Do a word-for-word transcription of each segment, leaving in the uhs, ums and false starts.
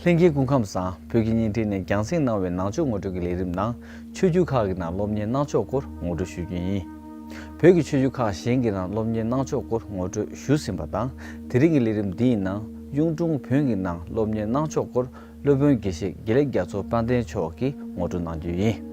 ལྷན་རྒྱས་སྐུ་ཁམས་བཟང་། བོད་ཀྱི་བརྙན་འཕྲིན་ནས་རྒྱང་སྲིང་གནང་བའི་ནང་ཆོས་ངོ་སྤྲོད་ཀྱི་ལས་རིམ་ནང་ཆོས་བརྒྱུད་ཁག་གི་ནང་སློབ་གཉེར་གནང་ཕྱོགས་སྐོར་ངོ་སྤྲོད་ཞུ་རྒྱུ་ཡིན། བོད་ཀྱི་ཆོས་བརྒྱུད་ཁག་གཞན་གྱི་ནང་སློབ་གཉེར་གནང་ཕྱོགས་སྐོར་ངོ་སྤྲོད་ཞུས་ཟིན་པ་དང་། དེ་རིང་གི་ལས་རིམ་འདིའི་ནང་གཡུང་དྲུང་བོན་གྱི་ནང་སློབ་གཉེར་གནང་ཕྱོགས་སྐོར་སློབ་དཔོན་དགེ་བཤེས་དགེ་ལེགས་རྒྱ་མཚོ་དཔལ་ལྡན་མཆོག་གིས་ངོ་སྤྲོད་གནང་རྒྱུ་ཡིན།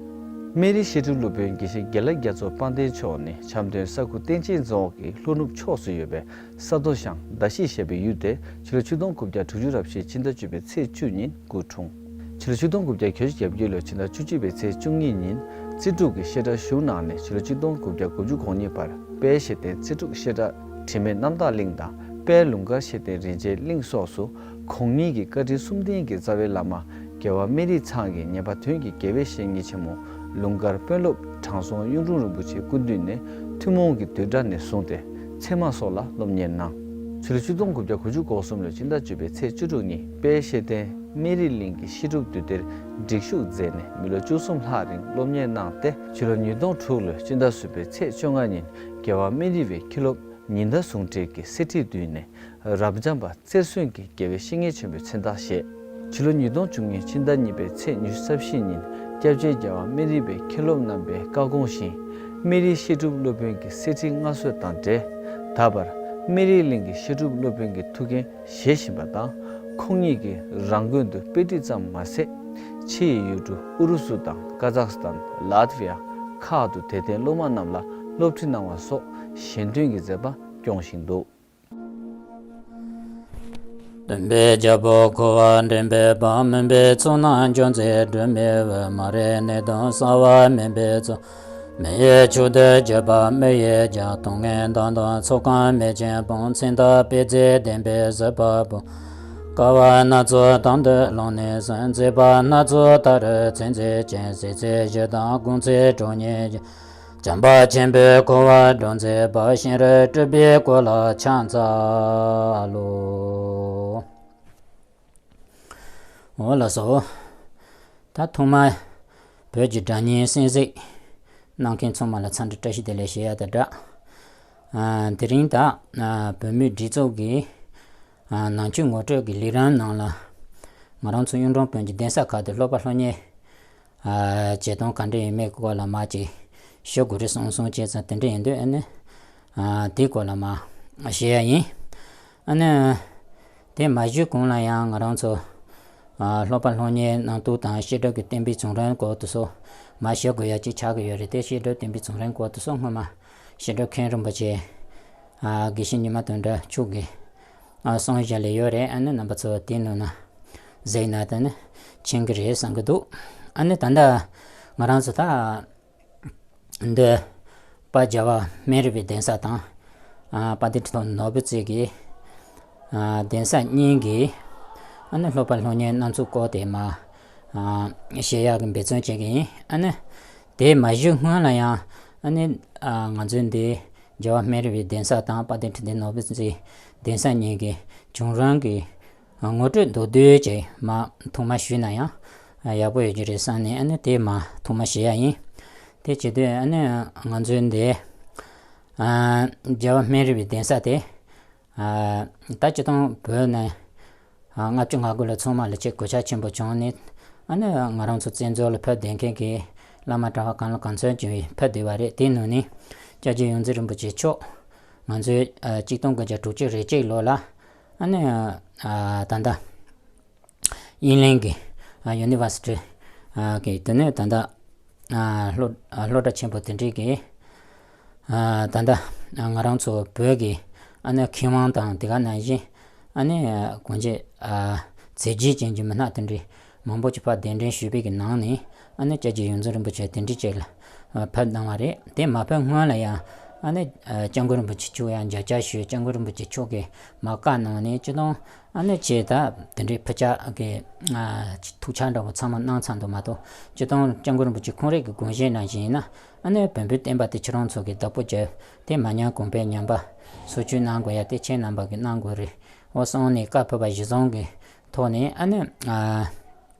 སྨན་རིའི་བཤད་སྒྲུབ་སློབ་དཔོན་དགེ་བཤེས་དགེ་ལེགས་རྒྱ་མཚོ་དཔལ་ལྡན་མཆོག་ནི་འཆམ་མཐུན་ས་ཁུལ་བསྟན་ཆེན་རྫོང་གི་ལྷོ་ནུབ་ཕྱོགས་སུ་ཡོད་པའི་ས་རྡོ་ཤང་མདའ་བཞི་ཞེས་པའི་ཡུལ་དེར་ཕྱི་ལོ་ཆིག་སྟོང་དགུ་བརྒྱ་དྲུག་ཅུ་རབ་བཞི་ཕྱི་ཟླ་བཅུ་པའི་ཚེས་བཅུ་ཉིན་སྐུ་འཁྲུངས། ཕྱི་ལོ་ཆིག་སྟོང་དགུ་བརྒྱ་གྱ་བརྒྱད་ལོའི་ཕྱི་ཟླ་བཅུ་གཅིག་པའི་ཚེས་བཅུ་གཉིས་ཉིན་རྩེ་དྲུག་གི་བཤད་གྲྭར་ཞུགས་གནང་ནས་ཕྱི་ལོ་ཆིག་སྟོང་དགུ་བརྒྱ་དགུ་བཅུ་གོ་གཉིས་བར་དཔལ་གཞི་རྟེན་རྩེ་དྲུག་བཤད་གྲྭ་དྲི་མེད་རྣམ་དག་གླིང་དང་དཔལ་ལུང་དཀར་བཤད་ལྡན་རིན་ཆེན་གླིང་སོགས་སུ་ཁོང་ཉིད་ཀྱི་བཀའ་དྲིན་གསུམ་ལྡན་གྱི་རྩ་བའི་བླ་མ་རྒྱལ་བ་སྨན་རི་ཚང་གི་ཉན་པ་དོན་གྱི་དགེ་བའི་བཤེས་གཉེན་ཆེན་མོ་ལུང་དཀར་དཔོན་སློབ་དྲང་སྲོང་གཡུང་དྲུང་རིན་པོ་ཆེའི་སྐུ་མདུན་ནས་ཐུན་མོང་གི་བསྡུས་གྲྭ་ནས་བཟུང་སྟེ་ཚད་མ་སོགས་ལ་སློབ་གཉེར་གནང་། ཕྱི་ལོ་ཆིག་སྟོང་དགུ་བརྒྱ་དགུ་བཅུ་གོ་གསུམ་ལོའི་ཕྱི་ཟླ་བཅུ་པའི་ཚེས་བཅུ་དྲུག་ཉིན་དཔལ་བཤད་ལྡན་སྨན་རི་གླིང་གི་བཤད་སྒྲུབ་འདུས་སྡེར་སྒྲིག་ཞུགས་མཛད་ནས་མི་ལོ་བཅུ་གསུམ་ལྷག་རིང་སློབ་གཉེར་གནང་སྟེ་ཕྱི་ལོ་ཉིས་སྟོང་དྲུག་ལོའི་ཕྱི་ཟླ་གསུམ་པའི་ཚེས་བཅོ་ལྔ་ཉིན་རྒྱལ་བ་སྨན་རི་བའི་མཁན་སློབ་ཉི་ཟླ་ཟུང་འབྲེལ་གྱི་གསེར་ཁྲིར་བསྡུས་ནས། རབ་འབྱམས་པ་རྩེར་སོན་གྱི་དགེ་བའི་བཤེས་གཉེན་ཆེན་པོའི་མཚན་རྟགས་བཞེས། ཕྱི་ལོ་ཉིས་སྟོང་བཅུ་གཉིས་ཕྱི་ཟླ་གཉིས་པའི་ཚེས་ཉི་ཤུ་རྩ་བཞི་ཉིན་སྐྱབས་རྗེ་རྒྱལ་བ་སྨན་རི་བའི་མཁན་སློབ་རྣམ་པའི་བཀའ་དགོངས་བཞིན་སྨན་རིའི་བཤད་སྒྲུབ་སློབ་དཔོན་གྱི་གསེར་ཁྲི་མངའ་གསོལ་དང་འབྲེལ། ད་བར་སྨན་རི་གླིང་གི་བཤད་སྒྲུབ་སློབ་དཔོན་གྱི་ཐུགས་འགན་བཞེས་བཞིན་པ་དང་། ཁོང་ཉིད་ཀྱིས་རང་དགོན་དུ་དཔེ་ཁྲིད་ཙམ་མ་ཟད། ཕྱི་ཡི་ཡུལ་གྲུ་ཨུ་རུ་སུ་དང་ཀ་ཛག་སི་ཐན། ལཱ་ཐི་ཝི་ཡ་ཁག་ཏུ་དད་ལྡན་སློབ་མ་རྣམས་ལ་སློབ་ཁྲིད་གནང་བ་སོགས་གཞན་དོན་གྱི་མཛད་པ་སྐྱོང་བཞིན་འདུག། སྟོན་པའི་རྒྱལ་པོ་འཁོར་བ་འདྲེན་པའི་དཔལ། མུན་པའི་ཚོགས་རྣམས་འཇོམས་མཛད་སྒྲོན་མེ་འོད། མ་རིག་གནད་དང་གསང་བ་མུན་པའི་ཚོགས། མི་ཡི་མཆོག་ཏུ་གྱུར་པ་མི་ཡི་རྒྱལ། སྟོང་ངེས་དང་དང་ཚོགས་ཁང་མེ་ཆེན་སྤངས། མཚན་རྟགས་པད་ཚལ་ལྡན་པའི་ཟིལ་པ་བུ། དཀའ་བ་སྣ་ཚོགས་དང་དུ་བླངས་ནས་སོན། མཛད་པ་སྣ་ཚོགས་ལྟ་རུ་ཚད་འཛིན་ཅིང་། གཟི་བརྗིད་དང་དགོངས་འཛིན་གྲོགས་བརྙེས་ཀྱང་། བྱམས་པ་ཆེན་པོས་འཁོར་བ་སྒྲོལ་མཛད་པ། ཤེས་རབ་སྤྲུལ་པའི་སྐུ་ལ་ཕྱག་འཚལ་ལོ། འོ་ལགས་སོ། ད་ཐོག་མར་བོད་ཀྱི་སྒྲ་སྙན་གསན་གཟིགས་གནང་མཁན་ཚང་མ་ལ་འཚམས་འདྲི་བཀྲ་ཤིས་བདེ་ལེགས་ཞུ་ཡ་དང་སྦྲགས། ཨ། དེ་རིང་ད་ཨ་བོད་མིའི་སྒྲིག་འཛུགས་ཀྱི་ཨ་ནང་ཆོས་ངོ་སྤྲོད་ཀྱི་ལས་རིམ་ནང་ལ་ང་རང་ཚོ་གཡུང་དྲུང་བོན་གྱི་གདན་ས་ཁག་ཏུ་སློབ་པ་སློབ་གཉེར་ཨ་བྱེད་སྟངས་ག་འདྲ་ཡིན་མིན་སྐོར་ལ་མར་ཅིག་ཞུ་དགོས་རེད་བསམ་སོང་བྱས་ཙང་། དེ་འདྲ་ཡིན་དུས་ཨ་ནི་ཨ་དེའི་སྐོར་ལ་མར་ཞུ་ཡ་ཡིན། ཨ་ནི་དེ་མ་ཞུས་གོང་ལ་ཡང་ང་རང་ཚོ་ཨ་སློབ་པ་སློབ་གཉེར་གནང་སྟངས་དང་བཤད་སྒྲུབ་ཀྱི་བསྟན་པའི་བྱུང་རིམ་སྐོར་དེ་ཚོ་མར་ཞུ་དགོས་ཡ་ཅིག་ཆགས་ཀྱི་ཡོད་རེད། དེ་བཤད་སྒྲུབ་བསྟན་པའི་བྱུང་རིམ་སྐོར་དེ་ཚོ་སྔོན་མ་བཤད་སྒྲུབ་མཁན་རིན་པོ་ཆེ་ཨ་དགེ་བཤེས་ཉི་མ་དོན་གྲུབ་མཆོག་གིས་ཨ་གསུངས་བཞག་ལེ་ཡོད་རེད། ཨ་ནི་རྣམ་པ་ཚོ་དེའི་ནང་ན་གཟིགས་ན་ད་ནི་མཁྱེན་གྱི་རེད་བསམ་གྱི་འདུག། ཨ་ནི་ད་ལྟ་ང་རང་ཚོ་ད་འདི་དཔལ་རྒྱལ་བ་སྨན་རི་བའི་གདན་ས་དང་། ཨ་དཔལ་ལྡན་ཁྲི་ཐོག་ནོར་བུ་རྩེ་གི་ཨ་གདན་ས་གཉིས་ཀྱི་ཨ་ནི་སློབ་པ་སློབ་གཉེར་གནང་ཚུལ་སྐོར་དེ་མར་ཨ་ཞུ་ཡག་གི་འབད་བརྩོན་བྱེད་ཀྱི་ཡིན། ཨ་ནི་དེ་མ་ཞུས་སྔོན་ལ་ཡང་ཨ་ནི་ཨ་ང་ཚོའི་འདི་རྒྱལ་བ་སྨན་རི་བའི་གདན་ས་དང་དཔལ་ལྡན་ཁྲི་ཐོག་ནོར་བུ་རྩེའི་གདན་ས་གཉིས་ཀྱི་བྱུང་རིམ་གྱི་ངོ་སྤྲོད་མདོར་བསྡུས་ཅིག་མར་ཐོག་མར་ཞུས་ན་ཡང་ཡག་པོ་ཡོད་ཀྱི་རེད་བསམ་ནས། ཨ་ནི་དེ་མར་ཐོག་མར་ཞུ་ཡག་ཡིན། དེ་བྱེད་དུས་ཨ་ནི་ང་ཚོའི་འདི་ཨ་རྒྱལ་བ་སྨན་རི་བའི་གདན་ས་དེ་ཨ་ད་སྤྱིར་བཏང་བོད་ནས་ཨ་ལྔ་བཅུ་ང་དགུ་ལོ་ཚང་མ་ལ་ཅིག་གོད་ཆག་ཆེན་པོ་བྱུང་ནས། ཨ་ནི་ང་རང་ཚོ་བཙན་འཛུལ་ལ་ཕེབས་བསྡད་མཁན་གྱི་བླ་མ་གྲྭ་པ་གང་ལ་གང་འཚམ་ཅིག་ཕེབས་བསྡད་པ་རེད། དེའི་ནང་ནས་སྐྱབས་རྗེ་ཡོངས་འཛིན་རིན་པོ་ཆེ་མཆོག་ང་ཚོའི་ཨ་གཅིག་སྟོང་དགུ་བརྒྱ་དྲུག་ཅུ་རེ་གཅིག་ལོ་ལ་ཨ་ནི་ཨ་ད་ལྟ་དབྱིན་གླིང་གི་ཨ་ཡུ་ནི་ཝར་སི་ཊི་ཨ་གི་དེ་ནས་ད་ལྟ་ཨ་སློབ་ཨ་སློབ་གྲྭ་ཆེན་པོ་དེ་འདྲའི་གི་ཨ་ད་ལྟ་ང་རང་ཚོ་བོད་ཀྱི་ཨ་ནི་མཁས་དབང་དང་དེ་ག་ནང་བཞིན་ཨ་ནི་གང་ཅི་ཨ་མཛད་རྗེས་ཅན་གྱི་མི་སྣ་དེ་འདྲའི་མང་པོ་ཅིག་ཕར་གདན་འདྲེན་ཞུས་པའི་གི་ནང་ནས་ཨ་ནི་སྐྱབས་རྗེ་ཡོངས་འཛིན་རིན་པོ་ཆེ་དེ་འདྲའི་ཅིག་ལ་ཕེབས་གནང་བ་རེད། དེ་མ་ཕེབས་སྔོན་ལ་ཡང་ཨ་ནི་སྐྱབས་མགོན་རིན་པོ་ཆེ་མཆོག་ཡང་མཇལ་བཅར་ཞུས། སྐྱབས་མགོན་རིན་པོ་ཆེ་མཆོག་གིས་མར་བཀའ་གནང་ནས་སྤྱིར་བཏང་ཨ་ནི་ཆེད་དུ་དེ་འདྲའི་ཕུལ་བྱ་གི་ཐུགས་ཕྱག་འདྲ་བོ་ཚང་མ་གནང་ཚར་འདུག་མ་གཏོགས། སྤྱིར་བཏང་སྐྱབས་མགོན་རིན་པོ་ཆེ་ཁོང་རང་གི་དགོངས་བཞེད་ནང་བཞིན་ཡིན་ན་ཨ་ནི་བོན་པོའི་བསྟན་པ་དེ་ཁྱེད་རང་ཚོ་གིས་བདག་པོ་བྱས་ཏེ་མ་ཉམས་གོང་འཕེལ་ཉམས་པ་སོར་ཆུད་གནང་དགོས་ཡ་དེ་ཁྱེད་རྣམ་པ་གིས་གནང་དགོས་རེད། འོ་སོང་ནས་བཀའ་ཕེབས་པ་གཞིར་བཟུང་གི་ཐོག་ནས་ཨ་ནི་ཨ་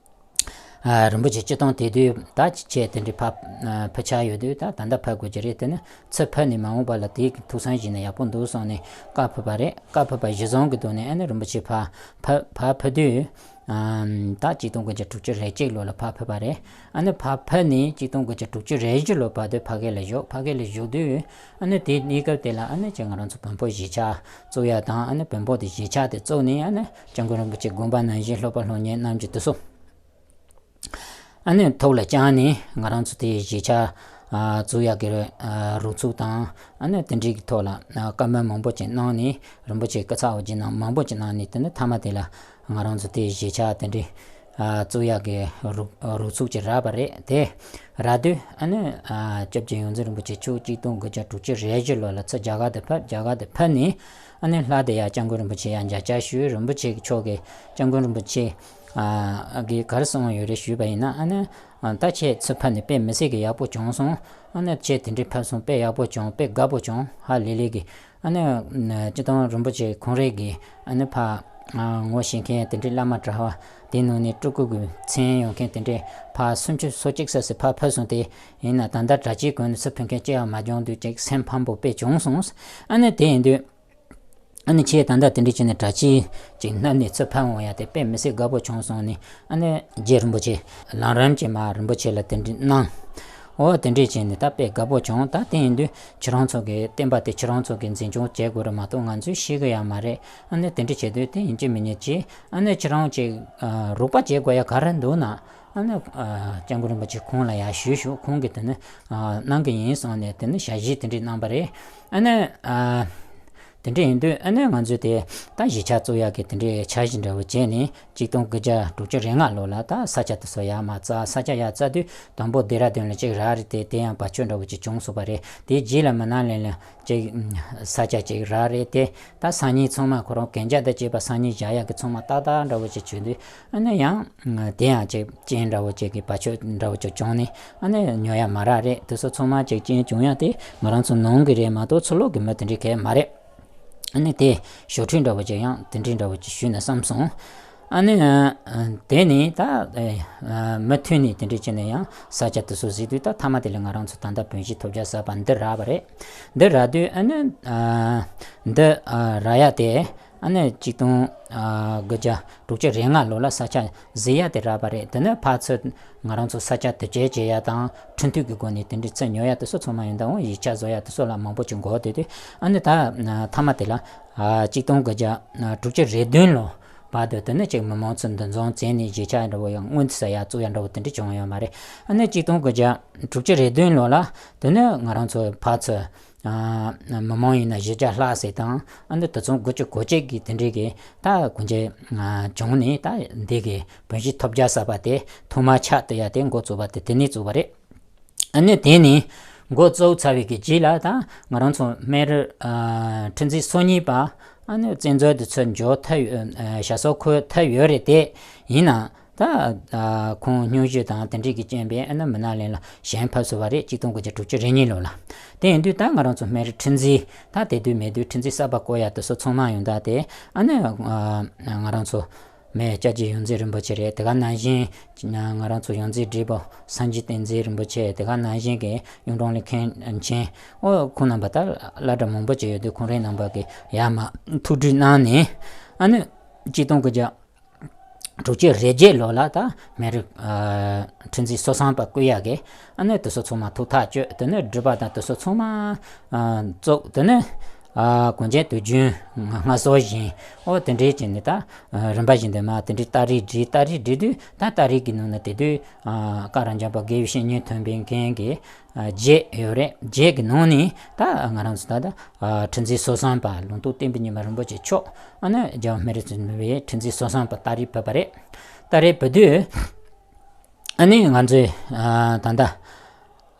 ཨ་རིན་པོ་ཆེ་སྤྱིར་བཏང་དེ་དུས་ད་ཅི་བྱས་དེ་འདྲའི་ཕ་ཨ་ཕུལ་བྱ་ཡོད་དུས་ད་ད་ལྟ་ཕེབས་དགོས་ཀྱི་རེད། དེ་ནི་ཚུར་ཕེབས་ནས་མ་འོངས་པ་ལ་དེའི་ཐུགས་བསམ་བཞེས་ན་ཡག་པོ་འདུག་བསམ་ནས་བཀའ་ཕེབས་པ་རེད། བཀའ་ཕེབས་པ་གཞིར་བཟུང་གི་ཐོག་ནས་ཨ་ནི་རིན་པོ་ཆེ་ཕར་ཕེབས་ཕར་ཕེབས་དུས་ ཨམ། ད་གཅིག་སྟོང་དགུ་བརྒྱ་དྲུག་ཅུ་རེ་གཅིག་ལོ་ལ་ཕར་ཕེབས་པ་རེད། ཨ་ནི་ཕར་ཕེབས་ནས་གཅིག་སྟོང་དགུ་བརྒྱ་དྲུག་ཅུ་རེ་བཞི་ལོ་བར་དུ་ཕ་གི་ལ་བཞུགས། ཕ་གི་ལ་བཞུགས་དུས་ཨ་ནི་དེ་གནས་སྐབས་དེ་ལ་ཨ་ནི་ཅིག་ང་རང་ཚོ་བོན་པོ་གཞིས་ཆགས་བཙུགས་ཡ་དང་། ཨ་ནི་བོན་པོ་དེ་གཞིས་ཆགས་དེ་བཙུགས་ནས་ཨ་ནི་སྐྱབས་མགོན་རིན་པོ་ཆེ་དགོངས་པ་ནང་བཞིན་སློབ་པ་སློབ་གཉེར་གནང་རྒྱུ་དེ་ཚོ་ཨ་ནི་ཐུགས་ལ་བཅངས་ནས། ང་རང་ཚོ་དེ་གཞིས་ཆགས་ཨ་བཙུགས་ཡག་གི་ཨ་རོགས་ཚོགས་དང་། ཨ་ནི་དེ་འདྲའི་གི་ཐོག་ལ་ཨ་བཀའ་མོལ་མང་པོ་ཅིག་གནང་ནས། རིན་པོ་ཆེ་སྐུ་ཚ་འོ་བརྒྱལ་གནང་མང་པོ་ཅིག་གནང་ནས། དེ་ནི་མཐའ་མ་དེ་ལ་ང་རང་ཚོ་དེ་གཞིས་ཆགས་དེ་འདྲའི་ཨ་བཙུགས་ཡག་གི་རོགས་རོགས་ཚོགས་ཅིག་རག་པ་རེད། དེ་རག་དུས་ཨ་ནི་ཨ་སྐྱབས་རྗེ་ཡོངས་འཛིན་རིན་པོ་ཆེ་མཆོག་གཅིག་སྟོང་དགུ་བརྒྱ་དྲུག་ཅུ་རེ་བཞི་ལོ་ལ་ཚུར་རྒྱ་གར་དུ་ཕེབས། རྒྱ་གར་དུ་ཕེབས་ནས་ཨ་ནི་ལྷག་དེ་ཡ་སྐྱབས་མགོན་རིན་པོ་ཆེ་ཡ་མཇལ་བཅར་ཞུས། རིན་པོ་ཆེ་མཆོག་གིས། སྐྱབས་མགོན་རིན་པོ་ཆེ་ཨ་གིས་ག་རེ་གསུངས་ཡོད་རེད་ཞུས་པ་ཡིན་ན། ཨ་ནི་ཨ་ད་ཁྱེད་ཚུར་ཕེབས་ནས་དཔེ་མི་སྲིད་ཀྱི་ཡག་པོ་བྱུང་སོང་། ཨ་ནི་ཁྱེད་དེ་འདྲའི་ཕེབས་སོང་། དཔེ་ཡག་པོ་བྱུང་། དཔེ་དགའ་པོ་བྱུང་། ཧ་ལས་ལས་ཀྱི། ཨ་ནི་སྤྱིར་བཏང་རིན་པོ་ཆེ་ཁོང་རང་གིས་ཨ་ནི་ཕར་ཨ་ངོ་ཤེས་མཁན་དེ་འདྲའི་བླ་མ་གྲྭ་པ་དེ་ནང་ནས་སྤྲུལ་སྐུ་གི་མཚན་ཡོད་མཁན་དེ་འདྲའི་ཕར་སུམ་ཅུ་སོ་གཅིག་ཙམ་ཞིག་ཕར་ཕེབས་སོང་། དེ་ཡིན་ན་ད་ལྟ་གྲྭ་ཆས་གོན་ནས་ཚུར་ཕེབས་མཁན་ཅི་ཡང་མ་བྱུང་དུས་ཅིག་སེམས་ཕམ་པོ་དཔེ་བྱུང་སོང་། ཨ་ནི་དེ་ཡིན་དུས། ཨ་ནི་ཁྱེད་ད་ལྟ་དེ་འདྲ་བྱས་ནས་གྲྭ་ཆས་ཅིག་མནབས་ནས་ཚུར་ཕེབས་འོང་ཡ་དེ་དཔེ་མི་སྲིད་དགའ་པོ་བྱུང་སོང་ནས། ཨ་ནི་རྗེ་རིན་པོ་ཆེ་ལམ་རིམ་གྱིས་མར་རིན་པོ་ཆེ་ལ་དེ་འདྲ་གནང་། འོ་དེ་འདྲ་བྱས་ནས་ད་དཔེ་དགའ་པོ་བྱུང་། ད་དེ་ཡིན་དུས་ཁྱེད་རང་ཚོ་གི་བསྟན་པ་དེ་ཁྱེད་རང་ཚོ་གི་འཛིན་སྐྱོང་བྱེད་དགོས་རེད་མ་གཏོགས་ང་ཚོས་ཤེས་གི་ཡ་མ་རེད། ཨ་ནི་དེ་འདྲ་བྱེད་དུས་དེ་ཡིན་གཅིག་མིན་གཉིས་ཀྱིས་ཨ་ནི་ཁྱེད་རང་ཅིག་ཨ་རོགས་པ་བྱེད་དགོས་ཡ་ག་རེ་འདུག་ན། ཨ་ནི་ཨ་སྐྱབས་མགོན་རིན་པོ་ཆེ་ཁོང་ལ་ཡར་ཞུས་ཞུ། ཁོང་གིས་དེ་ནི་ཨ་གནང་གི་ཡིན་གསུངས་ནས་དེ་ནི་ཞལ་བཞེས་དེ་འདྲ་གནང་པ་རེད། ཨ་ནི་ཨ་དེ་འདྲ་ཡིན་དུས་ཨ་ནི་ང་ཚོས་དེ་ད་གཞིས་ཆགས་བཙུགས་ཡག་གི་དེ་འདྲའི་འཆར་གཞི་འདྲ་བོ་བྱས་ནས་གཅིག་སྟོང་དགུ་བརྒྱ་དྲུག་ཅུ་རེ་ལྔ་ལོ་ལ་ད་ས་ཆ་དེ་ཚོ་ཡར་མར་བཙལ། ས་ཆ་ཡར་བཙལ་དུས་དང་པོ་ལྡེ་ར་ལྡུན་ལ་གཅིག་རག་རེད་དེ། དེ་ཡང་བར་ཆད་འདྲ་བོ་ཅིག་བྱུང་སོང་པ་རེད། དེའི་རྗེས་ལ་མི་ནག་གླིང་ལ་ཅིག་ས་ཆ་ཅིག་རག་རེད་དེ། ད་སང་ཉིན་ཚང་མ་ཁོ་རང་གན་རྒྱ་དང་བཅས་པ་སང་ཉིན་བཞག་ཡག་གི་ཚང་མ་ཏག་ཏག་འདྲ་བོ་ཅིག་བྱུང་དུས་ཨ་ནི་ཡང་དེ་ཡང་ཅིག་རྐྱེན་འདྲ་བོ་ཅིག་གི་བར་ཆད་འདྲ་བོ་ཅིག་བྱུང་ནས་ཨ་ནི་ཉོ་ཡ་མ་རག་རེད། དེ་ཚོ་ཚང་མ་ཅིག་རྐྱེན་བྱུང་ཡ་དེ་ང་རང་ཚོ་ནང་གི་རེད་མ་གཏོགས་ཕྱི་ལོགས་གི་མི་དེ་འདྲའི་གས་མ་རེད། ཨ་ནི་དེ་ཞོ་ཁྲུས་འདྲ་བོ་ཅིག་ཡང་དེ་འདྲའི་འདྲ་བོ་ཅིག་ཞུས་ན་བསམ་སོང་། ཨ་ནི་ཨ་དེ་ནས་ད་ཨ་མུ་མཐུད་ནས་དེ་འདྲ་བྱས་ནས་ཡང་ས་ཆ་དེ་ཚོ་གཟིགས་དུས་ད་མཐའ་མ་དེ་ལ་ང་རང་ཚོ་ད་ལྟ་བོན་གཞིས་ཐོབ་རྒྱལ་གསར་པ་འདི་རག་པ་རེད། འདི་རག་དུས་ཨ་ནི་ཨ་འདི་ཨ་རག་ཡ་དེ་ཨ་ནི་གཅིག་སྟོང་ཨ་དགུ་བརྒྱ་དྲུག་ཅུ་རེ་ལྔ་ལོ་ལ་ས་ཆ་གཟིགས་ཡ་དེ་རག་པ་རེད། དེ་ནི་ཕར་ཚུར་ང་རང་ཚོ་ས་ཆ་དེ་བཅད་བྱེད་ཡ་དང་ཁྲིམས་མཐུན་གྱི་སྒོ་ནས་དེ་འདྲའི་ཚུར་ཉོ་ཡ་དེ་ཚོ་ཚང་མ་ཡོན་བདག་འོང་ཡིག་ཆ་བཟོ་ཡ་དེ་ཚོ་ལ་མང་པོ་ཅིག་འགོར་བསྡད་དུས་ཨ་ནི་ད་མཐའ་མ་དེ་ལ་ཨ་གཅིག་སྟོང་དགུ་བརྒྱ་དྲུག་ཅུ་རེ་བདུན་ལོ་བར་དུ་དེ་ནི་ཅིག་མི་མང་ཚོ་འདུ་འཛོམས་བྱས་ནས་གཞིས་ཆགས་འདྲ་བོ་ཡང་སྔོན་དུ་ས་ཡ་བཙུགས་ཡ་འདྲ་བོ་དེ་འདྲ་བྱུང་ཡོད་མ་རེད། ཨ་ནི་གཅིག་སྟོང་དགུ་བརྒྱ་དྲུག་ཅུ་རེ་བདུན་ལོ་ལ་དེ་ནི་ང་རང་ཚོ་ཕར་ཚུར་ཨ་མི་མང་ཡིན་ན་བཞི་བརྒྱ་ལྷག་ཙམ་དང་། ཨ་ནི་དེ་ཚོ་དགུ་བཅུ་གོ་གཅིག་གི་དེ་འདྲའི་གི་ད་གོ་འབྱེད་བྱུང་ནས་ད་འདི་གི་བོན་གཞིས་ཐོབ་རྒྱལ་གསར་པ་དེ་ཐོག་མ་ཆགས་བསྡད་ཡ་དེ་འགོ་བཙུགས་པ་དེ་དེ་ནས་བཙུགས་པ་རེད། ཨ་ནི་དེ་ནས་འགོ་བཙུགས་ཚར་བའི་གི་རྗེས་ལ་ད་ང་རང་ཚོ་སྨན་རི་ཨ་ཁྲི་འཛིན་སོ་གཉིས་པ་ཨ་ནི་བཙན་འཛུལ་དུ་ཚུར་འབྱོར་ཐུབ་ཡོད། ཨ་ཞྭ་སོར་འཁོད་ཐུབ་ཡོད་རེད་དེ། ཡིན་ན་ད་ཨ་ཁོང་སྙུང་གཞི་དང་དེ་འདྲས་ཀྱི་རྐྱེན་པས་ཨ་ནི་མི་ནག་གླིང་ལ་ཞན་ཕེབས་སོང་བ་རེད། གཅིག་སྟོང་དགུ་བརྒྱ་དྲུག་ཅུ་རེ་གཉིས་ལོ་ལ། དེ་ཡིན་དུས་ད་ང་རང་ཚོ་སྨན་རི་ཁྲི་འཛིན་ད་དེ་དུས་མེད་དུས་ཁྲི་འཛིན་གསར་པ་བསྐོ་ཡ་དེ་ཚོ་ཚང་མ་ཡོང་ད་དེ་ཨ་ནི་ཨ་ང་རང་ཚོ་མི་སྐྱབས་རྗེ་ཡོངས་འཛིན་རིན་པོ་ཆེ་རེད། དེ་ག་ནང་བཞིན་ང་རང་ཚོ་ཡོངས་འཛིན་བགྲེས་པོ་སངས་རྒྱས་བསྟན་འཛིན་རིན་པོ་ཆེ། དེ་ག་ནང་བཞིན་གྱི་གཡུང་དྲུང་ལི་མཁན་ཆེན། ཨོ་ཁོང་རྣམ་པ་ད་བླ་གྲྭ་མང་པོ་ཅིག་ཡོད་དུས་ཁོང་རང་རྣམ་པ་གི་ཡར་མར་ཐུགས་སྤྲུལ་གནང་ནས་ཨ་ནི་གཅིག་སྟོང་དགུ་བརྒྱ་དྲུག་ཅུ་རེ་བརྒྱད་ལོ་ལ་ད་སྨན་རི་ཨ་ཁྲི་འཛིན་སོ་གསུམ་པ་བསྐོ་ཡག་གི་ཨ་ནི་དེ་ཚོ་ཚང་མ་ཐུགས་ཐག་གཅོད། དེ་ནི་སྒྲུབ་པ་དང་དེ་ཚོ་ཚང་མ་ཨ་བཙུགས། དེ་ནི་ཨ་གོ་འབྱེད་དུས་རྒྱུན་སྔར་སྲོལ་བཞིན་ཨོ་དེ་འདྲས་བྱས་ནས་ད་རིམ་པ་བཞིན་དུ་མར་དེ་འདྲས་ཏ་རིག་བསྒྲིགས། ཏ་རིག་བསྒྲིགས་དུས་ད་ཏ་རིག་གི་ནང་ན་དེ་དུས་ཨ་བཀའ་རབ་འབྱམས་པ་དགེ་བའི་བཤེས་གཉེན་ཐོན་པའི་མཁན་གྱི་ཨ་བརྒྱད་ཡོད་རེད། བརྒྱད་ཀྱི་ནང་ནས་ད་ང་རང་ཚོ་ད་ལྟ་ཨ་ཁྲི་འཛིན་སོ་གསུམ་པ་ལུང་རྟོགས་བསྟན་པའི་ཉི་མ་རིན་པོ་ཆེ་མཆོག་ཨ་ནི་རྒྱལ་བ་སྨན་རི་བཙུན་མའི་ཁྲི་འཛིན་སོ་གསུམ་པ་ཏ་རིག་བོད་པ་རེད། ཏ་རིག་བོད་དུས་ཨ་ནི་ང་ཚོས་ཨ་ད་ལྟ་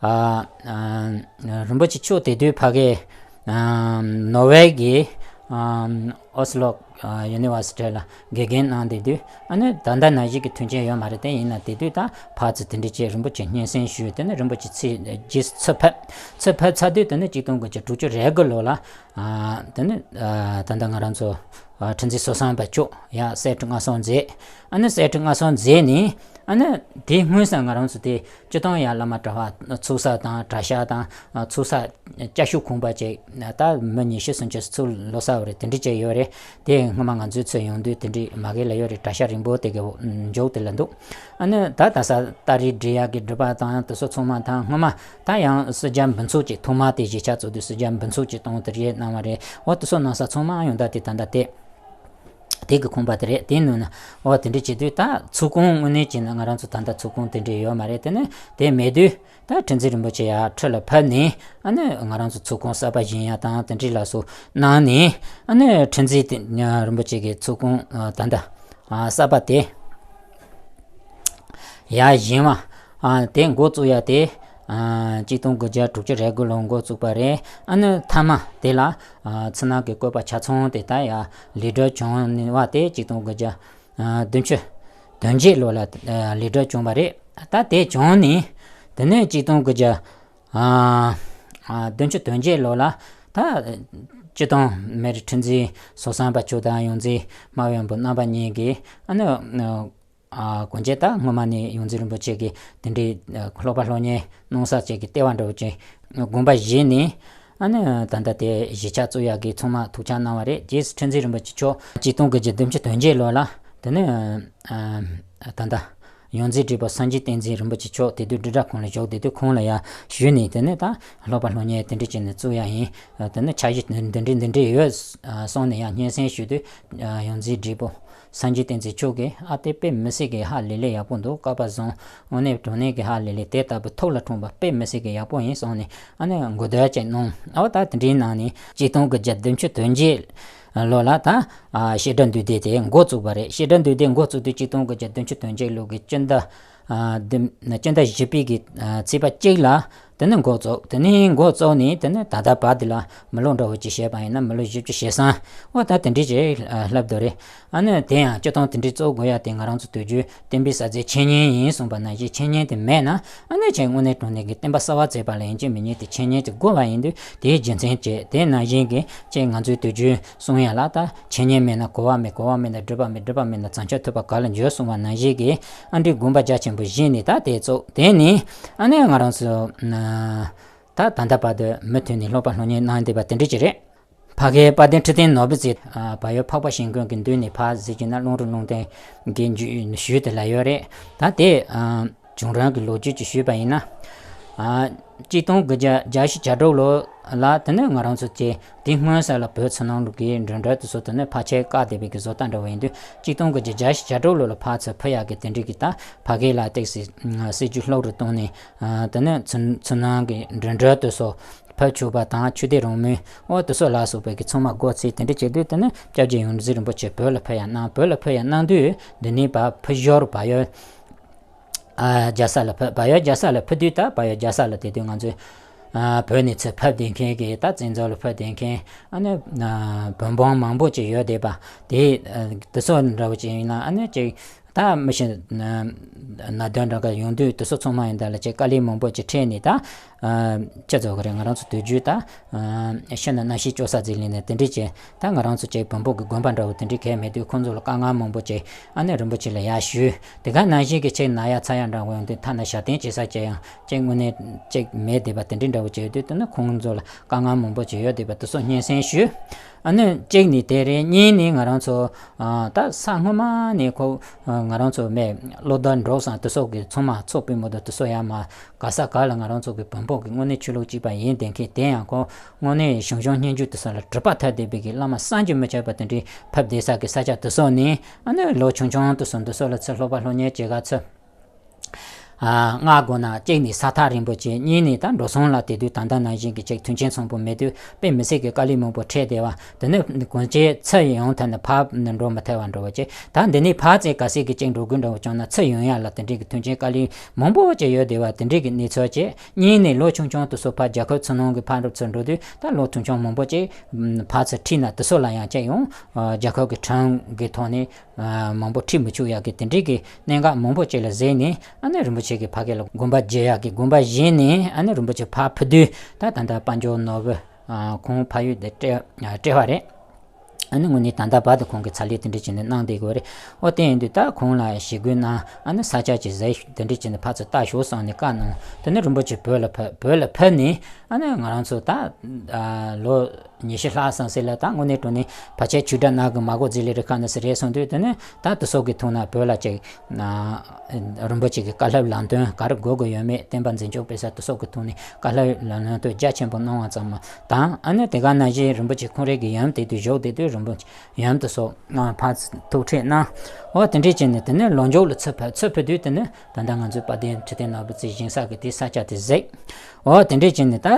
ཨ་ཨ་རིན་པོ་ཆེ་མཆོག་དེ་དུས་ཕ་གི་ཨ་ནོར་ཝེ་གི་ཨ་ཨོ་སི་ལོ་ཨ་ཡུ་ནི་ཝར་སི་ཊི་ལ་དགེ་རྒན་གནང་བསྡད་དུས་ཨ་ནི་ད་ལྟ་ནང་བཞིན་གྱི་མཐུན་རྐྱེན་ཡོད་མ་རེད། དེ་ཡིན་ན་དེ་དུས་ད་ཕར་ཚུར་དེ་འདྲ་བྱས་རིན་པོ་ཆེ་སྙན་སེང་ཞུས། དེ་ནས་རིན་པོ་ཆེ་ཚུར་རྗེས་སུ་ཚུར་ཕེབས། ཚུར་ཕེབས་ཚར་དུས་དེ་ནས་གཅིག་སྟོང་དགུ་བརྒྱ་དྲུག་ཅུ་རེ་དགུ་ལོ་ལ་ཨ་དེ་ནས་ཨ་ད་ལྟ་ང་རང་ཚོ་ཨ་ཁྲི་འཛིན་སོ་གསུམ་པ་མཆོག་ཡར་གསེར་ཁྲི་མངའ་གསོལ་མཛད། ཨ་ནི་གསེར་ཁྲི་མངའ་གསོལ་མཛད་ནས་ ཨ་ནི་དེ་སྔོན་ས་ང་རང་ཚོ་དེ་སྤྱི་བཏང་ཡར་བླ་མ་གྲྭ་པ་ཚོགས་ས་དང་གྲྭ་ཤག་དང་ཚོགས་ས་བཅའ་བཞུགས་ཁང་པ་བཅས་ད་མི་ཉི་ཤུ་སུམ་ཅུ་ཚུར་ལོག་ས་བ་རེད། དེ་འདྲ་བཅས་ཡོད་རེད། དེ་སྔོན་མ་ང་ཚོའི་ཚོ་ཡོང་དུས་དེ་འདྲའི་མ་གི་ལ་ཡོད་རེད། གྲྭ་ཤག་རིང་པོ་དེ་གི་འཇོག་དེ་ལ་འདུག་ཨ་ནི་ད་ད་ས་ཏ་རིག་འབྲི་ཡག་གི་སྒྲུབ་པ་དང་དེ་ཚོ་ཚང་མ་དང་སྔོན་མ་ད་ཡང་སྲིད་རྒྱལ་འབུམ་ཚོགས་ཀྱི་ཐོག་མ་དེ་གཞིས་ཆགས་བཙུགས་དུས་སྲིད་རྒྱལ་འབུམ་ཚོགས་ཀྱི་སྟེང་དེ་རེད་གནང་བ་རེད། འོ་དེ་ཚོ་གནང་ས་ཚང་མ་ཡོང་ད་དེ་ད་ལྟ་དེ། དེ་གི་ཁང་པ་དེ་རེད། དེ་ནང་ན་འོ་དེ་འདྲ་བྱེད་དུས་ད་ཚོགས་ཁང་དངོས་གནས་བྱས་ན་ང་རང་ཚོ་ད་ལྟ་ཚོགས་ཁང་དེ་འདྲ་ཡོད་མ་རེད། དེ་ནི་དེ་མེད་དུས་ད་ཁྲི་འཛིན་རིན་པོ་ཆེ་ཡར་ཁྲི་ལ་ཕེབས་ནས་ཨ་ནི་ང་རང་ཚོ་ཚོགས་ཁང་གསར་པ་བཞེངས་ཡ་དང་དེ་འདྲ་ལ་སོགས་གནང་ནས་ཨ་ནི་ཁྲི་འཛིན་དེ་རིན་པོ་ཆེ་གི་ཚོགས་ཁང་ད་ལྟ་གསར་པ་དེ་ཡར་བཞེངས་བ། ཨ་དེ་འགོ་བཙུགས་ཡ་དེ་ཨ་གཅིག་སྟོང་དགུ་བརྒྱ་དྲུག་ཅུ་རེ་དགུ་ལོར་འགོ་བཙུགས་པ་རེད། ཨ་ནི་མཐའ་མ་དེ་ལ་ཨ་ཕྱི་ནང་གི་བཀོད་པ་ཆ་ཚང་དེ་ད་ཡར་ལེགས་གྲུབ་བྱུང་བ་དེ་གཅིག་སྟོང་དགུ་བརྒྱ་ཨ་བདུན་ཅུ་དོན་བརྒྱད་ལོ་ལ་ཨ་ལེགས་གྲུབ་བྱུང་བ་རེད། ད་དེ་བྱུང་ནས་དེ་ནས་གཅིག་སྟོང་དགུ་བརྒྱ་ཨ་ཨ་བདུན་ཅུ་དོན་བརྒྱད་ལོ་ལ་ད་སྤྱི་བཏང་མེ་རི་ཁྲི་འཛིན་ཟུར་གསུམ་པ་མཆོག་དང་ཡོངས་འཛིན་སྨྲ་བའི་བོན་པོ་རྣམ་པ་གཉིས་ཀྱིས་ཨ་ནི་ཨ་གོན་ཆས་ད་སྔོན་མ་ནས་ཡོངས་འཛིན་རིན་པོ་ཆེ་གིས་དེ་འདྲའི་ཨ་ཀློག་པ་སློབ་གཉེར་གནང་ས་བཅས་ཀྱི་ལྟེ་བ་འདྲ་བོ་ཅིག་དགོངས་པ་བཞེས་ནས་ཨ་ནི་ད་ལྟ་དེ་གཞིས་ཆགས་བཙུགས་ཡག་གི་ཚང་མ་ཐུགས་འཆར་གནང་བ་རེད། རྗེས་སུ་ཁྲི་འཛིན་རིན་པོ་ཆེ་མཆོག་གཅིག་སྟོང་དགུ་བརྒྱ་བདུན་ཅུ་དོན་བརྒྱད་ལོ་ལ་དེ་ནི་ཨ་ད་ལྟ་ཡོངས་འཛིན་བགྲེས་པོ་སངས་རྒྱས་བསྟན་འཛིན་རིན་པོ་ཆེ་མཆོག་དེ་དུས་དྲིལ་བསྒྲགས་ཁང་ལ་བཞུགས། དེ་དུས་ཁོང་ལ་ཡང་ཞུས་ནས་དེ་ནི་ད་ཀློག་པ་སློབ་གཉེར་དེ་འདྲ་བྱས་ནས་བཙུགས་ཡག་ཡིན། དེ་ནི་འཆར་གཞི་འདི་འདྲ་འདི་འདྲ་ཡོད་གསུངས་ནས་ཡང་སྙན་སེང་ཞུས་དུས་ཡོངས་འཛིན་བགྲེས་པོ་སངས་རྒྱས་བསྟན་འཛིན་མཆོག་གིས་ཨ་དེ་དཔེ་མི་སྲིད་ཀྱི་ཧ་ལས་ལས་ཡག་པོ་འདུག་སྐལ་པ་བཟང་། དངོས་གནས་དྲང་གནས་ཀྱི་ཧ་ལས་ལས་དེ་ལྟ་བུ་ཐུགས་ལ་འཁྲུངས་པ་དཔེ་མི་སྲིད་ཀྱི་ཡག་པོ་ཡིན་གསུངས་ནས་ཨ་ནི་འགོ་དོན་ཅིག་གནང་། ཨོ་ད་དེ་འདྲའི་ནང་ནས་གཅིག་སྟོང་དགུ་བརྒྱ་བདུན་ཅུ་དོན་བརྒྱད་ལོ་ལ་ད་ཨ་བཤད་གྲྭ་འདུས་སྡེ་དེ་འགོ་བཙུགས་པ་རེད། བཤད་གྲྭ་འདུས་སྡེ་འགོ་བཙུགས་དུས་གཅིག་སྟོང་དགུ་བརྒྱ་བདུན་ཅུ་དོན་བརྒྱད་ལོ་གི་སྤྱི་ཟླ་ཨ་བདུན་སྤྱི་ཟླ་བཞི་པའི་གི་ཨ་ཚེས་པ་གཅིག་ལ་དེ་ནས་འགོ་བཙུགས། དེ་ནས་འགོ་བཙུགས་ནས་དེ་ནས་ད་ལྟ་བར་དེ་ལ་མི་ལོ་འདྲ་བོ་ཅིག་བཤད་པ་ཡིན་ན་མི་ལོ་བཞི་བཅུ་ཞེ་གསུམ་འོ་ད་དེ་འདྲའི་ཅིག་ཨ་ལྷག་འདུག་རེད། ཨ་ནི་དེ་ཡང་སྤྱི་བཏང་དེ་འདྲའི་བཙུགས་དགོས་ཡ་དེ་ང་རང་ཚོ་དུས་རྒྱུན་བསྟན་པའི་གསར་བརྗེའི་འཆད་ཉན་ཡིན་གསུངས་པ་ནང་བཞིན་འཆད་ཉན་དེ་མེད་ན་ཨ་ནི་ཅིག་དངོས་གནས་དྲང་གནས་ཀྱི་བསྟན་པ་གསར་བ་མཛད་པ་ལ་ཡིན་གཅིག་མིན་གཉིས་དེ་འཆད་ཉན་དེ་དགོས་པ་ཡིན་དུས་དེའི་རྒྱུ་མཚན་བྱས། དེ་ནང་བཞིན་གྱི་ཅིག་ང་ཚོའི་དུས་རྒྱུན་གསུང་ཡ་ལ་ད་འཆད་ཉན་མེད་ན་གོ་བ་མེད། གོ་བ་མེད་ན་སྒྲུབ་པ་མེད། སྒྲུབ་པ་མེད་ན་བྱང་ཆུབ་ཐོབ་པ་ག་ལ་འབྱོར་གསུངས་པ་ནང་བཞིན་གྱི་ཨ་འདྲའི་དགོངས་པ་རྒྱ་ཆེན་པོ་བཞེས་ནས་ད་དེ་བཙུགས། དེ་ནས་ཨ་ནི་ང་རང་ཚོ་ད་ད་ལྟ་བར་དུ་མུ་མཐུད་ནས་ཀློག་པ་སློབ་གཉེར་གནང་བསྡད་པ་དེ་འདྲ་ཅིག་རེད། ཕ་གིའི་དཔལ་ལྡན་ཁྲི་བརྟན་ནོར་བུ་རྩེ་བལ་ཡུལ་འཕགས་པ་ཞིང་ཀུན་གྱི་མདུན་ནས་ཕར་གཟིགས་ཀྱི་ན་ཀློང་རུ་ཀློང་རྟེན་གྱི་ཞུས་དེ་ལ་ཡོད་རེད། ད་དེ་བྱུང་རིམ་གྱི་ལོ་རྒྱུས་ཀྱི་ཞུས་པ་ཡིན་ན། གཅིག་སྟོང་དགུ་བརྒྱ་བརྒྱད་ཅུ་གྱ་དྲུག་ལོ་ལ་དེ་ནས་ང་རང་ཚོ་དེ་དེ་སྔོན་ས་ལ་བོད་ཕྱི་ནང་ལུགས་ཀྱི་འགྲིམ་འགྲུལ་དེ་ཚོ་དེ་ནས་ཕལ་ཆེར་བཀག་བསྡད་པའི་གི་བཟོ་ལྟ་འདྲ་བོ་ཡིན་དུས་གཅིག་སྟོང་དགུ་བརྒྱ་བརྒྱད་ཅུ་གྱ་དྲུག་ལོ་ལ་ཕར་ཚུར་ཕུད་ཡག་གི་དེ་འདྲའི་གི་ད་ཕ་གི་ལ་ཏོག་ཙམ་སྲིད་ཇུས་ལྷུག་རུ་བཏང་ནས་དེ་ནས་ཕྱི་ཕྱི་ནང་གི་འགྲིམ་འགྲུལ་དེ་ཚོ་ཕར་ཕྱོགས་པ་དང་ཆོས་དད་རང་མོས་འོ་དེ་ཚོ་ལ་སོགས་པའི་གི་ཚང་མ་སྒོ་ཕྱེ་དེ་འདྲ་བྱེད་དུས་དེ་ནས་སྐྱབས་རྗེ་ཡོངས་འཛིན་རིན་པོ་ཆེ་བོད་ལ་ཕེབས་ཡག་གནང་། བོད་ལ་ཕེབས་ཡག་གནང་དུས་འདི་ནས་བ་ཕུ་ཞོར་བལ་ཡུལ་ཨ་རྒྱལ་ས་ལ་ཕེབས། བལ་ཡུལ་རྒྱལ་ས་ལ་ཕེབས་དུས་ད་བལ་ཡུལ་རྒྱལ་ས་ལ་དེ་དུས་ང་ཚོས་ཨ་བོད་ནས་ཚུར་ཕེབས་བསྡད་མཁན་གི་ད་བཙན་འཛུལ་ལ་ཕེབས་བསྡད་མཁན་ཨ་ནི་ཨ་བོན་སྤུན་མང་པོ་ཅིག་ཡོད་བསྡད་པ་དེ་ཨ་དེ་ཚོ་འདྲ་བོ་ཅིག་ཡིན་ན་ཨ་ནི་ཅིག་ད་མི་ཤེས། ན་གནད་དོན་འདྲ་ག་ཡོང་དུས་དེ་ཚོ་ཚང་མ་ཡིན་ད་ལ་ཅིག་དཀའ་ལས་མང་པོ་ཅིག་འཕྲད་ནས་ད་ཨ་ཅི་ཚོ་ག་རེ་ང་རང་ཚོ་དུས་རྒྱུན་ད་ཨ་ཤི་ན་རྣ་ཤེས་སྐྱོ་ས་ཟིག་ལེན་ནས་དེ་འདྲས་ཅིག་ད་ང་རང་ཚོ་ཅིག་བོན་པོ་གི་དགོན་པ་འདྲ་བོ་དེ་འདྲས་གས་མེད་དུས་ཁོང་ཚོ་ལ་དཀའ་ངལ་མང་པོ་ཅིག་ཨ་ནི་རིན་པོ་ཆེ་ལ་ཡར་ཞུས། དེ་ག་ནང་བཞིན་གྱི་ཅིག་ན་ཡ་ཚ་ཡ་འདྲ་བོ་ཡོང་དུས་ཐ་ན་ཞབས་བརྟན་བྱེད་ས་ཅིག་ཡང་ཅིག་དངོས་གནས་ཅིག་མེད་བསྡད་པ་དེ་འདྲས་འདྲ་བོ་ཅིག་ཡོད་དུས་དེ་ནི་ཁོང་ཚོ་ལ་དཀའ་ངལ་མང་པོ་ཅིག་ཡོད་བསྡད་པ་དེ་ཚོ་སྙན་སེང་ཞུས། ཨ་ནི་གཅིག་ནི་དེ་རེད། གཉིས་ནི་ང་རང་ཚོ་ཨ་ད་ས་སྔོན་མ་ནས་ཁོ་ཨ་ང་རང་ཚོ་མེད་བློ་བདེ་འགྲོ་སང་དེ་ཚོ་གི་ཚང་མ་ཚོགས་པའི་མོ་དོ་དེ་ཚོ་ཡང་མ་ག་ས་ག་ལ་ང་རང་ཚོ་གི་བོན་པོ་གི་དངོས་གནས་ཆོས་ལུགས་གཅིག་པ་ཡིན་བསྡད་མཁན་དེ་ཡང་ཁོ་དངོས་གནས་ཞང་ཞུང་སྙན་བརྒྱུད་དེ་ཚོ་ལ་གྲུབ་པ་ཐལ་བསྡད་པའི་གི་བླ་མ་བསམ་གྱིས་མི་ཁྱབ་པ་དེ་འདྲའི་ཕེབས་བསྡད་ས་གི་ས་ཆ་དེ་ཚོ་ནས་ཨ་ནི་ལོ་ཆུང་ཆུང་དེ་ཚོ་འདི་ཚོ་ལ་ཚུར་ཀློག་པ་སློབ་གཉེར་བྱེད་ག་ཚུར། ཨ་ང་དགོངས་ན་གཅིག་ནི་ས་ཐག་རིང་པོ་བྱས། གཉིས་ནི་ད་འགྲོ་སོང་ལ་དེ་དུས་ད་ལྟ་ནང་བཞིན་གྱི་ཅིག་མཐུན་རྐྱེན་ཚང་པོ་མེད་དུས་དཔེ་མི་སྲིད་ཀྱི་དཀའ་ལས་མང་པོ་འཕྲད་བསྡད་པ་དེ་ནི་གང་ཅི་ཚུར་ཡོང་ཐབས་ནི་ཕར་ནི་འགྲོ་མི་ཐུབ་པ་འདྲ་བོ་བྱས། ད་འདི་ནས་ཕར་ཚུར་ག་ཟིག་གི་ཅིག་འགྲོ་དགོས་འདྲ་བོ་བྱུང་ན་ཚུར་ཡོང་ཡ་ལ་དེ་འདྲའི་གི་མཐུན་རྐྱེན་དཀའ་ལས་མང་པོ་ཅིག་ཡོད་བསྡད་པ་དེ་འདྲའི་གི་གནས་ཚུལ་བྱས། གཉིས་ནི་ལོ་ཆུང་ཆུང་དེ་ཚོ་ཕར་རྒྱལ་ཁབ་ཕྱི་ནང་གི་ཕར་འགྲོ་ཚུར་འགྲོ་དུས་ད་ལོ་ཆུང་ཆུང་མང་པོ་ཅིག་ཕར་ཚུར་ཁྲིད་ན་དེ་ཚོ་ལ་ཡང་ཅིག་ཡང་རྒྱལ་ཁབ་ཀྱི་ཁྲིམས་ཀྱི་ཐོག་ནས། ཨ་མང་པོ་ཁྲིད་མི་ཆོག་ཡག་གི་དེ་འདྲའི་གི་གནད་འགག་མང་པོ་ཅིག་ལ་གཟིགས་ནས་ཨ་ནི་རིན་པོ་ཆེ་གི་ཕ་གི་ལ་དགོངས་པ་བཞེས་ཡག་གི་དགོངས་པ་བཞེས་ནས་ཨ་ནི་རིན་པོ་ཆེ་ཕར་ཕུད་དུས་ད་ད་ལྟ་དཔལ་འབྱོར་ནོར་བུ་ཨ་ཁོང་ཕ་ཡུལ་དེ་སྤྲད་ཨ་སྤྲད་པ་རེད། ཨ་ནི་དངོས་གནས་ད་ལྟ་བར་དུ་ཁོང་གི་ཚ་ལས་དེ་འདྲ་བྱས་ནས་གནང་བསྡད་ཀྱི་ཡོད་རེད། འོ་དེ་ཡིན་དུས་ད་ཁོང་ལ་ཞི་རྒོལ་གནང་། ཨ་ནི་ས་སྐྱ་ཅིག་ཟེར་དེ་འདྲ་བྱས་ནས་ཕར་ཚུར་ལྟ་ཞོག་བསམ་ནས་བཀའ་གནང་། དེ་ནས་རིན་པོ་ཆེ་བོད་ལ་ཕེབས། བོད་ལ་ཕེབས་ནས་ཨ་ནི་ང་རང་ཚོ་ད་ཨ་ལོ་ཉི་ཤུ་ལྷག་ཙམ་ཟིན་ལ་ད་དངོས་གནས་དྲང་གནས་ཕལ་ཆེར་ཆོས་གྲྭ་ནང་གི་མ་གོ་ཟི་ལི་རི་ཁ་ནས་ཟི་རེད་སོང་དུས། དེ་ནས་ད་དེ་ཚོ་གི་ཐོག་ན་བོད་ལ་ཅིག་རིན་པོ་ཆེ་གི་བཀའ་སློབ་ལམ་སྟོན་ག་རེ་དགོས་དགོས་ཡོད་མེད། བསྟན་པ་འཛིན་སྐྱོང་སྤེལ་ས་དེ་ཚོ་གི་ཐོག་ནས་བཀའ་སློབ་ལམ་སྟོན་རྒྱ་ཆེན་པོ་གནང་བ་ཙམ་མ་དང་། ཨ་ནི་དེ་ག་ནང་བཞིན་རིན་པོ་ཆེ་ཁོང་རང་གི་ཡུམ་དེ་དུས་བཞུགས་བསྡད་དུས་རིན་པོ་ཆེ་ཡུམ་དེ་ཚོ་ཕར་ཐུག་འཕྲད་གནང་། འོ་དེ་འདྲས་བྱས་ནས་དེ་ནས་ལོ་མཇུག་ལ་ཚུར་ཕེབས། ཚུར་ཕེབས་དུས་དེ་ནས་ད་ལྟ་ང་ཚོའི་དཔལ་ལྡན་ཁྲི་བརྟན་ནོར་བུ་རྩེ་བཞེངས་ས་གི་དེ་ས་ཆ་དེ་གཟིགས། འོ་དེ་འདྲས་བྱས་ནས་ད་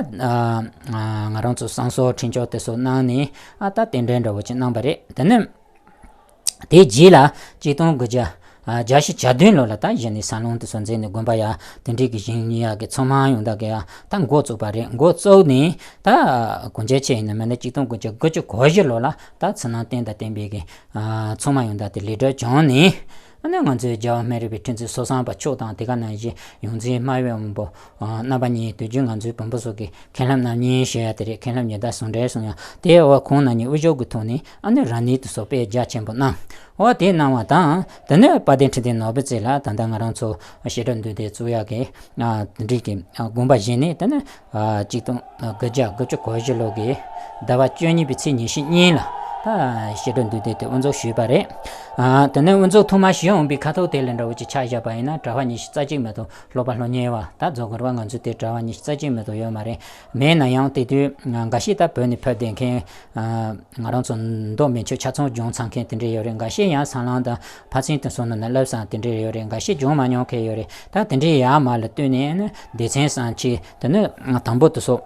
ང་རང་ཚོ་བསང་གསོལ་ཕྲིན་བཅོལ་དེ་ཚོ་གནང་ནས་ཨ་ད་རྟེན་འབྲེལ་འདྲ་བོ་ཅིག་གནང་བ་རེད། དེ་ནས། དེའི་རྗེས་ལ་གཅིག་སྟོང་དགུ་བརྒྱ་བརྒྱད་ཅུ་གྱ་བདུན་ལོ་ལ་ད་གཞི་ནས་ས་ལོང་དེ་ཚོ་མཛད་ནས་དགོན་པ་ཡ་དེ་འདྲའི་གི་བཞེངས་ཡག་གི་ཚང་མ་ཡོང་ད་གི་ཡ་ད་འགོ་བཙུགས་པ་རེད། འགོ་བཙུགས་ནས་ད་གོང་ཆེན་ཆེ་ཡིན་ན་མིན་ན་གཅིག་སྟོང་དགུ་བརྒྱ་དགུ་བཅུ་གོ་བཞི་ལོ་ལ་ད་ཚུར་ནང་རྟེན་དང་བརྟེན་པའི་གི་ཚང་མ་ཡོང་ད་དེ་ལས་གྲྭ་བྱུང་ནས། ཨ་ནི་ང་ཚོའི་རྒྱལ་བ་སྨན་རི་བའི་ཁྲི་འཛིན་སོ་བཟང་པ་མཆོག་དང་། དེ་ག་ནང་བཞིན་ཡོངས་འཛིན་སྨྲ་བའི་དབང་པོ་རྣམ་པ་གཉིས། དུས་རྒྱུན་ང་ཚོའི་བོན་པོ་ཚོ་གི་མཁན་སློབ་རྣམ་གཉིས་ཞུ་ཡ་དེ་རེད། མཁན་སློབ་ཉི་ཟླ་ཟུང་འབྲེལ་གསུང་ཡ་དེ། འོ་ཁོང་རྣམ་གཉིས་དབུ་བཞུགས་ཀྱི་ཐོག་ནས་ཨ་ནི་རབ་གནས་དེ་ཚོ་དཔེ་རྒྱ་ཆེན་པོ་གནང་། འོ་དེ་གནང་བ་དང་། དེ་ནས་དཔལ་ལྡན་ཁྲི་བརྟན་ནོར་བུ་རྩེ་ལ་ད་ལྟ་ང་རང་ཚོ་བཤད་གྲྭ་འདུས་སྡེ་བཙུགས་ཡག་གི་དེ་འདྲའི་གི་དགོངས་པ་བཞེས་ནས། དེ་ནས་གཅིག་སྟོང་དགུ་བརྒྱ་དགུ་བཅུ་གོ་བཞི་ལོ་གི་ཟླ་བ་བཅུ་གཉིས་པའི་ཚེས་ཉི་ཤུ་གཉིས་ལ་ད་བཤད་གྲྭ་འདུས་སྡེ་དེ་དབུ་འཛུགས་ཞུས་པ་རེད། དེ་ནས་དབུ་འཛུགས་ཐོག་མ་ཞུས་འོང་པའི་ཁ་ཐུག་དེ་ལ་འདྲ་བོ་ཅིག་ཆ་བཞག་པ་ཡིན་ན་གྲྭ་པ་ཉི་ཤུ་རྩ་གཅིག་མ་གཏོགས། ལྷོ་པ་ལྷོ་གཉེར་བ་ད་རྫོང་གི་ར་བ་ང་ཚོའི་དེ་གྲྭ་པ་ཉི་ཤུ་རྩ་གཅིག་མ་གཏོགས་ཡོད་མ་རེད། མེད་ན་ཡང་དེ་དུས་འགའ་ཤས་ད་བོད་ནས་ཕེབས་བསྡད་མཁན་ང་རང་ཚོ་མདོ་སྨད་ཆོས་ཆ་ཚང་སྦྱོང་ཚར་མཁན་དེ་འདྲས་ཡོད་རེད། འགའ་ཤས་ཡང་སྲང་ལམ་དང་ཕར་ཕྱིན་དེ་ཚོ་ནང་ན་བསླབས་ས་དེ་འདྲས་ཡོད་རེད། འགའ་ཤས་སྦྱོང་མ་མྱོང་མཁན་ཡོད་རེད། ད་དེ་འདྲས་ཡར་མར་ལ་བསྟུན་ནས་ནི་སྡེ་ཚན་གསུམ་བྱས། དེ་ནི་དང་པོ་དེ་ཚོ་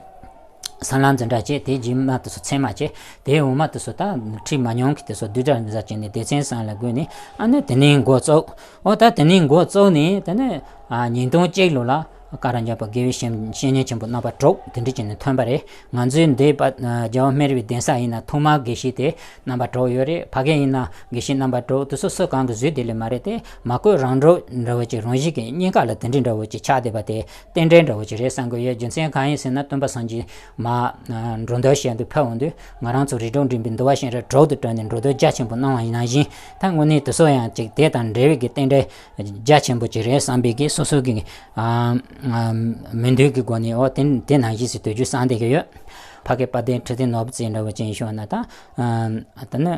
སྲང་ལམ་འཛིན་གྲྭ་བྱས། དེའི་རྗེས་མ་དེ་ཚོ་ཚད་མ་བྱས། དེའི་འོག་མ་དེ་ཚོ་ད་ཁྲིད་མ་མྱོང་གི་དེ་ཚོ་བསྡུས་གྲྭ་འཛིན་གྲྭ་བྱས་ནས་སྡེ་ཚན་གསུམ་ལ་བགོས་ནས་ཨ་ནི་དེ་ནས་འགོ་བཙུགས། འོ་ད་དེ་ནས་འགོ་བཙུགས་ནས་དེ་ནས་ཉིས་སྟོང་གཅིག་ལོ་ལ་བཀའ་རབ་འབྱམས་པ་དགེ་བའི་བཤེས་བཤེས་གཉེན་ཆེན་པོ་རྣམ་པ་དྲུག་དེ་འདྲ་བྱས་ནས་ཐོན་པ་རེད། ང་ཚོའི་འདི་པ་རྒྱལ་བ་སྨན་རི་བའི་གདན་ས་ཡིན་ན་ཐོག་མར་དགེ་བཤེས་དེ་རྣམ་པ་དྲུག་ཡོད་རེད། ཕ་གི་ཡིན་ན་དགེ་བཤེས་རྣམ་པ་དྲུག་དེ་ཚོ་སུ་གང་གི་བཟོས་དེ་ལས་མ་རེད། དེ་མ་བསྐོས་རང་འགྲོ་འདྲ་བོ་ཅིག་རང་བཞིན་གྱི་གཉིས་ཀ་ལ་དེ་འདྲ་འདྲ་བོ་ཅིག་ཆགས་བསྡད་པ་དེ་རྟེན་འབྲེལ་འདྲ་བོ་ཅིག་རེད་བསམ་གི་ཡོད། རྒྱུ་མཚན་གང་ཡིན་ཟེར་ན་སྟོན་པ་སངས་རྒྱས་མར་འགྲོ་འདུལ་བྱེད་དུ་ཕེབས་འོང་དུས་ང་རང་ཚོ་རིགས་དྲུག་འདྲེན་པའི་འདུལ་བ་གཤེན་རབ་དྲུག་ཏུ་གྲགས་ནས་འགྲོ་འདུལ་རྒྱ་ཆེན་པོ་གནང་བ་ཡིན་ནང་བཞིན། ད་དངོས་གནས་དེ་ཚོ་ཡང་ཅིག་དེ་དང་འབྲེལ་བའི་གི་རྟེན་འབྲེལ་རྒྱ་ཆེན་པོ་ཅིག་རེད་བསམ་པའི་གི་སོ་སོ་གི་མོས་འདུན་གྱི་སྒོ་ནས། འོ་དེ་དེ་ནང་བཞིན་ཞིག་དུས་རྒྱུན་བསམ་བསྡད་ཀྱི་ཡོད། ཕ་གི་དཔལ་ལྡན་ཁྲི་བརྟན་ནོར་བུ་རྩེ་འདྲ་བོ་ཅན་ཞུ་ན་ད། ད་ནི་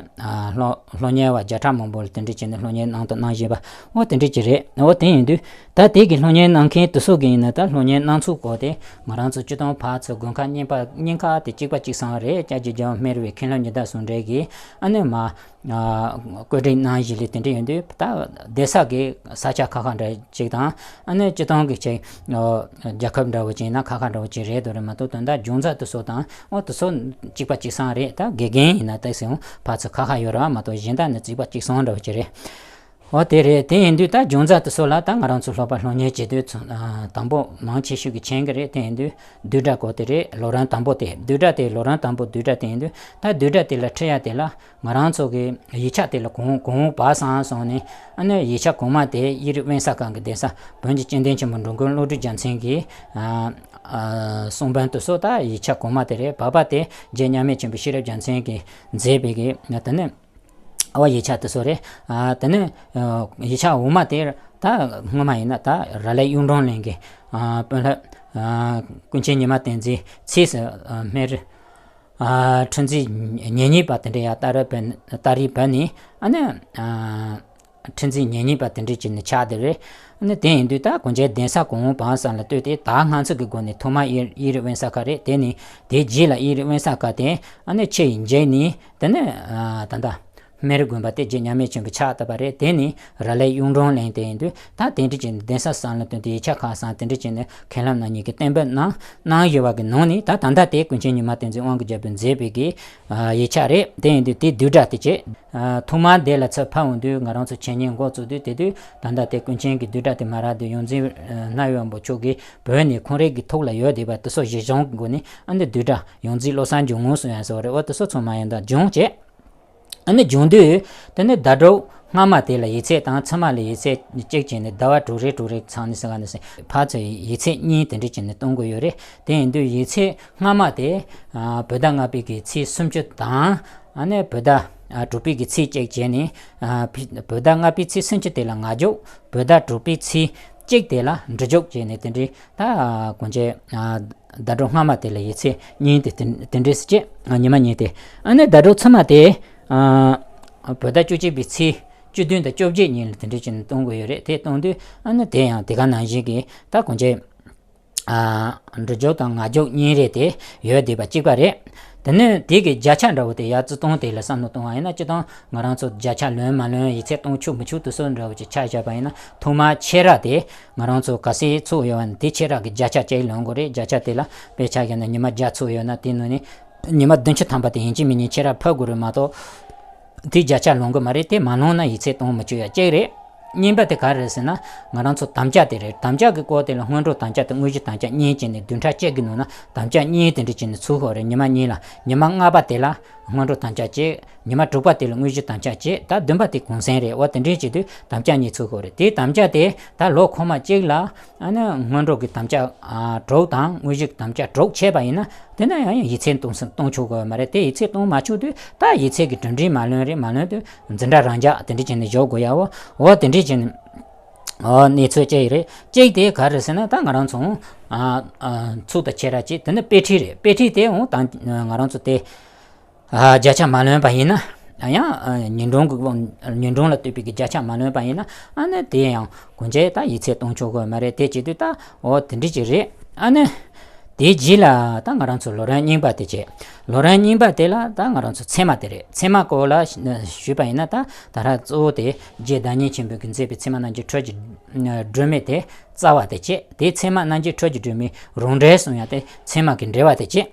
སློབ་སློབ་གཉེར་བ་བརྒྱ་ཕྲག་མང་པོ་ལ་དེ་འདྲ་བྱས་ནས་སློབ་གཉེར་གནང་དང་གནང་བཞིན་པ། འོ་དེ་འདྲ་ཅིག་རེད། འོ་དེ་ཡིན་དུས་ད་དེ་གི་སློབ་གཉེར་གནང་མཁན་དེ་ཚོ་གི་ཡིན་ན་ད་སློབ་གཉེར་གནང་ཚུལ་སྐོར་དེ་ང་རང་ཚོ་སྤྱི་བཏང་ཕར་ཚུར་དགོན་ཁག་གཉིས་པ་གཉིས་ཀ་དེ་གཅིག་པ་གཅིག་གསུང་རེད། སྐྱབས་རྗེ་རྒྱལ་བ་སྨན་རི་བའི་མཁན་སློབ་ཉི་ཟླ་ཟུང་འབྲེལ་གིས་ཨ་ནི་མར་བཀོད་སྒྲིག་གནང་བཞིན་ལས་དེ་འདྲ་ཡིན་དུས། ད་སྡོད་ས་གི་ས་ཆ་ཁག་ཁག་འདྲ་ཅིག་དང་། ཨ་ནི་སྤྱི་བཏང་གི་ཅིག་རྒྱལ་ཁབ་འདྲ་བོ་ཅིག་ཡིན་ན་ཁག་ཁག་འདྲ་བོ་ཅིག་རེད་འདུག་རེད་མ་གཏོགས། དོན་དག་སྦྱོང་རྩ་དེ་ཚོ་དང་འོ་དེ་ཚོ་གཅིག་པ་གཅིག་གསུང་རེད། ད་དགེ་རྒན་ཡིན་ན་ད་ཟེར་ཡང་ཕར་ཚུར་ཁག་ཁག་ཡོད་རེད་མ་གཏོགས། གཞན་དག་ནི་གཅིག་པ་གཅིག་གསུང་འདྲ་བོ་ཅིག་རེད། འོ་དེ་རེད། དེ་ཡིན་དུས་ད་སྦྱོང་རྩ་དེ་ཚོ་ལ་ད་ང་རང་ཚོ་སློབ་པ་སློབ་གཉེར་བྱེད་དུས་ཚོ་དང་པོ་མང་ཆེ་ཤོས་ཀྱི་མཁྱེན་གྱི་རེད། དེ་ཡིན་དུས་བསྡུས་གྲྭ་སྐོར་དེ་རེད། ལོ་རིམ་དང་པོ་དེ་བསྡུས་གྲྭ་དེ་ལོ་རིམ་དང་པོ་བསྡུས་གྲྭ་དེ་ཡིན་དུས། ད་བསྡུས་གྲྭ་དེ་ལ་ཁྲིད་ཡ་དེ་ལ་ང་རང་ཚོ་གི་ཡིག་ཆ་དེ་ལ་གོང་གོང་འོག་བག་ཚང་སོང་ནས། ཨ་ནི་ཡིག་ཆ་གོང་མ་དེ་དབྱིག་གཉེན་དབེན་ས་ཁང་གི་གདན་ས་བོན་གྱི་སྤྱི་དོན་ཆེན་པོ་འགྲོ་མགོན་བློ་གྲོས་རྒྱལ་མཚན་གྱིས་གསུང་འབུམ་དེ་ཚོ་ད་ཡིག་ཆ་གོང་མ་དེ་རེད། བར་པ་དེ་རྗེ་མཉམ་མེད་ཆེན་པོ་ཤེས་རབ་རྒྱལ་མཚན་གྱིས་མཛད་པའི་གི་དེ་ནི། ཨ་བ་ཡིག་ཆ་དེ་ཚོ་རེད། ཨ་དེ་ནས་ཡིག་ཆ་འོག་མ་དེར་ད་སྔོན་མ་ཡིན་ན་ད་ར་ལས་གཡུང་དྲུང་གླིང་གི་ཨ་དཔོན་སློབ་ཨ་ཀུན་མཁྱེན་ཉི་མ་བསྟན་འཛིན་ཚེས་སུ་ཨ་སྨན་རི་ཨ་ཁྲི་འཛིན་ཉེ་ཉེ་པ་དེ་འདྲ་ཡ་ཏ་རི་བོད་ཏ་རི་བོད་ནས་ཨ་ནི་ཨ་ཁྲི་འཛིན་ཉེ་ཉེ་པ་དེ་འདྲ་བྱས་ནས་ཆགས་བསྡད་རེད། ཨ་ནི་དེ་ཡིན་དུས་ད་གོང་ཆེན་གདན་ས་གོང་འོག་བག་ཚང་ལ་ལྟོས་ཏེ་ད་ང་ཚོ་གི་སྒོ་ནས་ཐོག་མ་དབྱིག་དབྱིག་གཉེན་དབེན་ས་ཁང་རེད། དེ་ནས་དེའི་རྗེས་ལ་དབྱིག་གཉེན་དབེན་ས་ཁང་དེ་ཨ་ནི་ཆུ་ཡི་འཇིག་ནས་དེ་ནས་ཨ་ད་ལྟ། སྨན་རི་དགོན་པ་དེ་རྗེ་མཉམ་མེད་ཆེན་པོ་ཕྱག་བཏབ་པ་རེད། དེ་ནི་ར་ལས་གཡུང་དྲུང་གླིང་དེ་ཡིན་དུས་ད་དེ་འདྲ་བྱས་ནས་གདན་ས་གསུམ་ལ་བསྟུན་ཏེ་ཡིག་ཆ་ཁག་གསུམ་དེ་འདྲ་བྱས་ནས་མཁན་སློབ་རྣམ་གཉིས་ཀྱིས་གཏན་འབེབས་གནང་གནང་ཡོད་པ་གི་ནང་ནས། ད་ད་ལྟ་དེ་ཀུན་མཁྱེན་ཉི་མ་བསྟན་འཛིན་དབང་གི་རྒྱལ་པོས་མཛད་པའི་གི་ཡིག་ཆ་རེད། དེ་ཡིན་དུས་དེ་བསྡུས་གྲྭ་དེ་བྱས། ཐོག་མར་དེ་ལ་ཚུར་ཕེབས་འོང་དུས་ང་རང་ཚོ་འཆད་ཉན་འགོ་བཙུགས་དུས་དེ་དུས་ད་ལྟ་དེ་ཀུན་མཁྱེན་གྱི་བསྡུས་གྲྭ་དེ་མ་རག་དུས་ཡོངས་འཛིན་རྣམ་གཡོ་བམ་པོ་མཆོག་གིས་བོད་ནས་ཁོང་རང་གི་ཐུགས་ལ་ཡོད་བསྡད་པ་དེ་ཚོ་གཞི་བཟུང་གི་སྒོ་ནས་ཨ་ནི་བསྡུས་གྲྭ་ཡོངས་འཛིན་བློ་བཟང་འཇམ་དབྱངས་གསུང་ཡ་ཟེར་བ་རེད། འོ་དེ་ཚོ་ཚང་མ་ཡང་ད་སྦྱོང་བྱས། ཨ་ནི་སྦྱོང་དུས་དེ་ནས་ཟླ་གྲོགས་ སྔ་མ་དེ་ལ་ཡིག་ཚད་དང་ཕྱི་མ་ལ་ཡིག་ཚད་གཅིག་བྱས་ནས་ཟླ་བ་དྲུག་རེ་དྲུག་རེ་ཚང་ནས་ཟེར་ག་ནས་ཕར་ཚུར་ཡིག་ཚད་གཉིས་དེ་འདྲ་བྱས་ནས་གཏོང་གི་ཡོད་རེད། དེ་ཡིན་དུས་ཡིག་ཚད་སྔ་མ་དེ་ཨ་བོད་ཟླ་ལྔ་པའི་གི་ཚེས་སུམ་ཅུ་དང་། ཨ་ནི་བོད་ཟླ་ཨ་དྲུག་པའི་གི་ཚེས་གཅིག་བྱས་ནས། ཨ་བོད་ཟླ་ལྔ་པའི་ཚེས་སུམ་ཅུ་དེ་ལ་ང་འཇུག་བོད་ཟླ་དྲུག་པའི་ཚེས་གཅིག་དེ་ལ་འབྲི་འཇུག་བྱས་ནས་དེ་འདྲའི་ད་གོང་ཆེ་ཟླ་གྲོགས་སྔ་མ་དེ་ལ་ཡིག་ཚད་གཉིས་དེ་དེ་དེ་འདྲས་སུ་བྱས། ཉི་མ་གཉིས་དེ། ཨ་ནི་ཟླ་གྲོགས་ཕྱི་མ་དེ་ཨ་བོད་ཟླ་བཅུ་གཅིག་པའི་ཚེས་བཅུ་བདུན་དང་བཅོ་བརྒྱད་གཉིས་ལ་དེ་འདྲས་བྱས་ནས་གཏོང་དགོས་ཡོད་རེད། དེ་གཏོང་དུས་ཨ་ནི་དེ་ཡང་དེ་ག་ནང་བཞིན་གྱི་ད་གོང་ཆེ་ཨ་འབྲི་འཇུག་དང་ངག་འཇུག་གཉིས་རེད། དེ་ཡོད་བསྡད་པ་གཅིག་པ་རེད། དེ་ནས་དེ་གི་བརྒྱ་ཆ་འདྲ་བོ་དེ་ཡར་བརྩི་སྟངས་དེ་ལ་བསམ་བློ་གཏོང་བ་ཡིན་ན། སྤྱིར་བཏང་ང་རང་ཚོ་བརྒྱ་ཆ་ལོན་མ་ལོན་ཡིག་ཚད་གཏོང་ཆོག་མི་ཆོག་དེ་ཚོ་འདྲ་བོ་ཅིག་ཆ་བཞག་པ་ཡིན་ན། ཐོག་མར་ཆེ་ར་དེ་ང་རང་ཚོ་ག་ཚོད་ཚུགས་ཡོད་པ་ན་དེ་ཆེ་ར་གི་བརྒྱ་ཆ་གཅིག་ལོན་དགོས་རེད། བརྒྱ་ཆ་དེ་ལ་དཔེ་ཆ་བཞག་ན་ཉི་མ་བརྒྱ་ཚུགས་ཡོད་ན་དེ་ནང་ནས་ཉི་མ་བདུན་ཅུ་ཐམ་པ་དེ་ཡིན་གཅིག་མིན་གཉིས་ཆེ་ར་ཕབ་དགོས་རེད་མ་གཏོགས། དེ་བརྒྱ་ཆ་ལོན་གི་མ་རེད། དེ་མ་ལོན་ན་ཡིག་ཚད་གཏོང་མི་ཆོག་ཡ་གཅིག་རེད། གཉིས་པ་དེ་ག་རེ་རེད་ཟེར་ན། ང་རང་ཚོ་དམ་བཅའ་དེ་རེད། དམ་བཅའ་གི་སྐོར་དེ་ལ་སྔོན་འགྲོ་དམ་བཅའ་དང་དངོས་གཞི་དམ་བཅའ་གཉིས་བྱས་ནས་བདུན་ཕྲག་གཅིག་གི་ནང་ན་དམ་བཅའ་གཉིས་དེ་འདྲ་བྱས་ནས་ཚུགས་དགོས་རེད། ཉི་མ་གཉིས་ལ། ཉི་མ་ལྔ་པ་དེ་ལ་སྔོན་འགྲོ་དམ་བཅའ་གཅིག་ཉི་མ་དྲུག་པ་དེ་ལ་དངོས་གཞི་དམ་བཅའ་གཅིག་ད་བདུན་པ་དེ་གུང་སེང་རེད། འོ་དེ་འདྲ་བྱེད་དུས་དམ་བཅའ་གཉིས་ཚུགས་དགོས་རེད། དེ་དམ་བཅའ་དེ་ད་ལོ་འཁོར་མ་གཅིག་ལ་ཨ་ནི་སྔོན་འགྲོ་གི་དམ་བཅའ་ཨ་དྲུག་དང་དངོས་གཞི་གི་དམ་བཅའ་དྲུག་བྱས་པ་ཡིན་ན། དེ་ན་ཡང་ཡིག་ཚད་གཏོང་ས་གཏོང་ཆོག་གི་མ་རེད། དེ་ཡིག་ཚད་གཏོང་མ་ཆོག་དུས་ད་ཡིག་ཚད་ཀྱི་གྲུབ་འབྲས་མ་ལོན་རེད། མ་ལོན་དུས་འཛིན་གྲྭ་རང་འཇགས་དེ་འདྲ་བྱས་ནས་འཇོག་དགོས་ཡ། འོ་འོ་དེ་འདྲ་བྱས་ནས་འོ་གནས་ཚུལ་ཅི་ཡིན་རེད། གཅིག་དེ་ག་རེ་ཟེར་ན། ད་ང་རང་ཚོ་ཨ་ཨ་ཚུགས་དང་ཆེ་ར་གཅིག་དེ་ནི་དཔེ་ཁྲིད་རེད། དཔེ་ཁྲིད་དེ་འོ་ད་ང་རང་ཚོ་དེ་ཨ་བརྒྱ་ཆ་མ་ལོན་པ་ཡིན་ན། ཡང་ཨ་ཉིན་གྲངས་ཀྱི་ཉིན་གྲངས་ལ་ལྟོས་པའི་གི་བརྒྱ་ཆ་མ་ལོན་པ་ཡིན་ན། ཨ་ནི་དེ་ཡང་གོང་ཆེ་ད་ཡིག་ཚད་གཏོང་ཆོག་གི་མ་རེད། དེ་བྱེད་དུས་ད་འོ་དེ་འདྲ་ཅིག་རེད། ཨ་ནི་དེའི་རྗེས་ལ་ད་ང་རང་ཚོ་ལོ་རིམ་གཉིས་པ་དེ་བྱས། ལོ་རིམ་གཉིས་པ་དེ་ལ་ད་ང་རང་ཚོ་ཚད་མ་དེ་རེད། ཚད་མ་སྐོར་ལ་ཞུས་པ་ཡིན་ན། ད་ད་ར་གཙོ་བོ་དེ་རྗེ་བདག་ཉིད་ཆེན་པོས་ཀྱིས་མཛད་པའི་ཚད་མ་རྣམ་འབྱེད་འཕྲུལ་གྱི་སྒྲོན་མེ་དེ་རྩ་བ་དེ་བྱས། དེའི་ཚད་མ་རྣམ་འབྱེད་འཕྲུལ་གྱི་སྒྲོན་མེའི་རང་འགྲེལ་གསུང་ཡ་དེ་ཚད་མ་གི་འགྲེལ་བ་དེ་བྱས།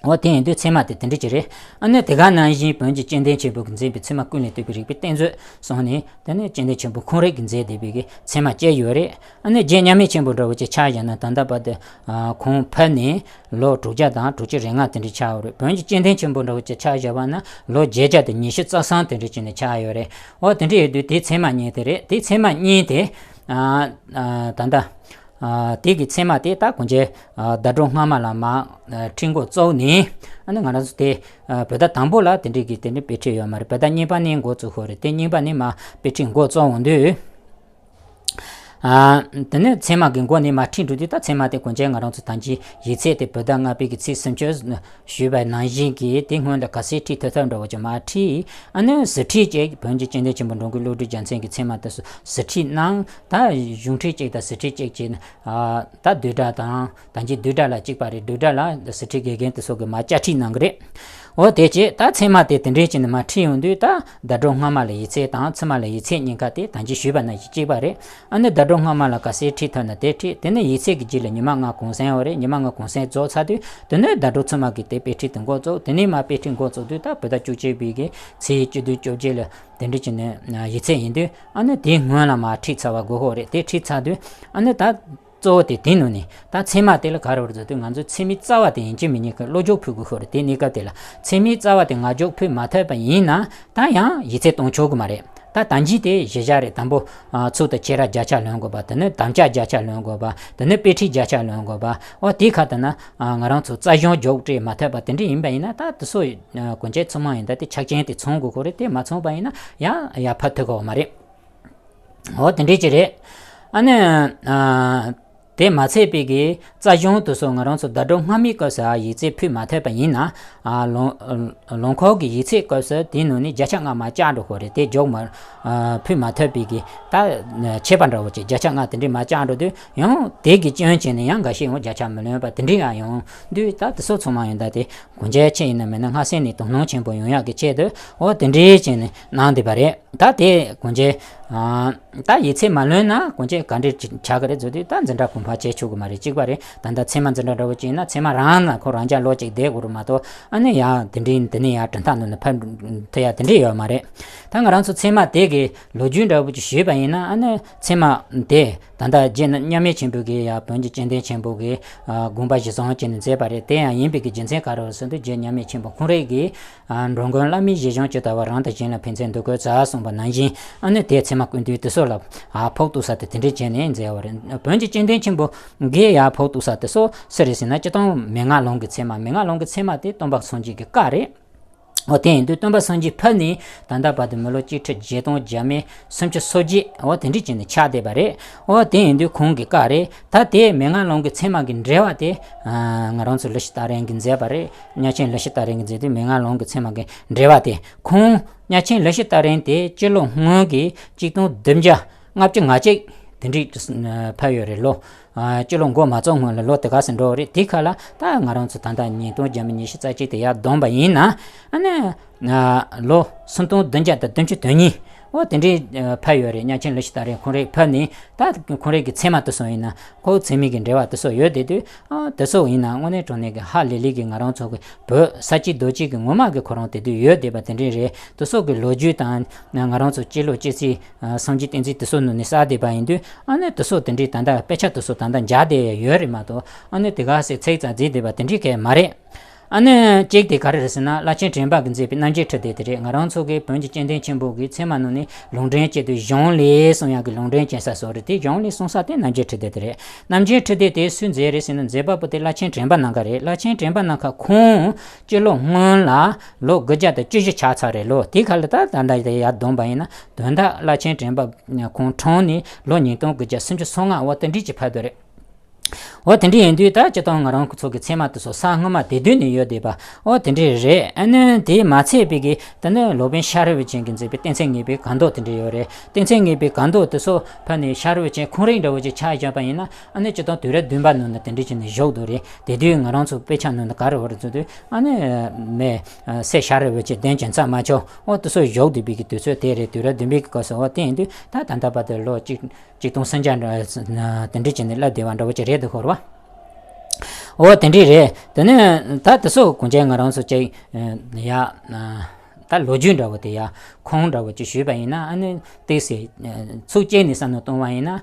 འོ་དེ་ཡིན་དུས་ཚད་མ་དེ་དེ་འདྲ་ཅིག་རེད། ཨ་ནི་དེ་ག་ནང་བཞིན་བོན་གྱི་དཔྱོད་ལྡན་ཆེན་པོ་གིས་མཛད་པའི་ཚད་མ་ཀུན་ལས་བཏུས་པའི་རིགས་པའི་གཏེར་མཛོད་གསུངས་ནས། དེ་ནས་དཔྱོད་ལྡན་ཆེན་པོ་ཁོང་རང་གིས་མཛད་བསྡད་པའི་གི་ཚད་མ་བཅས་ཡོད་རེད། ཨ་ནི་རྗེ་མཉམ་མེད་ཆེན་པོ་འདྲ་བོ་ཅིག་ཆ་བཞག་ན། ད་ལྟ་བར་དུ་ཨ་ཁོང་ཕེབས་ནས་ལོ་དྲུག་བརྒྱ་དང་དྲུག་ཅུ་རེ་ལྔ་དེ་འདྲ་ཆགས་ཡོད་རེད། བོན་གྱི་དཔྱོད་ལྡན་ཆེན་པོ་འདྲ་བོ་ཅིག་ཆ་བཞག་པ་ན་ལོ་བརྒྱད་བརྒྱ་དང་ཉི་ཤུ་རྩ་གསུམ་དེ་འདྲ་ཅིག་ནས་ཆགས་ཡོད་རེད། འོ་དེ་འདྲ་ཡོད་དུས་དེའི་ཚད་མ་གཉིས་དེ་རེད། དེའི་ཚད་མ་གཉིས་དེ་ཨ་ཨ་ད་ལྟ། ཨ་དེ་གི་ཚད་མ་དེ་ད་གོང་ཆེ་ཨ་ཟླ་གྲོགས་སྔ་མ་ལ་མར་ཨ་ཁྲིད་འགོ་བཙུགས་ནས། ཨ་ནི་ང་རང་ཚོ་དེ་ཨ་བོད་ཟླ་དང་པོ་ལ་དེ་འདྲའི་གི་དེ་འདྲའི་དཔེ་ཁྲིད་ཡོད་མ་རེད། བོད་ཟླ་གཉིས་པ་ནས་འགོ་བཙུགས་ཡོད་རེད། དེ་གཉིས་པ་ནས་མར་དཔེ་ཁྲིད་འགོ་བཙུགས་འོང་དུས། ཨ་དེ་ནས་ཚད་མ་གི་འགོ་ནས་མར་ཁྲིད་འགྲོ་དུས། ད་ཚད་མ་དེ་གོང་ཆེ་ང་རང་ཚོ་ད་གིན་ཡིག་ཚད་དེ་བོད་ཟླ་ལྔ་པའི་གི་ཚེས་སུམ་ཅུ་ཞུས་པ་ནང་བཞིན་གྱི་དེ་སྔོན་ལ་ག་ཚོད་ཁྲིད་ཐུབ་ཐུབ་འདྲ་བོ་ཅིག་མར་ཁྲིད། ཨ་ནི་ཟུར་ཁྲིད་ཅིག་བོན་གྱི་དཔྱོད་ལྡན་ཆེན་པོ་འགྲོ་མགོན་བློ་གྲོས་རྒྱལ་མཚན་གྱི་ཚད་མ་དེ་ཚོ་ཟུར་ཁྲིད་གནང་། ད་གཞུང་ཁྲིད་ཅིག་དང་ཟུར་ཁྲིད་ཅིག་བྱས་ནས། ཨ་ད་བསྡུས་གྲྭ་དང་། ད་གིན་བསྡུས་གྲྭ་ལ་གཅིག་པ་རེད། བསྡུས་གྲྭ་ལ་ཟུར་ཁྲིད་དགེ་རྒན་དེ་ཚོ་གིས་མར་བཅའ་ཁྲིད་གནང་གི་རེད། འོ་དེ་བྱས་ད་ཚད་མ་དེ་དེ་འདྲས་བྱས་ནས་མར་ཁྲིད་ཡོང་དུས། ད་ཟླ་གྲོགས་སྔ་མ་ལ་ཡིག་ཚད་དང་ཕྱི་མ་ལ་ཡིག་ཚད་གཉིས་ཀ་དེ་ད་གིན་ཞུས་པ་ནང་བཞིན་གཅིག་པ་རེད། ཨ་ནི་ཟླ་གྲོགས་སྔ་མ་ལ་ག་ཚོད་ཁྲིད་ཐུབ་ན་དེ་ཁྲིད། དེ་ནས་ཡིག་ཚད་ཀྱི་རྗེས་ལ་ཉི་མ་ལྔ་གུང་སེང་ཡོད་རེད། ཉི་མ་ལྔ་གུང་སེང་རྫོགས་ཚར་དུས་དེ་ནས་ཟླ་གྲོགས་ཕྱི་མ་གི་དེ་དཔེ་ཁྲིད་དེ་འགོ་བཙུགས། དེ་ནས་མར་དཔེ་ཁྲིད་འགོ་བཙུགས་དུས། ད་བོད་ཟླ་བཅུ་གཅིག་པའི་གི་ཚེས་བཅུ་བདུན་བཅོ་བརྒྱད་ལ་དེ་འདྲས་བྱས་ནས་ཡིག་ཚད་ཡིན་དུས། ཨ་ནི་དེའི་སྔོན་ལ་མར་ཁྲིད་ཚར་བ་དགོས་ཀྱི་རེད། དེ་ཁྲིད་ཚར་དུས་ཨ་ནི་ད་གཙོ་བོ་དེ་དེའི་ནང་ནས་ད་ཚད་མ་དེ་ལ་ག་རེ་བར་མཛད་དུས། ང་ཚོས་ཚད་མའི་རྩ་བ་དེ་ཡིན་གཅིག་མིན་གཉིས་ཀྱི་བློ་སྦྱོང་ཕུལ་དགོས་ཀྱི་རེད། དེ་གནས་སྐབས་དེ་ལ་ཚད་མའི་རྩ་བ་དེ་ངག་འཇོག་ཕུལ་མ་ཐུབ་པ་ཡིན་ན། ད་ཡང་ཡིག་ཚད་གཏོང་ཆོག་གི་མ་རེད། ད་ད་གིན་དེ་གཞི་བཞག་རེད། དང་པོ་ཨ་ཚུགས་དང་ཆེ་ར་བརྒྱ་ཆ་ལོན་དགོས་པ། དེ་ནས་དམ་བཅའ་བརྒྱ་ཆ་ལོན་དགོས་པ། དེ་ནས་དཔེ་ཁྲིད་བརྒྱ་ཆ་ལོན་དགོས་པ། འོ་དེ་ཁ་དེ་ན་ཨ་ང་རང་ཚོ་རྩལ་སྦྱོང་རྒྱོབ་སྤྲད་མ་ཐུབ་པ་དེ་འདྲ་ཡིན་པ་ཡིན་ན། ད་དེ་ཚོ་ཨ་གོང་ཆེ་ཚང་མ་ཡིན་ད་དེ་ཆ་རྐྱེན་དེ་ཚང་དགོས་ཀྱི་རེད། དེ་མ་ཚང་པ་ཡིན་ན་ཡང་ཡར་ཕར་ཐུག་གི་མ་རེད། འོ་དེ་འདྲས་ཅིག་རེད། ཨ་ནི་ཨ་དེ་མ་ཚད་པའི་གི་རྩལ་སྦྱོང་དེ་ཚོ་ང་རང་ཚོ་ཟླ་གྲོགས་སྔ་མའི་སྐབས་སུ་ཨ་ཡིག་ཚད་ཕུལ་མ་ཐུབ་པ་ཡིན་ན། ཨ་ལོ་ལོ་འཁོར་གྱི་ཡིག་ཚད་སྐབས་སུ་དེའི་ནང་ནས་བརྒྱ་ཆ་ལྔ་མར་བཅག་འགྲོ་གི་རེད། དེ་རྒྱོབ་མ་ཨ་ཕུལ་མ་ཐུབ་པའི་གི་ད་ཆད་པ་འདྲ་བོ་ཅིག་བརྒྱ་ཆ་ལྔ་དེ་འདྲས་མར་བཅག་འགྲོ་དུས། ཡང་དེ་གི་སྐྱོན་བྱས་ནས་ཡང་འགའ་ཤས་ཡང་བརྒྱ་ཆ་མི་ལོན་པ་དེ་འདྲས་ཡང་ཡོང་དུས། ད་དེ་ཚོ་ཚང་མ་ཡོང་ད་དེ་གོང་ཆེ་ཆེ་ཡིན་ན་མིན་ན་སྔ་སེ་ནས་དོ་སྣང་ཆེན་པོ་ཡོང་ཡག་གི་ཆེད་དུ། འོ་དེ་འདྲས་བྱས་ནས་གནང་བསྡད་པ་རེད། ད་དེ་གོང་ཆེ་ཨ་ད་ཡིག་ཚད་མ་ལོན་ན་གོང་ཆེ་ག་འདྲས་ཅིག་ཆགས་ཀྱི་རེད་ཟེར་དུས། ད་འཛིན་གྲྭ་གོང་འཕེལ་བྱེད་ཆོག་གི་མ་རེད། གཅིག་པ་རེད། ད་ལྟ་ཚད་མ་འཛིན་གྲྭ་འདྲ་བོ་ཅིག་ཡིན་ན་ཚད་མ་རང་ལ་ཁོ་རང་ཅག་ལོ་གཅིག་བསྡད་དགོས་རེད་མ་གཏོགས། ཨ་ནི་ཡང་དེ་འདྲའི་དེ་ནས་ཡང་གྲུབ་མཐའ་ནང་ནས་ཕར་ཐུག་ཡ་དེ་འདྲས་ཡོད་མ་རེད། ད་ང་རང་ཚོ་ཚད་མ་དེ་གི་ལོ་རྒྱུས་འདྲ་བོ་ཅིག་ཞུས་པ་ཡིན་ན། ཨ་ནི་ཚད་མ་དེ་ད་ལྟ་རྗེ་མཉམ་མེད་ཆེན་པོ་གིས་ཡང་བོན་གྱི་དཔྱོད་ལྡན་ཆེན་པོ་གི་ཨ་དགོངས་པ་གཞིར་བཟུང་བྱས་ནས་མཛད་པ་རེད། དེ་ཡང་ཡིན་པའི་གི་རྒྱུ་མཚན་ག་རེ་རེད་ཟེར་དུས། རྗེ་མཉམ་མེད་ཆེན་པོ་ཁོང་རང་གིས་ཨ་འགྲོ་མགོན་བླ་མའི་བཞེད་དབྱངས་ཇི་ལྟ་བ། རང་དང་གཞན་ལ་ཕན་ཚུན་འདུ་བཀོད་མཛའ་གསུངས། པ་ནང་བཞིན། ཨ་ནི་དེའི་ཚད་མ་ཀུན་བཏུས་དེ་ཚོ་ལ་ཨ་ཕོག་གཏུགས་ས་དེ་དེ་འདྲས་བྱས་ནས་མཛད་པ་རེད། བོན་གྱི་སྤྱི་དོན་ཆེན་པོ་གིས་ཡར་ཕོག་གཏུགས་ས་དེ་ཚོ་སུ་རེད་ཟེར་ན། སྤྱིར་བཏང་མན་ངག་ལུང་གི་ཚད་མ། མན་ངག་ལུང་གི་ཚད་མ་དེ་སྟོན་པ་སངས་རྒྱས་ཀྱི་བཀའ་རེད། འོ་དེ་ཡིན་དུས་སྟོན་པ་སངས་རྒྱས་ཕེབས་ནས་ད་ལྟ་བར་དུ་མི་ལོ་གཅིག་ཁྲི་བརྒྱད་སྟོང་བརྒྱ་མེད་སུམ་ཅུ་སོ་བརྒྱད། འོ་དེ་འདྲས་བྱས་ནས་ཆགས་བསྡད་པ་རེད། འོ་དེ་ཡིན་དུས་ཁོང་གི་བཀའ་རེད། ད་དེ་མན་ངག་ལུང་གི་ཚད་མ་གི་འགྲེལ་པ་དེ་ཨ་ང་རང་ཚོ་ལི་ཤི་ཏ་རན་གྱིས་མཛད་པ་རེད། གཉའ་ཆེན་ལི་ཤི་ཏ་རན་གྱིས་མཛད་དུས་མན་ངག་ལུང་གི་ཚད་མ་གི་འགྲེལ་པ་དེ། ཁོང་གཉའ་ཆེན་ལི་ཤི་ཏ་རན་དེ་སྤྱི་ལོ་སྔོན་གྱི་གཅིག་སྟོང་བདུན་བརྒྱ་ལྔ་བཅུ་ང་གཅིག་དེ་འདྲས་ཕེབས་ཡོད་རེད། ལོ་ཨ་སྤྱི་ལོ་འགོ་མ་བཙུགས་སྔོན་ལ་ལོ་དེ་ག་ཟེར་འགྲོ་བ་རེད། དེ་ཁ་ལ་ད་ང་རང་ཚོ་ད་ལྟ་ཉིས་སྟོང་བརྒྱ་མེད་ཉི་ཤུ་རྩ་གཅིག་དེ་ཡར་བསྡོམས་པ་ཡིན་ན། ཨ་ནི་ཨ་ལོ་སུམ་སྟོང་བདུན་བརྒྱ་དང་བདུན་ཅུ་དོན་གཉིས། འོ་དེ་འདྲས་ཨ་ཕེབས་ཡོད་རེད། གཉའ་ཆེན་ལི་ཤི་ཏ་རན་ཁོང་རང་ཕེབས་ནས་ད་ཁོང་རང་གི་ཚད་མ་དེ་ཚོ་ཡིན་ན། ཁོའི་ཚད་མའི་གི་འགྲེལ་པ་དེ་ཚོ་ཡོད་བསྡད་དུས། ཨ་དེ་ཚོ་ཡིན་ན་དངོས་གནས་དྲང་གནས་ཀྱི་ཧ་ལས་ལས་ཀྱི་ང་རང་ཚོ་གི་བོད་ས་སྐྱེས་རྡོ་སྐྱེས་ཀྱི་ངོ་མ་གི་ཁོ་རང་དེ་དུས་ཡོད་བསྡད་པ་དེ་འདྲས་རེད། དེ་ཚོ་གི་ལོ་རྒྱུས་དང་ང་རང་ཚོ་སྤྱི་ལོ་སྤྱི་ཚེས་ཨ་སངས་རྒྱས་བསྟན་འཛིན་དེ་ཚོ་ནང་ནས་བསགས་བསྡད་པ་ཡིན་དུས། ཨ་ནི་དེ་ཚོ་དེ་འདྲས་ད་ལྟ་དཔེ་ཆ་དེ་ཚོ་ད་ལྟ་མཇལ་བསྡད་ཡ་ཡོད་རེད་མ་གཏོགས། ཨ་ནི་དེ་ག་ཟེ་ཚིག་ཙམ་བརྩིས་བསྡད་པ་དེ་འདྲས་གང་ཡང་མ་རེད། ཨ་ནི་གཅིག་དེ་ག་རེ་རེད་ཟེར་ན། བླ་ཆེན་དྲན་པ་གིས་མཛད་པའི་རྣམ་འབྱེད་ཁྲི་སྡེ་དེ་རེད། ང་རང་ཚོ་གི་བོན་གྱི་སྤྱི་དོན་ཆེན་པོ་གི་ཚད་མ་ནང་ནས་ལུང་འདྲེན་བྱེད་དུས་གཞུང་ལས་གསུང་ཡག་གི་ལུང་འདྲེན་བྱེད་ས་སོགས་རེད། དེ་གཞུང་ལས་གསུང་ས་དེ་རྣམ་འབྱེད་ཁྲི་སྡེ་དེ་རེད། རྣམ་འབྱེད་ཁྲི་སྡེ་དེ་སུས་མཛད་རེད་ཟེར་ན། མཛད་པ་པོ་དེ་བླ་ཆེན་དྲན་པ་ནམ་མཁའ་རེད། བླ་ཆེན་དྲན་པ་ནམ་མཁའ་ཁོང་སྤྱི་ལོ་སྔོན་ལ་ལོ་དགུ་བརྒྱ་དང་བཅུ་བཞི་ཆགས་ཚར་རེད། ལོ་དེ་ག་ལ་ད་ད་ལྟ་དེ་ཡར་བསྡོམས་པ་ཡིན་ན། དོན་དག་བླ་ཆེན་དྲན་པ་ཁོང་གྲོངས་ནས་ལོ་ཉིས་སྟོང་དགུ་བརྒྱ་སུམ་ཅུ་སོ་ལྔ་འོ་དེ་འདྲས་ཅིག་ཕེབས་བསྡད་རེད། འོ་དེ་འདྲ་ཡིན་དུས་ད་སྤྱིར་བཏང་ང་རང་ཚོ་གི་ཚད་མ་དེ་ཚོ་ས་སྔོན་མ་དེ་དུས་ནས་ཡོད་བསྡད་པ་འོ་དེ་འདྲ་རེད། ཨ་ནི་དེ་མ་ཚད་པའི་གི་ད་ནི་སློབ་དཔོན་ཤ་རི་བ་ཅན་གྱིས་མཛད་པའི་གཏན་ཚིགས་ངེས་པའི་གང་ཟློག་དེ་འདྲ་ཡོད་རེད། གཏན་ཚིགས་ངེས་པའི་གང་ཟློག་དེ་ཚོ་ཕར་ནས་ཤ་རི་བ་ཅན་ཁོང་རང་འདྲ་བོ་ཅིག་ཆ་བཞག་པ་ཡིན་ན། ཨ་ནི་སྤྱིར་བཏང་དུས་རབས་བདུན་པ་ནང་ན་དེ་འདྲ་བྱས་ནས་བཞུགས་འདུག་རེད། དེ་དུས་ང་རང་ཚོ་དཔེ་ཆ་ནང་ན་ག་རེ་ཡོད་རེད་ཟེར་དུས། ཨ་ནི་མེ་སྲས་ཤ་རི་བ་ཅན་གདན་གྱི་མཚམས་མ་ཆོག་འོ་དེ་ཚོ་བཞུགས་བསྡད་པའི་གི་དུས་ཚོད་དེ་རེད། དུས་རབས་བདུན་པའི་གི་སྐབས་སུ་འོ་དེ་ཡིན་དུས་ད་ད་ལྟ་བར་དུ་ལོ་གཅིག་གཅིག་སྟོང་སུམ་བརྒྱ་འདྲ་དེ་འདྲ་བྱས་ནས་སླེབས་བསྡད་པ་འདྲ་བོ་ཅིག་རེད་འདུག་ཧོར་བ། འོ་དེ་འདྲ་རེད། དེ་ནས་ད་དེ་ཚོ་གོང་ཆེན་ང་རང་ཚོ་ཅིག་ཡ་ད་ལོ་རྒྱུས་འདྲ་བོ་དེ་ཡ་ཁུངས་འདྲ་བོ་ཅིག་ཞུས་པ་ཡིན་ན། ཨ་ནི་ཏོག་ཙམ་ཚིགས་བཅད་ནས་བསམ་བློ་གཏོང་བ་ཡིན་ན།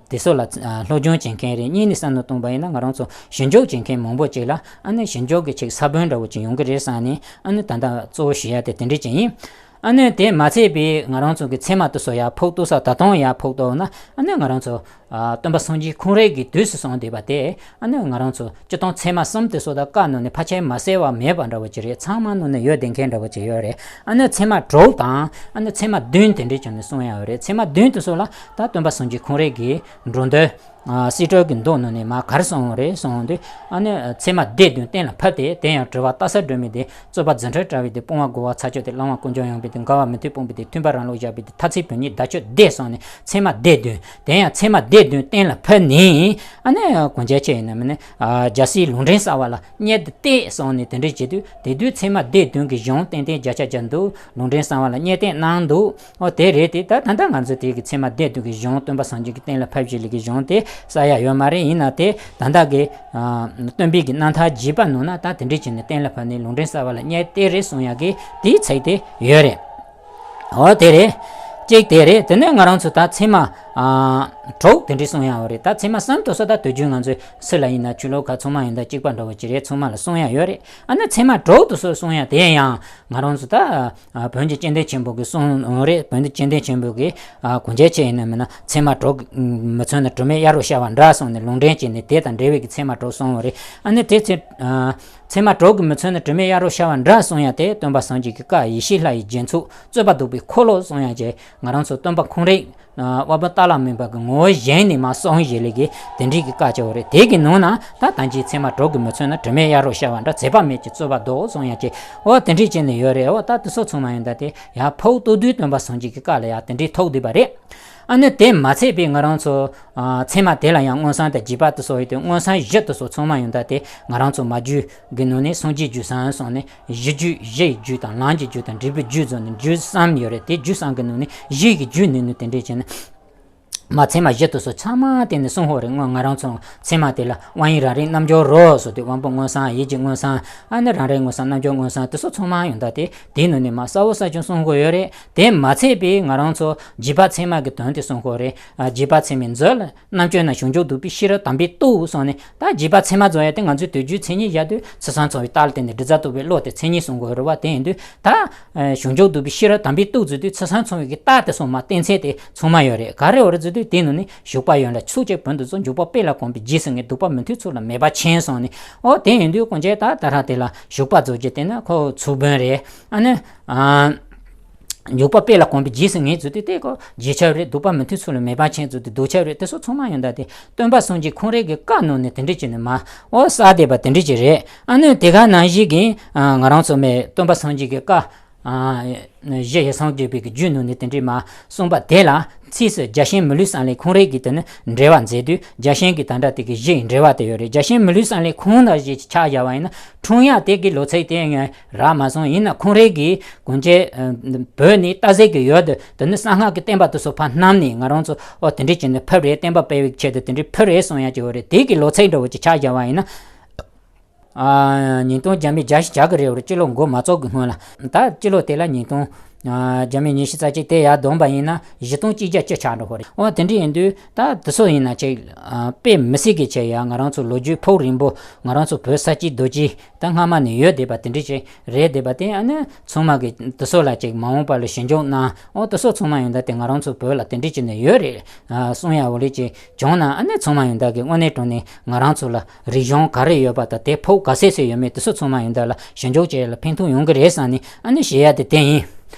དེ་ཚོ་ལ་སློབ་སྦྱོང་བྱེད་མཁན་རེད། གཉིས་ནས་བསམ་བློ་གཏོང་བ་ཡིན་ན། ང་རང་ཚོ་ཞིབ་འཇུག་བྱེད་མཁན་མང་པོ་ཅིག་ལ་ཨ་ནི་ཞིབ་འཇུག་གི་ཅིག་ས་བོན་འདྲ་བོ་ཅིག་ཡོང་གི་རེད་བསམ་ནས། ཨ་ནི་ད་ལྟ་གཙོ་བོ་ཞུ་ཡ་དེ་དེ་འདྲ་ཅིག་ཡིན། ཨ་ནི་དེ་མ་ཚད་པའི་ང་རང་ཚོ་གི་ཚད་མ་དེ་ཚོ་ཡར་ཕོག་གཏུགས་ས། ད་དུང་ཡར་ཕོག་གཏུགས་ན། ཨ་ནི་ང་རང་ཚོ་ཨ་སྟོན་པ་སངས་རྒྱས་ཁོང་རང་གི་དུས་སུ་གསུངས་བསྡད་པ་དེ། ཨ་ནི་ང་རང་ཚོ་སྤྱིར་བཏང་ཚད་མ་གསུམ་དེ་ཚོ་ད་བཀའ་ནང་ནས་ཕལ་ཆེར་མ་གསལ་བ་མེད་པ་འདྲ་བོ་ཅིག་རེད། ཚང་མ་ནང་ནས་ཡོད་བསྡད་མཁན་འདྲ་བོ་ཅིག་ཡོད་རེད། ཨ་ནི་ཚད་མ་དྲུག་དང་ཨ་ནི་ཚད་མ་བདུན་དེ་འདྲ་བྱས་ནས་གསུང་ཡ་ཡོད་རེད། ཚད་མ་བདུན་དེ་ཚོ་ལ་ད་སྟོན་པ་སངས་རྒྱས་ཁོང་རང་གི་འགྲོ་འདུལ་ཨ་སྲིད་གྲོལ་གྱི་མདོ་ནང་ནས་མར་ག་རེ་གསུངས་ཡོད་རེད་གསུངས་དུས། ཨ་ནི་ཚད་མ་སྡེ་བདུན་གཏན་ལ་ཕབ་སྟེ། དེ་ཡང་དྲི་བ་ལྟ་ས་སྒྲོན་མེ་སྟེ། རྩོད་པ་རྫུ་འཕྲུལ་དྲ་བའི་སྟེ། སྤོང་བ་རྒོལ་བ་ཚར་གཅོད་དེ། བླང་བ་ཀུན་འབྱུང་ཡངས་པའི་སྟེ། འགལ་བ་མི་མཐུན་སྤོང་བའི་སྟེ། མཐུན་པ་རང་ལུགས་བཞག་པའི་སྟེ། ཐ་ཚིག་བོན་ཉིད་བརྡ་གཅོད་སྡེ་གསུམ་ནས་ཚད་མ་སྡེ་བདུན། དེ་ཡང་ཚད་མ་སྡེ་བདུན་གཏན་ལ་ཕབ་ནས། ཨ་ནི་གོང་ཆེན་ཁྱེད་ཡིན་ན་མིན་ན་རྒྱལ་སྲས་ལུང་འདྲེན་གསར་བ་ལ་བསྙད་དེ་གཏད་གསུངས་ནས་དེ་འདྲ་བྱེད་དུས། དེ་དུས་ཚད་མ་སྡེ་བདུན་གྱི་གཞུང་ཏན་ཏན་བརྒྱ་ཆ་བརྒྱ་འདུག་ལུང་འདྲེན་གསར་བ་ལ་བསྙད་གཏད་གནང་འདུག་འོ་དེ་རེད་དེ། ད་ད་ལྟ་ང་ཚོས་དེ་གི་ཚད་མ་སྡེ་བདུན་གྱི་གཞུང་སྟོན་པ་སངས་རྒྱས་ཀྱིས་གཏན་ལ་ཕབ་བཞག་ལས་ཀྱི་གཞུང་དེ་གསལ་ཡ་ཡོད་མ་རེད། ཡིན་ན་དེ་ད་ལྟ་གི་ཨ་སྟོན་པའི་གི་རྣམ་ཐར་རྒྱས་པ་ནང་ན་ད་དེ་འདྲ་བྱས་ནས་གཏན་ལ་ཕབ་ནས་ལུང་འདྲེན་གསར་བ་ལ་བསྙད་གཏད་རེད་གསུང་ཡ་གི་དེའི་ཚིག་དེ་ཡོད་རེད། འོ་དེ་རེད། གཅིག་དེ་རེད། དེ་ནས་ང་རང་ཚོ་ད་ཚད་མ་ཨ་དྲུག་དེ་འདྲ་གསུང་ཡ་ཡོད་རེད། ད་ཚད་མ་གསུམ་དེ་ཚོ་ད་དུས་རྒྱུན་ང་ཚོས་སུ་ལ་ཡིན་ན་ཆོས་ལུགས་ཁག་ཚང་མ་ཡིན་ད་གཅིག་པ་འདྲ་བོ་ཅིག་རེད། ཚང་མ་ལ་གསུང་ཡ་ཡོད་རེད། ཨ་ནི་ཚད་མ་དྲུག་དེ་ཚོ་གསུང་ཡ་དེ་ཡང་ང་རང་ཚོ་ད་ཨ་བོན་གྱི་སྤྱི་དོན་ཆེན་པོ་གིས་གསུངས་ཡོད་རེད། བོན་གྱི་སྤྱི་དོན་ཆེན་པོ་གིས་ཨ་གོང་ཆེན་ཁྱེད་ཡིན་ན་མིན་ན་ཚད་མ་དྲུག་མི་མཚོན་ན་དྲི་མེད་གཡའ་རུ་ཤར་བ་འདྲ་གསུངས་ནས་ལུང་འདྲེན་བྱས་ནས་དེ་དང་འབྲེལ་བའི་གི་ཚད་མ་དྲུག་གསུངས་ཡོད་རེད། ཨ་ནི་དེ་ཚེ་ཨ་ཚད་མ་དྲུག་གིས་མི་མཚོན་ན་དྲི་མེད་གཡའ་རུ་ཤར་བ་འདྲ་གསུང་ཡ་དེ་སྟོན་པ་སངས་རྒྱས་ཀྱི་བཀའ་ཡེ་ཤེས་ལྷ་ཡི་རྒྱན་ཚོགས་རྩོད་པ་ཟློག་པའི་འཁོར་ལོ་གསུང་ཡ་བཅས་ང་རང་ཚོ་སྟོན་པ་ཁོང་རང་དབའ་བུ་ཏཱ་ལ་མིན་པ་གི་ངོ་བོ་བཞེངས་ནས་མར་གསུངས་བཞག་ལས་ཀྱི་དེ་འདྲའི་གི་བཀའ་ཅིག་ཡོད་རེད། དེ་གི་ནང་ན་ད་ད་ཅིའི་ཚད་མ་དྲུག་གིས་མི་མཚོན་ན་དྲི་མེད་གཡའ་རུ་ཤར་བ་འདྲ། ཟད་པ་མེད་ཀྱི་རྩོད་པ་ཟློག་གསུང་ཡ་ཅིག་འོ་དེ་འདྲའི་བྱས་ནས་ཡོད་རེད། འོ་ད་དེ་ཚོ་ཚང་མ་ཡིན་ད་དེ་ཡར་ཕོག་གཏུགས་དུས་སྟོན་པ་སངས་རྒྱས་ཀྱི་བཀའ་ལ་ཡར་དེ་འདྲའི་ཐུག་བསྡད་པ་རེད། ཨ་ནི་དེ་མ་ཚད་པའི་ང་རང་ཚོ་ཨ་ཚད་མ་དེ་ལ་ཡང་མངོན་སུམ་དང་རྗེས་དཔག་དེ་ཚོ་ཡོད་དེ། མངོན་སུམ་བཞི་དེ་ཚོ་ཚང་མ་ཡོད་ད་དེ་ང་རང་ཚོ་མ་རྒྱུད་གི་ནང་ནས་སངས་རྒྱས་རྒྱུད་གསུམ་གསུངས་ནས། གཞི་རྒྱུད། གཞི་ཡི་རྒྱུད་དང་ལམ་གྱི་རྒྱུད་དང་འབྲས་བུའི་རྒྱུད་ཚོ་ནི་རྒྱུད་གསུམ་ཡོད་རེད། དེ་རྒྱུད་གསུམ་གི་ནང་ནས་གཞི་ཡི་རྒྱུད་ནི་ནི་དེ་འདྲས་བྱས་ན། མ་ཚད་མ་བཞི་དེ་ཚོ་ཚང་མ་དེ་ནི་གསུང་ཧོ་རེད། སྔོན་ང་རང་ཚོ་ཚད་མ་དེ་ལ་དབང་ཡིན་རང་རིག་རྣལ་འབྱོར་རོ་ཟེར་དུས་དབང་པོ་མངོན་སུམ་ཡིད་ཀྱི་མངོན་སུམ་ཨ་ནི་རང་རིག་མངོན་སུམ་རྣལ་འབྱོར་མངོན་སུམ་དེ་ཚོ་ཚང་མ་ཡོང་ད་དེ་དེའི་ནང་ནས་མ་གསལ་བོ་གསལ་ཆུང་གསུང་ཧོ་ཡོད་རེད། དེ་མ་ཚད་པའི་ང་རང་ཚོ་རྗེས་དཔག་ཚད་མ་གི་དོན་དེ་གསུང་ཧོ་རེད། ཨ་རྗེས་དཔག་ཚད་མའི་མཛོད་ལ། རྣམ་དཔྱོད་ན་ཞུགས་འཇུག་སྡུད་པའི་ཤེས་རབ་དམ་པའི་ཏོག་སོང་ནས་ད་རྗེས་དཔག་ཚད་མ་རྫོགས་ཡ་དེ་ང་ཚོའི་དུས་རྒྱུན་མཚན་ཉིད་བཞག་དུས་ཚུལ་གསུམ་ཚང་བའི་རྟགས་ལ་བརྟེན་ནས་དྲི་ཟ་ལྟ་བུའི་བློ་དེ་མཚན་ཉིད་གསུང་དགོས་རེད་བ། དེ་ཡིན་དུས་ད་ཞུགས་འཇུག་སྡུད་པའི་ཤེས་རབ་དམ་པའི་ཏོག་ཟེར་དུས་ཚུལ་གསུམ་ཚང་བའི་གི་རྟགས་དེ་སོང་མ་གཏན་ཚད་དེ་ཚང་མ་ཡོད་རེད། ག་རེ་བ་རེད་ཟེར་དུས་དེའི་ནང་ནས་ཞུགས་པ་ཡོད་ལ་ཚུགས་ཀྱི་བོན་དུ་ཚུགས། འཇུག་པ་དཔེ་ལ་གོམས་པའི་རྗེས་སུ་ངེས། ལྡོག་པ་མི་མཐུན་ཚུལ་ལ་མེད་པ་མཁྱེན་སོང་ནས། ཨོ་དེ་ཡིན་དུས་ཀུན་གྱིས་ད་ད་ར་དེ་ལ་ཞུགས་པ་རྫོགས་རྒྱུ་དེ་ནི་ཁོ་ཚུགས་བོན་རེད། ཨ་ནི། འཇུག་པ་དཔེ་ལ་གོམས་པའི་རྗེས་སུ་ངེས་ཚུལ་དེ་དེ་ཀོ་རྗེས་ཁྱབ་རེད། ལྡོག་པ་མི་མཐུན་ཚུལ་ལ་མེད་པ་མཁྱེན་ཚུལ་དེ་ལྡོག་ཁྱབ་རེད། དེ་ཚོ་ཚང་མ་ཡོང་ད་དེ་སྟོན་པ་སངས་རྒྱས་ཁོང་རང་གི་བཀའ་ནང་ནས་དེ་འདྲ་བྱས་ནས་མ་ཨོ་གསལ་བསྡད་པ་དེ་འདྲ་ཅིག་རེད། ཨ་ནི་དེ་ག་ནང་བཞིན་གྱི་ང་རང་ཚོ་མེད་སྟོན་པ་སངས་རྒྱས་ཀྱི་བཀའ་གཞི་ཡེ་སངས་རྒྱས་པའི་གི་རྒྱུད་ནང་ནས་དེ་འདྲ་མ་གསུངས་པ་དེ་ལ་ཚིགས་སུ་བརྒྱ་བྱིན་མི་ལུས་བསམ་ལས་ཁོང་རང་གི་དེ་ནི་འགྲེལ་བ་མཛད་དུས་བརྒྱ་བྱིན་གྱི་ད་འདྲ་དེ་གི་གཞི་ཡི་འགྲེལ་བ་དེ་ཡོད་རེད། བརྒྱ་བྱིན་མི་ལུས་བསམ་ལས་ཁོང་ན་གཞི་ཆ་བཞག་པ་ཡིན་ན་འཁྲུངས་ཡ་དེ་གི་ལོ་ཚིགས་དེ་ཡང་རག་མ་སོང་། ཡིན་ན་ཁོང་རང་གིས་གོང་ཆེ་བོད་ནས་ལྟ་ཟེར་གི་ཡོད་དེ། དེ་ནི་གསང་སྔགས་ཀྱི་བསྟན་པ་དེ་ཚོ་ཕར་བསྣམས་ནས་ང་རང་ཚོ་ཨོ་དེ་འདྲས་བྱས་ནས་ཕེབས་རེད། བསྟན་པ་སྤེལ་བའི་ཆེད་དུ་དེ་འདྲས་ཕེབས་རེད་གསུང་ཡ་ཅིག་ཡོད་རེད། དེ་གི་ལོ་ཚིགས་འདྲ་བོ་ཅིག་ཆ་བཞག་པ་ཡིན་ན། ཨ་ཉིས་སྟོང་བརྒྱ་མེད་བརྒྱ་བཞི་བྱ་གི་རེད་བར་སྤྱི་ལོ་འགོ་མ་བཙུགས་གི་སྔོན་ལ། ད་སྤྱི་ལོ་དེ་ལ་ཉིས་སྟོང་ཨ་བརྒྱ་མེད་ཉི་ཤུ་རྩ་གཅིག་དེ་ཡར་བསྡོམས་པ་ཡིན་ན་བཞི་སྟོང་གཅིག་བརྒྱ་བཅུ་ཆགས་འགྲོ་གི་རེད། འོ་དེ་འདྲ་ཡིན་དུས་ད་དེ་ཚོ་ཡིན་ན་ཅིག་ཨ་དཔེ་མི་སྲིད་གི་ཆེ་ཡ། ང་རང་ཚོ་ལོ་རྒྱུས་ཕུགས་རིང་པོ་ང་རང་ཚོ་བོད་ས་སྐྱིད་རྡོ་སྐྱིད་ད་སྔ་མ་ནས་ཡོད་བསྡད་པ་དེ་འདྲ་ཅིག་རེད་བསྡད་པ་དེ། ཨ་ནི་ཚང་མ་གི་དེ་ཚོ་ལ་ཅིག་མ་འོངས་པ་ལ་ཞིབ་འཇུག་གནང་། འོ་དེ་ཚོ་ཚང་མ་ཡོང་ད་དེ་ང་རང་ཚོ་བོད་ལ་དེ་འདྲ་ཅིག་ནས་ཡོད་རེད་ཨ་གསུང་ཡ་འོ་ལེ་ཅིག་བྱུང་ན། ཨ་ནི་ཚང་མ་ཡོང་ད་གི་དངོས་གནས་དྲང་གནས་ང་རང་ཚོ་ལ་རིག་གཞུང་ག་རེ་ཡོད་པ་དང་དེ་ཕུགས་ག་ཚད་ཚད་ཡོད་མེད་དེ་ཚོ་ཚང་མ་ཡོང་ད་ལ་ཞིབ་འཇུག་བྱེད་ཡ་ལ་ཕན་ཐོགས་ཡོང་གི་རེད་བསམ་ནས་ཨ་ནི་བཤད་ཡ་དེ་དེ་ཡིན།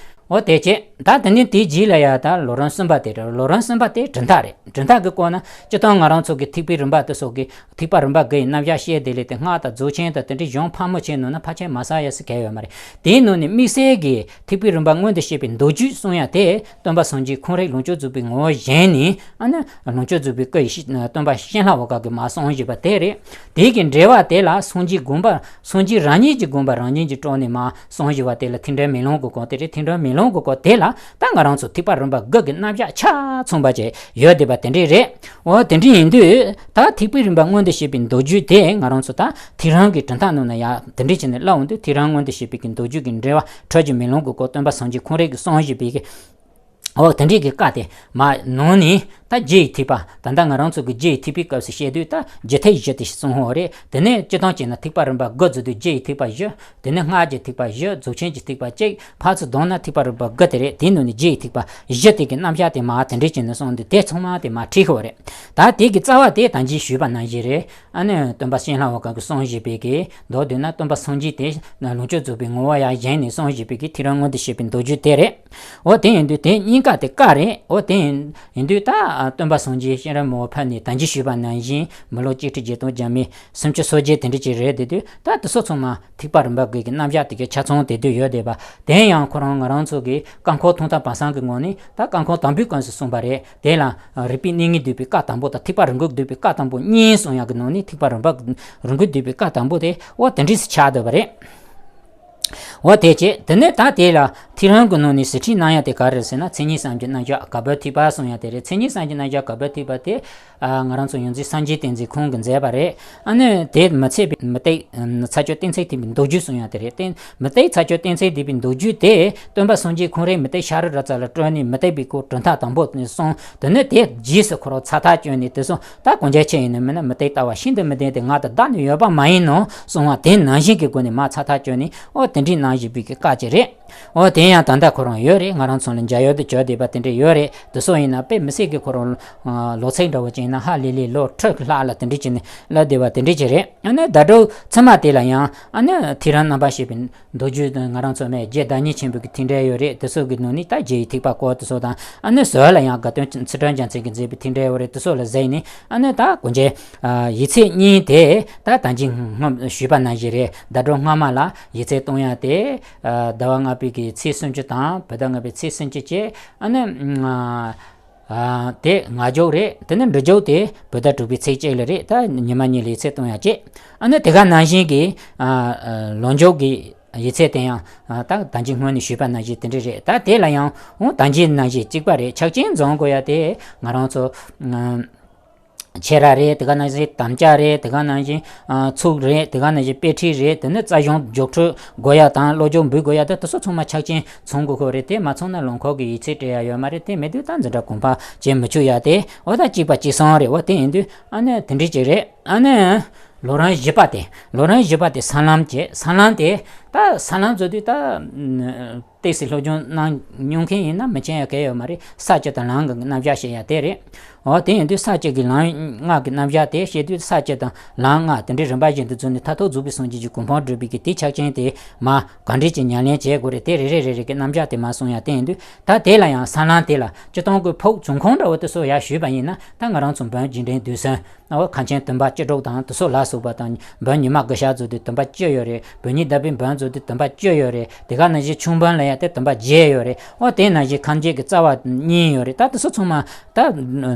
འོ་དེ་བྱས་ད་དེ་ནས་དེའི་རྗེས་ལ་ཡ་ད་ལོ་རིམ་གསུམ་པ་དེ་རེད། ལོ་རིམ་གསུམ་པ་དེ་གྲུབ་མཐའ་རེད། གྲུབ་མཐའ་གི་སྐོར་ན་སྤྱིར་བཏང་ང་རང་ཚོ་གི་ཐེག་པའི་རིམ་པ་དེ་སོགས་ཀྱི་ཐེག་པ་རིམ་པ་དགུ་ཡི་རྣམ་གཞག་བཤད་དེ་ལས་དེ་སྔགས་དང་རྫོགས་ཆེན་དང་དེ་འདྲའི་གཞུང་ཕལ་མོ་ཆེ་ནང་ན་ཕལ་ཆེར་མ་གསལ་ཡ་ཟེར་གལ་ཡོད་མ་རེད། དེའི་ནང་ནས་དམིགས་བསལ་གྱི་ཐེག་པའི་རིམ་པ་མངོན་དུ་བྱེད་པའི་མདོ་རྒྱུད་གསུང་ཡ་དེ་སྟོན་པ་སངས་རྒྱས་ཁོང་རང་ལོངས་སྤྱོད་རྫོགས་པའི་ངོ་བོ་བཞེངས་ནས། ཨ་ནི་ལོངས་སྤྱོད་རྫོགས་པའི་སྐུ་ཡི་སྟོན་པ་ཤིང་ལྷ་འོ་སྐོལ་གྱིས་མ་གསུངས་བཞིན་པ་དེ་རེད། དེའི་གི་འགྲེལ་བ་དེ་ལ་སངས་རྒྱས་དགོངས་པ་སངས་རྒྱས་རང་ཉིད་ཀྱི་དགོངས་པ་རང་བཞིན་གྱིས་དཀྲོལ་ནས་མ་གསུངས་བཞིན་པ་དེ་ལ་ཐེག་འགྲེལ་མེ་ལོང་གི་སྐོར་དེ་རེད། ཐེག་འགྲེལ་མེ་ལོང་གི་སྐོར་དེ་ལ་ད་ང་རང་ཚོ་ཐེག་པ་རིམ་པ་དགུ་གི་རྣམ་གཞག་ཆ་ཚང་བ་ཅིག་ཡོད་བསྡད་པ་དེ་འདྲས་རེད། འོ་དེ་འདྲས་ཡིན་དུས་ད་ཐེག་པའི་རིམ་པ་མངོན་དུ་བྱེད་པའི་མདོ་རྒྱུད་དེ་ང་རང་ཚོ་ད་ཐེག་རིམ་གྱི་གྲུབ་མཐའ་ནང་ན་ཡང་དེ་འདྲས་བྱས་ནས་བསླབ་འོང་དུས་ཐེག་རིམ་མངོན་དུ་བྱེད་པའི་གི་མདོ་རྒྱུད་ཀྱི་འགྲེལ་བ་འཕྲོས་ཀྱི་མེ་ལོང་གི་སྐོར་སྟོན་པ་སངས་རྒྱས་ཁོང་རང་གིས་གསུངས་བཞིན་པའི་གི་འོ་དེ་འདྲས་ཀྱི་བཀའ་དེ་མ་ནང་ནས་ད་རྒྱུ་ཡི་ཐེག་པ། ད་ལྟ་ང་རང་ཚོ་གི་རྒྱུ་ཡི་ཐེག་པའི་སྐབས་སུ་བཤད་དུས་ད་རྒྱུ་ཐེག་བཞི་དེ་གསུངས་ཡོད་རེད། དེ་ནས་སྤྱིར་བཏང་བྱས་ན་ཐེག་པ་རིམ་པ་དགུ་ཟེར་དུས་རྒྱུ་ཡི་ཐེག་པ་བཞི། དེ་ནས་སྔགས་ཀྱི་ཐེག་པ་བཞི། རྫོགས་ཆེན་གྱི་ཐེག་པ་གཅིག་ཕར་ཚུར་བསྡོམས་ན་ཐེག་པ་རིམ་པ་དགུ་དེ་རེད། དེའི་ནང་ནས་རྒྱུ་ཡི་ཐེག་པ་བཞི་དེ་གི་རྣམ་གཞག་དེ་མ་དེ་འདྲས་བྱས་ནས་གསུངས་འདུག་དེ་ཚང་མ་དེ་མ་ཁྲིད་ཤོག་རེད། ད་དེ་གི་རྩ་བ་དེ་ད་གིན་ཞུས་པ་ནང་བཞིན་རེད། ཨ་ནི་སྟོན་པ་ཤིང་ལྷ་འོ་སྐོལ་གྱིས་གསུངས་བཞིན་པའི་གི་མདོར་བསྡུས་ན་སྟོན་པ་སངས་རྒྱས་དེ་ལོངས་སྤྱོད་རྫོགས་པའི་ངོ་བོ་ཡང་བཞེངས་ནས་གསུངས་བཞིན་པའི་གི་ཐེག་རིམ་མངོན་དུ་བྱེད་པའི་མདོ་རྒྱུད་དེ་རེད། འོ་དེ་ཡིན་དུས་དེ་གཉིས་ཀ་དེ་བཀའ་རེད། འོ་དེ་ཡིན་ཡིན་དུས་ད་སྟོན་པ་སངས་རྒྱས་གཤེན་རབ་མི་བོ་ཕེབས་ནས་ད་གིན་ཞུས་པ་ནང་བཞིན་མི་ལོ་གཅིག་ཁྲི་བརྒྱད་སྟོང་བརྒྱ་མེད་སུམ་ཅུ་སོ་བརྒྱད་དེ་འདྲ་ཅིག་རེད་བསྡད་དུས། ད་དེ་ཚོ་ཚང་མ་ཐེག་པ་རིམ་པ་དགུ་གི་རྣམ་གཞག་དེ་གའི་ཆ་ཚང་དེ་དུས་ཡོད་བསྡད་པ། དེ་ཡང་ཁོ་རང་ང་རང་ཚོ་གི་བཀའ་འཁོར་ཐོག་མཐའ་བར་གསུམ་གི་ངོས་ནས་ད་བཀའ་འཁོར་དང་པོའི་སྐབས་སུ་གསུངས་པ་རེད། དེ་ལ་རིག་པའི་གནས་ངེས་བསྡུས་པའི་བཀའ་དང་པོ་དང་ཐེག་པ་རིམ་དགུ་བསྡུས་པའི་བཀའ་དང་པོ་གཉིས་གསུངས་ཡག་གི་ནང་ནས་ཐེག་པ་རིམ་པ་རིམ་དགུ་བསྡུས་པའི་བཀའ་དང་པོ་དེ་འོ་དེ་འདྲས་སུ་ཆགས་བསྡད་པ་རེད། འོ་དེ་བྱས་དེ་ནས་ད་དེ་ལ་ཐེག་རིམ་གྱི་ནང་ནས་ཟུར་ཁྲིད་གནང་ཡ་དེ་ག་རེ་རེད་ཟེར་ན། མཚན་ཉིད་གསུམ་གྱི་རྣམ་གཞག་ག་བུ་ཐེག་པ་གསུང་ཡ་དེ་རེད། མཚན་ཉིད་གསུམ་གྱི་རྣམ་གཞག་ག་བུ་ཐེག་པ་དེ་ཨ་ང་རང་ཚོ་ཡོངས་འཛིན་སངས་རྒྱས་བསྟན་འཛིན་ཁོང་གིས་མཛད་པ་རེད། ཨ་ནི་དེ་མི་ཚད་པའི་མུ་སྟེགས་ཚར་གཅོད་གཏན་ཚིགས་ཐེག་པའི་མདོ་རྒྱུད་གསུང་ཡ་དེ་རེད། གཏན་མུ་སྟེགས་ཚར་གཅོད་གཏན་ཚིགས་ཐེག་པའི་མདོ་རྒྱུད་དེ་སྟོན་པ་སངས་རྒྱས་ཁོང་རང་མུ་སྟེགས་ཤ་རི་ར་ཙ་ལ་བཀྲོལ་ནས་མུ་སྟེགས་པའི་སྐོར་གྲུབ་མཐའ་དང་པོ་གསུངས། དེ་ནས་དེ་རྗེས་སུ་ཁོ་རང་ཚར་ཐག་གཅོད་ནས་དེ་སོང་ད་གོང་ཆེན་ཆེ་ཡིན་ནི་མིན་ན་མུ་སྟེགས་ལྟ་བ་ཤིན་ཏུ་མི་ལྡན་ཏེ་ང་དང་བདག་ནི་ཡོད་པ་མ་ཡིན་ནོ་གསུང་བ་དེ་ནང་བཞིན་གྱི་སྒོ་ནས་མ་ཚར་ཐག་གཅོད་ནས་འོ་དེ་འདྲའི་གནང་བཞིན་པའི་གི་བཀའ་ཅིག་རེད། འོ་དེ་ཡང་ད་ལྟ་ཁོ་རང་ཡོད་རེད། ང་རང་ཚོ་ལ་མཇལ་ཡོད་དུ་གྱུར་བསྡད་པ་དེ་འདྲ་ཡོད་རེད། དེ་ཚོ་ཡིན་ན་དཔེ་མི་སྲིད་ཀྱི་ཁོ་རང་ལོ་ཚིགས་འདྲ་བོ་ཅིག་ཡིན་ན་ཧ་ལས་ལས་ལོ་ཁྲི་ལྷག་ལ་དེ་འདྲ་ཅིག་ནས་བསླབ་བསྡད་པ་དེ་འདྲ་ཅིག་རེད། ཨ་ནི་ཟླ་གྲོགས་ཚད་མ་དེ་ལ་ཡང་ཨ་ནི་ཐེག་རིམ་རྣམ་པར་ཕྱེ་བའི་མདོ་རྒྱུད་དང་ང་རང་ཚོ་མའི་རྗེ་བདག་ཉིད་ཆེན་པོའི་གི་ཐེག་འགྲེལ་ཡོད་རེད། དེ་ཚོ་གི་ནང་ནས་ད་རྗེ་ཡི་ཐེག་པ་སྐོར་དེ་ཚོ་དང་ཨ་ནི་ཟུར་ལ་ཡང་དགའ་སྟོན་ཚུལ་ཁྲིམས་རྒྱལ་མཚན་གྱིས་མཛད་པའི་ཐེག་འགྲེལ་ཡོད་རེད། དེ་ཚོ་ལ་གཟིགས་ནས་ཨ་ནི་ད་གོང་ཆེན་ཡིག་ཚད་གཉིས་དེ་ད་ད་གིན་སྔོན་ཞུས་པ་ནང་བཞིན་རེད། ཟླ་གྲོགས་སྔ་མ་ལ་ཡིག་ཚད་གཏོང་ཡ་དེ་ཟླ་བ་ལྔ་པའི་གི་ཚེས་སུམ་ཅུ་དང་བོད་ཟླ་ལྔ་པའི་ཚེས་སུམ་ཅུ་བཅས། ཨ་ནི་ཨ་དེ་ངག་རྒྱུགས་རེད། དེ་ནས་འབྲི་རྒྱུགས་དེ་བོད་ཟླ་དྲུག་པའི་ཚེས་གཅིག་ལ་རེད། ད་ཉི་མ་གཉིས་ལ་ཡིག་ཚད་གཏོང་ཡ་བཅས། ཨ་ནི་དེ་ག་ནང་བཞིན་གྱི་ཨ་ཨ་ལོ་མཇུག་གི་ ཡིག་ཚད་དེ་ཡང་ད་ད་གིན་སྔོན་ནས་ཞུས་པ་ནང་བཞིན་དེ་འདྲ་རེད། ད་དེ་ལ་ཡང་འོ་ད་གིན་ནང་བཞིན་གཅིག་པ་རེད། ཆག་ཆེན་འཛོམས་དགོས་ཡ་དེ་ང་རང་ཚོ་ཨ་ཆེ་ར་རེད། དེ་ག་ནང་བཞིན་དམ་བཅའ་རེད། དེ་ག་ནང་བཞིན་ཚུགས་རེད། དེ་ག་ནང་བཞིན་དཔེ་ཁྲིད་རེད། དེ་ནས་རྩ་གཞུང་རྒྱོགས་འཕྲོད་དགོས་ཡ་དང་བློ་སྦྱོང་འབུལ་དགོས་ཡ་དེ་དེ་ཚོ་ཚང་མ་ཆག་ཆེན་ཚང་དགོས་ཁོ་རེད། དེ་མ་ཚང་ན་ལུང་ཁོག་གི་ཡིག་ཚད་སྤྲད་ཡ་ཡོད་མ་རེད། དེ་མེད་དུས་ད་འཛིན་གྲྭ་གོང་འཕེལ་བྱེད་མི་ཆོག་ཡ་དེ་འོ་ད་གཅིག་པ་གཅིག་སང་རེད། འོ་དེ་ཡིན་དུས་ཨ་ནི་དེ་འདྲ་ཅིག་རེད། ཨ་ནི་ལོ་རིམ་བཞི་པ་དེ། ལོ་རིམ་བཞི་པ་དེ་སྲང་ལམ་བྱས། སྲང་ལམ་དེ་ད་སྲང་ལམ་བཟོ་དུས་ད་ཏོག་ཙམ་སློབ་སྦྱོང་གནང་མྱོང་མཁན་ཡིན་ན་མི་མཁྱེན་ཡ་གང་ཡོད་མ་རེད། ས་བཅད་དང་ལམ་ལྔ་གི་རྣམ་གཞག་བཤད་ཡ་དེ་རེད། འོ་དེ་ཡིན་དུས་ས་བཅད་ཀྱི་ལམ་ལྔ་གི་རྣམ་གཞག་དེ་བཤད་དུས་ས་བཅད་དང་ལམ་ལྔ་དེ་འདྲའི་རིམ་པ་བཞིན་དུ་བརྩིས་ནས་མཐར་ཐུག་རྫོགས་པའི་སངས་རྒྱས་ཀྱི་གོ་འཕང་སྒྲུབ་པའི་གི་དེ་ཆག་ཆེན་དེ་མ་ག་འདྲས་ཀྱི་ཉམས་ལེན་བྱེད་དགོས་རེད། དེ་རེ་རེ་རེ་རེ་གི་རྣམ་གཞག་དེ་མ་གསུངས་ཡ་དེ་ཡིན་དུས་ད་དེ་ལ་ཡང་སྲང་ལམ་དེ་ལ་སྤྱིར་བཏང་གི་ཕོགས་བྱུང་ཁུངས་འདྲ་བོ་དེ་ཚོ་ཡར་ཞུས་པ་ཡིན་ན། ད་ང་རང་ཚོ་འབུམ་རྒྱས་འབྲིང་བསྡུས་གསུམ། འོ་ཁང་ཆེན་བདུན་པ་སྤྱི་སྒྲོག་དང་དེ་ཚོ་ལ་སོགས་པ་དང་། འབུམ་ཉི་མ་དགུ་ཞག་བཟོ་དུས་བདུན་པ་བཅུ་ཡོད་རེད། བོད་ཉིད་བརྡ་པའི་འབུམ་བཟོ་དུས་བདུན་པ་བཅུ་ཡོད་རེད། དེ་ག་ནང་བཞིན་ཆུང་འབུམ་ལ་ཡ་དེ་བདུན་པ་བརྒྱད་ཡོད་རེད། འོ་དེ་ནང་བཞིན་ཁང་རྒྱས་ཀྱི་རྩ་བ་གཉིས་ཡོད་རེད། ད་དེ་ཚོ་ཚང་མ་ད་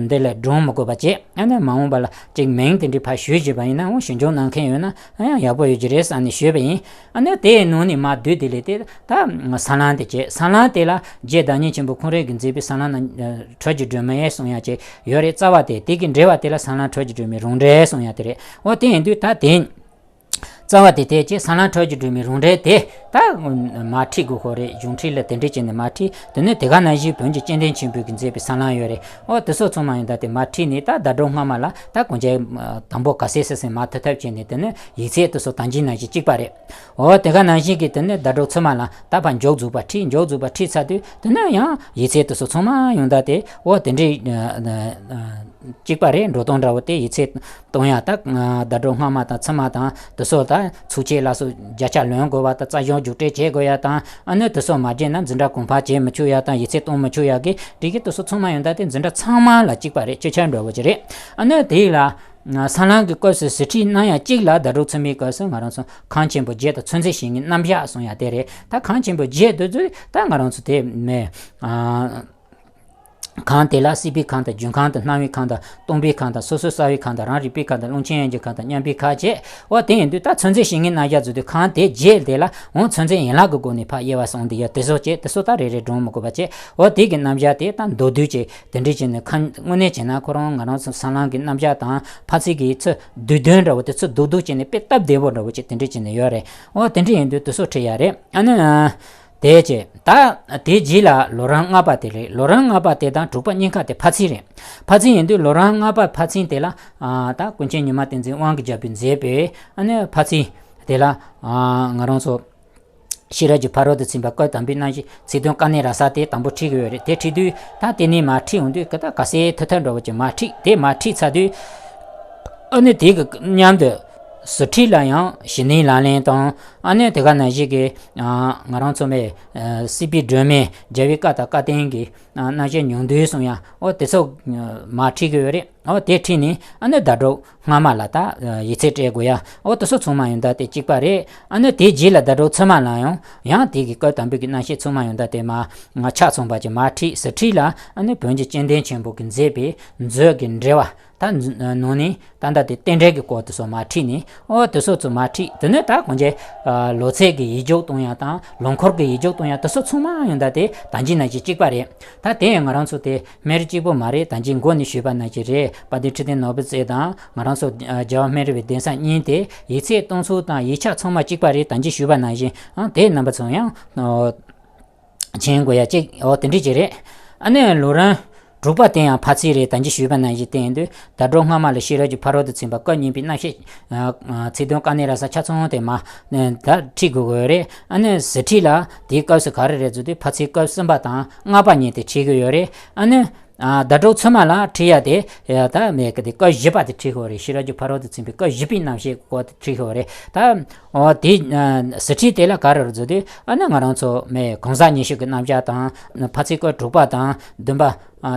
འདི་ལ་སྒྲུང་མི་དགོས་པ་བྱས། ཨ་ནི་མ་འོངས་པ་ལ་ཅིག་མིང་དེ་འདྲའི་ཕར་ཞུས་བྱས་པ་ཡིན་ན་འོ་ཞིབ་འཇུག་གནང་མཁན་ཡོད་ན་ཨ་ཡང་ཡག་པོ་ཡོད་ཀྱི་རེད་བསམ་ནས་ཞུས་པ་ཡིན། ཨ་ནི་དེའི་ནང་ནས་མར་བསྡུས་དེ་ལས་དེ་ད་སྲང་ལམ་དེ་བྱས། སྲང་ལམ་དེ་ལ་རྗེ་བདག་ཉིད་ཆེན་པོ་ཁོང་རང་གིས་མཛད་པའི་སྲང་ལམ་ན་གྲོལ་གྱི་སྒྲོན་མེ་གསུང་ཡ་ཅིག་ཡོད་རེད། རྩ་བ་དེ། དེ་གི་འགྲེལ་བ་དེ་ལ་སྲང་ལམ་གྲོལ་གྱི་སྒྲོན་མེའི་རང་འགྲེལ་གསུང་ཡ་དེ་རེད། འོ་དེ་ཡིན་དུས་ད་དེ་རྩ་བ་དེ་དེ་བྱས། སྲང་ལམ་གྲོལ་གྱི་སྒྲོན་མེའི་རང་འགྲེལ་དེ་ད་མར་ཁྲིད་དགོས་ཁོ་རེད། གཞུང་ཁྲིད་ལ་དེ་འདྲས་བྱས་ནས་མར་ཁྲིད། དེ་ནས་དེ་ག་ནང་བཞིན་བོན་གྱི་སྤྱི་དོན་ཆེན་པོ་གིས་མཛད་པའི་སྲང་ལམ་ཡོད་རེད། འོ་དེ་ཚོ་ཚང་མ་ཡོང་ད་དེ་མར་ཁྲིད་ནས་ད་ཟླ་གྲོགས་སྔ་མ་ལ་ད་གོང་ཆེན་དང་པོ་ག་ཚད་ཟེར་ཟིན་མར་ཐུབ་ཐབས་བྱས་ནས། དེ་ནས་ཡིག་ཚད་དེ་ཚོ་ད་གིན་ནང་བཞིན་གཅིག་པ་རེད། འོ་དེ་ག་ནང་བཞིན་གྱི་དེ་ནས་ཟླ་གྲོགས་ཚང་མ་ལ་ད་ཕར་མཇུག་རྫོགས་པ་ཁྲིད། མཇུག་རྫོགས་པ་ཁྲིད་ཚར་དུས་དེ་ནས་ཡང་ཡིག་ཚད་དེ་ཚོ་ཚང་མ་ཡོང་ད་དེ་འོ་དེ་འདྲའི་གཅིག་པ་རེད། འགྲོ་སྟངས་འདྲ་བོ་དེ་ཡིག་ཚད་གཏོང་ཡ་ད་ཟླ་གྲོགས་སྔ་མ་དང་ཚུད་མ་དང་དེ་ཚོ་ད་ཚུགས་ཆད་ལ་སོགས་བརྒྱ་ཆ་ལོན་དགོས་པ་དང་། རྩ་གཞུང་རྒྱུགས་སྤྲོད་བྱེད་དགོས་ཡ་དང་། ཨ་ནི་དེ་ཚོ་མ་བྱས་ན་འཛིན་གྲྭ་གོང་འཕེལ་བྱེད་མི་ཆོག་ཡ་དང་། ཡིག་ཚད་གཏོང་མི་ཆོག་ཡ་གི་སྒྲིག་གཞི་དེ་ཚོ་ཚང་མ་ཡོང་ད་དེ་འཛིན་གྲྭ་ཚང་མ་ལ་གཅིག་པ་རེད། སྤྱི་ཁྱབ་འདྲ་བོ་ཅིག་རེད། ཨ་ནི་དེ་ལ་སྲང་ལམ་གྱི་སྐབས་སུ་ཟུར་ཁྲིད་གནང་ཡ་གཅིག་ལ་ཟླ་གྲོགས་ཚུད་མའི་སྐབས་སུ་ང་རང་ཚོ་ཁང་ཆེན་པོ་བརྒྱད་དང་ཚོད་འཛིན་བྱེད་མཁན་རྣམ་གཞག་གསུང་ཡ་དེ་རེད། ད་ཁང་ཆེན་པོ་བརྒྱད་དེ་ཚོ་ད་ང་རང་ཚོ་དེ་མེད། ཨ། ཁང་དེ་ལ་སྲིད་པའི་ཁང་དང་། འབྱུང་ཁང་དང་། སྣང་བའི་ཁང་དང་། སྟོང་པའི་ཁང་དང་། སོ་སོའི་རྩ་བའི་ཁང་དང་། རང་རིག་པའི་ཁང་དང་། རླུང་ཆེན་ཡན་གྱི་ཁང་དང་། མཉམ་པའི་ཁང་བཅས། འོ་དེ་ཡིན་དུས་ད་ཚོད་འཛིན་བྱེད་མཁན་རྣམ་གཞག་བཟོ་དུས་ཁང་དེ་བརྒྱད་དེ་ལ་འོ་ཚོད་འཛིན་ཡན་ལག་གི་སྒོ་ནས་ཕར་དབྱེ་བ་གསུངས་དེ་ཡ་དེ་ཚོ་བྱས། དེ་ཚོ་ད་རེ་རེ་སྒྲུང་མི་དགོས་པ་བྱས། འོ་དེ་གི་རྣམ་གཞག་དེ་ད་མདོར་བསྡུས་བྱས་དེ་འདྲས་བྱས་ནས། ཁ་དངོས་གནས་བྱས་ན་ཁོ་རང་ང་རང་ཚོ་སྲང་ལམ་གྱི་རྣམ་གཞག་དང་ཕར་ཚུར་གྱི་ཚུར་བསྡུས་དོན་འདྲ་བོ་དེ་ཚུར་བསྡུས་བསྡུས་བྱས་ནས་དཔེ་སྟབས་བདེ་བོ་འདྲ་བོ་བྱས་དེ་འདྲས་བྱས་ནས་ཡོད་རེད། འོ་དེ་འདྲས་ཡིན་དུས་དེ་ཚོ་ཁྲིད་ཡ་རེད། ཨ་ནི། དེ་བྱས། ད་དེ་རྗེས་ལ་ལོ་རིམ་ལྔ་པ་དེ་རེད། ལོ་རིམ་ལྔ་པ་དེ་དང་དྲུག་པ་གཉིས་ཀ་དེ་ཕར་ཚུར་རེད། ཕར་ཚུར་ཡིན་དུས་ལོ་རིམ་ལྔ་པ་ཕར་ཚུར་དེ་ལ་ཨ་ད་ཀུན་མཁྱེན་ཉི་མ་བསྟན་འཛིན་དབང་གི་རྒྱལ་པོས་མཛད་པའི་ཨ་ནི་ཕར་ཚུར་དེ་ལ་ཨ་ང་རང་ཚོ་ཤེས་རབ་ཀྱི་ཕ་རོལ་ཏུ་ཕྱིན་པ་སྐབས་དང་པོའི་རྣམ་བཤད་ཚིག་དོན་དཀའ་གནད་ར་ས་དེ་དང་པོ་ཁྲིད་ཀྱི་ཡོད་རེད། དེ་ཁྲིད་དུས་ད་དེ་ནས་མར་ཁྲིད་འོང་དུས་ཀ་ད་ག་སེ་ཐུབ་ཐབས་འདྲ་བོ་ཅིག་མར་ཁྲིད། དེ་མར་ཁྲིད་ཚར་དུས་ཨ་ནི་དེ་གི་མཉམ་དུ་ཟུར་ཁྲིད་ལ་ཡང་ཞི་གནས་ལག་ལེན་དང་། ཨ་ནི་དེ་ག་ནང་བཞིན་གྱི་ཨ་ང་རང་ཚོ་མའི་ཨ་སྲིད་པའི་སྒྲོན་མེ་རྒྱལ་བའི་བཀའ་དང་བཀའ་བསྟན་གྱི་ཨ་རྣམ་བཤད་ཉུང་བསྡུས་གསུང་ཡ། འོ་དེ་ཚོ་མར་ཁྲིད་ཀྱི་ཡོད་རེད། འོ་དེ་ཁྲིད་ནས་ཨ་ནི་ཟླ་གྲོགས་སྔ་མ་ལ་ད་ཡིག་ཚད་སྤྲད་དགོས་ཡ། འོ་དེ་ཚོ་ཚང་མ་ཡོང་ད་དེ་གཅིག་པ་རེད། ཨ་ནི་དེ་རྗེས་ལ་ཟླ་གྲོགས་ཚུད་མ་ལ་ཡང་ཡང་དེ་གི་སྐབས་དང་པོའི་གི་རྣམ་བཤད་ཚང་མ་ཡོང་ད་དེ་མར་ཆ་ཚང་པ་ཅིག་མར་ཁྲིད། ཟུར་ཁྲིད་ལ་ཨ་ནི་བོན་གྱི་སྤྱི་དོན་ཆེན་པོ་གིས་མཛད་པའི་མཛོད་ཀྱི་འགྲེལ་བ། ད་ནང་ནས་ད་ལྟ་དེ་རྟེན་འབྲེལ་གྱི་སྐོར་དེ་ཚོ་མར་ཁྲིད་ནས། འོ་དེ་ཚོ་ཚོ་མར་ཁྲིད། དེ་ནས་ད་གོང་ཆེ་ལོ་ཚད་ཀྱི་ཡིག་རྒྱུགས་གཏོང་ཡ་དང་ལུང་འཁོར་གྱི་ཡིག་རྒྱུགས་གཏོང་ཡ་དེ་ཚོ་ཚང་མ་ཡོང་ད་དེ་ད་གིན་ནང་བཞིན་གཅིག་པ་རེད། ད་དེ་ཡང་ང་རང་ཚོ་དེ་སྨན་རི་གཅིག་པོ་མ་རེད། ད་གིན་འགོ་ནས་ཞུས་པ་ནང་བཞིན་རེད། དཔལ་ལྡན་ཁྲི་བརྟན་ནོར་བུ་རྩེ་དང་ང་རང་ཚོ་རྒྱལ་བ་སྨན་རི་བའི་གདན་ས་གཉིས་དེ་ཡིག་ཚད་གཏོང་ཚུལ་དང་ཡིག་ཆ་ཚང་མ་གཅིག་པ་རེད། ད་གིན་ཞུས་པ་ནང་བཞིན་ཨང་དེ་རྣམ་པ་ཚོ་ཡང་། མཁྱེན་དགོས་ཡ་གཅིག་འོ་དེ་འདྲ་ཅིག་རེད། ཨ་ནི་ལོ་རིམ་དྲུག་པ་དེ་ཡང་ཕར་ཚུར་རེད། ད་གིན་ཞུས་པ་ནང་བཞིན་དེ་ཡིན་དུས་ཟླ་གྲོགས་སྔ་མ་ལ་ཤེས་རབ་ཀྱི་ཕ་རོལ་ཏུ་ཕྱིན་པ་སྐབས་གཉིས་པའི་རྣམ་བཤད། ཚིག་དོན་དཀའ་གནད་ར་ས་ཆ་ཚང་དེ་མར་ད་ཁྲིད་དགོས་ཀྱི་ཡོད་རེད། ཨ་ནི་ཟུར་ཁྲིད་ལ་དེའི་སྐབས་སུ་ག་རེ་རེད་ཟེར་དུས་ཕར་ཚུར་སྐབས་གསུམ་པ་དང་ལྔ་པ་གཉིས་དེ་ཁྲིད་ཀྱི་ཡོད་རེད། ཨ་ནི། ཟླ་གྲོགས་ཚུད་མ་ལ་ཁྲིད་ཡ་དེ་ད་མེད་གི་དེ་སྐབས་བཞི་པ་དེ་ཁྲིད་ཀྱི་ཡོད་རེད། ཤེས་རབ་ཀྱི་ཕ་རོལ་ཏུ་ཕྱིན་པའི་སྐབས་བཞི་པའི་རྣམ་བཤད་སྐོར་དེ་ཁྲིད་ཀྱི་ཡོད་རེད། ད་འོ་དེ་ཟུར་ཁྲིད་དེ་ལ་ག་རེ་རེད་ཟེར་དུས་ཨ་ནི་ང་རང་ཚོ་མེད་གང་ཟག་ཉི་ཤུ་གི་རྣམ་གཞག་དང་ཕར་ཚུར་སྐབས་དྲུག་པ་དང་བདུན་པ།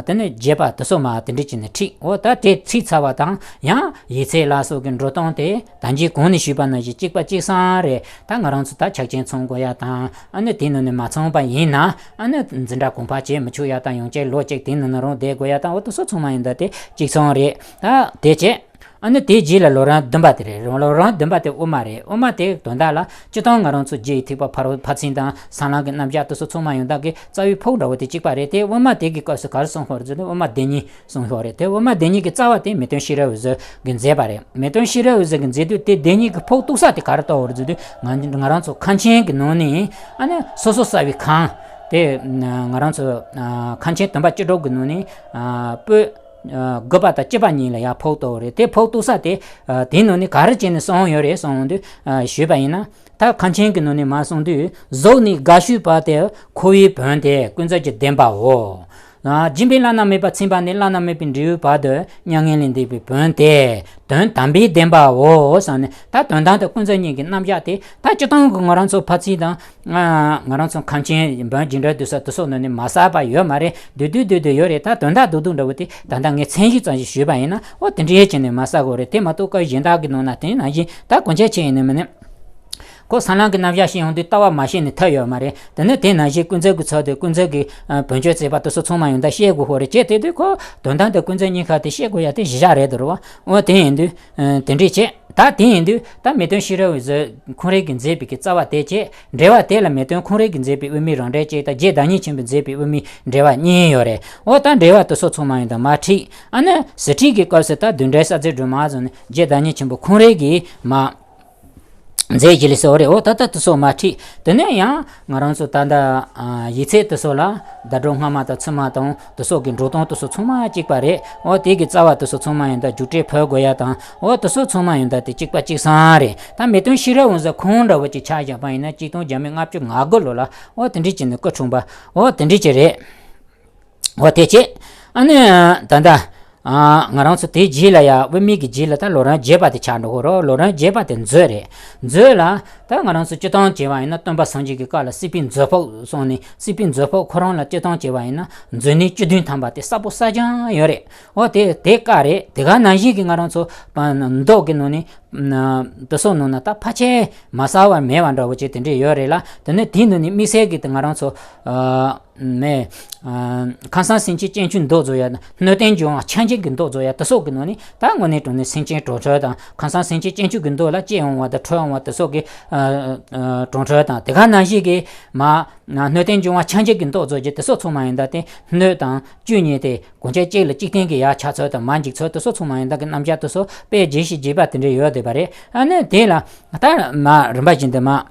དེ་ནས་བརྒྱད་པ་དེ་ཚོ་མར་དེ་འདྲ་བྱས་ནས་ཁྲིད། འོ་ད་དེ་ཁྲིད་ཚར་བ་དང་ཡང་ཡིག་ཚད་ལ་སོགས་ཀྱི་འགྲོ་སྟངས་དེ་ད་གིན་གོང་ནས་ཞུས་པ་ནང་བཞིན་གཅིག་པ་གཅིག་སང་རེད། ད་ང་རང་ཚོ་ད་ཆ་རྐྱེན་ཚང་དགོས་ཡ་དང་ཨ་ནི་དེ་ནང་ནས་མ་ཚང་པ་ཡིན་ན་ཨ་ནི་འཛིན་གྲྭ་གོང་འཕེལ་བྱེད་མི་ཆོག་ཡ་དང་ཡང་བསྐྱར་ལོ་གཅིག་དེ་ནང་ན་རང་བསྡད་དགོས་ཡ་དང་འོ་དེ་ཚོ་ཚང་མ་ཡིན་ད་དེ་གཅིག་སང་རེད། ད་དེ་བྱས། ཨ་ནི་དེའི་རྗེས་ལ་ལོ་རིམ་བདུན་པ་དེ་རེད། ལོ་རིམ་བདུན་པ་དེ་དབུ་མ་རེད། དབུ་མ་དེ་དོན་དག་ལ་སྤྱིར་བཏང་ང་རང་ཚོ་རྒྱུ་ཡི་ཐེག་པ་ཕ་རོལ་ཕར་ཕྱིན་དང་གསང་སྔགས་ཀྱི་རྣམ་གཞག་དེ་ཚོ་ཚང་མ་ཡོང་སྟངས་ཀྱི་རྩ་བའི་ཕུགས་འདྲ་བོ་དེ་གཅིག་པ་རེད། དེ་དབུ་མ་དེ་གི་སྐབས་སུ་ག་རེ་གསུངས་ཡོད་རེད་ཟེར་ན། དབུ་མ་སྡེ་གཉིས་གསུངས་ཡོད་རེད། དེ་དབུ་མ་སྡེ་གཉིས་ཀྱི་རྩ་བ་དེ་མེས་སྟོན་ཤེས་རབ་འོད་ཟེར་གྱིས་མཛད་པ་རེད། མེས་སྟོན་ཤེས་རབ་འོད་ཟེར་གྱིས་མཛད་དུས་དེ་སྡེ་གཉིས་ཀྱི་ཕུགས་གཏུགས་ས་དེ་ག་རེ་ལྟ་བུ་རེད་ཟེར་དུས། ང་ང་རང་ཚོ་ཁམས་ཆེན་གྱི་ནང་ནས་ཨ་ནི་སོ་སོ་བསགས་པའི་ཁམས་དེ་ང་རང་ཚོ་ཁམས་ཆེན་བསྟན་པ་སྤྱི་སྒྲོག་གི་ནང་ནས་པོད་དགུ་པ་དང་བཅུ་པ་གཉིས་ལ་ཡར་ཕུགས་གཏུགས་རེད། དེ་ཕུགས་གཏུགས་ས་དེ་དེའི་ནང་ནས་ག་རེ་བྱས་ནས་གསུངས་ཡོད་རེད་གསུངས་དུས། ཞུས་པ་ཡིན་ན། ད་ཁམས་ཆེན་གྱི་ནང་ནས་མར་གསུངས་དུས། གཟུགས་ནི་དགའ་ཞུས་པ་དེ་འཁོར་བའི་བོན་ཏེ་ཀུན་རྫོབ་ཀྱི་བདེན་པའོ། སྦྱིན་པའི་བླ་ན་མེད་པ་ཚིམ་པ་ནི་བླ་ན་མེད་པའི་འབྲས་བུའི་བར་དུ་མྱ་ངན་ལས་འདས་པའི་བོན་ཏེ་དོན་དམ་པའི་བདེན་པའོ་ཟེར་ནས། ད་དོན་དམ་དེ་ཀུན་རྫོབ་གཉིས་ཀྱི་རྣམ་གཞག་དེ་ད་སྤྱིར་བཏང་གི་ང་རང་ཚོ་ཕར་ཕྱིན་དང་ང་རང་ཚོ་ཁམས་ཆེན་བོན་རྒྱུད་འགྲེལ་བསྡུས་ས་དེ་ཚོ་ནང་ནས་མ་བསགས་པ་ཡོད་མ་རེད། བསྡུས་བསྡུས་བསྡུས་བསྡུས་ཡོད་རེད། ད་དོན་དག་རྡོག་རྡོག་འདྲ་བོ་དེ་ད་ལྟ་ངས་མཚན་གཞི་ཙམ་ཞིག་ཞུས་པ་ཡིན་ན། འོ་དེ་འདྲའི་བྱས་ནས་མ་བསགས་དགོས་རེད། དེ་མ་གཏོགས་སྐབས་གཞན་དག་གི་ནང་ན་དེ་ནང་བཞིན་ད་གོང་ཆེན་ཆེ་ཡིན་ནམ་མིན་ནམ། ཁོ་གསང་སྔགས་ཀྱི་རྣམ་གཞག་ཤེས་ཡོང་དུས་ལྟ་བ་མ་ཤེས་ནས་ཐར་ཡོད་མ་རེད། དེ་ནས་དེ་ནང་བཞིན་ཀུན་རྫོབ་ཀྱི་ཚུལ་དེ་ཀུན་རྫོབ་ཀྱི་བོན་ཆོས་མཛད་པ་དེ་ཚོ་ཚང་མ་ཡོང་ད་ཤེས་དགོས་ཧོ་རེད་བྱས། དེ་དུས་ཁོ་དོན་དམ་དེ་ཀུན་རྫོབ་གཉིས་ཀ་དེ་ཤེས་དགོས་ཡ་དེ་གཞི་བཞག་རེད་དོ་རུ་བ། འོ་དེ་ཡིན་དུས་དེ་འདྲས་བྱས། ད་དེ་ཡིན་དུས་ད་མེས་སྟོན་ཤེས་རབ་འོད་ཟེར་ཁོང་རང་གིས་མཛད་པའི་གི་རྩ་བ་དེ་བྱས། འགྲེལ་པ་དེ་ལ་མེས་སྟོན་ཁོང་རང་གིས་མཛད་པའི་དབུ་མའི་རང་འགྲེལ་གཅིག་དང་རྗེ་བདག་ཉིད་ཆེན་པོས་མཛད་པའི་དབུ་མའི་འགྲེལ་པ་གཉིས་ཡོད་རེད། འོ་ད་འགྲེལ་པ་དེ་ཚོ་ཚང་མ་ཡོང་ད་མར་ཁྲིད། ཨ་ནི་ཟུར་ཁྲིད་ཀྱི་སྐབས་སུ་ད་བདུན་འགྲེལ་གསལ་མཛད་སྒྲོན་མ་ཟེར་ནས་རྗེ་བདག་ཉིད་ཆེན་པོ་ཁོང་རང་གིས་མར་མཛད་བཞག་ལས་སོ་རེད། འོ་ད་ལྟ་དེ་ཚོ་མར་ཁྲིད། དེ་ནས་ཡང་ང་རང་ཚོ་ད་ལྟ་ཡིག་ཚད་དེ་ཚོ་ལ་ཟླ་སྒྲོན་སྔ་མ་དང་ཚུལ་མ་དང་དེ་ཚོ་གི་འགྲོ་སྟངས་དེ་ཚོ་ཚང་མ་གཅིག་པ་རེད། འོ་དེ་གི་རྩ་བ་དེ་ཚོ་ཚང་མ་ཡིན་ད་རྒྱུགས་སྤྲོད་ཕུལ་དགོས་ཡ་དང་། འོ་དེ་ཚོ་ཚང་མ་ཡིན་ད་དེ་གཅིག་པ་གཅིག་སང་རེད། ད་མེས་སྟོན་ཤེས་རབ་འོད་ཟེར་ཁོང་འདྲ་བོ་ཅིག་ཆ་བཞག་པ་ཡིན་ན་ཆིག་སྟོང་བརྒྱ་མེད་ལྔ་བཅུ་ང་དགུ་ལོ་ལ་འོ་དེ་འདྲས་ཅིག་ནས་སྐུ་འཁྲུངས་པ། འོ་དེ་འདྲས་ཅིག་རེད། འོ་དེ་བྱས། ཨ་ནི་ད་ལྟ་ང་རང་ཚོ་དེའི་རྗེས་ལ་ཡ་དབུ་མའི་གི་རྗེས་ལ་ད་ལོ་རིམ་བརྒྱད་པ་དེ་ཆགས་འགྲོ་གི་རེད། ལོ་རིམ་བརྒྱད་པ་དེ་མཛོད་རེད། མཛོད་ལ་ད་ང་རང་ཚོ་སྤྱིར་བཏང་བྱས་པ་ཡིན་ན་སྟོན་པ་སངས་རྒྱས་ཀྱི་བཀའ་ལ་སྲིད་པའི་མཛོད་ཕུགས་གསུངས་ནས། སྲིད་པའི་མཛོད་ཕུགས་ཁོ་རང་ལ་སྤྱིར་བཏང་བྱས་པ་ཡིན་ན་མཛོད་གནས་བཅུ་བདུན་ཐམ་པ་དེ་གསལ་པོ་གསལ་རྐྱང་ཡོད་རེད། འོ་དེ་དེ་བཀའ་རེད། དེ་ག་ནང་བཞིན་གྱི་ང་རང་ཚོ་མདོ་གི་ནང་ནས་དེ་ཚོ་ནང་ན་ད་ཕལ་ཆེར་མ་གསལ་བ་མེད་པ་འདྲ་བོ་ཅིག་དེ་འདྲས་ཡོད་རེད་ལ། དེ་ནས་དེའི་ནང་ནས་དམིགས་བསལ་གྱི་དེ་ང་རང་ཚོ་མེ། ཁམས་སངས་སེམས་ཅན་སྤྱོད་འཇུག་མདོ་རྫོགས་ཡ། སྣོད་ལྡན་འབྱུང་བ་ཆགས་འཇིག་གི་མདོ་རྫོགས་ཡ་དེ་སོགས་ཀྱི་ནང་ནས་ད་དངོས་གནས་དྲང་གནས་སེམས་ཅན་གྲོང་ཁྱེར་དང་། ཁམས་སངས་སེམས་ཅན་སྤྱོད་འཇུག་གི་མདོ་ལ་སྐྱེ་འོང་བ་དང་འཁྲུལ་འོང་བ་དེ་སོགས་ཀྱི་གྲོང་ཁྱེར་དང་། དེ་ག་ནང་བཞིན་གྱི་མ་སྣོད་ལྡན་འབྱུང་བ་ཆགས་འཇིག་གི་མདོ་རྫོགས་ཀྱི་དེ་སོགས་ཚང་མ་ཡིན་ད་དེ་སྣོད་དང་བཅུད་གཉིས་དེ་གོང་ཆེན་གཅིག་ལ་གཅིག་བརྟེན་གྱི་ཡར་ཆགས་ཚུལ་དང་མར་འཇིག་ཚུལ་དེ་སོགས་ཚང་མ་ཡིན་ད་གི་རྣམ་གཞག་དེ་སོགས་དཔེ་རྒྱས་ཤིང་རྒྱས་པ་དེ་འདྲ་ཡོད་བསྡད་པ་རེད། ཨ་ནི་དེ་ལ་ད་མ་རིམ་པ་བཞིན་དུ་མ།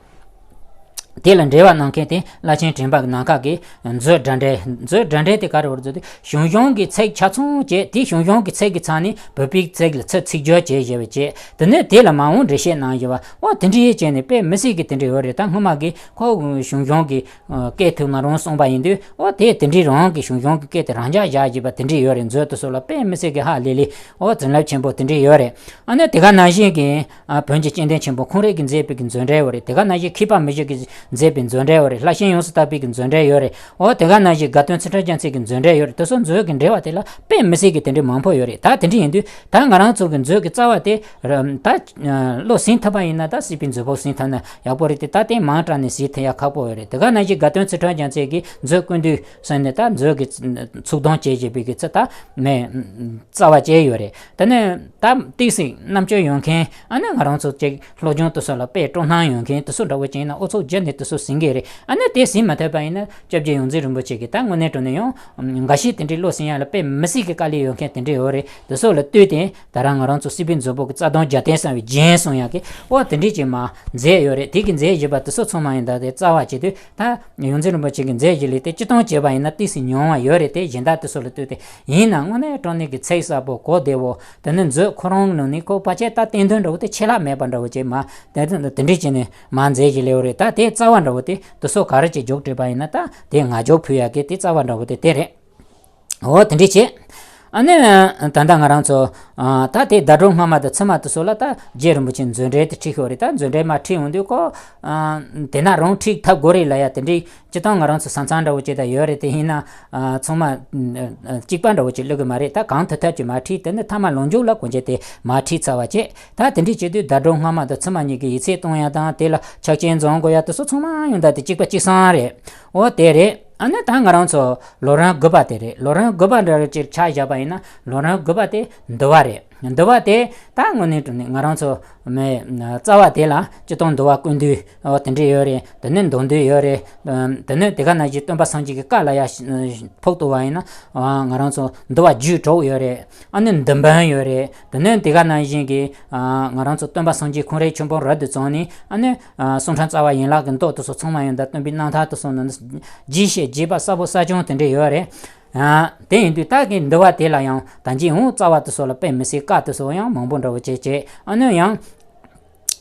དེ་ལ་འགྲེལ་པ་གནང་མཁན་དེ་བླ་ཆེན་དྲན་པ་གི་ནམ་མཁའ་གི་མཛོད་སྒྲ་འགྲེལ། མཛོད་སྒྲ་འགྲེལ་དེ་ག་རེ་བར་མཛོད་དེ་ཞང་ཞུང་གི་ཚིག་ཆ་ཚང་བྱས། དེ་ཞང་ཞུང་གི་ཚིག་གི་ཚང་ནས་བོད་པའི་ཚིག་ལ་ཚིག་ཚིག་སྦྱོར་བྱས་བཞག་པ་བྱས། དེ་ནས་དེ་ལ་མ་འོངས་འགྲེལ་བཤད་གནང་བཞག་པ། འོ་དེ་འདྲ་བྱས་ནས་དཔེ་མི་སྲིད་ཀྱི་དེ་འདྲ་ཡོད་རེད། ད་སྔོན་མ་གི་ཁོ་ཞང་ཞུང་གི་སྐད་ཐོག་ནས་རང་གསུངས་པ་ཡིན་དུས། འོ་དེ་དེ་འདྲའི་རང་གི་ཞང་ཞུང་གི་སྐད་དེ་རང་འཇགས་བཞག་བཞག་པ་དེ་འདྲ་ཡོད་རེད། མཛོད་དེ་ཚོ་ལ་དཔེ་མི་སྲིད་ཀྱི་ཧ་ལས་ལས། འོ་བྱིན་རླབས་ཆེན་པོ་དེ་འདྲ་ཡོད་རེད། ཨ་ནི་དེ་ག་ནང་བཞིན་གྱི། ཨ་བོན་གྱི་སྤྱི་དོན་ཆེན་པོ་ཁོང་རང་གིས་མཛད་པའི་གི་མཛོད་འགྲེལ་ཡོད་རེད། དེ་ག་ནང་བཞིན་མཁས་པ་མི་བཞུགས་ཀྱིས་མཛད་པའི་མཛོད་འགྲེལ་ཡོད་རེད། ལྷ་ཆེན་ཡོངས་སུ་དག་པའི་གི་མཛོད་འགྲེལ་ཡོད་རེད། འོ་དེ་ག་ནང་བཞིན་དགའ་སྟོན་ཚུལ་ཁྲིམས་རྒྱ་མཚོའི་གི་མཛོད་འགྲེལ་ཡོད་རེད། དེ་ཚོ་མཛོད་ཀྱི་འགྲེལ་པ་དེ་ལ་དཔེ་མི་སྲིད་ཀྱི་དེ་འདྲའི་མང་པོ་ཡོད་རེད། ད་དེ་འདྲ་ཡིན་དུས་ད་ང་རང་ཚོ་གི་མཛོད་ཀྱི་རྩ་བ་དེ་ད་བློ་ཟིན་ཐུབ་པ་ཡིན་ན་ད་སྲིད་པའི་མཛོད་ཕུགས་ཟིན་ཐུབ་ན་ཡག་པོ་རེད་དེ། ད་དེ་མང་དྲགས་ནས་ཟིན་ཐུབ་ཡ་ཁག་པོ་ཡོད་རེད། དེ་ག་ནང་བཞིན་དགའ་སྟོན་ཚུལ་ཁྲིམས་རྒྱ་མཚོའི་གི་མཛོད་ཀུན་བཏུས་ཟེར་ནས་ད་མཛོད་ཀྱི་ཚུགས་གཏོང་བྱེད་བཞིན་པའི་གི་ཚུལ་ད་མེ་རྩ་བ་བཅད་ཡོད་རེད། དེ་ནས་ད་ཏོག་ཙམ་རྣམ་དཔྱོད་ཡོད་མཁན། ཨ་ནི་ང་རང་ཚོ་ཅིག་སློབ་སྦྱོང་དེ་ཚོ་ལ་དཔེ་སྤྲོ་སྣང་ཡོད་མཁན་དེ་ཚོ་འདྲ་བོ་ཅིག་ཡིན་ན་ཨུ་ཚུགས་བརྒྱབ་ནས་དེ་ཚོ་ཟིན་གྱི་རེད། ཨ་ནི་དེ་ཟིན་མ་ཐུབ་པ་ཡིན་ན་སྐྱབས་རྗེ་ཡོངས་འཛིན་རིན་པོ་ཆེ་གིས་ད་དངོས་གནས་དྲང་གནས་ཡང་འགའ་ཤས་དེ་འདྲའི་བློ་ཟིན་ཡ་ལ་དཔེ་མི་སྲིད་ཀྱི་དཀའ་ལས་ཡོད་མཁན་དེ་འདྲ་ཡོད་རེད། དེ་ཚོ་ལ་ལྟོས་ཏེ་ད་རང་ང་རང་ཚོ་སྲིད་པའི་མཛོད་ཕུགས་ཀྱི་རྩ་དོན་རྒྱབ་རྟེན་གསུངས་པའི་རྒྱན་གསུང་ཡག་གི་འོ་དེ་འདྲས་ཅིག་མར་མཛད་ཡོད་རེད། དེ་གི་མཛད་བཞག་པ་དེ་ཚོ་ཚང་མ་ཡིན་ད་དེ་རྩ་བ་བྱེད་དུས་ད་ཡོངས་འཛིན་རིན་པོ་ཆེ་གིས་མཛད་བཞག་ལས་དེ་སྤྱིར་བཏང་བྱས་པ་ཡིན་ན་ཏོག་ཙམ་ཉུང་བ་ཡོད་རེད་དེ། གཞན་དག་དེ་ཚོ་ལ་ལྟོས་ཏེ། ཡིན་ནའང་དངོས་གནས་དྲང་གནས་ཀྱི་ཚིག་གསལ་པོ་གོ་བདེ་བོ། དེ་ནི་མཛོད་ཁོ་རང་ནང་ནས་ཁོ་ཕལ་ཆེར་ད་བསྟན་དོན་འདྲ་བོ་དེ་ཆད་ལྷག་མེད་པ་འདྲ་བོ་ཅིག་མར་དེ་དེ་འདྲས་བྱས་ནས་མར་མཛད་བཞག་ལས་ཡོད་རེད། ད་དེ་རྩ་བ་འདྲ་བོ་དེ་དེ་ཚོ་ག་རེ་ཅིག་རྒྱུགས་སྤྲད་པ་ཡིན་ན་ད་དེ་ང་རྒྱལ་ཕུལ་ཡག་གི་དེ་རྩ་བ་འདྲ་བོ་དེ་དེ་རེད། འོ་དེ་འདྲས་བྱས། ཨ་ནི་ད་ལྟ་ང་རང་ཚོ་ད་དེ་ཟླ་སྒྲོན་སྔ་མ་དང་ཚུལ་མ་དེ་ཚོ་ལ་ད་རྗེ་རིན་པོ་ཆེ་མཛོད་འགྲེལ་དེ་ཁྲིད་ཤོར་རེད། ད་མཛོད་འགྲེལ་མར་ཁྲིད་ཡོང་དུས་ཁོ་དེ་ན་རང་ཁྲིད་ཐུབ་དགོས་རེད་ལབ་ཡ་དེ་འདྲས། སྤྱིར་བཏང་ང་རང་ཚོ་ས་མཚམས་འདྲ་བོ་ཅིག་ད་ཡོད་རེད། དེ་ཡིན་ན་ཚང་མ་གཅིག་པ་འདྲ་བོ་ཅིག་སླེབས་གི་མ་རེད། ད་གང་ཐུབ་ཐུབ་ཅིག་མར་ཁྲིད། དེ་ནས་མཐའ་མ་ལོ་མཇུག་ལ་གོང་ཆེན་དེ་མར་ཁྲིད་ཚར་བ་བྱས། ད་དེ་འདྲས་བྱེད་དུས་ཟླ་སྒྲོན་སྔ་མ་དང་ཚུལ་མ་གཉིས་ཀྱི་ཡིག་ཚད་གཏོང་ཡ་དང་དེ་ལ་ཕྱག་ཆེན་འཛོམས་དགོས་ཡ་དེ་ཚོ་ཚང་མ་ཡོང་ད་དེ་གཅིག་པ་གཅིག་སང་རེད། འོ་དེ་རེད། ཨ་ནི་ད་ང་རང་ཚོ་ལོ་རིམ་དགུ་པ་དེ་རེད། ལོ་རིམ་དགུ་པ་འདྲ་རེ་ཅིག་ཆ་བཞག་པ་ཡིན་ན་ལོ་རིམ་དགུ་པ་དེ་འདུལ་བ་རེད། འདུལ་བ་དེ་ད་དངོས་གནས་དྲང་གནས་ང་རང་ཚོ་མི་རྩ་བ་དེ་ལ་སྤྱིར་བཏང་འདུལ་བ་ཀུན་འདུས་འོ་དེ་འདྲས་ཡོད་རེད། དེ་ནས་མདོ་འདུས་ཡོད་རེད། དེ་ནས་དེ་ག་ནང་བཞིན་སྟོན་པ་སངས་རྒྱས་ཀྱི་བཀའ་ལ་ཡ་ཕོག་ཐུག་པ་ཡིན་ན་ང་རང་ཚོ་འདུལ་བ་རྒྱུད་དྲུག་ཡོད་རེད། ཨ་ནི་འདུལ་བམ་ཡོད་རེད། དེ་ནས་དེ་ག་ནང་བཞིན་གྱི་ང་རང་ཚོ་སྟོན་པ་སངས་རྒྱས་ཁོང་རའི་ཆོས་འབུམ་རབ་ཏུ་བརྩམས་ནས་ཨ་ནི་གསུང་འཕྲིན་རྩ་བ་ཡན་ལག་གི་མདོ་དེ་ཚོ་ཚང་མ་ཡོང་ད་སྟོན་པའི་རྣམ་ཐར་དེ་ཚོ་ནང་རྒྱས་བཤད་རྒྱས་པ་གསལ་པོ་གསལ་རྐྱང་དེ་འདྲས་ཡོད་རེད། དེ་ཡིན་དུས་ད་གིན་འདུལ་བ་དེ་ལ་ཡང་ད་གིན་འོང་རྩ་བ་དེ་ཚོ་ལ་དཔེ་མི་སྲིད་བཀའ་དེ་ཚོ་ཡང་མང་པོ་འདྲ་བོ་བྱས་བྱས་ཨ་ནི་ཡང་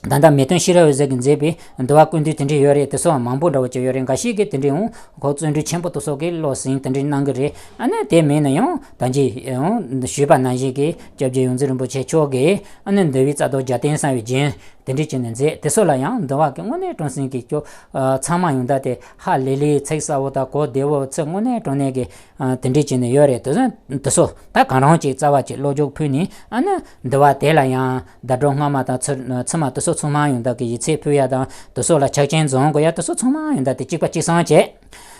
ད་ལྟ་མེས་སྟོན་ཤེས་རབ་འོད་ཟེར་གྱིས་མཛད་པའི་འདུལ་བ་ཀུན་འདུས་དེ་འདྲས་ཡོད་རེད། དེ་ཚོ་མང་པོ་འདྲ་བོ་བྱས་ཡོད་རེད། འགའ་ཞིག་གིས་དེ་འདྲས་འོང་ཁོ་བརྩོན་འགྲུས་ཆེན་པོ་དེ་ཚོ་གིས་བློ་ཟིན་དེ་འདྲས་གནང་གི་རེད། ཨ་ནི་དེ་མིན་ན་ཡང་ད་གིན་ཞུས་པ་ནང་བཞིན་གྱི་སྐྱབས་རྗེ་ཡོངས་འཛིན་རིན་པོ་ཆེ་མཆོག་གིས་ཨ་ནི་འདུལ་བའི་རྩ་མདོ་རྒྱལ་བསྟན་གསང་བའི་རྒྱན་དེ་འདྲས་བྱས་ནས་མཛད། དེ་ཚོ་ལ་ཡང་འདུལ་བ་གི་དངོས་གནས་དྲང་གནས་ཀྱི་སྐྱོ་ཚང་མ་ཡོང་ད་དེ་ཧ་ལས་ལས་ཚིག་གསལ་བོ་དང་གོ་བདེ་བོ་ཚིག་དངོས་གནས་དྲང་གནས་ཀྱི་དེ་འདྲས་བྱས་ནས་ཡོད་རེད། དེ་ཚོ་དེ་ཚོ་ད་གང་རུང་ཅིག་རྩ་བ་ཅིག་བློ་འཇོག་ཕུལ་ནས་ཨ་ནི་འདུལ་བ་དེ་ལ་ཡང་ཟླ་གྲོགས་སྔ་མ་དང་ཚུལ་ཚུལ་མ་དེ་ཚོ་ཚང་མ་ཡོང་ད་གི་ཡིད་ཚིམ་ཕུལ་ཡ་དང་དེ་ཚོ་ལ་ཆ་རྐྱེན་འཛོམས་དགོས་ཡ་དེ་ཚོ་ཚང་མ་ཡོང་ད་དེ་གཅིག་པ་གཅིག་སང་བྱས།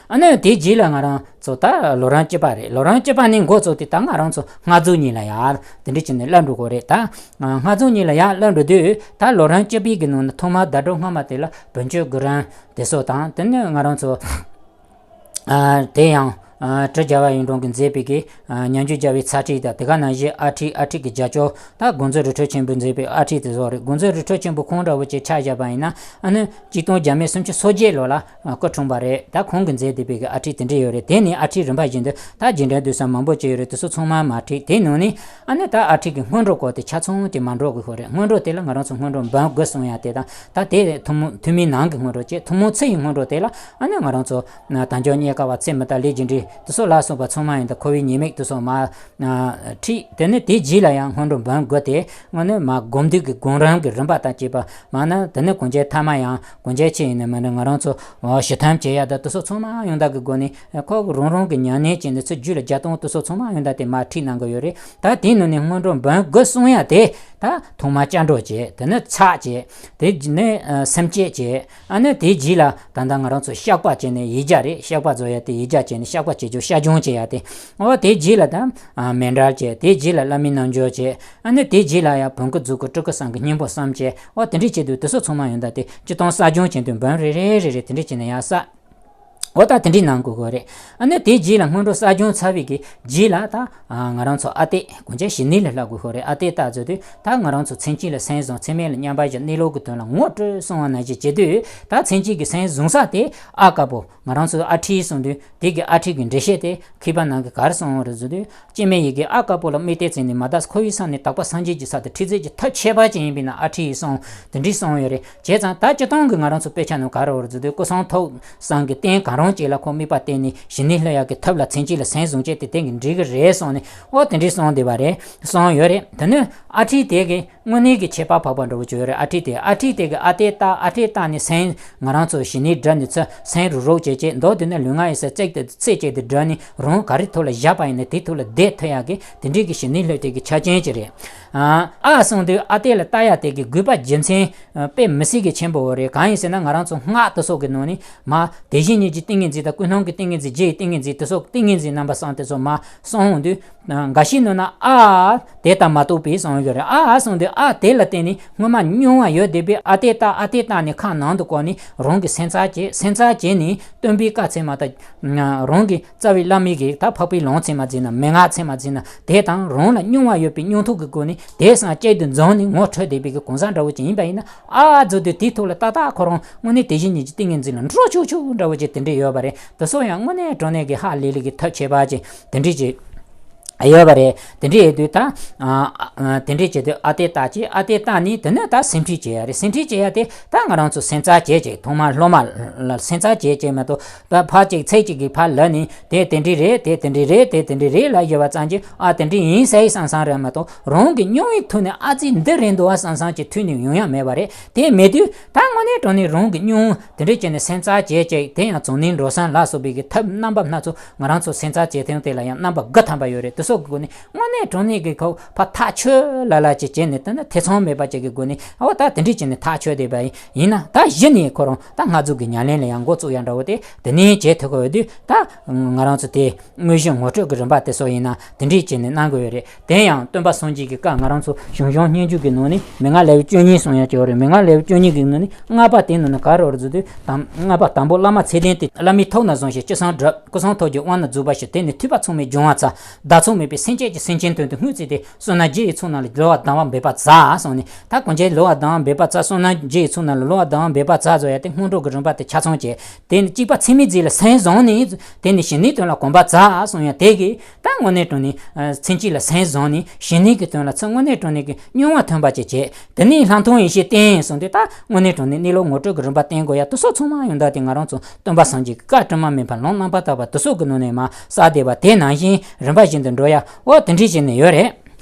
ཨ་ནི་དེའི་རྗེས་ལ་ང་རང་ཚོ་ད་ལོ་རིམ་བཅུ་པ་རེད། ལོ་རིམ་བཅུ་པ་ནས་འགོ་བཙུགས་ཏེ་ད་ང་རང་ཚོ་སྔགས་རྫོགས་གཉིས་ལ་ཡར་དེ་འདྲས་བྱས་ནས་སླེབས་འགྲོ་དགོས་རེད། ད་སྔགས་རྫོགས་གཉིས་ལ་ཡར་སླེབས་འགྲོ་དུས་ད་ལོ་རིམ་བཅུ་པའི་གི་ནང་ནས་ཐོག་མར་ཟླ་གྲོགས་སྔ་མ་དེ་ལ་བོན་སྤྱོད་དགོན་རིམ་དེ་ཚོ་དང་དེ་ནས་ང་རང་ཚོ་དེ་ཡང་བྲུ་རྒྱལ་བ་ཡོན་ཀྲོང་གིས་མཛད་པའི་གི་ཉམས་འགྱུར་རྒྱལ་བའི་ཚར་ཁྲིད་དང་དེ་ག་ནང་བཞིན་ཨ་ཁྲིད་ཨ་ཁྲིད་ཀྱི་རྒྱལ་མཆོག་ད་དགོངས་རྫོགས་རི་ཁྲོད་ཆེན་པོས་མཛད་པའི་ཨ་ཁྲིད་དེ་ཚོ་རེད། དགོངས་རྫོགས་རི་ཁྲོད་ཆེན་པོ་ཁོང་འདྲ་བོ་ཅིག་ཆ་བཞག་པ་ཡིན་ན་ཨ་ནི་གཅིག་སྟོང་བརྒྱ་མེད་སུམ་ཅུ་སོ་བརྒྱད་ལོ་ལ་སྐུ་འཁྲུངས་པ་རེད། ད་ཁོང་གིས་མཛད་བསྡད་པའི་གི་ཨ་ཁྲིད་དེ་འདྲས་ཡོད་རེད། དེ་ནས་ཨ་ཁྲིད་རིམ་པ་བཞིན་དུ་ད་རྗེས་འབྲང་བསྡུས་གསུམ་མང་པོ་ཅིག་ཡོད་རེད། དེ་ཚོ་ཚང་མ་མར་ཁྲིད། དེ་ནང་ནས་ཨ་ནི་ད་ཨ་ཁྲིད་ཀྱི་སྔོན་འགྲོ་སྐོར་དེ་ཆ་ཚང་དེ་མར་འགྲོ་དགོས་ཁོ་རེད། སྔོན་འགྲོ་དེ་ལ་ང་རང་ཚོ་སྔོན་འགྲོ་འབུམ་དགུ་གསུང་ཡ་དེ་དང་ད་དེ་ཐུན་མོང་ཐུན་མིན་ནང་གི་སྔོན་འགྲོ་བྱས། ཐུན་མོང་ཚིག་གི་སྔོན་འགྲོ་དེ་ལ་ཨ་ནི་ང་རང་ཚོ་དལ་འབྱོར་རྙེད་དཀའ་བ་ཚེ་མི་རྟག་ལས་རྒྱུ་འབྲས་དེ་ཚོ་ལ་སོགས་པ་ཚང་མ་ཡིན་ད་འཁོར་བའི་ཉེས་དམིགས་དེ་ཚོ་མར་ཁྲིད། དེ་ནས་དེའི་རྗེས་ལ་ཡང་སྔོན་འགྲོ་འབུམ་དགུ་དེ་དངོས་གནས་མར་སྒོམ་འདུས་ཀྱི་སྒོམ་རིམ་གྱི་རིམ་པ་དང་བཅས་པ་མར་ན་དེ་ནས་གོང་ཆེན་ཐ་མ་ཡང་གོང་ཆེན་ཆེ་ཡིན་ནའི་མིན་ནའི་ང་རང་ཚོ་ཞི་ཐམ་བྱེད་ཡ་ད་དེ་ཚོ་ཚང་མ་ཡོང་ད་གི་སྒོ་ནས་ཁོ་གི་རང་རང་གི་ཉམས་ལེན་བྱས་ནས་ཚུར་རྒྱུད་ལ་རྒྱག་སྟངས་དེ་ཚོ་ཚང་མ་ཡོང་ད་དེ་མར་ཁྲིད་གནང་གི་ཡོད་རེད། ད་དེའི་ནང་ནས་སྔོན་འགྲོ་འབུམ་དགུ་གསུང་ཡ་དེ་ད་ཐོག་མར་སྐྱབས་འགྲོ་བྱས། དེ་ནས་ཚར་བཅད། དེ་ནས་སེམས་བསྐྱེད་བྱས། ཨ་ནི་དེའི་རྗེས་ལ་ད་ལྟ་ང་རང་ཚོ་བཤགས་པ་བྱས་ནས་ཡིག་བརྒྱ་རེད། བཤགས་པ་རྫོགས་ཡ་དེ་ཡིག་བརྒྱ་བྱས་ནས་བཤགས་པ་བྱེད་རྒྱུ་བཤགས་སྦྱོང་བྱེད་ཡ་དེ། འོ་དེའི་རྗེས་ལ་ད་མཎྜལ་བྱས། དེའི་རྗེས་ལ་བླ་མའི་རྣལ་འབྱོར་བྱས། ཨ་ནི་དེའི་རྗེས་ལ་ཡང་བོན་སྐུ་མཛུབ་སྐུ་སྤྲུལ་སྐུ་བསམ་གྱི་སྙིང་པོ་བསམ་བྱས། འོ་དེ་འདྲས་བྱེད་དུས་དེ་ཚོ་ཚང་མ་ཡོང་ད་དེ་སྤྱིར་བཏང་གསལ་སྦྱོང་བྱེད་དུས་འབུམ་རེ་རེ་རེ་རེ་དེ་འདྲས་བྱས་ནས་ཡང་གསལ། འོ་ད་དེ་འདྲས་གནང་དགོས་ཀྱི་རེད། ཨ་ནི་དེའི་རྗེས་ལ་སྔོན་འགྲོ་གསལ་སྦྱོང་ཚར་བའི་གི་རྗེས་ལ་ད་ང་རང་ཚོ་ཨ་ཏད་གོང་ཆེན་ཞི་གནས་ལ་སླེབས་དགོས་ཀྱི་རེད། ཨ་ཏད་ད་བཟོ་དུས་ད་ང་རང་ཚོ་མཚན་གཅིག་ལ་སེམས་བཟུང་། མཚན་མེད་ལ་མཉམ་པར་བཞག་གནས་ལུགས་ཀྱི་དོན་ལ་ངོ་སྤྲོད་གསུང་བ་ནང་བཞིན་བྱེད་དུས་ད་མཚན་གཅིག་གི་སེམས་བཟུང་ས་དེ་ཨ་དཀར་པོ་ང་རང་ཚོ་ཨ་ཁྲིད་གསུང་དུས་དེ་གི་ཨ་ཁྲིད་ཀྱི་འགྲེལ་བཤད་དེ་མཁས་པ་ནང་གི་ག་རེ་གསུངས་ཡོད་རེད་བཟོ་དུས། སྐྱེ་མེད་ཡི་གེ་ཨ་དཀར་པོ་ལ་དམིགས་གཏད་བྱས་ནས་མ་དག་འཁོར་བའི་ས་ནས་དག་པ་སངས་རྒྱས་ཀྱི་ས་དེ་ཁྲིད་མཛད་ཀྱི་ཐབས་ཁྱད་པར་ཅན་ཡིན་པས་ན་ཨ་ཁྲིད་ཡིན་གསུངས། དེ་འདྲའི་གསུངས་ཡོད་རེད། བྱས་ཙང་ད་སྤྱིར་བཏང་གི་ང་རང་ཚོ་དཔེ་ཆ་ནང་ག་རེ་ཡོད་རེད་ཟེར་དུས་སྐུ་གསུང་ཐུགས་གསུམ་གྱི་རྟེན་གང་རུང་གཅིག་ལ་ཁོ་དམིགས་པ་གཏད་ནས་ཞི་གནས་སློབ་ཡག་གི་ཐབས་ལ་མཚན་གཅིག་ལ་སེམས་བཟུང་བྱས་ཏེ་དེ་གི་འགྲིག་གི་རེད་གསུངས་ནས་འོ་དེ་འདྲའི་གསུངས་བསྡད་པ་རེད། གསུངས་ཡོད་རེད། དེ་ནས་ཨ་ཁྲིད་དེ་གི་དངོས་གནས་ཀྱི་ཁྱད་པར་འཕགས་པ་འདྲ་བོ་ཅིག་ཡོད་རེད། ཨ་ཁྲིད་དེ་ཨ་ཁྲིད་དེ་གི་ཨ་ཏད་བཏགས། ཨ་ཁྲིད་བཏགས་ནས་སེམས་ང་རང་ཚོ་ཞི་གནས་སྒྲུབ་ནས་ཚུར་སེམས་རུག་རུག་བྱས་བྱས་མདོ་དེ་ནས་ལུས་ངག་ཡིད་གསུམ་རྩེ་གཅིག་ཏུ་རྩེ་གཅིག་ཏུ་སྒྲུབ་ནས་རང་ག་རེ་ཐོག་ལ་བཞག་པ་ཡིན་ན་དེ་ཐོག་ལ་བསྡད་ཐུབ་ཡག་གི་དེ་འདྲའི་གི་ཞི་གནས་སློབ་དེ་གི་ཆ་རྐྱེན་ཅིག་རེད། ཨ་གསུངས་དུས་ཨ་ཏད་ལ་བཏགས་ཡག་དེ་གི་དགོས་པ་རྒྱུ་མཚན་དཔེ་མི་སྲིད་ཀྱི་ཆེན་པོ་རེད། གང་ཡིན་ཟེར་ན་ང་རང་ཚོ་སྔགས་དེ་ཚོ་གི་ནང་ནས་མ་དེ་བཞིན་ཉིད་ཀྱི་ཏིང་ངེ་འཛིན་དང་ཀུན་སློང་གི་ཏིང་ངེ་འཛིན། རྒྱུ་ཡི་ཏིང་ངེ་འཛིན་དེ་ཚོ་ཏིང་ངེ་འཛིན་རྣམ་པ་གསུམ་དེ་ཚོ་མ་གསུངས་དུས། འགའ་ཞིག་ནང་ན་ཨ་དེ་ལྟ་མ་གཏོགས་པའི་གསུངས་ཡོད་རེད། ཨ་ཨ་གསུངས་དུས་ཨ་དེ་ལ་བརྟེན་ནས་སྔོན་མ་རྙིང་བ་ཡོད་བསྡད་པའི་ཨ་ཏད་བཏགས། ཨ་ཏད་བཏགས་ནས་ཁ་ནང་དུ་བཀོད་ནས་རང་གི་སེམས་རྩ་བྱས། སེམས་རྩ་བྱས་ནས་སྟོན་པའི་བཀའ་ཚད་མ་དང་རང་གི་རྩ་བའི་བླ་མའི་གི་ད་འཕགས་པའི་ལུང་ཚད་མ་བརྩིས་ན། མན་ངག་ཚད་མ་བརྩིས་ན། དེ་དང་རང་ལ་རྙིང་བ་ཡོད་པའི་རྙིང་ཐུགས་ཀྱི་སྒོ་ནས་དེ་སང་གཅིག་ཏུ་འཛོམས་ནས་ངོ་འཕྲོད་བསྡད་པའི་གི་གང་ཟག་འདྲ་བོ་ཅིག་ཡིན་པ་ཡིན་ན། ཨ་ཨ་ཟེར་དུས་དེའི་ཐོག་ལ་ཏག་ཏག་ཁོ་རང་དངོས་གནས་དེ་བཞིན་ཉིད་ཀྱི་ཏིང་ངེ་འཛིན་ལ་འགྲོ་ཆོག་ཆོག་འདྲ་བོ་ཅིག་དེ་འདྲས་ཡོད་པ་རེད། དེ་ཚོ་ཡང་དངོས་གནས་དྲང་གནས་ཀྱི་ཧ་ལས་ལས་ཀྱི་ཐབས་ཁྱད་པར་ཅན་དེ་འདྲས་ཅིག་ཡོད་པ་རེད། དེ་འདྲས་ཡོད་དུས་ད་ཨ་ཨ་དེ་འདྲས་བྱེད་དུས་ཨ་ཏད་བཏགས་བྱས། ཨ་ཏད་བཏགས་ནས་དེ་ནས་ད་སེམས་ཁྲིད་བྱེད་ཡ་རེད། སེམས་ཁྲིད་བྱེད་ཡ་དེ་ད་ང་རང་ཚོ་སེམས་རྩ་བྱས་བྱས་ཐོག་མར་སློབ་མ་ལ་སེམས་རྩ་བྱས་བྱས་མ་གཏོགས་ད་ཕར་གཅིག་ཚིག་གཅིག་གིས་ཕར་ལབ་ནས་དེ་དེ་འདྲས་རེད། དེ་དེ་འདྲས་རེད། དེ་དེ་འདྲས་རེད་ལབ་ཡོད་པ་ཙམ་གྱིས་ཨ་དེ་འདྲས་ཡིན་ཟེར་བསམ་བསམ་རེད་མ་གཏོགས། རང་གི་རྙིང་བའི་ཐོག་ནས་ཨ་ཙི་འདི་རེད་འདུག་བ་བསམ་བསམ་གྱི་ཐོག་ནས་ཡོང་ཡ་མེད་པ་རེད། དེ་མེད་དུས་ད་དངོས་གནས་དྲང་གནས་རང་གི་རྙིང་དེ་འདྲས་བྱས་ནས་སེམས་རྩ་བྱས་བྱས། དེ་ཡང་བྱང་སྣེ་འགྲོ་སོང་ལ་སོགས་པའི་གི་ཐབས་རྣམ་པ་སྣ་ཚོགས་ང་རང་ཚོ་སེམས་རྩ་བྱེད་སྟངས་དེ་ལ་ཡང་རྣམ་པ་དགུ་ཐམ་པ་ཡོད་རེད། དེ་ ཚོགས་ཀྱི་སྒོ་ནས་དངོས་གནས་དྲང་གནས་ཀྱི་ཁོ་ཕར་ཐག་ཆོད་ལ་ལ་ཅིག་བྱས་ནས། དེ་ནི་ཐེ་ཚོམ་མེད་པ་ཅིག་གི་སྒོ་ནས། འོ་ད་དེ་འདྲས་བྱས་ནས་ཐག་ཆོད་བསྡད་པ་ཡིན། ཡིན་ན་ད་གཞི་ནས་ཁོ་རང་ད་སྔ་འཛུགས་ཀྱི་ཉམས་ལེན་ལ་ཡང་འགོ་བཙུགས་ཡ་འདྲ་བོ་དེ་དེ་ནས་བྱེད་ཐུབ་ཀྱི་ཡོད་དུས། ད་ང་རང་ཚོ་དེ་དངོས་གཞི་ངོ་སྤྲོད་ཀྱི་རིམ་པ་དེ་ཚོ་ཡིན་ན་དེ་འདྲས་བྱས་ནས་གནང་དགོས་ཡོད་རེད། དེ་ཡང་སྟོན་པ་སངས་རྒྱས་ཀྱི་བཀའ། ང་རང་ཚོ་ཞང་ཞུང་སྙན་བརྒྱུད་ཀྱི་ནང་ནས་མན་ངག་ལེའུ་བཅུ་གཉིས་གསུང་ཡ་ཅིག་ཡོད་རེད། མན་ངག་ལེའུ་བཅུ་གཉིས་ཀྱི་ནང་ནས་ལྔ་པ་དེ་ནང་ནས་ག་རེ་ཡོད་རེད་ཟེར་དུས། དང་ལྔ་པ་དང་པོ། བླ་མ་ཚད་ལྡན་དེ། བླ་མའི་ཐུགས་ནི་བཟུང་ཞིང་ཅི་གསུང་བསྒྲུབ། སྐུ་གསུང་ཐུགས་ཀྱི་དབང་ནི་རྫོགས་པ་ཞིག་དེ་ནི་ཐོས་པ་མཚུངས་མེད་འབྱུང་བ་མཚར། བདག་མཚུངས་མེད་པའི་སེམས་བསྐྱེད་ཀྱིས་སེམས་ཅན་དོན་དུ་སྨོན་ཚིག་དེ། བསོད་ནམས་རྒྱུ་ཡི་ཚོགས་རྣམས་ལ། བསླུ་བ་སྡང་བ་འབད་པར་མཛད་གསུངས་ནས། ད་གོང་ཆེན་བསླུ་བ་སྡང་བ་འབད་པར་མཛད། བསོད་ནམས་རྒྱུ་ཡི་ཚོགས་རྣམས་ལ་བསླུ་བ་སྡང་བ་འབད་པར་མཛད་ཟེར་ཡ་དེ་སྔོན་འགྲོ་གི་རིམ་པ་དེ་ཆ་ཚང་བྱས། དེ་ནི་གཅིག་པ་ཚད་མའི་རྫས་ལ་སེམས་བཟུང་ནས། དེ་ནི་ཞི་གནས་དོན་ལ་གོམས་པར་མཛད་གསུངས་ཡ་དེ་གིས། ད་དངོས་གནས་དྲང་གནས་ཚད་གཅིག་ལ་སེམས་བཟུང་ནས་ཞི་གནས་ཀྱི་དོན་ལ་ཚུར་དངོས་གནས་དྲང་གནས་ཀྱི་མྱོང་བ་ཐོན་པ་ཅིག་བྱས། དེ་ནས་ལྷག་མཐོང་ཡེ་ཤེས་བསྟན་གསུངས་དུས། ད་དངོས་གནས་དྲང་གནས་གནས་ལུགས་ངོ་སྤྲོད་ཀྱི་རིམ་པ་བསྟན་དགོས་ཡ་དེ་ཚོ་ཚང་མ་ཡོན་བདག་དེ་ང་རང་ཚོ་སྟོན་པ་སངས་རྒྱས་ཀྱི་བཀའ་དྲི་མ་མེད་པ་ལམ་རྣམ་པར་དག་པ་དེ་ཚོ་གི་ནང་ནས་མར་བསགས་བསྡད་པ་དེ་ནང་བཞིན་རིམ་པ་བཞིན་དུ་འགྲོ་ཡ། འོ་དེ་འདྲས་བྱས་ནས་ཡོད་རེད།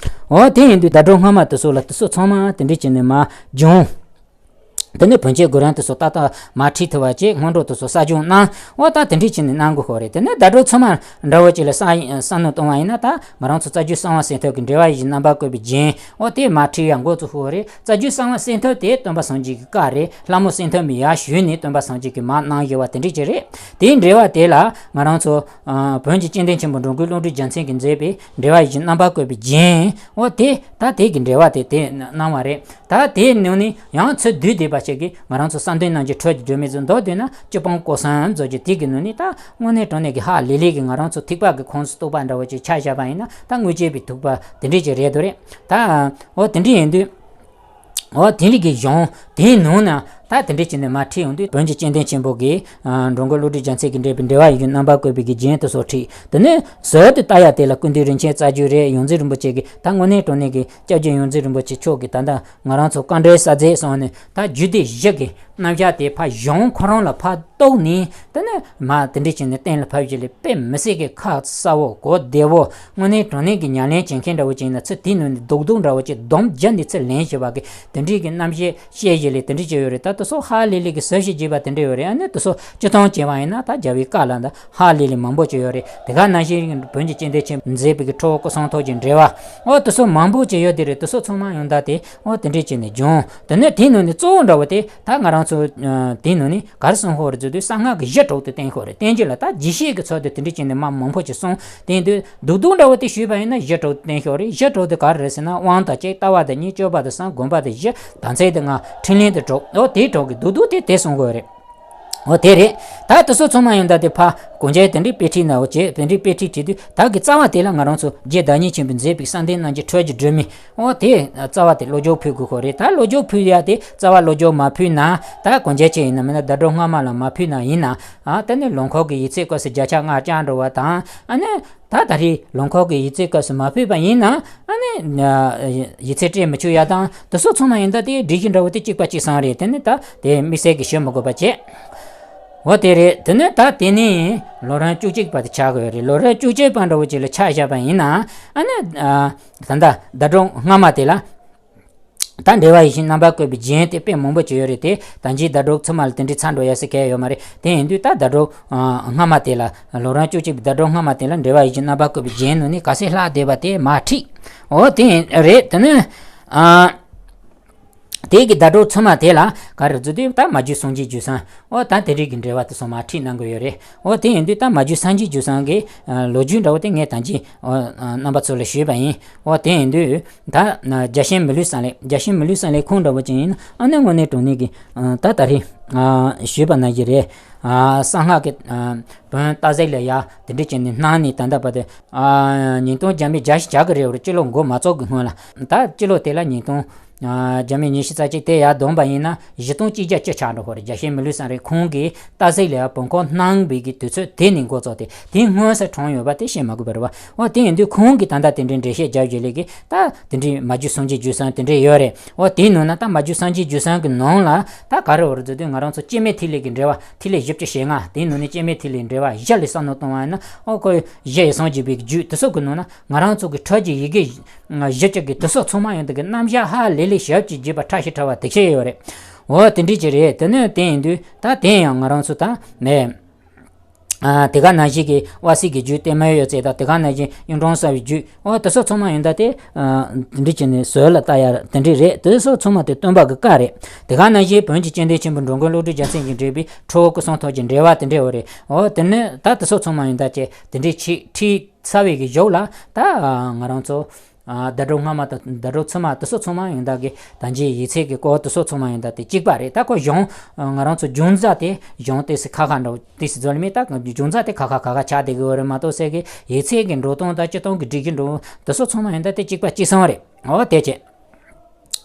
འོ་དེ་ཡིན་དུས་ཟླ་གྲོགས་སྔ་མ་དེ་ཚོ་ལ་དེ་ཚོ་ཚང་མ་དེ་འདྲས་བྱས་ནས་མར་སྦྱོང་། དེ་ནས་བོན་ཆོས་དགོན་རིམ་དེ་ཚོ་ཏག་ཏག་མར་ཁྲིད་ཐུབ་པ་བྱས། སྔོན་འགྲོ་དེ་ཚོ་གསར་སྦྱོང་གནང་། འོ་ད་དེ་འདྲས་བྱས་ནས་གནང་དགོས་ཁོ་རེད། དེ་ནས་ཟླ་གྲོགས་ཚང་མ་འདྲ་བོ་ཅིག་ལ་བསམ་བསམ་བློ་གཏོང་བ་ཡིན་ན། ད་ང་རང་ཚོ་རྩ་རྒྱུད་གསང་བ་སེམས་ཐོབ་ཀྱི་འགྲེལ་པ་ཡིད་བཞིན་རྣམ་པར་བཀོད་པའི་རྒྱན། འོ་དེ་མར་ཁྲིད་ཡ་འགོ་བཙུགས་ཁོ་རེད། རྩ་རྒྱུད་གསང་བ་སེམས་ཐོབ་དེ་སྟོན་པ་སངས་རྒྱས་ཀྱི་བཀའ་རེད། ལྷ་མོ་སེམས་ཐོབ་མའི་ཡར་ཞུས་ནས་སྟོན་པ་སངས་རྒྱས་ཀྱིས་མར་གནང་བཞག་པ་དེ་འདྲས་ཅིག་རེད། དེའི་འགྲེལ་པ་དེ་ལ་ང་རང་ཚོ་ཨ་བོན་གྱི་དཔྱད་ལྡན་ཆེན་པོ་འགྲོ་མགོན་བློ་གྲོས་རྒྱལ་མཚན་གྱིས་མཛད་པའི་འགྲེལ་པ་ཡིད་བཞིན་རྣམ་པར་བཀོད་པའི་རྒྱན། འོ་དེ་ད་དེ་གི་འགྲེལ་པ་དེ་དེ་གནང་བ་རེད། ད་དེའི་ནང་ནས་ཡང་ཚུར་བསྡུས་བསྡད་པ་ཞིག་གིས། ང་རང་ཚོ་བསམ་གཏན་རྣལ་འབྱོར་འཕྲོད་ཀྱི་སྒྲོན་མེ་ཚོ་མདོར་བསྡུས་ན་སྤྱི་སྤུངས་སྐུ་གསུམ་མཛོད་ཀྱི་དེ་གི་ནང་ནས། ད་དངོས་གནས་དྲང་གནས་ཀྱི་ཧ་ལས་ལས་ཀྱི་ང་རང་ཚོ་ཐེག་པ་གི་ཁོངས་སུ་གཏོགས་པ་འདྲ་བོ་ཅིག་ཆ་བཞག་པ་ཡིན་ན། ད་དངོས་སྤྱོད་པའི་ཐེག་པ་དེ་འདྲས་ཅིག་རེད་དོ་རེད། ད་འོ་དེ་འདྲས་ཡིན་དུས། འོ་དེ་འདྲས་ཀྱི་གཞུང་དེའི་ནང་ན་ད་དེ་འདྲས་བྱས་ནས་མར་ཁྲིད་ཡོང་དུས། བོན་གྱི་དཔྱད་ལྡན་ཆེན་པོ་གིས་ཨ་འགྲོ་མགོན་བློ་གྲོས་རྒྱལ་མཚན་གྱིས་འགྲེལ་པའི་འགྲེལ་པ་ཡིད་བཞིན་རྣམ་པར་བཀོད་པའི་གི་རྒྱན་དེ་ཚོ་ཁྲིད། དེ་ནས་ཟུར་དུ་ལྟ་ཡ་དེ་ལ་ཀུན་འདུས་རིན་ཆེན་རྩ་རྒྱུད་རེད། ཡོངས་འཛིན་རིན་པོ་ཆེ་གིས། ད་དངོས་གནས་དྲང་གནས་ཀྱི་སྐྱབས་རྗེ་ཡོངས་འཛིན་རིན་པོ་ཆེ་མཆོག་གིས་ད་ལྟ་ང་རང་ཚོ་དཀའ་འགྲེལ་གསལ་མཛད་སོང་ནས། ད་རྒྱུད་སྡེ་བཞི་གི་རྣམ་གཞག་དེ་ཕར་གཞུང་ཁོ་རང་ལ་ཕར་གཏུགས་ནས། དེ་ནས་མར་དེ་འདྲས་བྱས་ནས་གཏན་ལ་ཕབ་བཞག་ལས། དཔེ་མི་སྲིད་ཀྱི་ཁ་གསལ་བོ་གོ་བདེ་བོ། དངོས་གནས་དྲང་གནས་ཀྱི་ཉམས་ལེན་བྱེད་མཁན་འདྲ་བོ་ཅིག་ཡིན་ན། ཚུར་དེའི་ནང་ནས་རྡོག་རྡོག་འདྲ་བོ་ཅིག་སྡོམ་བརྒྱབ་ནས་ཚུར་ལེན་བྱེད་པ་གི་དེ་འདྲས་ཀྱི་རྣམ་བཤད་བཤད་བཞག་ལས་དེ་འདྲས་ཅིག་ཡོད་རེད། ད་དེ་ཚོ་ཧ་ལས་ལས་ཀྱི་ཟུར་ཞིག་བརྗེས་པ་དེ་འདྲས་ཡོད་རེད། ཨ་ནི་དེ་ཚོ་སྤྱི་མཐོང་བྱས་པ་ཡིན་ན། ད་རྒྱལ་བའི་བཀའ་ལ་ད་ཧ་ལས་ལས་མང་པོ་ཅིག་ཡོད་རེད། དེ་ག་ནང་བཞིན་བོན་གྱི་དཔྱད་ལྡན་ཆེན་པོས་མཛད་པའི་གི་ཁྲོ་བོ་སྐུ་གསུང་ཐུགས་ཀྱི་འགྲེལ་པ། འོ་དེ་ཚོ་མང་པོ་ཅིག་ཡོད་དེ་རེད། དེ་ཚོ་ཚང་མ་ཡོང་ད་དེ། འོ་དེ་འདྲས་བྱས་ནས་སྦྱོང་། དེ་ནས་དེའི་ནང་ནས་གཙོ་བོ་འདྲ་བོ་དེ། ད་ང་རང་ཚོ་ཨ་དེའི་ནང་ནས་ག་རེ་གསུང་ཧོ་རེད་ཟེར་དུས། གསང་སྔགས་ཀྱི་གཞི་དྲུག་ཏུ་བསྟན་ཧོ་རེད། བསྟན་རྒྱུ་ལ་ད་རྒྱས་བཤད་ཀྱི་ཚུལ་དུ་དེ་འདྲས་བྱས་ནས་མ་མང་པོ་ཅིག་གསུངས། དེ་ཡིན་དུས་རྡོག་རྡོག་འདྲ་བོ་དེ་ཞུས་པ་ཡིན་ན་གཞི་དྲུག་ཏུ་བསྟན་ཧོ་རེད། གཞི་དྲུག་དེ་ག་རེ་རེད་ཟེར་ན། དབང་དང་གཅིག། ལྟ་བ་དང་གཉིས། སྤྱོད་པ་དང་གསུམ། སྒོམ་པ་དང་བཞི། དམ་ཚིག་དང་ལྔ། ཕྲིན་ལས་དང་དྲུག། འོ་དེ་དྲུག་གི་རྡོག་རྡོག་དེ་དེ་གསུང་དགོས་རེད། འོ་དེ་རེད། ད་དེ་ཚོ་ཚང་མ་ཡོང་ད་དེ་ཕར་གོང་ཆེན་དེ་འདྲས་དཔེ་ཁྲིད་ན། འོ་བྱས་དེ་འདྲས་དཔེ་ཁྲིད་བྱེད་དུས། ད་གི་རྩ་བ་དེ་ལ་ང་རང་ཚོ་རྗེ་བདག་ཉིད་ཆེན་པོས་མཛད་པའི་བསམ་གཏན་རྣལ་འབྱོར་འཕྲོད་ཀྱི་སྒྲོན་མེ། འོ་དེ་རྩ་བ་དེ་བློ་སྦྱོར་ཕུལ་དགོས་ཁོ་རེད། ད་བློ་སྦྱོར་ཕུལ་ཡ་དེ་རྩ་བ་བློ་སྦྱོར་མ་ཕུལ་ན། ད་གོང་ཆེན་ཅིག་ཡིན་ན་མིན་ན་ཟླ་གྲོགས་སྔ་མ་ལ་མ་ཕུལ་ན་ཡིན་ན། ཨ་དེ་ནས་ལུང་ཁོག་གི་ཡིག་ཚད་སྐབས་སུ་བརྒྱ་ཆ་ལྔ་བཅག་འགྲོ་བ་དང་། ཨ་ནི་ད་ད་རེས་ལུང་ཁོག་གི་ཡིག་ཚད་སྐབས་སུ་མ་ཕུལ་བ་ཡིན་ན། ཨ་ནི་ཡིག་ཚད་སྤྲད་མི་ཆོག་ཡ་དང་། དེ་ཚོ་ཚང་མ་ཡིན་ད་དེ་སྒྲིག་གཞི་འདྲ་བོ་དེ་གཅིག་པ་གཅིག་རྐྱང་རེད། དེ་ནི་ད་དེ་དམིགས་བསལ་གྱི་ཞུ་མི་དགོས་པ་བྱས། འོ་དེ་རེད། དེ་ནས་ད་དེ་ནས་ལོ་རིམ་བཅུ་གཅིག་པ་དེ་ཆགས་ཀྱི་ཡོད་རེད། ལོ་རིམ་བཅུ་གཅིག་པ་འདྲ་བོ་ཅིག་ལ་ཆ་བཞག་པ་ཡིན་ན། ཨ་ནི་ཨ་ད་ལྟ་ཟླ་གྲོགས་སྔ་མ་དེ་ལ་ད་འགྲེལ་པ་ཡིད་བཞིན་རྣམ་པར་བཀོད་པའི་རྒྱན་དེ་དཔེ་མང་པོ་ཅིག་ཡོད་རེད་དེ། ད་ཅིག་ཟླ་གྲོགས་ཚང་མ་ལ་དེ་འདྲའི་ཚར་འགྲོ་ཡ་ཟེར་གལ་ཡོད་མ་རེད། དེ་ཡིན་དུས་ད་ཟླ་གྲོགས་ཨ་སྔ་མ་དེ་ལ། ལོ་རིམ་བཅུ་གཅིག་པའི་ཟླ་གྲོགས་སྔ་མ་དེ་ལ་འགྲེལ་པ་ཡིད་བཞིན་རྣམ་པར་བཀོད་པའི་རྒྱན་ནང་ནས་ག་ཚད་ལྷག་བསྡད་པ་དེ་མར་ཁྲིད། འོ་དེ་རེད། དེ་ནས་ཨ། དེ་གི་ཟླ་གྲོགས་ཚང་མ་དེ་ལ་ག་རེ་ཟེར་དུས། ད་མ་རྒྱུད་སངས་རྒྱས་རྒྱུད་གསུམ། འོ་ད་དེ་རིགས་ཀྱི་འགྲེལ་པ་དེ་ཚོ་མར་ཁྲིད་གནང་གི་ཡོད་རེད། འོ་དེ་ཡིན་དུས་ད་མ་རྒྱུད་སངས་རྒྱས་རྒྱུད་གསུམ་གི་ཨ་ལོ་རྒྱུས་འདྲ་བོ་དེ་ངས་ད་ཅིག་འོ་ཨ་རྣམ་པ་ཚོ་ལ་ཞུས་པ་ཡིན། འོ་དེ་ཡིན་དུས་ད་ཨ་རྒྱལ་ཆེན་མི་ལུས་གསུམ་ལས། རྒྱལ་ཆེན་མི་ལུས་གསུམ་ལས་ཁུངས་འདྲ་བོ་ཅིག་ཡིན་ན། ཨ་ནི་དངོས་གནས་དྲང་གནས་ཀྱི་ཨ་ད་ད་རེས་ཨ་ཞུས་པ་ནང་བཞིན་རེད། ཨ་གསང་སྔགས་ཀྱི་ཨ་བོན་སྟག་གཟིག་ལ་ཡ་དེ་འདྲས་བྱས་ནས་གནང་ནས། ད་ལྟ་བར་དུ་ཨ་ཉིས་སྟོང་བརྒྱ་མེད་བརྒྱད་ཅུ་གྱ་གི་རེ་བར་སྤྱི་ལོ་འགོ་མ་བཙུགས་ཀྱི་སྔོན་ལ། ད་སྤྱི་ལོ་དེ་ལ་ཉིས་སྟོང་ཨ་བརྒྱ་མེད་ཉི་ཤུ་རྩ་གཅིག་དེ་ཡར་བསྡོམས་པ་ཡིན་ན་བཞི་སྟོང་གཅིག་བརྒྱ་བཅུ་ཆགས་འགྲོ་གི་རེད། རྒྱལ་ཆེན་མི་ལུས་གསུམ་ལས་ཁུངས་ཀྱིས་སྟག་གཟིག་ལ་ཡ་བོན་སྐོར་གནང་བའི་གི་དུས་ཚོད་དེ་ནས་འགོ་བཙུགས་ཏེ། དེ་སྔོན་ས་གྲོངས་ཡོད་པ་དེ་བཤད་མ་དགོས་པ་རེད་བ། འོ་དེ་ཡིན་དུས་ཁོང་གིས་ད་ལྟ་དེ་འདྲའི་འགྲེལ་བཤད་རྒྱབ་བྱས་ལས་ཀྱི་ད་དེ་འདྲའི་མ་རྒྱུད་སངས་རྒྱས་རྒྱུད་གསུམ་དེ་འདྲའི་ཡོད་རེད། འོ་དེའི་ནང་ན་ད་མ་རྒྱུད་སངས་རྒྱས་རྒྱུད་གསུམ་གི་ནང་ལ་ད་ག་རེ་ཡོད་རེད་ཟེར་དུས། ང་རང་ཚོ་སྐྱེ་མེད་ཐིག་ལེ་གི་འགྲེལ་པ། ཐིག་ལེ་བཞི་བཅུ་ཞེ་ལྔ་དེའི་ནང་ནས་སྐྱེ་མེད་ཐིག་ལེའི་འགྲེལ་པ་བཞི་ལ་བསམ་བློ་གཏོང་བ་ཡིན་ན། འོ་ཁོ་གཞི་ཡི་སངས་རྒྱས་པའི་རྒྱུད་དེ་ཚོ་གི་ནང་ན་ང་རང་ཚོ་གི་ཁྲོད་ཀྱི་ཡི་གེ་བཞི་བཅུ་གི་དེ་ཚོ་ཚང་མ་ཡོང་དུས་ཀྱི་རྣམ་གཞག་ཧ་ལས་ལས་ཞིབ་ཅིང་རྒྱས་པ་ཕྲ་ཞིང་ཕྲ་བ་དེ་བཤད་ཡོད་རེད། འོ་དེ་འདྲ་ཅིག་རེད། དེ་ནས་དེ་ཡིན་དུས་ད་དེ་ཡང་ང་རང་ཚོ་ད་ནས། ཨ་དེ་ག་ནང་བཞིན་གྱི་དབའ་སི་གི་རྒྱུད་གཏེར་མའི་ཡོད་ཚད་དང་། དེ་ག་ནང་བཞིན་གཡུང་དྲུང་གསང་བའི་རྒྱུད། འོ་དེ་ཚོ་ཚང་མ་ཡོང་ད་དེ་ཨ་དེ་འདྲ་བྱས་ནས་ཟོལ་ལ་ལྟ་ཡ་དེ་འདྲ་རེད། དེ་ཚོ་ཚང་མ་དེ་སྟོན་པ་གི་བཀའ་རེད། དེ་ག་ནང་བཞིན་བོན་གྱི་སྤྱི་དོན་ཆེན་པོ་འགྲོ་མགོན་བློ་གྲོས་རྒྱལ་མཚན་གྱིས་འགྲེལ་བའི་ཁྲོ་བོ་སྐུ་གསུང་ཐུགས་ཀྱི་འགྲེལ་པ་དེ་འདྲ་བོ་རེད། འོ་དེ་ནས་ད་དེ་ཚོ་ཚང་མ་ཡོང་ད་ཅེ་དེ་འདྲའི་ཁྲིད་ཁྲིད་ཚར་བའི་གི་གཞུག་ལ་ད་ཨ་ང་རང་ཚོ་ཨ་ཟླ་གྲོགས་སྔ་མ་དང་ཟླ་གྲོགས་ཕྱི་མ་དེ་ཚོ་ཚང་མ་ཡོང་ད་གི་ད་ཅེ་ཡིག་ཚད་ཀྱི་སྐོར་དེ་ཚོ་ཚང་མ་ཡོང་ད་དེ་གཅིག་པ་རེད། ད་ཁོ་གཞུང་ང་རང་ཚོ་སྦྱོང་རྩ་དེ་གཞུང་ཏོག་ཙམ་ཁ་ཁ་འདྲ་བོ་ཏོག་ཙམ་འཛོལ་མེད། ད་སྦྱོང་རྩ་དེ་ཁ་ཁ་ཁ་ཁ་ཆགས་བསྡད་གི་ཡོད་རེད་མ་གཏོགས་ཟེར་གི་ཡིག་ཚད་ཀྱི་འགྲོ་སྟངས་དང་སྤྱི་སྟངས་ཀྱི་སྒྲིག་གཞི་འགྲོ་དེ་ཚོ་ཚང་མ་ཡོང་ད་དེ་གཅིག་པ་གཅིག་རྐྱང་རེད། འོ་དེ་བྱས།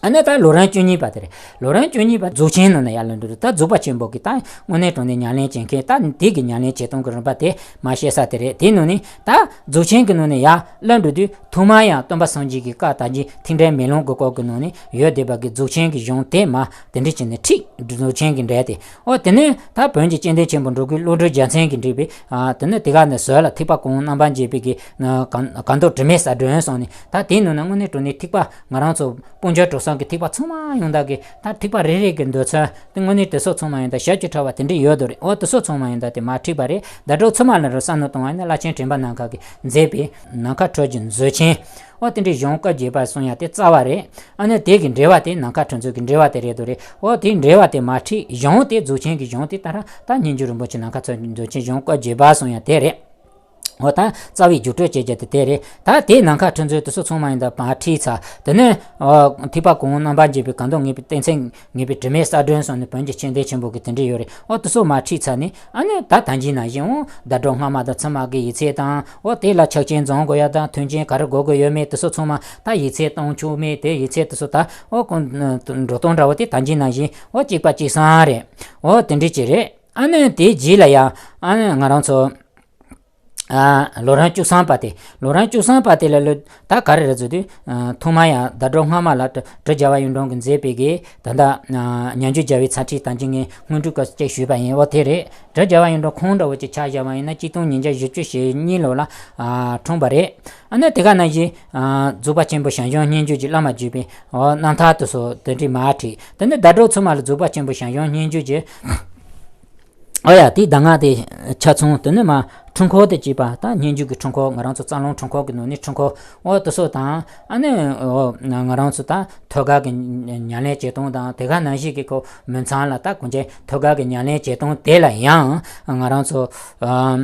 ཨ་ནི་ད་ལོ་རིམ་བཅུ་གཉིས་པ་དེ་རེད། ལོ་རིམ་བཅུ་གཉིས་པ་རྫོགས་ཆེན་ནང་ནས་ཡར་ལ་འགྲོ་དུས། ད་རྫོགས་པ་ཆེན་པོ་གི་ད་དངོས་གནས་དྲང་གནས་ཉམས་ལེན་བྱེད་མཁན། ད་དེ་གི་ཉམས་ལེན་བྱེད་སྟངས་ཀྱི་རིམ་པ་དེ་མར་བཤད་ས་དེ་རེད། དེའི་ནང་ནས་ད་རྫོགས་ཆེན་གྱི་ནང་ནས་ཡར་ལ་འགྲོ་དུས་ཐོག་མར་ཡང་སྟོན་པ་སངས་རྒྱས་ཀྱི་བཀའ་དང་། ཐེག་ཐེག་འགྲེལ་མེ་ལོང་གི་སྐོར་གྱི་ནང་ནས་ཡོད་བསྡད་པ་གི་རྫོགས་ཆེན་གྱི་གཞུང་དེ་མར་དེ་འདྲ་བྱས་ནས་ཁྲིད། རྫོགས་ཆེན་གྱི་འགྲེལ་དེ། འོ་དེ་ནས་ད་བོན་གྱི་སྤྱི་དོན་ཆེན་པོ་འགྲོ་མགོན་བློ་གྲོས་རྒྱལ་མཚན་གྱིས་འགྲེལ་པའི་ཨ་དེ་ནས་དེ་ག་ནས་ཟོལ་ལ་ཐེག་པ་གང་རྣམ་པར་འབྱེད་པའི་གི་ཨ་གང་གང་དག་དྲི་མེད་གསལ་སྒྲོན་སོགས་ནས། ད་དེའི་ནང་ན་དངོས་གནས་དྲང་གནས་ཐེག་པ་ང་རང་ཚོ་སྤུན་ཆ་གྲོགས་སོང་གི་ཐེག་པ་ཚང་མ་ཡོང་ད་གི་ད་ཐེག་པ་རེ་རེ་གི་འདོད་ཚུལ་དེ་དངོས་གནས་དེ་ཚོ་ཚང་མ་ཡོང་ད་ཞབས་ཀྱི་ཕྲ་བ་དེ་འདྲ་ཡོད་དོ་རེད། འོ་དེ་ཚོ་ཚང་མ་ཡོང་ད་དེ་མར་ཁྲིད་པ་རེད། ཟླ་གྲོགས་ཚང་མ་ལ་རུ་བསམ་བློ་གཏོང་བ་ཡིན་ན་བླ་ཆེན་དྲན་པ་ནམ་མཁའ་གིས་མཛད་པའི་ནམ་མཁའ་སྤྲུལ་གྱི་མཛོད་ཆེན། འོ་དེ་འདྲའི་གཞུང་བཀའ་བརྒྱད་པ་གསུང་ཡ་དེ་རྩ་བ་རེད། ཨ་ནི་དེ་གི་འགྲེལ་པ་དེ་ནམ་མཁའ་སྤྲུལ་མཛོད་ཀྱི་འགྲེལ་པ་དེ་རེད་དོ་རེད། འོ་དེའི་འགྲེལ་པ་དེ་མར་ཁྲིད། གཞུང་དེ་རྫོགས་ཆེན་གྱི་གཞུང་དེ་ད་ར་ད་སྙན་བརྒྱུད་རིན་པོ་ཆེ་ནམ་མཁའ་སྤྲུལ་མཛོད་ཆེན་གཞུང་བཀའ་བརྒྱད་པ་གསུང་ཡ་དེ་རེད། འོ་ད་རྩ་བའི་རྒྱུད་སྤྲོས་བྱེད་རྒྱུ་དེ་དེ་རེད། ད་དེ་ནམ་མཁའ་སྤྲུལ་མཛོད་དེ་ཚོ་ཚང་མ་ཡིན་ད་མར་ཁྲིད་ཚར། དེ་ནས་ཨོ་ཐེག་པ་གང་རྣམ་པར་འབྱེད་པའི་གང་དག་ངེས་པའི་གཏན་ཚིགས་ངེས་པའི་དྲི་མེད་གསལ་སྒྲོན་སོགས་ནས་བོན་གྱི་སྤྱི་དོན་ཆེན་པོ་གི་དེ་འདྲ་ཡོད་རེད། ཨོ་དེ་ཚོ་མར་ཁྲིད་ཚར་ནས་ཨ་ནི་ད་ད་གིན་ནང་བཞིན་འོ་ཟླ་གྲོགས་སྔ་མ་དང་ཕྱི་མ་གི་ཡིག་ཚད་དང་། འོ་དེ་ལ་ཕྱག་ཆེན་འཛོམས་དགོས་ཡ་དང་མཐུན་རྐྱེན་ག་རེ་དགོས་དགོས་ཡོད་མེད་དེ་ཚོ་ཚང་མ། ད་ཡིག་ཚད་གཏོང་ཆོག་མེད་དེ་ཡིག་ཚད་དེ་ཚོ་ད་འོ་ཁོང་འགྲོ་སྟངས་འདྲ་བོ་དེ་ད་གིན་ནང་བཞིན་འོ་གཅིག་པ་གཅིག་རྐྱང་རེད། འོ་དེ་འདྲ་ཅིག་རེད། ཨ་ནི་དེའི་རྗེས་ལ་ཡང་ཨ་ནི་ང་རང་ཚོ་ཨ་ལོ་རིམ་བཅུ་གསུམ་པ་དེ། ལོ་རིམ་བཅུ་གསུམ་པ་དེ་ལ་ལོ་ད་ག་རེ་རེད་ཟེར་དུས། ཨ་ཐོག་མར་ཡང་ཟླ་གྲོགས་སྔ་མ་ལ་གྲུབ་གྲུབ་རྒྱལ་བ་གཡུང་དྲུང་གིས་མཛད་པའི་གི་ད་ལྟ་ཨ་ཉམས་འགྱུར་རྒྱལ་བའི་ཚར་ཁྲིད་དང་གཅིག་ངས་སྔོན་འགྲོའི་སྐབས་སུ་ཅིག་ཞུས་པ་ཡིན། འོ་དེ་རེད། གྲུབ་རྒྱལ་བ་གཡུང་དྲུང་ཁོང་འདྲ་བོ་ཅིག་ཆ་བཞག་པ་ཡིན་ན་གཅིག་སྟོང་ཉིས་བརྒྱ་བཞི་བཅུ་ཞེ་གཉིས་ལོ་ལ་ཨ་འཁྲུངས་པ་རེད། ཨ་ནི་དེ་ག་ནང་བཞིན་ཨ་རྫོགས་པ་ཆེན་པོ་ཞང་ཞུང་སྙན་བརྒྱུད་ཀྱི་བླ་མ་བརྒྱུད་པའི་འོ་རྣམ་ཐར་དེ་ཚོ་དེ་འདྲའི་མར་ཁྲིད། དེ་ནས་ཟླ་གྲོགས་ཚང་མ་ལ་རྫོགས་པ་ཆེན་པོ་ཞང་ཞུང་སྙན་བརྒྱུད་ཀྱི་ཨོ་ཡ་དེའི་གདམས་ངག་དེ་ཆ་ཚང་། དེ་ནས་མར་འཁྲུལ་འཁོར་དེ་བྱས་པ། ད་སྙན་བརྒྱུད་ཀྱི་འཁྲུལ་འཁོར། ང་རང་ཚོ་རྩ་རླུང་འཁྲུལ་འཁོར་གྱི་ནང་ནས་འཁྲུལ་འཁོར་འོ་དེ་ཚོ་དང་། ཨ་ནི་འོ་ང་རང་ཚོ་ད་ཐོད་རྒལ་གྱི་ཉམས་ལེན་བྱེད་སྟངས་དང་། དེ་ག་ནང་བཞིན་གྱི་ཁོ་མུན་ཚང་ལ་ད་གོང་ཆེན་ཐོད་རྒལ་གྱི་ཉམས་ལེན་བྱེད་སྟངས་དེ་ལ་ཡང་ང་རང་ཚོ་ཨ་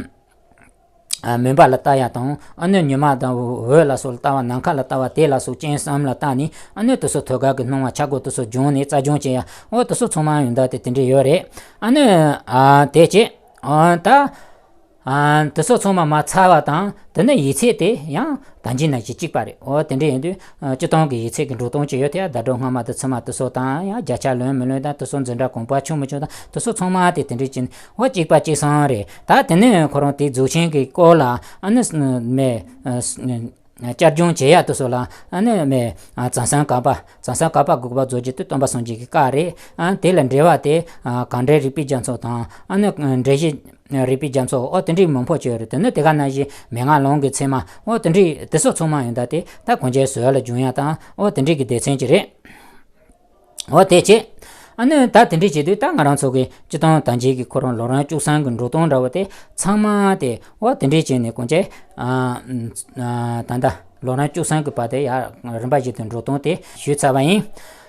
ཨ་མུན་པ་ལ་ལྟ་ཡ་དང་། ཨ་ནི་ཉི་མ་དང་འོད་ལ་སོགས་ལ་ལྟ་བ། ནམ་མཁའ་ལ་ལྟ་བ། དེ་ལ་སོགས་སྤྱན་གསུམ་ལ་བལྟས་ནས། ཨ་ནི་དེ་ཚོ་ཐོད་རྒལ་གྱི་སྣང་བ་ཆ་བགོས་དེ་ཚོ་སྦྱོང་ནས་རྩལ་སྦྱོང་བྱེད་ཡ། འོ་དེ་ཚོ་ཚང་མ་ཡོང་ད་དེ་དེ་འདྲ་ཡོད་རེད། ཨ་ནི་ཨ་དེ་བྱས། ཨ་ད་ཨ་དེ་ཚོ་ཚང་མ་མར་ཚར་བ་དང་། དེ་ནས་ཡིག་ཚད་དེ་ཡང་ད་གིན་ནང་བཞིན་གཅིག་པ་རེད། འོ་དེ་འདྲ་ཡིན་དུས་ཨ་སྤྱིར་བཏང་གི་ཡིག་ཚད་ཀྱི་འགྲོ་སྟངས་ཅིག་ཡོད་དེ། ཟླ་གྲོགས་སྔ་མ་དང་ཕྱི་མ་དེ་ཚོ་དང་། ཡང་བརྒྱ་ཆ་ལོན་མི་ལོན་དང་། དེ་ཚོ་འཛིན་གྲྭ་གོང་འཕེལ་བྱུང་མི་བྱུང་དང་། དེ་ཚོ་ཚང་མ་དེ་དེ་འདྲ་ཅིག་འོ་གཅིག་པ་གཅིག་རྐྱང་རེད། ད་དེ་ནས་ཁོ་རང་དེ་རྫོགས་ཆེན་གྱི་སྐོར་ལ་ཨ་ནི་མེ་ཨ་བསྐྱར་སྦྱོང་བྱེད་ཡ་དེ་ཚོ་ལ་ཨ་ནི་མེ་ཨ་མཚན་བཟང་བཀའ་པ། མཚན་བཟང་བཀའ་པ་དགུ་པ་རྫོགས་རྒྱུ་དེ་སྟོན་པ་སངས་རྒྱས་ཀྱི་བཀའ་རེད། ཨ་དེ་ལ་འགྲེལ་པ་དེ་ཨ་གངས་འགྲེལ་རིགས་པའི་རྒྱ་མཚོ་དང་། ཨ་ནི་འགྲེལ་བཤད་རིགས་པའི་རྒྱ་མཚོ། འོ་དེ་འདྲའི་མང་པོ་ཅིག་ཡོད་རེད། དེ་ནས་དེ་ག་ནང་བཞིན་མན་ངག་ལུང་གི་ཚད་མ། འོ་དེ་འདྲའི་དེ་ཚོ་ཚང་མ་ཡོང་ད་དེ་ད་གོང་ཆེན་ཟོལ་ལ་སྦྱོང་ཡ་དང་། འོ་དེ་འདྲའི་གི་སྡེ་ཚན་ཅིག་རེད། འོ་དེ་བྱས། ཨ་ནི་ད་དེ་འདྲའི་བྱེད་དུས་ད་ང་རང་ཚོ་གི་སྤྱིར་བཏང་ད་གིན་གྱི་ཁོ་རང་ལོ་རིམ་བཅུ་གསུམ་གི་འགྲོ་སྟངས་འདྲ་བོ་དེ་ཚང་མ་དེ། འོ་དེ་འདྲའི་བྱས་ནས་གོང་ཆེན་ཨ་ཨ་ད་ལྟ་ལོ་རིམ་བཅུ་གསུམ་གྱི་བར་དེ་ཡར་རིམ་པ་བཞིན་དུ་འགྲོ་སྟངས་དེ་ཞུས་ཚར་བ་ཡིན།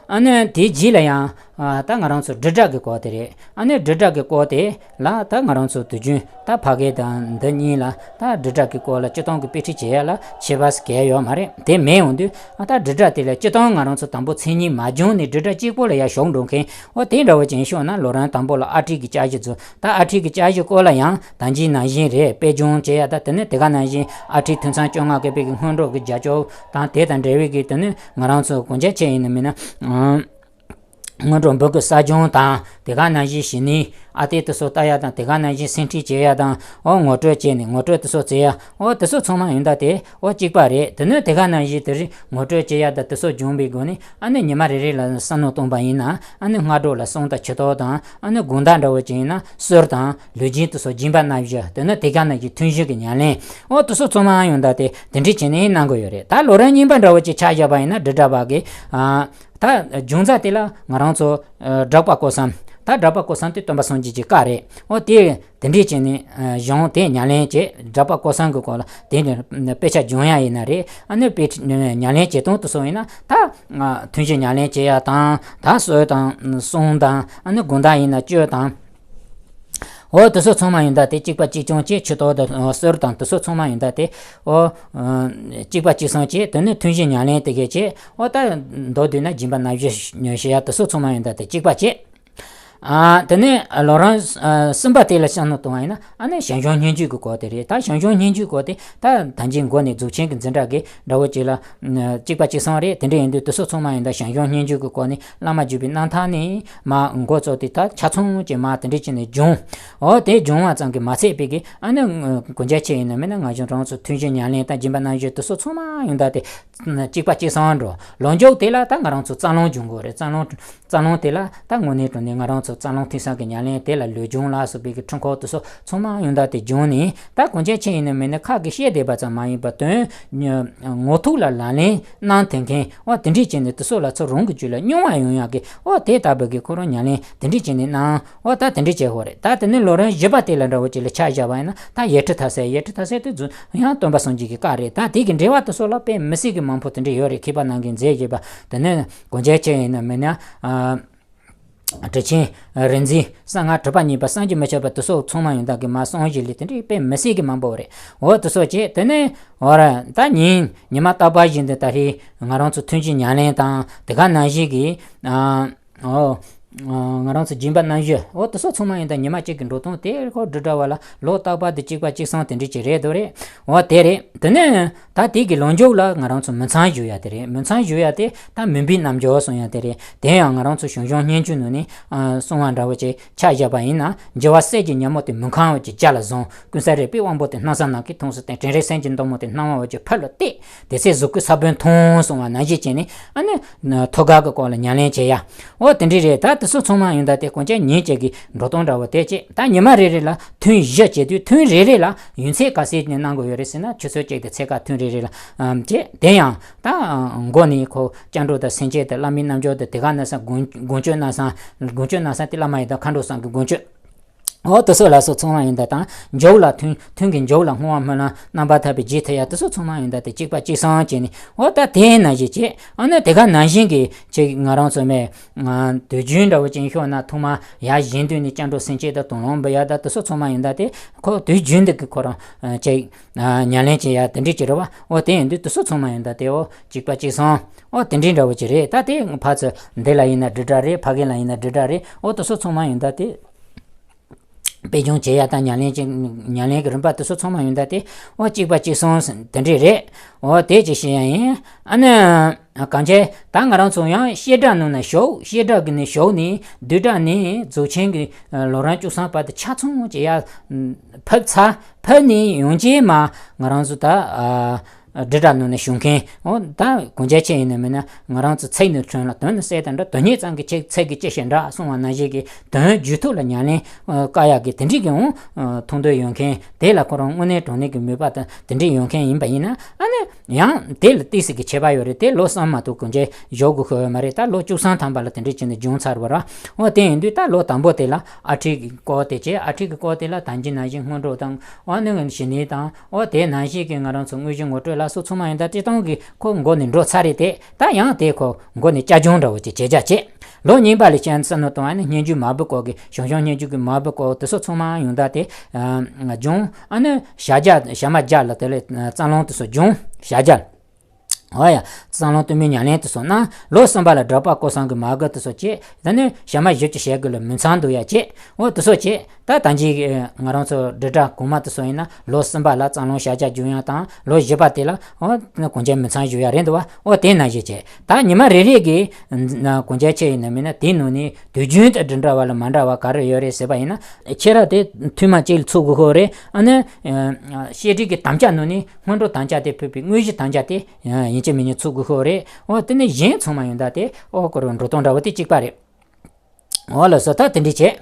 ཨ་ནི་དེའི་རྗེས་ལ་ཡང་ཨ་ད་ང་རང་ཚོ་དྲིལ་བསྒྲགས་ཀྱི་སྐོར་དེ་རེད། ཨ་ནི་དྲིལ་བསྒྲགས་ཀྱི་སྐོར་དེ་ལ་ད་ང་རང་ཚོ་དུས་རྒྱུན་ད་ཕ་གི་དང་འདི་གཉིས་ལ་ད་དྲིལ་བསྒྲགས་ཀྱི་སྐོར་ལ་སྤྱིར་བཏང་གི་དཔེ་ཁྲིད་བྱེད་ཡ་ལ་ཁྱད་པར་གང་ཡང་ཡོད་མ་རེད། དེ་མིན་འོང་དུས་ཨ་ད་དྲིལ་བསྒྲགས་དེ་ལ་སྤྱིར་བཏང་ང་རང་ཚོ་དང་པོ་མཚན་ཉིད་མ་སྦྱངས་ནས་དྲིལ་བསྒྲགས་གཅིག་པོ་ལ་ཡར་ཞུགས་འགྲོ་མཁན། འོ་དེ་འདྲ་བོ་ཅིག་ཤོད་ན་ལོ་རིམ་དང་པོ་ལ་ཨ་ཁྲིད་ཀྱི་བསྐྱར་ཞིབ་བཟོ། ད་ཨ་ཁྲིད་ཀྱི་བསྐྱར་ཞིབ་སྐོར་ལ་ཡང་ད་གིན་ནང་བཞིན་རེད། དཔེ་སྦྱོང་བྱེད་ཡ་ད། དེ་ནས་དེ་ག་ནང་བཞིན་ཨ་ཁྲིད་ཐུན་ཚང་བཅོ་ལྔ་བཀོད་པའི་གི་སྔོན་འགྲོ་གི་རྒྱབ་སྐྱོར་དང་། དེ་དང་འབྲེལ་བའི་གི་དེ་ནས་ང་རང་ཚོ་གོང་ཆེན་ཆེད་ཡིན་ན་མིན་ན། ཨང་། སྔོན་འགྲོ་འབུམ་སྐོར་གསར་སྦྱོང་དང་། དེ་ག་ནང་བཞིན་གཞི་ནས་ཨ་དེ་དེ་ཚོ་ལྟ་ཡ་དང་། དེ་ག་ནང་བཞིན་སེམས་ཁྲིད་བྱེད་ཡ་དང་། འོ་ངོ་སྤྲོད་བྱས་ནས་ངོ་སྤྲོད་དེ་ཚོ་བྱེད་ཡ། འོ་དེ་ཚོ་ཚང་མ་ཡོང་ད་དེ་འོ་གཅིག་པ་རེད། དེ་ནས་དེ་ག་ནང་བཞིན་དེ་རིང་ངོ་སྤྲོད་བྱེད་ཡ་དང་དེ་ཚོ་སྦྱོང་བའི་སྒོ་ནས། ཨ་ནི་ཉི་མ་རེ་རེ་ལ་བསམ་བློ་གཏོང་པ་ཡིན་ན། ཨ་ནི་སྔ་དྲོ་ལ་བསང་དང་ཕྱི་ཐོག་དང་། ཨ་ནི་དགོང་དག་འདྲ་བོ་ཅིག་ཡིན་ན་གསོལ་དང་ལུས་སྦྱིན་དེ་ཚོ་སྦྱིན་པ་རྣམ་བཞི། དེ་ནས་དེ་ག་ནང་བཞིན་ཐུན་བཞི་གི་ཉམས་ལེན། འོ་དེ་ཚོ་ཚང་མ་ཡོང་ད་དེ་དེ་འདྲ་བྱས་ནས་གནང་དགོས་ཡོད་རེད། ད་ལོ་རིམ་གཉིས་པ་འདྲ་བོ་ཅིག་ཆ་བཞག་པ་ཡིན་ན་དྲིལ་བསྒྲགས་པ་གི་ཨ། ད་སྦྱོང་རྩ་དེ་ལ་ང་རང་ཚོ་ཨ་སྦྲགས་པ་སྐོར་གསུམ། ད་སྒྲ་པ་སྐོར་གསུམ་དེ་སྟོན་པ་སངས་རྒྱས་ཀྱི་བཀའ་རེད། འོ་དེ་དེ་འདྲས་བྱས་ནས་ཨ་གཞུང་དེ་ཉམས་ལེན་བྱས། སྒྲ་པ་སྐོར་གསུམ་གྱི་སྐོར་ལ་དེ་ནས་དཔེ་ཆ་སྦྱོང་ཡ་ཡིན་ན་རེད། ཨ་ནི་དཔེ་ཉམས་ལེན་བྱེད་སྟངས་དེ་ཚོ་ཡིན་ན། ད་ཨ་ཐུན་བཞི་ཉམས་ལེན་བྱེད་ཡ་དང་། ད་གསོལ་དང་གསུང་དང་། ཨ་ནི་དགོང་དག་ཡིན་ན་སྤྱོད་དང་། འོ་དེ་ཚོ་ཚང་མ་ཡོང་ད་དེ་གཅིག་པ་གཅིག་རྐྱང་བྱས། ཆུ་གཏོར་དང་གསོལ་དང་དེ་ཚོ་ཚང་མ་ཡོང་ད་དེ། འོ་ཨ་གཅིག་པ་གཅིག་སང་བྱས། དེ་ནས་ཐུན་བཞི་ཉམས་ལེན་དེ་གས་བྱས། འོ་ད་མདོར་བསྡུས་ན་སྦྱིན་པ་རྣམ་བཞི་བྱེད་ཡ་དེ་ཚོ་ཚང་མ་ཡོང་ད་དེ་གཅིག་པ་བྱས། ཨ་དེ་ནས་ལམ་རིམ་ཨ་གསུམ་པ་དེ་ལ་བསམ་བློ་གཏོང་བ་ཡིན་ན། ཨ་ནི་ཞང་ཞུང་སྙན་བརྒྱུད་ཀྱི་སྐོར་དེ་རེད། ད་ཞང་ཞུང་སྙན་བརྒྱུད་སྐོར་དེ་ད་ད་གིན་འགོ་ནས་རྫོགས་ཆེན་གྱི་འཛིན་གྲྭ་གི་འདྲ་བོ་ཅིག་ལ་ཨ་གཅིག་པ་གཅིག་སང་རེད། དེ་འདྲ་ཡིན་དུས་དེ་ཚོ་ཚང་མ་ཡིན་ད་ཞང་ཞུང་སྙན་བརྒྱུད་ཀྱི་སྐོར་ནས་བླ་མ་བརྒྱུད་པའི་རྣམ་ཐར་ནས་མར་འགོ་བཙུགས་ཏེ་ད་ཆ་ཚང་ཅིག་མར་དེ་འདྲ་བྱས་ནས་སྦྱོང་། འོ་དེ་སྦྱོང་བ་ཙམ་གྱིས་མ་ཚད་པའི་གི། ཨ་ནི་ཨ་གོང་ཆེ་ཡིན་ན་མིན་ན། ང་ཚོ་རང་ཚོ་ཐུན་བཞི་ཉམས་ལེན་དང་སྦྱིན་པ་རྣམ་བཞི་དེ་ཚོ་ཚང་མ་ཡོང་ད་དེ་གཅིག་པ་གཅིག་སང་འགྲོ། ལོ་མཇུག་དེ་ལ་ད་ང་རང་ཚོ་རྩ་རླུང་སྦྱོང་དགོས་རེད། རྩ་རླུང་རྩ་རླུང་དེ་ལ་ད་དངོས་གནས་དྲང་གནས་ང་རང་ཚོ་རྩ་རླུང་ཐོས་བསམ་གྱི་ཉམས་ལེན་དེ་ལ་ལུས་སྦྱོང་ལ་སོགས་པའི་གི་འཕྲུལ་འཁོར་དེ་ཚོ་ཚང་མ་ཡོང་ད་དེ་སྦྱོང་ནས། ད་གོང་ཆེ་ཆེ་ཡིན་ན་མིན་ན་ཁ་གིས་བཤད་བསྡད་པ་ཙམ་མ་ཡིན་པར་དོན་ངོ་ཐུག་ལ་ལག་ལེན་གནང་ཐུབ་མཁན། འོ་དེ་འདྲས་བྱས་ནས་དེ་ཚོ་ལ་ཚོ་རང་གི་རྒྱུད་ལ་མྱོང་བ་ཡོང་ཡག་གི། འོ་དེ་ལྟ་བུ་གི་ཁོ་རང་ཉམས་ལེན་དེ་འདྲས་བྱས་ནས་གནང་། འོ་ད་དེ་འདྲས་བྱེད་དགོས་རེད། ད་དེ་ནས་ལམ་རིམ་བཞི་པ་དེ་ལ་འདྲ་བོ་ཅིག་ལ་ཆ་བཞག་པ་ཡིན་ན། ད་ཡིད་སྤྲུལ་མཐའ་གསལ། ཡིད་སྤྲུལ་མཐའ་གསལ་དེ་ཚོ་ཡང་སྟོན་པ་སངས་རྒྱས་ཀྱི་བཀའ་རེད། ད་དེ་གི་འགྲེལ་པ་དེ་ཚོ་ལ་དཔེ་མི་སྲིད་ཀྱི་མང་པོ་དེ་འདྲས་ཡོད་རེད། མཁས་པ་རྣམས་ཀྱིས་མཛད་བཞག་པ། དེ་ནས་གོང་ཆེ་ཆེ་ཡིན་ན་མིན་ན། ཨ་ཁྲི་ཆེན་རིག་འཛིན་གསང་སྔགས་གྲུབ་པ་བརྙེས་པ་བསམ་གྱིས་མི་ཁྱབ་པ་དེ་ཚོ་ཚང་མ་ཡོང་ད་གི་མར་གསུང་བཞག་ལས་དེ་འདྲས་དཔེ་མི་སྲིད་ཀྱི་མང་པོ་རེད། འོ་དེ་ཚོ་བྱས། དེ་ནས་འོ་ར་ད་ཉིན་ཉི་མ་རྟག་པར་བཞིན་དུ་ད་རེས་ང་རང་ཚོ་ཐུན་བཞི་ཉམས་ལེན་དང་དེ་ག་ནང་བཞིན་གྱི་ཨ། ཨོ། ཨ་ང་རང་ཚོ་སྦྱིན་པ་རྣམ་བཞི། འོ་དེ་ཚོ་ཚང་མ་ཡིན་ད་ཉི་མ་གཅིག་གི་འགྲོ་སྟངས་དེ་ཁོ་འདྲ་འདྲ་བ་ལ་ལོ་རྟག་པར་དུ་གཅིག་པ་གཅིག་སང་དེ་འདྲ་ཅིག་རེད་འདུག་རེད། འོ་དེ་རེད། དེ་ནས་ད་དེ་གི་ལོ་མཇུག་ལ་ང་རང་ཚོ་མི་ཚངས་ཞུ་ཡ་དེ་རེད། མི་ཚངས་ཞུ་ཡ་དེ་ད་མུན་པའི་རྣལ་འབྱོར་གསུང་ཡ་དེ་རེད། དེ་ཡང་ང་རང་ཚོ་ཞང་ཞུང་སྙན་བརྒྱུད་ནང་ནས་ཨ་གསུང་བ་འདྲ་བོ་ཅིག་ཆ་བཞག་པ་ཡིན་ན། འགྱུ་བ་སྲེད་ཀྱི་ཉོན་མོངས་དེ་མུན་ཁང་འོད་ཀྱི་ལྕགས་ལ་བཟུང་། ཀུན་གསལ་རིག་པའི་དབང་པོ་དེ་སྣང་བ་ནམ་མཁའི་མཐིལ་དུ་བསྟན། དྲན་རེག་སེམས་ཀྱི་མདོངས་མོ་དེ་སྣང་བ་འོད་ཀྱི་ཕ་ལུ་གཏད། དེ་ཚེ་གཟུགས་སྐུའི་ས་བོན་མཐོང་གསུང་བ་ནང་བཞིན་བྱས་ནས། ཨ་ནི་ཐུགས་ཀ་གི་སྐོར་ལ་ཉམས་ལེན་བྱེད་ཡ། འོ་དེ་འདྲ་རེད། ད་དེ་ཚོ་ཚང་མ་ཡོང་ད་དེ་གོང་ཆེན་ཉིན་གཅིག་གི་འགྲོ་སྟངས་འདྲ་བོ་དེ་བྱས། ད་ཉི་མ་རེ་རེ་ལ་ཐུན་བཞི་བྱེད་དུས་ཐུན་རེ་རེ་ལ་ཡུན་ཚད་ག་ཚོད་ནས་གནང་དགོས་ཡོད་རེད་ཟེར་ན། ཆུ་ཚོད་གཅིག་དེ་ཚེ་ཀ་ཐུན་རེ་རེ་ལ་ཨམ་བྱས། དེ་ཡང་ད་མགོ་ནས་ཁོ་སྐྱབས་འགྲོ་དང་སེམས་བསྐྱེད་དང་བླ་མའི་རྣལ་འབྱོར་དང་དེ་ག་ནང་བཞིན་དགོངས་དགོངས་སྤྱོད་གནང་ས། དགོངས་སྤྱོད་གནང་ས་དེ་བླ་མ་ཡི་དམ་མཁའ་འགྲོ་གསུམ་གྱི་དགོངས་སྤྱོད། འོ་དེ་ཚོ་ལ་སོགས་ཚང་མ་ཡོང་ད་དང་། མཇུག་ལ་ཐུན་ཐུན་གྱི་མཇུག་ལ་བསྔོ་བ་སྨོན་ལམ་རྣམ་པར་དག་པས་རྗེས་ཐེབས་ཡ་དེ་ཚོ་ཚང་མ་ཡོང་ད་དེ་གཅིག་པ་གཅིག་སང་བྱས་ནས། འོ་ད་དེ་ནང་བཞིན་བྱས། ཨ་ནི་དེ་ག་ནང་བཞིན་གྱི་ཅིག་ང་རང་ཚོ་མས་དུས་རྒྱུན་འདྲ་བོ་ཅན་ཤོར་ན་ཐོག་མ་ཡར་བཞེངས་དུས་ནས་སྐྱབས་འགྲོ་སེམས་བསྐྱེད་དང་དོན་ལམ་འབུལ་ཡ་ད་དེ་ཚོ་ཚང་མ་ཡོང་ད་དེ་ཁོ་དུས་རྒྱུན་དུ་གི་ཁོ་རང་ཅིག་ཉམས་ལེན་བྱེད་ཡ་དེ་འདྲ་ཅིག་རེད་བ། འོ་དེ་ཡིན་དུས་དེ་ཚོ་ཚང་མ་ཡོང་ད་དེ་འོ་གཅིག་པ་གཅིག་སང་། འོ་དེ་འདྲ་འདྲ་བོ་ཅིག་རེད། ད་དེ་ཕར་ཚུར་འདི་ལ་ཡིན་ན་འདི་འདྲ་རེད། ཕ་གི་ལ་ཡིན་ན་འདི་འདྲ་རེད། འོ་དེ་ཚོ་ཚང་མ་ཡོང་ད་དེ། དཔེ་སྦྱོང་བྱེད་ཡ་དང་ཉམས་ལེན་བྱེད། ཉམས་ལེན་གྱི་རིམ་པ་དེ་ཚོ་ཚང་མ་ཡོང་ད་དེ། འོ་གཅིག་པ་གཅིག་སང་དེ་འདྲས་རེད། འོ་དེ་ཅིག་བཤད་ཡ་ཡིན། ཨ་ནི་གང་བྱས་ད་ང་རང་ཚོ་ཡང་བཤད་གྲྭ་ནང་ན་ཞུགས། བཤད་གྲྭ་གི་ནས་ཞུགས་ནས་བསྡུས་གྲྭ་ནས་རྫོགས་ཆེན་གྱི་ལམ་རིམ་བཅུ་གསུམ་བར་དུ་ཆ་ཚང་བྱེད་ཡ་ཕེབས་ཚར། ཕེབས་ནས་ཡང་རྗེས་མ་ང་རང་ཚོ་ད་ཨ། འབྲི་གྲྭ་ནང་ནས་བྱུང་མཁན། འོ་ད་གོང་ཆེན་ཆེ་ཡིན་ན་མིན་ན་ང་རང་ཚོ་ཚིག་ནི་ཁྲོན་ལ་དོན་ནི་གསལ་དང་འདྲ། དོན་སྙིང་ཙམ་གྱི་ཚིག་ཚིག་གི་ཅི་ཞིག་འདྲ་གསུང་བ་ནང་བཞིན་གྱི་དོན་རྒྱུད་ཐོག་ལ་ཉམས་ལེན་དཀའ་ཡག་གི་དེ་འདྲའི་གི་འོང་མཐོང་འདོད་ཡོད་མཁན་དེ་ལ་ཁོ་རང་དངོས་གནས་དྲང་གནས་ཀྱི་མོས་པ་དང་དེ་འདྲའི་ཡོད་མཁན་ཡིན་པ་ཡིན་ན། ཨ་ནི་ཡང་དེ་ལ་ཏོག་ཙམ་གྱི་ཁྱད་པར་ཡོད་རེད། དེ་ལོ་གསུམ་མ་གཏོགས་གོང་ཆེན་བཞུགས་དགོས་ཤོག་ཡོད་མ་རེད། ད་ལོ་བཅུ་གསུམ་ཐམ་པ་ལ་དེ་འདྲའི་བྱས་ནས་སྦྱོང་ཚར་བ་ར། འོ་དེ་ཡིན་དུས་ད་ལོ་དང་པོ་དེ་ལ་ཨ་ཁྲིད་ཀྱི་སྐོར་དེ་བྱས། ཨ་ཁྲིད་ཀྱི་སྐོར་དེ་ལ་ད་གིན་ནང་བཞིན་སྔོན་འགྲོ་དང་། འོ་ནི་ཞི་གནས་དང་། འོ་དེ་ནང་བཞིན་གྱི་ང་རང་ཚོ་དངོས་གཞི་ངོ་སྤྲོད་ལ་སོགས་ཚང་མ་ཡིན་ད་སྤྱིར་བཏང་གི་ཁོ་མགོ་ནས་འགྲོ་ཚར་རེད་དེ། ད་ཡང་དེ་ཁོ་མགོ་ནས་བསྐྱར་སྦྱོང་འདྲ་བོ་ཅིག་བྱེད་རྒྱུ་བྱེད། ལོ་གཉིས་པ་ལ་བྱས་ན་བསམ་བློ་གཏོང་བ་ནི་སྙན་བརྒྱུད་མར་པའི་སྐོར་གྱི་ཞང་ཞུང་སྙན་བརྒྱུད་ཀྱི་མར་པའི་སྐོར་དེ་ཚོ་ཚང་མ་ཡོང་ད་དེ་སྦྱོང་། ཨ་ནི་ཞག་བརྒྱ་ཞག་མ་བརྒྱ་ལ་དེ་ལས་རྩ་རླུང་དེ་ཚོ་སྦྱོང་། ཞག་བརྒྱ། འོ་ཡ། རྩ་རླུང་གཏུམ་མོའི་ཉམས་ལེན་དེ་ཚོ་གནང་། ལོ་གསུམ་པ་ལ་སྒྲ་པ་སྐོར་གསུམ་གྱི་མར་པ་དེ་ཚོ་བྱས། ད་ནི་ཞག་མ་བཞི་བཅུ་ཞེ་དགུ་ལ་མུན་ཚང་འདུ་ཡ་བྱས། འོ་དེ་ཚོ་བྱས། ད་ད་གིན་ང་རང་ཚོ་འབྲི་གྲྭ་གོང་མ་དེ་ཚོ་ཡིན་ན་ལོ་གསུམ་པ་ལ་རྩ་རླུང་ཞག་བརྒྱ་སྦྱོང་ཡ་དང་། ལོ་བཞི་པ་དེ་ལ་འོ་གོང་ཆེན་མུན་ཚང་སྦྱོང་ཡ་རེད་འདུག་བ། འོ་དེ་ནང་བཞིན་བྱས། ད་ཉི་མ་རེ་རེ་གི་གོང་ཆེན་ཆེ་ཡིན་ན་མིན་ན་དེའི་ནང་ནས་དུས་རྒྱུན་དུ་འདི་འདྲ་བ་ལ་མ་འདྲ་བ་ག་རེ་ཡོད་རེད་ཟེར་བ་ཡིན་ན། ཁྱེད་རང་དེ་ཐུན་མ་གཅིག་ལ་ཚུགས་དགོས་ཤོག་རེད། ཨ་ནི་བཤད་ཁྲིད་ཀྱི་དམ་བཅའ་ནང་ནས་སྔོན་འགྲོ་དམ་བཅའ་དེ་ཕུད་པའི་དངོས་གཞི་དམ་བཅའ་དེ་ཡིན་གཅིག་མིན་གཉིས་ཚུགས་དགོས་ཤོག་རེད། འོ་དེ་ནས་གཞན་ཚང་མ་ཡོང་ད་དེ་འོ་ཁོ་རང་འགྲོ་སྟངས་འདྲ་བོ་དེ་གཅིག་པ་རེད། འོ་ལགས་སོ། ད་དེ་འདྲ་བྱས།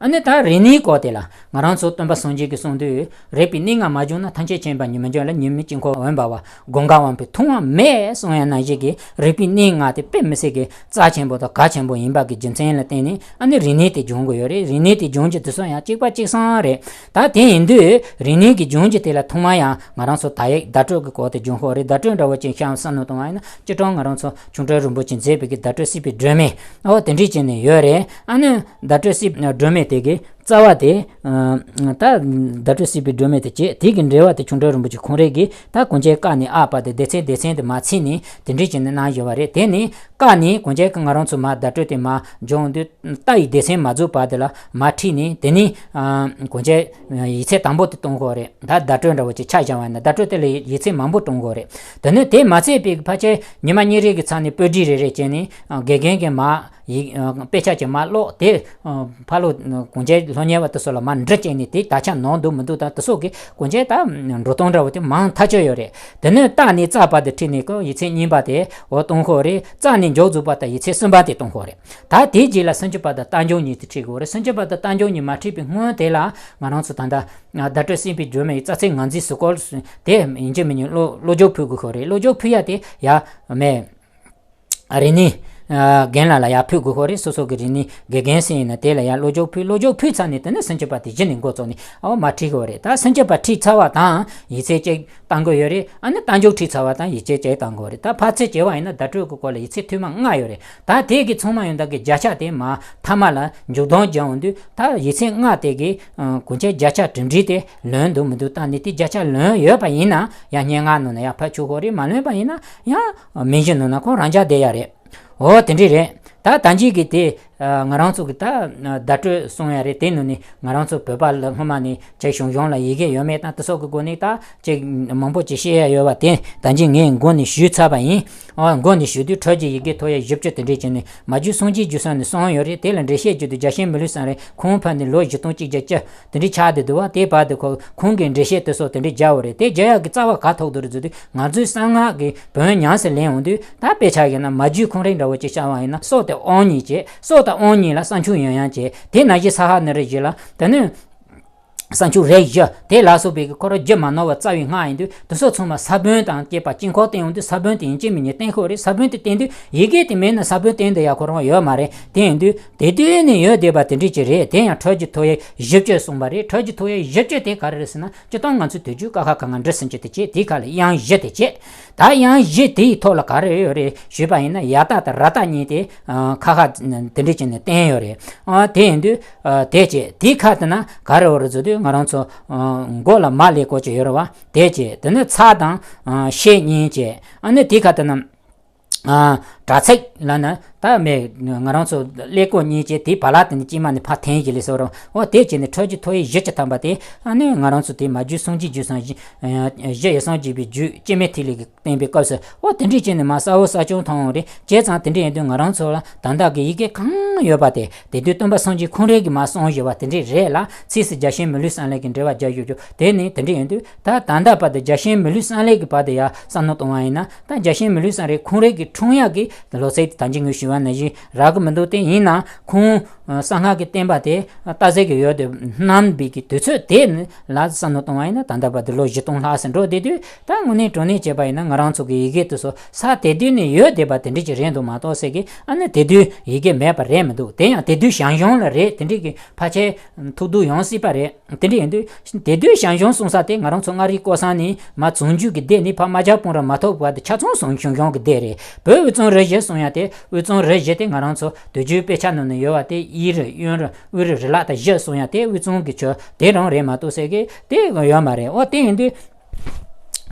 ཨ་ནི་ད་རིག་གནས་སྐོར་དེ་ལ། ང་རང་ཚོ་སྟོན་པ་སངས་རྒྱས་ཀྱིས་གསུངས་དུས། རིག་པའི་གནས་ལྔ་མ་བྱུང་ན། ཐམས་ཅད་མཁྱེན་པ་ཉིད་མི་འབྱུང་ལ། ཉིད་མེད་དཀྱིལ་འཁོར་འོན་པ་བ། ཀུན་དགའ་དབང་པོས་མཐོང་བ་མེད་གསུངས་ཡ་ནང་བཞིན་གྱི་རིག་པའི་གནས་ལྔ་དེ་དཔེ་མི་སྲིད་ཀྱི་རྩ་ཆེན་པོ་དང་གལ་ཆེན་པོ་ཡིན་པ་གི་རྒྱུ་མཚན་ལ་བརྟེན་ནས། ཨ་ནི་རིག་གནས་དེ་སྦྱོང་དགོས་ཡོད་རེད། རིག་གནས་དེ་སྦྱོང་རྒྱུ་དེ་ཚོ་ཡང་གཅིག་པ་གཅིག་སང་རེད། ད་དེ་ཡིན་དུས་རིག་གནས་ཀྱི་སྦྱོང་རྒྱུ་དེ་ལ་ཐོག་མར་ཡང་ང་རང་ཚོ་དག་ཡིག་བརྡ་སྤྲོད་ཀྱི་སྐོར་དེ་སྦྱོང་དགོས་རེད། བརྡ་སྤྲོད་འདྲ་བོ་ཅིག་བཤད་བསམ་བློ་གཏོང་བ་ཡིན་ན། སྤྱིར་བཏང་ང་རང་ཚོ་ཆོས་གྲགས་རིན་པོ་ཆེས་མཛད་པའི་གི་བརྡ་སྤྲོད་སྲིད་པའི་སྒྲོན་མེ། ཨོ་དེ་འདྲས་བྱས་ནས་ཡོད་རེད། ཨ་ནི་བརྡ་སྤྲོད་སྲིད་པའི་སྒྲོན་མེ་དེ་གི་རྩ་བ་དེ། ད་བརྡ་སྤྲོད་སྲིད་པའི་སྒྲོན་མེ་དེ་བྱས། དེ་གི་འགྲེལ་བ་དེ་ཆོས་གྲགས་རིན་པོ་ཆེ་ཁོང་རང་གིས་ད་གོང་ཆེན་ཀ་ནས་ཨ་བར་དུ་སྡེ་ཚན་སྡེ་ཚན་དུ་མ་ཕྱེ་ནས་དེ་འདྲས་བྱས་ནས་གནང་ཡོད་པ་རེད། དེ་ནས་ཀ་ནས་གོང་ཆེན་ཀ་ང་རང་ཚོ་མ་བརྡ་སྤྲོད་དེ་མ་སྦྱོང་དུས། ཏ་ཡི་སྡེ་ཚན་མ་རྫོགས་བར་དེ་ལ་མ་ཁྲིད་ནས། དེ་ནས་གོང་ཆེན་ཡིག་ཚད་དང་པོ་དེ་གཏོང་དགོས་རེད། ད་བརྡ་སྤྲོད་འདྲ་བོ་ཅིག་ཆ་བཞག་པ་ཡིན་ན། བརྡ་སྤྲོད་དེ་ལ་ཡིག་ཚད་མང་པོ་གཏོང་དགོས་རེད། དེ་ནས་དེ་མ་ཚད་པའི་ཕལ་ཆེར་ཉི་མ་གཉིས་རེ་གི་ཚབ་ནས་པོད་ཁྲིད་རེ་རེ་བྱས་ནས། དགེ་རྒན་གྱིས་མ་ཡིག་དཔེ་ཆ་ཅིག་མ་ཀློག་དེ། ཕར་ལོགས་གོང་ཆེན་སློབ་གཉེར་བ་དེ་ཚོ་ལ་མར་འབྲི་བྱས་ནས། དེ་དག་ཆ་ནོར་འདུག་མི་འདུག་དང་དེ་ཚོ་གི་གོང་ཆེན་ད་འགྲོ་སྟངས་འདྲ་བོ་དེ་མང་ཐག་ཆོད་ཡོད་རེད། དེ་ནས་ཏ་ནས་ཙ་བར་དུ་ཁྲིད་ནས་ཀོ་ཡིག་ཚད་གཉིས་པ་དེ་འོ་གཏོང་དགོས་རེད། ཙ་ནས་མཇུག་རྫོགས་བར་དུ་ཡིག་ཚད་གསུམ་པ་དེ་གཏོང་དགོས་རེད། ད་དེའི་རྗེས་ལ་སུམ་ཅུ་པ་དང་རྟགས་འཇུག་གཉིས་དེ་ཁྲིད་དགོས་རེད། སུམ་ཅུ་པ་དང་རྟགས་འཇུག་གཉིས་མ་ཁྲིད་པའི་སྔོན་དེ་ལ་ང་རང་ཚོ་ད་ལྟ་བརྡ་སྤྲོད་སྲིད་པའི་སྒྲོན་མེ་ཡི་རྩ་ཚིག་ངག་འཛིན་ཟུར་བཀོལ་དེ་ཡིན་གཅིག་མིན་གཉིས་བློ་བློ་སྦྱོང་ཕུལ་དགོས་ཁོ་རེད། བློ་སྦྱོང་ཕུལ་ཡ་དེ་ཡ་མེད། རིག་གནས་རྒན་ལགས་ལ་ཡར་ཕུལ་དགོས་ཁོ་རེད། སོ་སོ་གི་རིག་གནས་དགེ་རྒན་ཟེར་ཡིན་ན་དེ་ལ་ཡར་བློ་སྦྱོང་ཕུལ། བློ་སྦྱོང་ཕུལ་ཚར་ནས་དེ་ནས་སུམ་ཅུ་པ་དེ་གཞི་ནས་འགོ་བཙུགས་ནས་ཨའོ་མར་ཁྲིད་དགོས་རེད། ད་སུམ་ཅུ་པ་ཁྲིད་ཚར་བ་དང་ཡིག་ཚད་ཅིག་བཏང་དགོས་ཡོད་རེད། ཨ་ནི་རྟགས་འཇུག་ཁྲིད་ཚར་བ་དང་ཡིག་ཚད་ཅིག་བཏང་དགོས་རེད། ད་ཕར་ཚུར་བྱས་པ་ཡིན་ན་བརྡ་སྤྲོད་ཀྱི་སྐོར་ལ་ཡིག་ཚད་ཐུན་མོང་ལྔ་ཡོད་རེད། ད་དེ་གི་ཚང་མ་ཡོང་དག་གི་བརྒྱ་ཆ་དེ་མར་མཐའ་མ་ལ་མཇུག་སྡོམ་སྦྱང་འོང་དུས། ད་ཡིག་ཚད་ལྔ་དེ་གི་གོང་ཆེན་བརྒྱ་ཆ་གྲུབ་འབྲས་དེ་ལོན་འདུག་མི་འདུག་བལྟས་ནས། དེ་བརྒྱ་ཆ་ལོན་ཡོད་པ་ཡིན་ན་ཡང་སྙན་ངག་ནང་ན་ཡར་ཕབ་ཆོག་གོ་རེད། མ་ལོན་པ་ཡིན་ན་ཡང་མན་ཇུ་ནང་ན་ཁོང་རང་འཇགས་བསྡད་ཡ་རེད། འོ་དེ་འདྲས་རེད། ད་ད་གིན་གྱི་དེ་ང་རང་ཚོ་གི་ད་བརྡ་སྤྲོད་གསུང་ཡ་རེད། དེ་ནང་ནས་ང་རང་ཚོ་བོད་པ་ལ་སྔོན་མ་ནས་ཅིག་གཞུང་གཞུང་ལ་ཡི་གེ་ཡོད་མེད་དང་དེ་སོགས་ཀྱི་སྒོ་ནས་ད་ཅིག་མང་པོ་ཅིག་བཤད་ཡ་ཡོད་པ་དེ་ད་གིན་ངས་མགོ་ནས་ཞུས་ཚར་བ་ཡིན། ཨོ་མགོ་ནས་ཞུ་དུས་འཕྲུལ་གྱི་ཡི་གེ་ཐོ་ཡ་བཞི་བཅུ་དེ་འདྲས་བྱས་ནས་མ་རྒྱུད་སངས་རྒྱས་རྒྱུ་གསུམ་ནས་གསུངས་ཡོད་རེད། དེ་ལ་འགྲེལ་བཤད་བརྒྱབ་དུས་རྒྱ་ཆེན་མི་ལུས་བསམ་རེད། ཁོང་ཕར་ནས་ལོ་བཞི་སྟོང་གཅིག་བརྒྱ་བཅུ་དེ་འདྲས་ཆགས་བསྡད་འདུག་བ། དེ་བར་དུ་ཁོ་ཁོང་གིས་འགྲེལ་བཤད་དེ་ཚོ་དེ་འདྲས་རྒྱག་ཡོད་རེད། དེ་རྒྱག་ཡག་གི་རྩ་བ་ག་ཐུག་འདུག་རེད་ཟེར་དུས། ང་ཚོའི་གསང་སྔགས་ཀྱི་བོན་ཉམས་སུ་ལེན་འོང་དུས། ད་དཔེ་ཆ་ཡིན་ན་མ་རྒྱུད་ཁོང་རང་འདྲ་བོ་ཅིག་བཤད་པ་ཡིན་ན། སྲོག་དེ་དབང་ཉིད་བྱས། སྲོག་དང་དབང་ཉིད་ལ་ས་མཆོག་ཡང་ཡང་བྱས། དེ་ནང་བཞིན་ས་ཧ་ནི་རི་བཞི་ལ་དེ་ནི། ས་མཆོག་རིགས་བཞི་དེ་ལ་སོགས་པའི་ཁོ་རང་རྒྱུ་མ་ནོར་བ་རྩ་བའི་སྔགས་ཡིན་དུས། དེ་ཚོ་ཚང་མ་ས་བོན་དང་བཅས་པ་དཀྱིལ་འཁོར་བསྟན་འོང་དུས། ས་བོན་དེ་ཡིན་གཅིག་མིན་གཉིས་བསྟན་དགོས་རེད། ས་བོན་དེ་བསྟན་དུས་ཡི་གེ་དེ་མེད་ན་ས་བོན་བསྟན་དུ་ཡ་ཁོ་རང་ཡོད་མ་རེད། དེ་ཡིན་དུས་དེ་དུས་ནས་ཡོད་བསྡད་པ་དེ་འདྲས་ཅིག་རེད། དེ་ཡང་འཕྲུལ་གྱི་ཐོ་ཡ་བཞི་བཅུ་གསུངས་པ་རེད། འཕྲུལ་གྱི་ཐོ་ཡ་བཞི་བཅུ་དེ་ག་རེ་རེད་ཟེར་ན། སྤྱིར་བཏང་ང་ཚོས་དུས་རྒྱུན་ཀ་ཁ་ག་ང་འབྲི་སུམ་ཅུ་དེ་བྱས། དེའི་ཁ་ལ་དབྱངས་བཞི་དེ་བྱས། ད་དབྱངས་བཞི་དེའི་ཐོག་ལ་ག་རེ་ཡོད་རེད་ཞུས་པ་ཡིན་ན། ཡ་ཏ་དང་ར་ཏ་གཉིས་དེ་ཁ་ཁ་དེ་འདྲས་བྱས་ནས་བསྟན་ཡོད་རེད། ཨ་དེ་ཡིན་དུས་ཨ་དེ་བྱས། དེའི་ཁ་དེ་ན་ག་རེ་ཡོད་རེད་ཟེར་དུས། ང་རང་ཚོ་ཨ་མགོ་ལ་མ་ཀླད་ཀོར་ཅིག་ཡོད་རེད་བ། དེ་བྱས། དེ་ནས་ཚ་དང་ཨ་ཤད་གཉིས་བྱས། ཨ་ནི་དེའི་ཁ་དེ་ན་ཨ་དྲག་ཚིག་ལབ་ན་ད་མེད། ང་རང་ཚོ་ཀླད་ཀོར་གཉིས་བྱས། དེའི་བར་ལ་དེ་ནས་དཀྱིལ་མ་ནས་ཕར་འཐེན་གྱི་ལས་སོ་རུང་། འོ་དེ་བྱས་ནས་འཕྲུལ་གྱི་ཐོ་ཡ་བཞི་བཅུ་ཐམ་པ་དེ། ཨ་ནི་ང་རང་ཚོ་དེ་མ་རྒྱུད་སངས་རྒྱས་རྒྱུ་གསུམ་བཞི། ཨ་བཞི་ཡི་སངས་རྒྱས་པའི་རྒྱུད་སྐྱེ་མེད་ཐིག་ལེ་གི་བསྟན་པའི་སྐབས་སུ། འོ་དེ་འདྲས་བྱས་ནས་མར་གསལ་བོ་གསལ་རྐྱང་མཐོང་ཡོང་རེད། བྱས་ཙང་དེ་འདྲས་ཡིན་དུས་ང་རང་ཚོ་ལ་ད་ལྟ་གི་ཡི་གེ་གང་ཡོད་པ་དེ། དེ་དུས་སྟོན་པ་སངས་རྒྱས་ཁོང་རང་གིས་མར་གསུངས་བཞག་པ་དེ་འདྲས་རེད་ལ། ཚིག་སུ་རྒྱ་ཆེན་མི་ལུས་བསམ་ལེགས་ཀྱི་འགྲེལ་པ་རྒྱག་བཞག་རྒྱུ་དེ་ནི། དེ་འདྲས་ཡིན་དུས་ད་ད་ལྟ་བར་དུ་རྒྱ་ཆེན་མི་ལུས་བསམ་ལེགས་ཀྱི་བར་དུ་ཡ་བསམ་བློ་གཏོང་བ་ཡིན་ན། ད་རྒྱ་ཆེན་མི་ལུས་བསམ་རེད། ཁོང་རང་གི་འཁྲུངས་ཡག་གི་ལོ་ཚིགས་ད་གིན་ངས་ཞུས་པ་ནང་བཞིན་རག་གི་མི་འདུག་དེ་ཡིན་ན་ཁོང་གསང་སྔགས་ཀྱི་བསྟན་པ་དེ་ལྟ་ཟེར་གྱི་ཡོད་དེ། གནང་བའི་གི་དུས་ཚོད་དེ་ལ་བསམ་བློ་གཏོང་བ་ཡིན་ན། ད་ལྟ་བར་དུ་ལོ་བཞི་སྟོང་ལྷག་ཙམ་འགྲོ་བསྡད་དུས། ད་དངོས་གནས་དྲང་གནས་བྱས་པ་ཡིན་ན། ང་རང་ཚོ་གི་ཡི་གེ་དེ་ཚོ་ས་དེ་དུས་ནས་ཡོད་བསྡད་པ་དེ་འདྲས་ཅིག་རེད་འདུག་མ་གཏོགས་ཟེར་གི། ཨ་ནི་དེ་དུས་ཡི་གེ་མེད་པ་རེད་མི་འདུག་དེ་ཡང་དེ་དུས་ཞང་ཞུང་ལ་རེད། དེ་འདྲས་ཀྱི་ཕལ་ཆེར་ཐུག་རྡུགས་ཡོང་སྲིད་པ་རེད། དེ་འདྲས་ཡིན་དུས་དེ་དུས་ཞང་ཞུང་གསུང་ས་དེ་ང་རང་ཚོ་མངའ་རིས་ཀོ་ས་ནས་མར་བྱང་ཆུབ་ཀྱི་སྡེ་ནས་ཕར་རྨ་བྱ་སྤུངས་ར་མ་ཐོག་བར་དུ་ཆ་ཚང་ཞང་ཞང་ཞུང་གི་སྡེ་རེད། བོད་དབུས་གཙང་རུ་བཞི་གསུང་ཡ་དེ། དབུས་གཙང་རུ་བཞི་དེ་ང་རང་ཚོ་དུས་རྒྱུན་དཔེ་ཆ་ནང་ན་ཡོད་པ་དེ། གཡས་རུ་གཡོན་རུ་དབུས་རུ་རི་ལ་དང་བཞི་གསུང་ཡ་དེ་དབུས་གཙང་གི་ཆོས་དེ་རང་རེད་མ་གཏོགས་ཟེར་གི་དེ་ཡོད་མ་རེད། འོ་དེ་ཡིན་དུས་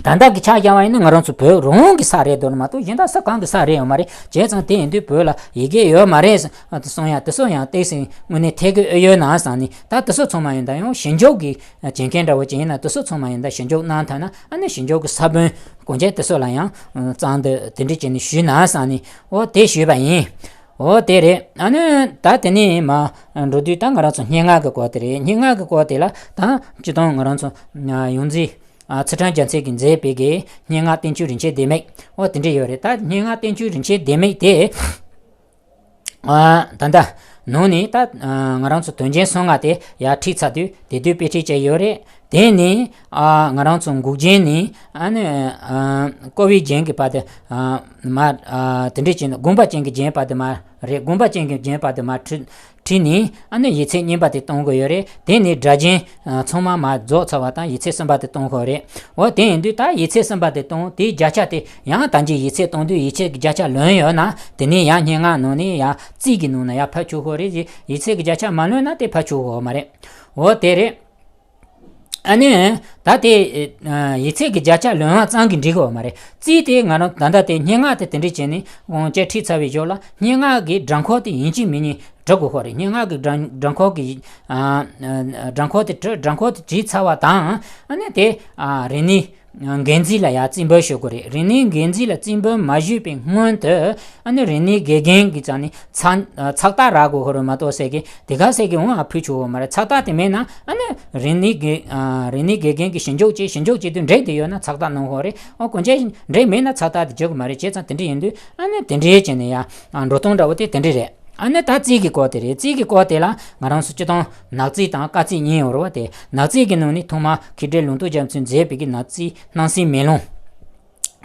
ད་ལྟ་གི་ཆ་བཞག་པ་ཡིན་ན་ང་རང་ཚོ་བོད་རང་གི་ས་རེད་འདུག་མ་གཏོགས་གཞན་དག་ས་གང་གི་ས་རེད་ཡོད་མ་རེད། བྱས་ཙང་དེ་ཡིན་དུས་བོད་ལ་ཡི་གེ་ཡོད་མ་རེད་གསུང་ཡ་དེ་ཚོ་ཡང་ཏོག་ཙམ་དངོས་གནས་ཐད་ཀའི་ཨེ་ཡོད་ན་བསམ་ནས། ད་དེ་ཚོ་ཚང་མ་ཡིན་ད་ཡང་ཞིབ་འཇུག་གི་བྱེད་མཁན་འདྲ་བོ་ཅིག་ཡིན་ན། དེ་ཚོ་ཚང་མ་ཡིན་ད་ཞིབ་འཇུག་གནང་ཐུབ་ན། ཨ་ནི་ཞིབ་འཇུག་གི་ས་བོན་གོང་ཆེན་དེ་ཚོ་ལ་ཡང་གཙང་སྟོད་དེ་འདྲས་བྱས་ནས་ཞུས་ན་བསམ་ནས། འོ་དེ་ཞུས་པ་ཡིན། འོ་དེ་རེད། ཨ་ནི་ད་དེ་ནས་མར་འགྲོ་དུས་ད་ང་རང་ཚོ་སྙན་ངག་གི་སྐོར་དེ་རེད། སྙན་ངག་གི་སྐོར་དེ་ལ་ད་སྤྱིར་བཏང་ང་རང་ཚོ་ཡོངས་འཛིན་ཚུལ་ཁྲིམས་རྒྱལ་མཚན་གྱིས་མཛད་པའི་གི་སྙན་ངག་བསྟན་བཅོས་རིན་ཆེན་ལྡེ་མིག་འོ་དེ་འདྲས་ཡོད་རེད། ད་སྙན་ངག་བསྟན་བཅོས་རིན་ཆེན་ལྡེ་མིག་དེ། ཨ་ད་ལྟ་ ནང་ནས་ད་ང་རང་ཚོ་དོན་རྐྱེན་སོ་ལྔ་དེ་ཡར་ཁྲིད་ཚར་དུས་དེ་དུས་དཔེ་ཁྲིད་བྱས་ཡོད་རེད། དེ་ནས་ང་རང་ཚོ་འགོག་རྐྱེན་ནི་ཨ་ནི་ཀོ་བའི་རྐྱེན་གྱི་བར་དུ་མ་དེ་འདྲས་བྱས་ནས་དགོངས་པ་ཅན་གྱི་རྐྱེན་བར་དུ་མ་རེད། དགོངས་པ་ཅན་གྱི་རྐྱེན་བར་དུ་མ་ཁྲིད་ཁྲིད་ནས་ཨ་ནི་ཡིད་ཚད་རྙེད་པ་དེ་གཏོང་དགོས་ཡོད་རེད། དེ་ནས་སྒྲ་རྐྱེན་ཚང་མ་མ་རྫོགས་ཚར་བ་དང་ཡིད་ཚད་གསུམ་པ་དེ་གཏོང་དགོས་རེད། འོ་དེ་ཡིན་དུས་ད་ཡིད་ཚད་གསུམ་པ་དེ་གཏོང་དེའི་བརྒྱ་ཆ་དེ་ཡང་ད་གིན་ཡིད་ཚད་གཏོང་དུས་ཡིད་ཚད་ཀྱི་བརྒྱ་ཆ་ལོན་ཡོད་ན་དེ་ནས་ཡང་སྙན་ངག་ནང་ནས་ཡང་རྩིས་ཀྱི་ནང་ན་ཡང་ཕབ་ཆོག་གི་རེད། ཡིད་ཚད་ཀྱི་བརྒྱ་ཆ་མ་ལོན་ན་དེ་ཕབ་ཆོག་གི་མ་རེད། འོ་དེ་རེད། ཨ་ནི། ད་དེ། ཡིད་ཚད་ཀྱི་བརྒྱ་ཆ་ལོན་བ་ཙམ་གྱིས་འགྲིག་གི་མ་རེད། རྩིས་དེ་ང་རང་ད་ལྟ་དེ་སྙན་ངག་དེ་དེ་འདྲས་བྱས་ནས་དབང་ཆ་ཁྲིད་ཚར་བའི་རྗེས་ལ་སྙན་ངག་གི་སྦྲག་འཁོར་དེ་ཡིན་གཅིག་མིན་གཉིས་འབྲི་དགོས་ཁོ་རེད། སྙན་ངག་གི་སྦྲག་སྦྲག་འཁོར་གྱི། སྦྲག་འཁོར་དེ་བྲི་སྦྲག་འཁོར་དེ་བྲིས་ཚར་བ་དང་ཨ་ནི་དེ་རིག་གནས་འགན་འཛིན་ལ་ཡང་རྩིས་འབུལ་ཞུ་དགོས་རེད། རིག་གནས་འགན་འཛིན་ལ་རྩིས་འབུལ་མ་ཞུས་པའི་སྔོན་དུ་ཨ་ནི་རིག་གནས་དགེ་རྒན་གྱི་རྩ་ནས་ཚགས་ཚགས་རྟགས་རག་དགོས་ཁོ་རེད་མ་གཏོགས་ཟེར་གི་དེ་ག་ཟེར་གི་འོང་ཨ་ཕུལ་ཆོག་གི་མ་རེད། ཚགས་རྟགས་དེ་མེད་ན་ཨ་ནི་རིག་གནས་དགེ་རིག་གནས་དགེ་རྒན་གྱི་ཞིབ་འཇུག་བྱེད་ཞིབ་འཇུག་བྱེད་དུས་འགྲིག་དེ་ཡོད་ན་ཚགས་རྟགས་གནང་ཁོ་རེད། ཨོ་གོན་ཆས་འགྲིག་མེད་ན་ཚགས་རྟགས་དེ་བྱེད་གི་མ་རེད། བྱས་ཙང་དེ་འདྲ་ཡིན་དུས་ཨ་ནི་དེ་འདྲའི་བྱས་ནས་ཡང་འགྲོ་སྟངས་འདྲ་བོ་དེ་དེ་འདྲ་རེད། ཨ་ནི་ད་རྩིས་ཀྱི་སྐོར་དེ་རེད། རྩིས་ཀྱི་སྐོར་དེ་ལ་ང་རང་ཚོ་སྤྱི་དང་ནག་རྩིས་དང་སྐར་རྩིས་གཉིས་ཡོད་རེད་བ། དེ་ནག་རྩིས་ཀྱི་ནང་ནས་ཐོག་མ་མཁས་གྲུབ་ལུང་རྟོགས་རྒྱལ་མཚན་མཛད་པའི་གི་ནག་རྩིས་སྣང་སྲིད་མེ་ལོང་།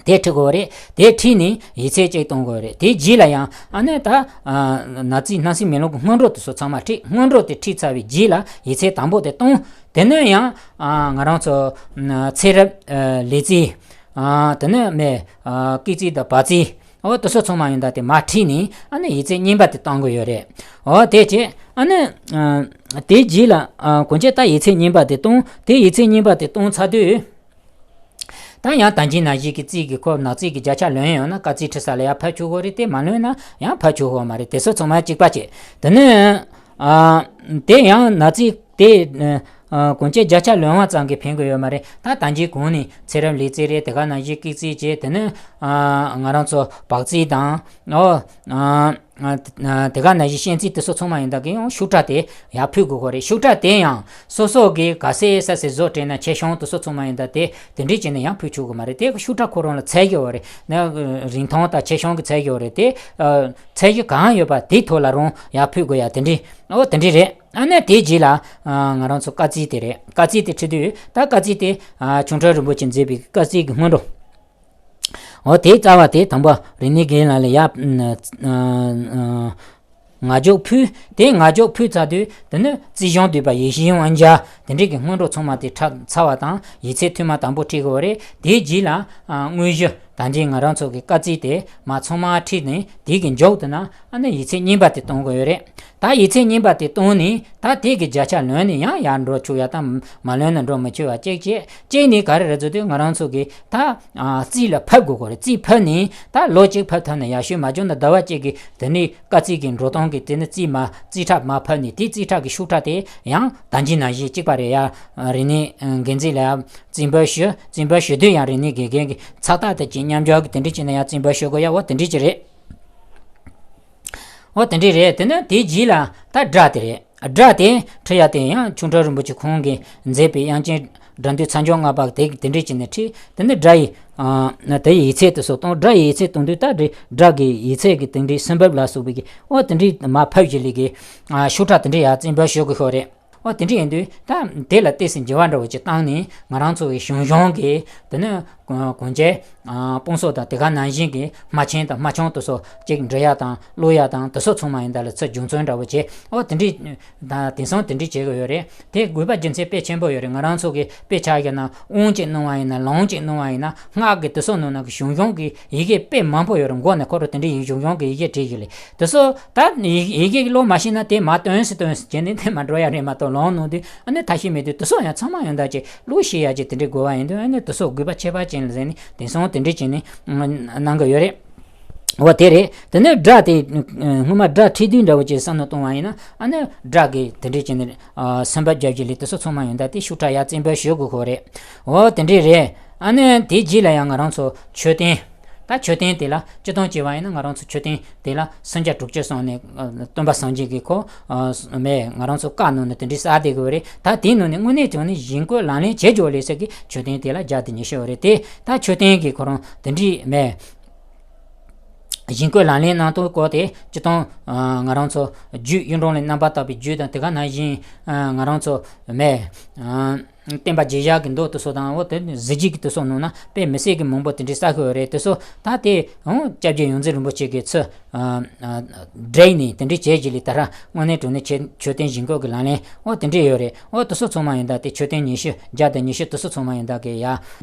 དེ་ཁྲིད་དགོས་རེད། དེ་ཁྲིད་ནས་ཡིད་ཚད་ཅིག་གཏོང་དགོས་རེད། དེ་རྗེས་ལ་ཡང་ཨ་ནི་ད་ནག་རྩིས་སྣང་སྲིད་མེ་ལོང་གི་སྔོན་འགྲོ་དེ་ཚོ་ཚང་མ་ཁྲིད། སྔོན་འགྲོ་དེ་ཁྲིད་ཚར་བའི་རྗེས་ལ་ཡིད་ཚད་དང་པོ་དེ་གཏོང་། དེ་ནས་ཡང་ང་རང་ཚོ་ཚེ་རབས་ལས་རྩིས། དེ་ནས་མེ་སྐེག་རྩིས་དང་བ་རྩིས། འོ་དེ་ཚོ་ཚང་མ་ཡོང་ད་དེ་མར་ཁྲིད་ནས་ཨ་ནི་ཡིད་ཚད་རྙིང་པ་དེ་གཏོང་དགོས་ཡོད་རེད། འོ་དེ་བྱས་ཨ་ནི་དེ་རྗེས་ལ་གོན་ཆས་ད་ཡིད་ཚད་རྙིང་པ་དེ་གཏོང་། དེ་ཡིད་ཚད་རྙིང་པ་དེ་གཏོང་ཚར་དུས། ད་ཡང་ད་གིན་ནང་བཞིན་གྱི་རྩིས་ཀྱི་སྐོར་ནག་རྩིས་ཀྱི་བརྒྱ་ཆ་ལོན་ཡོད་ན་སྐར་རྩིས་ཁྲིད་ས་ལ་ཡང་ཕབ་ཆོག་གི་རེད། དེ་མ་ལོན་ན་ཡང་ཕབ་ཆོག་གི་མ་རེད། དེ་ཚོ་ཚང་མ་གཅིག་པ་བྱས། དེ་ནས་དེ་ཡང་ནག་རྩིས་དེ་གོན་ཆས་བརྒྱ་ཆ་ལོན་བ་ཙམ་གྱིས་ཕན་གི་ཡོད་མ་རེད། ད་ད་གིན་གོང་ནས་ཚེ་རབས་ལས་རྩིས་རེད། དེ་ག་ནང་བཞིན་སྐེག་རྩིས་བྱས། དེ་ནས་ང་རང་ཚོ་བག་རྩིས་དང་ཨོ། དེ་ག་ནང་བཞིན་ཤན་རྩིས་དེ་ཚོ་ཚང་མ་ཡིན་ད་གི་ཡང་ཤུགས་དྲག་དེ་ཡར་ཕུལ་དགོས་ཁོ་རེད། ཤུགས་དྲག་དེ་ཡང་སོ་སོ་གི་ག་ས་ས་ས་བཟོ་སྤྲད་ན་ཆེ་ཆུང་དེ་ཚོ་ཚང་མ་ཡིན་ད་དེ་དེ་འདྲས་བྱས་ནས་ཡང་ཕུལ་ཆོག་གི་མ་རེད། དེ་ཤུགས་དྲག་ཁོ་རང་ལ་ཚད་ཡོད་རེད། ན་རིན་ཐང་དང་ཆེ་ཆུང་གི་ཚད་ཡོད་རེད། དེ་ཚད་གཞི་གང་ཡོད་པ་དེའི་ཐོག་ལ་རང་ཡར་ཕུལ་དགོས་ཡ་དེ་འདྲས་ཨོ་དེ་འདྲས་རེད། ཨ་ནི་དེ་རྗེས་ལ་ང་རང་ཚོ་སྐར་རྩིས་དེ་རེད། སྐར་རྩིས་དེ་ཁྲིད་དུས་ད་སྐར་རྩིས་དེ་ཁྱུང་ཁྲ་རིན་པོ་ཆེ་མཛད་པའི་སྐར་རྩིས་ཀྱི་སྔོན་འགྲོ། འོ་དེའི་རྩ་བ་དེ་དང་པོ་རིག་གནས་དགེ་རྒན་ལ་ཡ། ང་ཅོག་ཕུལ། དེ་ང་ཅོག་ཕུལ་ཚར་དུས་དེ་ནི་རྩིས་གཞུང་བསྡུས་པ་ཡེ་ཤེས་དབང་རྒྱལ་དེ་འདྲས་ཀྱི་སྔོན་འགྲོ་ཚང་མ་དེ་ཁྲིད་ཚར་བ་དང་ཡིད་ཚད་ཐུན་མ་དང་པོ་ཁྲིད་དགོས་རེད། དེའི་རྗེས་ལ་དངོས་གཞི་ད་འདྲའི་ང་རང་ཚོ་གི་སྐར་རྩིས་དེ་མ་ཚང་མ་ཁྲིད་ནས་དེ་གི་མཇུག་དེ་ན་ཨ་ནི་ཡིད་ཚད་རྙིང་པ་དེ་གཏོང་དགོས་ཡོད་རེད། ད་ཡིད་ཚད་རྙིང་པ་དེ་གཏོང་ནས་ད་དེ་གི་བརྒྱ་ཆ་ལོན་ནས་ཡང་ཡར་འགྲོ་ཆོག་ཡ་དང་མ་ལོན་ན་འགྲོ་མི་ཆོག་ཡ་གཅིག་བྱས། གཅིག་ནས་ག་རེ་རེད་ཟེར་དུས་ང་རང་ཚོ་གི་ད་རྩིས་ལ་ཕབ་དགོས་ཁོ་རེད། རྩིས་ཕབ་ནས་ད་ལོ་གཅིག་ཕབ་ཐུབ་ན་ཡག་ཤོས། མ་བྱུང་ན་ཟླ་བ་གཅིག་གི་དེ་ནས་སྐར་རྩིས་ཀྱི་འགྲོ་སྟངས་ཀྱི་དེ་ནི་རྩིས་མ་རྩིས་ཁྲ་མ་ཕབ་ནས་དེ་རྩིས་ཁྲ་གི་ཤུགས་ཁྲ་དེ་ཡང་ད་གིན་ནང་བཞིན་གཅིག་པ་རེད། ཡ་རིག་གནས་འགན་འཛིན་ལ་ཡང་རྩིས་འབུལ་ཞུ། རྩིས་འབུལ་ཞུ་དུས་ཡང་རིག་གནས་དགེ་རྒན་གྱི་ཚགས་རྟགས་དེ་ཅིག་མཉམ་འཇོག་གི་དེ་འདྲ་བྱས་ན་ཡང་རྩིས་འབུལ་ཞུ་དགོས་ཡ། འོ་དེ་འདྲ་ཅིག་རེད། འོ་དེ་འདྲ་རེད། དེ་ནས་དེའི་རྗེས་ལ་ད་སྒྲ་དེ་རེད། སྒྲ་དེ་ཁྲིད་ཡ་དེ་ཡང་ཁྱུང་ཁྲ་རིན་པོ་ཆེ་ཁོང་གིས་མཛད་པའི་དབྱངས་ཅན་སྒྲ་མདོའི་མཚམས་སྦྱོར་ལྔ་པ་དེ་དེ་འདྲ་བྱས་ནས་ཁྲིད། དེ་ནས་སྒྲ་ཡི་དེ་ཡི་ཚད་དེ་ཚོ་གཏོང་། སྒྲ་ཡི་ཚད་གཏོང་དུས་ད་སྒྲ་གི་ཡིད་ཚད་ཀྱི་དེ་འདྲའི་སེམས་བབ་ལ་སོགས་པའི་གི་འོ་དེ་འདྲའི་མ་ཕབ་ཞིག་ལས་ཀྱི་ཤུགས་ཁྲ་དེ་འདྲ་ཡར་རྩིས་འབུལ་ཞུ་དགོས་ཤོག་རེད། འོ་དེ་འདྲ་ཡིན་དུས་ད་དེ་ལ་ཏོག་ཙམ་འགྱུར་བ་འདྲ་བོ་ཅིག་བཏང་ནས་ང་རང་ཚོ་གི་གཞུང་གཞུང་གི་དེ་ནི་གོན་ཆས་དཔང་སོགས་དང་དེ་ག་ནང་བཞིན་གྱི་སྨྲ་ཆེན་དང་སྨྲ་ཆུང་དེ་ཚོ་གཅིག་འབྲི་ཡ་དང་ཀློག་ཡ་དང་དེ་ཚོ་ཚང་མ་ཡིན་ད་ལ་ཚུར་རྒྱུ་མཚན་འདྲ་བོ་བྱས། འོ་དེ་འདྲ་ད་དེང་སང་དེ་འདྲ་བྱེད་དགོས་ཡོད་རེད། དེ་དགོས་པ་རྒྱུ་མཚན་དཔེ་ཆེན་པོ་ཡོད་རེད། ང་རང་ཚོ་གི་དཔེ་ཆ་བཞག་ན་དབང་ཅིག་གནང་བ་ཡིན་ན་ལུང་ཅིག་གནང་བ་ཡིན་ན་སྔགས་ཀྱི་དེ་ཚོ་ནང་ན་གི་གཞུང་གཞུང་གི་ཡི་གེ་དཔེ་མང་པོ་ཡོད་རེད། མགོ་ནས་འཁོར་རོ་དེ་འདྲའི་ཡི་གཞུང་གཞུང་གི་ཡི་གེ་བྲིས་ཡོད་ལེ། དེ་ཚོ་ད་ཡི་ཡི་གེ་ཀློག་མ་ཤེས་ན་དེ་མ་སྟོན་སི་སྟོན་སི་བྱས་ནས་དེ་མ་འགྲོ་ཡ་རེད་མ་གཏོགས་ལུང་ནོར་དུས་ཨ་ནི་ཐ་ཤི་མེད་དུས་དེ་ཚོ་ཡང་ཚང་མ་ཡོང་ད་ཅེ་ཀློག་ཤེས་ཡ་ཅེ་དེ་འདྲའི་དགོས་བ་ཡིན་དུས་ཨ་ནི་དེ་ཚོ་དགོས་པ་ཁྱད་པར་ཅན་ལ་ཟེར་ནས་དེང་སང་དེ་འདྲའི་བྱས་ནས་གནང་གི་ཡོད་རེད། འོ་དེ་རེད། དེ་ནས་སྒྲ་དེ་སྔོན་མ་སྒྲ་ཁྲིད་དུས་འདྲ་བོ་ཅེ་བསམ་བློ་གཏོང་བ་ཡིན་ན་ཨ་ནི་སྒྲ་གི་དེ་འདྲའི་བྱས་ནས་སེམས་པ་རྒྱབ་ཀྱི་ལས་དེ་ཚོ་ཚང་མ་ཡོང་ད་དེ་ཤུགས་ཁྲ་ཡ་རྩིས་འབུལ་ཞུ་དགོས་ཁོ་རེད། འོ་དེ་འདྲའི་རེད། ཨ་ནི་དེ་རྗེས་ལ་ཡང་ང་རང་ཚོ་མཆོད་རྟེན། ད་མཆོད་རྟེན་དེ་ལ་སྤྱི་དོན་བྱས་པ་ཡིན་ན་ང་རང་ཚོ་མཆོད་རྟེན་དེ་ལ་སུམ་བརྒྱ་དྲུག་ཅུ་སོང་ནས་སྟོན་པ་སངས་རྒྱས་ཀྱི་ཁོ་མེ་ང་རང་ཚོ་བཀའ་གནང་ནས་དེ་འདྲའི་གསར་བསྡད་དགོས་རེད། ད་དེའི་ནང་ནས་དངོས་གནས་དྲང་གནས་ཞིང་བཀོད་ལག་ལེན་བྱེད་རྒྱུ་ལས་ཟེར་གི་མཆོད་རྟེན་དེ་ལ་བརྒྱ་དང་ཉི་ཤུ་རེད། དེ་ད་མཆོད་རྟེན་གྱི་ཁོ་རང་དེ་འདྲའི་མེ་ ཞིང་བཀོད་ལག་ལེན་གནང་སྟངས་སྐོར་དེ་སྤྱིར་བཏང་ང་རང་ཚོ་རྒྱུད་གཡུང་དྲུང་ལས་རྣམ་པར་དག་པའི་རྒྱུད་དང་དེ་ག་ནང་བཞིན་ང་རང་ཚོ་མེ། བསྟན་པ་རྒྱས་བཞག་གི་མདོ་དེ་ཚོ་དང་འོ་དེ་གཟི་བརྗིད་ཀྱི་དེ་ཚོ་ནང་ན་དཔེ་མི་སྲིད་ཀྱི་མང་པོ་དེ་འདྲའི་གསལ་ཤོས་རེད། དེ་ཚོ་ད་དེ་འོ་སྐྱབས་རྗེ་ཡོངས་འཛིན་རིན་པོ་ཆེ་གིས་ཚུར་བསྒྲིགས་ནས་དེ་འདྲའི་བྱས་རྗེས་ལས་ད་ར་དངོས་གནས་དྲང་གནས་ཆོས་མཆོད་རྟེན་བཞེངས་སྐོར་གྱི་ལག་ལེན་འོ་དེ་འདྲའི་ཡོད་རེད། འོ་དེ་ཚོ་ཚང་མ་ཡིན་ད་དེ་མཆོད་རྟེན་ཉི་ཤུ་བརྒྱ་དང་ཉི་ཤུ་དེ་ཚོ་ཚང་མ་ཡིན་ད་གི་ཡ་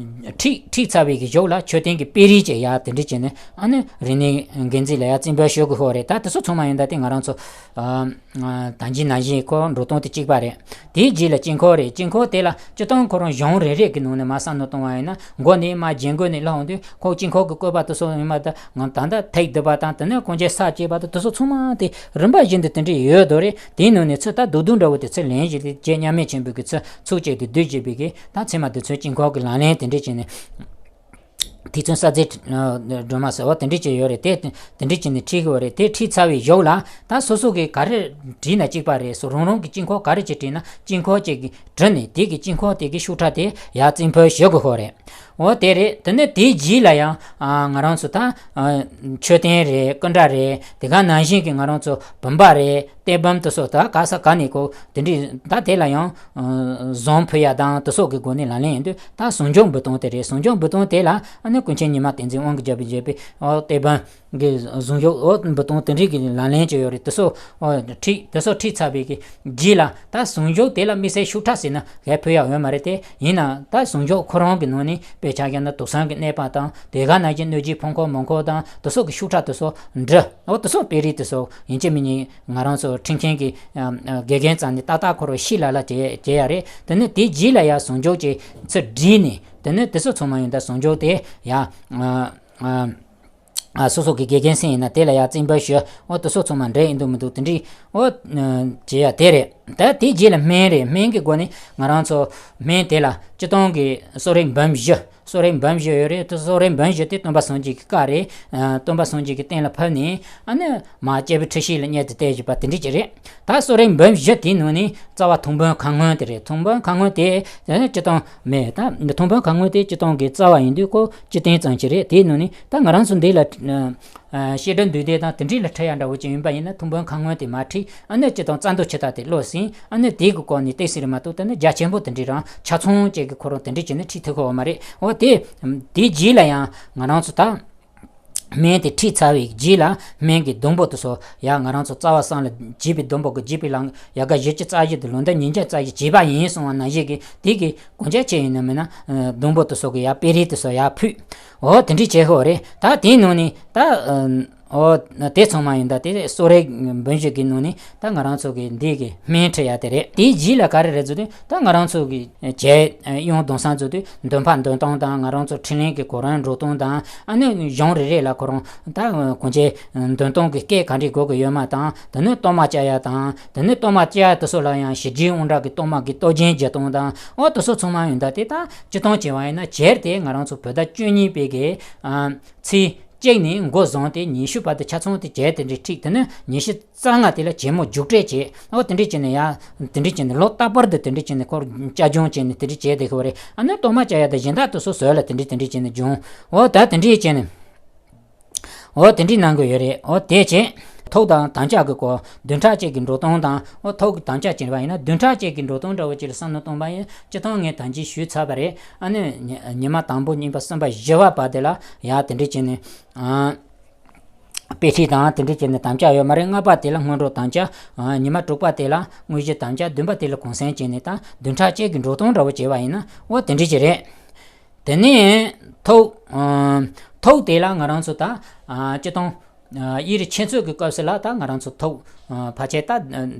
ཁྲིད་ཁྲིད་ཚར་བའི་གི་གཞུག་ལ་མཆོད་རྟེན་གྱི་དཔེ་རིས་ཅིག་ཡ་དེ་འདྲ་བྱས་ནས་ཨ་ནི་རིག་གནས་འགན་འཛིན་ལ་ཡ་རྩིས་འབུལ་ཞུ་དགོས་ཤོག་རེད། ད་དེ་ཚོ་ཚང་མ་ཡིན་ད་དེ་ང་རང་ཚོ་ཨ། ཨ། ད་གིན་ནང་བཞིན་ཁོ་འགྲོ་སྟངས་དེ་གཅིག་པ་རེད། དེའི་རྗེས་ལ་དཀྱིལ་འཁོར་རེད། དཀྱིལ་འཁོར་དེ་ལ་སྤྱིར་བཏང་ཁོ་རང་གཞུང་རེ་རེ་གི་ནང་ནས་མར་བསམ་བློ་གཏོང་བ་ཡིན་ན་མགོ་ནས་མར་རྒྱན་གོས་ནས་སླེབས་འོང་དུས་ཁོ་དཀྱིལ་འཁོར་གྱི་བཀོད་པ་དེ་ཚོ་ཡིན་པ་དང་ང་ད་ལྟ་ཐིག་བསྡུ་བ་དང་དེ་ནས་གོང་ཆེན་ས་བཅད་པ་དང་དེ་ཚོ་ཚང་མ་དེ་རིམ་པ་བཞིན་དུ་དེ་འདྲས་ཡོད་དོ་རེད། དེའི་ནང་ནས་ཚུར་ད་བསྡུ་བསྡུ་འདྲ་བོ་དེ་ཚུར་ལེན་བཞིན་དེ་རྗེ་མཉམ་མེད་ཆེན་པོའི་གི་ཚུར་ཚུགས་བཅད་དེ་བསྡུས་བྱས་པའི་གི་ད་ཚད་མ་དེ་ཚོའི་དཀྱིལ་འཁོར་གྱི་ལག་ལེན་དེ་འདྲས་བྱས་ནས། ཐིག་ཚོན་གསལ་མཛེས་སྒྲོན་མ་ཟེར་བ་དེ་འདྲས་ཅིག་ཡོད་རེད། དེ་དེ་འདྲས་ཅིག་ནས་ཁྲིད་གི་ཡོད་རེད། དེ་ཁྲིད་ཚར་བའི་གཞུག་ལ་ད་སོ་སོ་གི་ག་རེ་བྲིས་ན་གཅིག་པ་རེད། སོ་རང་རང་གི་དཀྱིལ་འཁོར་ག་རེ་ཅིག་བྲིས་ན་དཀྱིལ་འཁོར་ཅིག་གི་བྲིས་ནས་དེ་གི་དཀྱིལ་འཁོར་དེ་གི་ཤུགས་དྲག་དེ་ཡར་རྩིས་འབུལ་ཞུ་དགོས་ཤོག་རེད། འོ་དེ་རེད། དེ་ནས་དེའི་རྗེས་ལ་ཡང་ང་རང་ཚོ་ད་མཆོད་རྟེན་རེད། སྐུ་འདྲ་རེད། དེ་ག་ནང་བཞིན་གྱི་ང་རང་ཚོ་བུམ་པ་རེད། གཏེར་བུམ་དེ་ཚོ་ད་ག་ས་ག་ནས་ཁོ་དེ་འདྲས་ད་དེ་ལ་ཡང་ཟངས་ཕུལ་ཡ་དང་དེ་ཚོ་གི་སྒོ་ནས་ལག་ལེན་ཡིན་དུས་ད་ཟངས་ལྗོངས་འབུལ་སྟངས་དེ་རེད། ཟངས་ལྗོངས་འབུལ་སྟངས་དེ་ལ་ཨ་ནི་ཀུན་མཁྱེན་ཉི་མ་བསྟན་འཛིན་དབང་གིས་བརྒྱབ་པའི་བརྒྱབ་པའི་ཨོ་གཏེར་བུམ་གི་ཟངས་ལྗོངས་ཨོ་འབུལ་སྟངས་དེ་འདྲས་ཀྱི་ལག་ལེན་ཅིག་ཡོད་རེད། དེ་ཚོ་ཨོ་ཁྲིད་དེ་ཚོ་ཁྲིད་ཚར་བའི་གི་རྗེས་ལ་ད་ཟངས་ལྗོངས་དེ་ལ་དམིགས་བསལ་ཤུགས་དྲག་ཟེར་ན་གས་ཕུལ་ཡ་ཡོད་མ་རེད་དེ། ཡིན་ན་ད་ཟངས་ལྗོངས་ཁོ་རང་གི་ནང་ནས་དཔེ་ཆ་བཞག་ན་དུག་སྲན་གྱི་གནས་པ་དང་དེ་ག་ནང་བཞིན་གནོད་སྦྱིན་ཕུང་ཁོག་མུན་ཁོག་དང་དེ་ཚོ་གི་ཤུགས་དྲག་དེ་ཚོ་འབྲི་ཨོ་དེ་ཚོ་དཔེ་རིས་དེ་ཚོ་ཡིན་གཅིག་མིན་གཉིས་ང་རང་ཚོ་ཁྲིད་མཁན་གྱི་དགེ་རྒན་རྩ་ནས་ཏག་ཏག་ཁོ་རང་ཤེས་ལ་ལ་བྱེད་བྱེད་ཡ་རེད། དེ་ནས་དེ་རྗེས་ལ་ཡ་ཟངས་ལྗོངས་ཀྱི་ཚུར་བསྒྲིལ་ནས་དེ་ནས་དེ་ཚོ་ཚང་མ་ཡོད་ད་ཟངས་ལྗོངས་དེ་ཡ་ཨ་ཨ་སོ་སོ་གི་དགེ་རྒན་སེང་ཡིན་ན་དེ་ལ་ཡ་རྩིས་འབུལ་ཞུ་ཨོ་དེ་ཚོ་ཚང་མ་འདྲ་ཡིན་འདུག་མི་འདུག་དེ་འདྲའི་ཨོ་བྱེད་ཡ་དེ་རེད། ད་དེ་རྗེས་ལ་སྨན་རེད། སྨན་གྱི་སྒོ་ནས་ང་རང་ཚོ་སྨན་དེ་ལ་སྤྱིར་བཏང་གི་གསོ་རིག་འབུམ་བཞི། གསོ་རིག་འབུམ་བཞི་ཡོད་རེད། དེ་གསོ་རིག་འབུམ་བཞི་དེ་སྟོན་པ་སངས་རྒྱས་ཀྱི་བཀའ་རེད། ཨ། སྟོན་པ་སངས་རྒྱས་ཀྱི་བསྟན་ལ་ཕབ་ནས་ཨ་ནི་མར་སྐྱེས་བུ་ཁྲི་ཤེས་ལ་བསྙད་དེ་བསྟན་བཞག་པ་དེ་འདྲ་ཅིག་རེད། ད་གསོ་རིག་འབུམ་བཞི་དེའི་ནང་ནས་རྩ་བ་ཐུགས་འབུམ་ཁ་སྔོན་དེ་རེད། ཐུགས་འབུམ་ཁ་སྔོན་དེ་སྤྱིར་བཏང་མེད། ད་ཐུགས་འབུམ་ཁ་སྔོན་དེ་སྤྱིར་བཏང་གི་རྩ་བ་ཡིན་དུས་ཁོ་སྤྱི་བསྟན་ཙམ་ཅིག་རེད། དེའི་ནང་ནས་ད་ང་རང་ཚོ་འདི་ལ་ཨ། བཤད་སྒྲུབ་འདུས་སྡེ་དང་དེ་འདྲའི་ལ་ཁྲིད་ཡ་འདྲ་བོ་ཅིག་ཡིན་པ་ཡིན་ན་ཐུགས་འབུམ་ཁ་སྔོན་དེ་མར་ཁྲིད། ཨ་ནི་སྤྱིར་བཏང་རྩ་མདོ་ཆུ་བརྟག་དེ་ཀློག་ཟིན། ཨ་ནི་དེ་གི་སྐོར་ནས་ཏོག་ཙམ་རེ་མ་གཏོགས་ད་ནི་རྒྱ་ཆེན་པོ་དེ་འདྲའི་རང་ཆ་ཚང་ཅིག་གི་ཁོ་རང་དེ་འདྲའི་བྱས་ནས་ཁྲིད་ཐུབ་ཀྱི་ཡོད་མ་རེད། འོ་དེ་དེའི་རྗེས་ལ་ཡང་ང་རང་ཚོ་ད་སྨན་དེ་ཁྲིད་ཚར་བའི་རྗེས་ལ་སྨན་གྱི་སྡོང་པོ་དེ་ཚོ་ཡང་ང་རང་ཚོ་རྩ་བ་གསུམ་ལ་བྱེད་པའི་སྡོང་པོ་གི་བྱེད་པའི་ལམ་ཡལ་ག་བཞི་བཅུ་རྩ་བཞི་དང་ལོ་འདབ་ཉིས་བརྒྱ་རྩ་བཞི་བྱས་པ་ཡིན་གསུངས་པ་ནང་བཞིན་གྱི་དེ་གི་གོང་ཆེན་ཆེ་ཡིན་ན་མིན་ན་སྡོང་པོ་དེ་ཚོ་གི་ཡང་དཔེ་རིས་དེ་ཚོ་ཡང་ཕུལ། འོ་དེ་འདྲའི་བྱེད་ཤོག་རེད། ད་དེའི་ནང་ནས་ད་ཨ། འོ་དེ་ཚང་མ་ཡིན་ད་དེ་གསོ་རིག་འབུམ་བཞི་གི་ནང་ནས་ད་ང་རང་ཚོ་གི་འདི་གི་སྨན་ཁྲིད་ཡ་དེ་རེད། དེའི་རྗེས་ལ་ག་རེ་རེད་ཟེར་དུས་ད་ང་རང་ཚོ་གི་བྱས་གཡུང་དོན་སང་ཟེར་དུས་འདོན་པ་འདོན་སྟངས་དང་ང་རང་ཚོ་ཁྲིད་ལན་གི་གོ་རིམ་འགྲོ་སྟངས་དང་ཨ་ནི་གཞུང་རེ་རེ་ལ་ཁོ་རང་ད་གོང་ཆེན་འདོན་སྟངས་གི་སྐད་ག་འདྲས་དགོས་ཀྱི་ཡོད་མ་དང་དེ་ནས་གཏོར་མ་བཅའ་ཡ་དང་དེ་ནས་གཏོར་མ་བཅའ་ཡ་དེ་ཚོ་ལ་ཡང་ཞི་རྒྱས་དབང་དྲག་གི་གཏོར་མ་གི་གཏོར་སྦྱིན་བྱེད་སྟངས་དང་འོ་དེ་ཚོ་ཚང་མ་ཡིན་ད་དེ་ད་སྤྱིར་བཏང་བྱས་པ་ཡིན་ན་བྱས་ཏེ་ང་རང་ཚོ་བོད་ཟླ་བཅུ་གཉིས་པའི་གི་ཨ། ཚེས་གཅིག་ནས་འགོ་བཟུང་སྟེ་ཉི་ཤུ་བར་དུ་ཆ་ཚང་དེ་བྱས་དེ་འདྲའི་ཁྲིད། དེ་ནས་ཉི་ཤུ་རྩ་ལྔ་དེ་ལ་གྱེས་མོ་མཇུག་སྤྲད་བྱས། ཨོ་དེ་འདྲའི་བྱས་ནས་ཡ་དེ་འདྲའི་བྱས་ནས་ལོ་རྟག་པར་དུ་དེ་འདྲའི་བྱས་ནས་ཁོར་བཅའ་སྦྱོང་བྱས་ནས་དེ་འདྲའི་བྱས་བསྡད་ཀྱི་ཡོད་རེད། ཨ་ནི་གཏོར་མ་བཅའ་ཡ་དང་གཞན་དག་དེ་ཚོ་བཟོས་ལ་དེ་འདྲའི་དེ་འདྲའི་བྱས་ནས་སྦྱོང་། ཨོ་ད་དེ་འདྲའི་བྱས་ནས་ཨོ་དེ་འདྲའི་གནང་གི་ཡོད་རེད། ཨོ་དེ་བྱས་ཐོག་དང་དམ་བཅའ་གི་སྐོར་བདུན་ཕྲག་གཅིག་གི་འགྲོ་སྟངས་དང་ཨོ་ཐོག་གི་དམ་བཅའ་བྱས་པ་ཡིན་ན་བདུན་ཕྲག་གཅིག་གི་འགྲོ་སྟངས་འདྲ་བོ་ཅིག་ལ་བསམ་བློ་གཏོང་པ་ཡིན་སྤྱིར་བཏང་ངས་ད་གིན་ཞུས་ཚར་བ་རེད། ཨ་ནི་ཉི་ཉི་མ་དང་པོ་གཉིས་པ་གསུམ་པ་བཞི་པ་བར་དེ་ལ་ཡ་དེ་འདྲའི་བྱས་ནས་ཨ། དཔེ་ཁྲིད་དང་དེ་འདྲ་བྱས་ནས་དམ་བཅའ་ཡོད་མ་རེད། ལྔ་པ་དེ་ལ་སྔོན་འགྲོ་དམ་བཅའ། ཨ། ཉི་མ་དྲུག་པ་དེ་ལ་དངོས་གཞི་དམ་བཅའ། བདུན་པ་དེ་ལ་གུང་སེང་བྱས་ནས་ད་བདུན་ཕྲག་གཅིག་གི་འགྲོ་སྟངས་འདྲ་བོ་བྱས་པ་ཡིན་ན་འོ་དེ་འདྲ་ཅིག་རེད། དེ་ནས་ཐུགས། ཨ། ཐུགས་དེ་ལ་ང་རང་ཚོ་ད། ཨ། སྤྱིར་བཏང་། ཨ། དབྱེ་རིགས་འཆད་རྩོད་ཀྱི་སྐབས་སུ་ལ་ད་ང་རང་ཚོ་ཐུགས། ཨ། ཕལ་ཆེར་ད་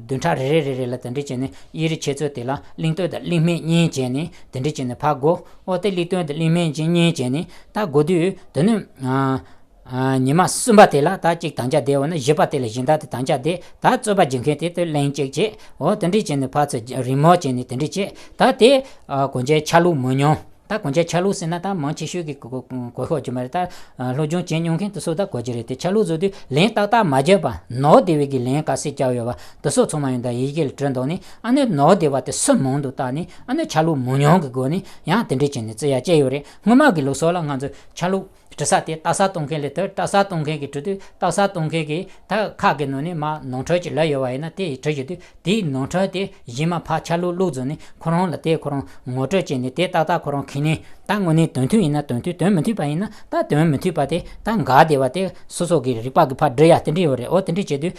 བདུན་ཕྲག་རེ་རེ་རེ་རེ་ལ་དེ་འདྲ་བྱས་ནས་དབྱེ་རིགས་འཆད་རྩོད་དེ་ལ་གླེང་སྟོད་དང་གླེང་སྨད་གཉིས་བྱས་ནས་དེ་འདྲ་བྱས་ནས་ཕར་དགོས། འོ་དེ་གླེང་སྟོད་དང་གླེང་སྨད་གཉིས་བྱས་ནས་ད་དགོས་དུས་དེ་ནས། ཨ། ཨ། ཉི་མ་གསུམ་པ་དེ་ལ་ད་གཅིག་དམ་བཅའ་བསྡད། འོ་ན་བཞི་པ་དེ་ལ་གཞན་དག་དེ་དམ་བཅའ་བསྡད། ད་རྩོད་པ་རྒྱག་མཁན་དེ་དེ་གླེང་གཅིག་བྱས། འོ་དེ་འདྲས་བྱས་ནས་ཕར་ཚུར་རེས་མོས་བྱས་ནས་དེ་འདྲས་བྱས། ད་དེ། ཨ། གོང་ཆེན་ཆ་ལུགས་མང་ཉུང་། ད་གོང་ཆེན་ཆ་ལུགས་ཟེར་ན་ད་མང་ཆེ་ཤོས་ཀྱི་གོ་གོ་གོ་ཤོག་ཅིག་མ་རེད། ད། ཨ། སློབ་སྦྱོང་བྱེད་མྱོང་མཁན་དེ་ཚོ་ད་གོ་གི་རེད། དེ་ཆ་ལུགས་བཟོ་དུས་ལན་ཏག་ཏག་མ་བརྒྱབ་པ་ནོར་བསྡད་པའི་གི་ལན་ག་ཚད་བརྒྱབ་ཡོད་པ་དེ་ཚོ་ཚང་མ་ཡང་ད་ཡི་གེ་ལ་བྲིས་འདུག་ནས་ཨ་ནི་ནོར་བསྡད་པ་དེ་སུ་མང་དུ་བཏགས་ནས་ཨ་ནི་ཆ་ལུགས་མང་ཉུང་གི་སྒོ་ནས་ཡང་དེ་འདྲས་བྱས་ནས་བརྩི་ཡ་བྱས་ཡོད་རེད། སྔོན་མ་གི་ལུགས་སྲོལ་ལ་ང་ཚོ་ཆ་ལུགས། འབྲི་ས་དེ་རྟགས་གསལ་གཏོང་མཁན་ལས་དེ་རྟགས་གསལ་གཏོང་མཁན་གྱིས་འབྲི་དུས་རྟགས་གསལ་གཏོང་མཁན་གྱིས་ད་ཁ་གི་ནང་ནས་མར་ནོར་འཁྲུལ་ཅིག་ལབ་ཡོད་པ་ཡིན་ན་དེ་ཡིས་འབྲི་བཞག་དུས་དེའི་ནོར་འཁྲུལ་དེ་གཞན་མ་ཕར་ཆ་ལུགས་བླུགས་བཟོས་ནས་ཁོ་རང་ལ་དེ་ཁོ་རང་ངོ་སྤྲོད་བྱས་ནས་དེ་ཏག་ཏག་ཁོ་རང་གིས་ནས་ད་དངོས་གནས་དོན་མཐུན་ཡིན་ན་དོན་མཐུན། དོན་མི་མཐུན་པ་ཡིན་ན་ད་དོན་མི་མཐུན་པ་དེ་ད་འགལ་བསྡད་པ་དེ་སོ་སོ་གི་རིག་པ་གིས་ཕར་འབྲི་ཡག་དེ་འདྲ་ཡོད་རེད། འོ་དེ་འདྲ་བྱེད་དུས་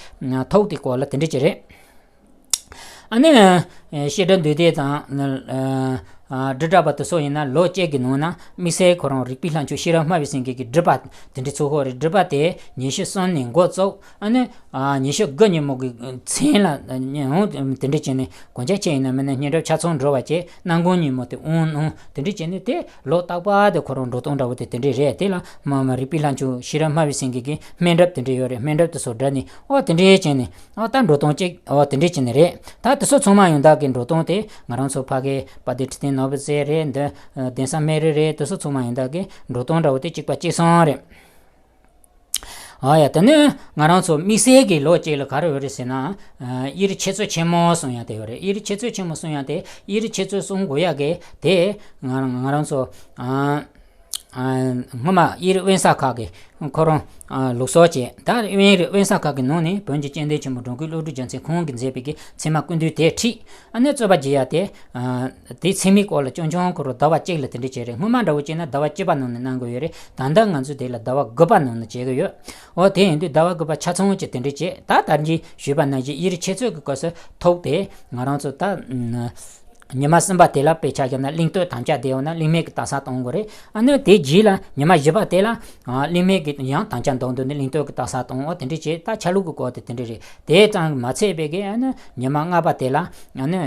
ཐོག་དེའི་སྐོར་ལ་དེ་འདྲ་ཅིག་རེད། ཨ་ནི། བཤད་སྒྲ་འདུས་སྡེ་དང་། དྲིལ་བསྒྲགས་པ་དེ་ཚོ་ཡིན་ན་ལོ་གཅིག་གི་ནང་ན་དམིགས་བསལ་ཁོ་རང་རིག་པའི་ལྷ་མཆོག་ཤེས་རབ་སྨྲ་བའི་སེང་གེ་གིས་བསྒྲིགས་པ་དེ་འདྲ་ཚུགས་ཡོད་རེད། བསྒྲིགས་པ་དེ་ཉི་ཤུ་གསུམ་ནས་འགོ་བཙུགས། ཨ་ནི། ཉི་ཤུ་དགུ་ཉིན་མོ་གི་མཚན་ལ་ཡང་དེ་འདྲ་བྱས་ནས་གང་ཅི་ཆེ་ཡིན་ན་མིན་ན་སྙན་སྒྲོན་ཆ་ཚང་འགྲོ་བ་བྱས། གནམ་གང་ཉིན་མོ་དེ་དབང་གནང་། དེ་འདྲ་བྱས་ནས་དེ་ལོ་རྟག་པར་དེ་ཁོ་རང་འགྲོ་སྟངས་འདྲ་བོ་དེ་དེ་འདྲ་རེད། དེ་ལ་མ་མ་རིག་པའི་ལྷ་མཆོག་ཤེས་རབ་སྨྲ་བའི་སེང་གེ་གིས་སྨན་སྒྲུབ་དེ་འདྲ་ཡོད་རེད། སྨན་སྒྲུབ་དེ་ཚོ་བསྒྲགས་ནས་འོ་དེ་འདྲ་བྱས་ནས། ཨོ་ད་འགྲོ་སྟངས་གཅིག་ཨོ་དེ་འདྲས་བྱས་ནས་རེད། ད་དེ་ཚོ་ཚང་མ་ཡོང་དག་གི་འགྲོ་སྟངས་དེ་ང་རང་ཚོ་ཕ་གི་དཔལ་ལྡན་ཁྲི་བརྟན་ནོར་བུ་རྩེ་རེད། འདི་གདན་ས་སྨན་རི་རེད། དེ་ཚོ་ཚང་མ་ཡོང་དག་གི་འགྲོ་སྟངས་འདྲ་བོ་དེ་གཅིག་པ་གཅིག་རྐྱང་རེད། ཨོ་ཡ། དེ་ནས་ང་རང་ཚོ་དམིགས་བསལ་གྱི་ལོ་གཅིག་ལ་ག་རེ་ཡོད་རེད་ཟེར་ན། དབྱིན་རི་ཆུ་ཚོད་ཆེན་མོ་གསུང་ཡག་དེ་ཡོད་རེད། དབྱིན་རི་ཆུ་ཚོད་ཆེན་མོ་གསུང་ཡག་དེ་དབྱིན་རི་ཆུ་ཚོད་གསུང་དགོས་ཡག་གི་དེ་ང་ང་རང་ཚོ། སྔོན་མ་དབྱིན་རི་དབེན་ས་ཁག་གི་ཁོ་རང་ལུགས་སྲོལ་བྱས། ད་དབྱིན་རི་དབེན་ས་ཁག་གི་ནང་ནས་བོན་གྱི་སྐྱེ་ལྡན་ཆེན་པོ་འགྲོ་མགོན་བློ་གྲོས་རྒྱལ་མཚན་ཁོང་གིས་མཛད་པའི་གི་ཚད་མ་ཀུན་བཏུས་དེ་ཁྲིད། ཨ་ནི་རྩོད་པ་བྱེད་ཡག་དེ། དེའི་ཚད་མའི་སྐོར་ལ་རྐྱང་རྐྱང་ཁོ་རང་ཟླ་བ་གཅིག་ལ་དེ་འདྲ་བྱས་རེད། སྔོན་མ་འདྲ་བོ་བྱས་ན་ཟླ་བ་བཅུ་པ་ནང་ནས་གནང་དགོས་ཡོད་རེད། ད་ལྟ་ང་ཚོས་དེ་ལ་ཟླ་བ་དགུ་པ་ནང་ནས་བྱེད་ཀྱི་ཡོད། འོ་དེ་ཡིན་དུས་ཟླ་བ་དགུ་པ་ཆ་ཚང་གཅིག་དེ་འདྲ་བྱས། ད་ད་གིན་ཞུས་པ་ནང་བཞིན་དབྱིན་རི་ཆུ་ཚོད་ཀྱི་སྐབས་སུ་ཐོག་དེ་ང་རང་ཚོ་ད། ཉི་མ་གསུམ་པ་དེ་ལ་དཔེ་ཆ་བཞག་ན་གླེང་སྟེགས་དམ་བཅའ་བསྡད་ཡོད་ན་གླེང་མོལ་གྱི་རྟགས་གསལ་གཏོང་དགོས་རེད། ཨ་ནི་དེའི་རྗེས་ལ་ཉི་མ་བཞི་པ་དེ་ལ་གླེང་མོལ་གྱི་ཡང་དམ་བཅའ་འདོན་དུས་ནི་གླེང་སྟེགས་ཀྱི་རྟགས་གསལ་གཏོང་འོ་དེ་འདྲ་བྱས། ད་ཆ་ལུགས་ཀྱི་སྐོར་དེ་དེ་འདྲ་རེད། དེ་ཙམ་མ་ཚད་པའི་གི་ཨ་ནི་ཉི་མ་ལྔ་པ་དེ་ལ་ཨ་ནི་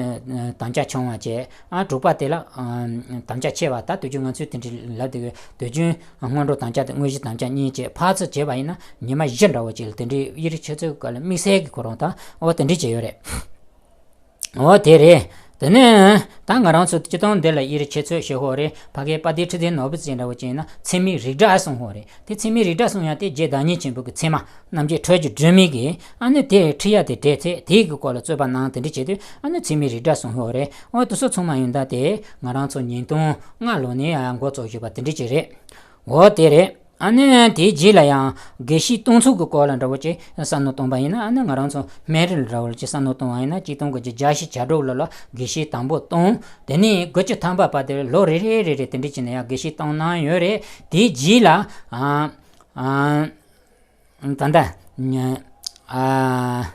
དམ་བཅའ་ཆུང་བ་བྱས། ཨ་དྲུག་པ་དེ་ལ་དམ་བཅའ་ཆེ་བ། ད་དུས་རྒྱུན་ང་ཚོས་དེ་འདྲ་ལབ་བསྡད་ཡོད། དུས་རྒྱུན་སྔོན་འགྲོ་དམ་བཅའ་དང་དངོས་གཞི་དམ་བཅའ་གཉིས་བྱས། ཕར་ཚུར་བྱས་པ་ཡིན་ན་ཉི་མ་བཞི་འདྲ་བོ་ཅིག་ལ་དེ་འདྲའི་དབྱིན་རི་ཆུ་ཚོད་སྐབས་ལ་དམིགས་བསལ་གྱི་ཁོ་རང་ད་འོ་དེ་འདྲ་བྱས་ཡོད་རེད། འོ་དེ་རེད། དེ་ནས་ད་ང་རང་ཚོ་སྤྱིར་བཏང་འདི་ལ་དབྱིན་རི་ཆུ་ཚོད་ཞུ་ཡག་རེད། ཕ་གིའི་དཔལ་ལྡན་ཁྲི་བརྟན་ནོར་བུ་རྩེ་འདྲ་བོ་བྱས་ན་ཚད་མའི་རིགས་བསྒྲགས་གསུང་ཡག་རེད། དེ་ཚད་མའི་རིགས་བསྒྲགས་གསུང་ཡག་དེ་རྗེ་བདག་ཉིད་ཆེན་པོ་གི་ཚད་མ་རྣམ་འབྱེད་འཕྲོ་བཅུ་སྒྲོན་མེ་གི་ཨ་ནི་དེ་ཁྲིད་ཡག་དེ་སྤྲད་ཚེ་དེའི་གི་སྐོར་ལ་རྩོད་པ་གནང་། དེ་འདྲ་བྱས་དུས་ཨ་ནི་ཚད་མའི་རིགས་བསྒྲགས་གསུང་ཡག་རེད། འོ་དེ་ཚོ་ཚང་མ་ཡོང་ད་དེ་ང་རང་ཚོ་ཉིས་སྟོང་ལྔ་ལོ་ནས་ཨ་འགོ་བཙུགས་བཞག་པ་དེ་འདྲ་ཅིག་རེད། འོ་དེ་རེད། ཨ་ནི་དེའི་རྗེས་ལ་ཡང་དགེ་བཤེས་སྟོང་ཚོགས་ཀྱི་སྐོར་ལ་འདྲ་བོ་ཅིག་བསམ་བློ་བཏང་པ་ཡིན་ན། ཨ་ནི་ང་རང་ཚོ་སྨན་རི་ལ་འདྲ་བོ་ཅིག་བསམ་བློ་བཏང་བ་ཡིན་ན་གཅིག་སྟོང་དགུ་བརྒྱ་བརྒྱད་ཅུ་གྱ་དྲུག་ལོ་ལ་དགེ་བཤེས་དང་པོ་བཏང་། དེ་ནས་དགུ་བཅུ་ཐམ་པ་བར་དུ་ལོ་རེ་རེ་རེ་རེ་དེ་འདྲ་བྱས་ནས་ཡང་དགེ་བཤེས་བཏང་གནང་ཡོད་རེད། དེའི་རྗེས་ལ་ཨ་ཨ། ད་ལྟ་ཉ་ཨ་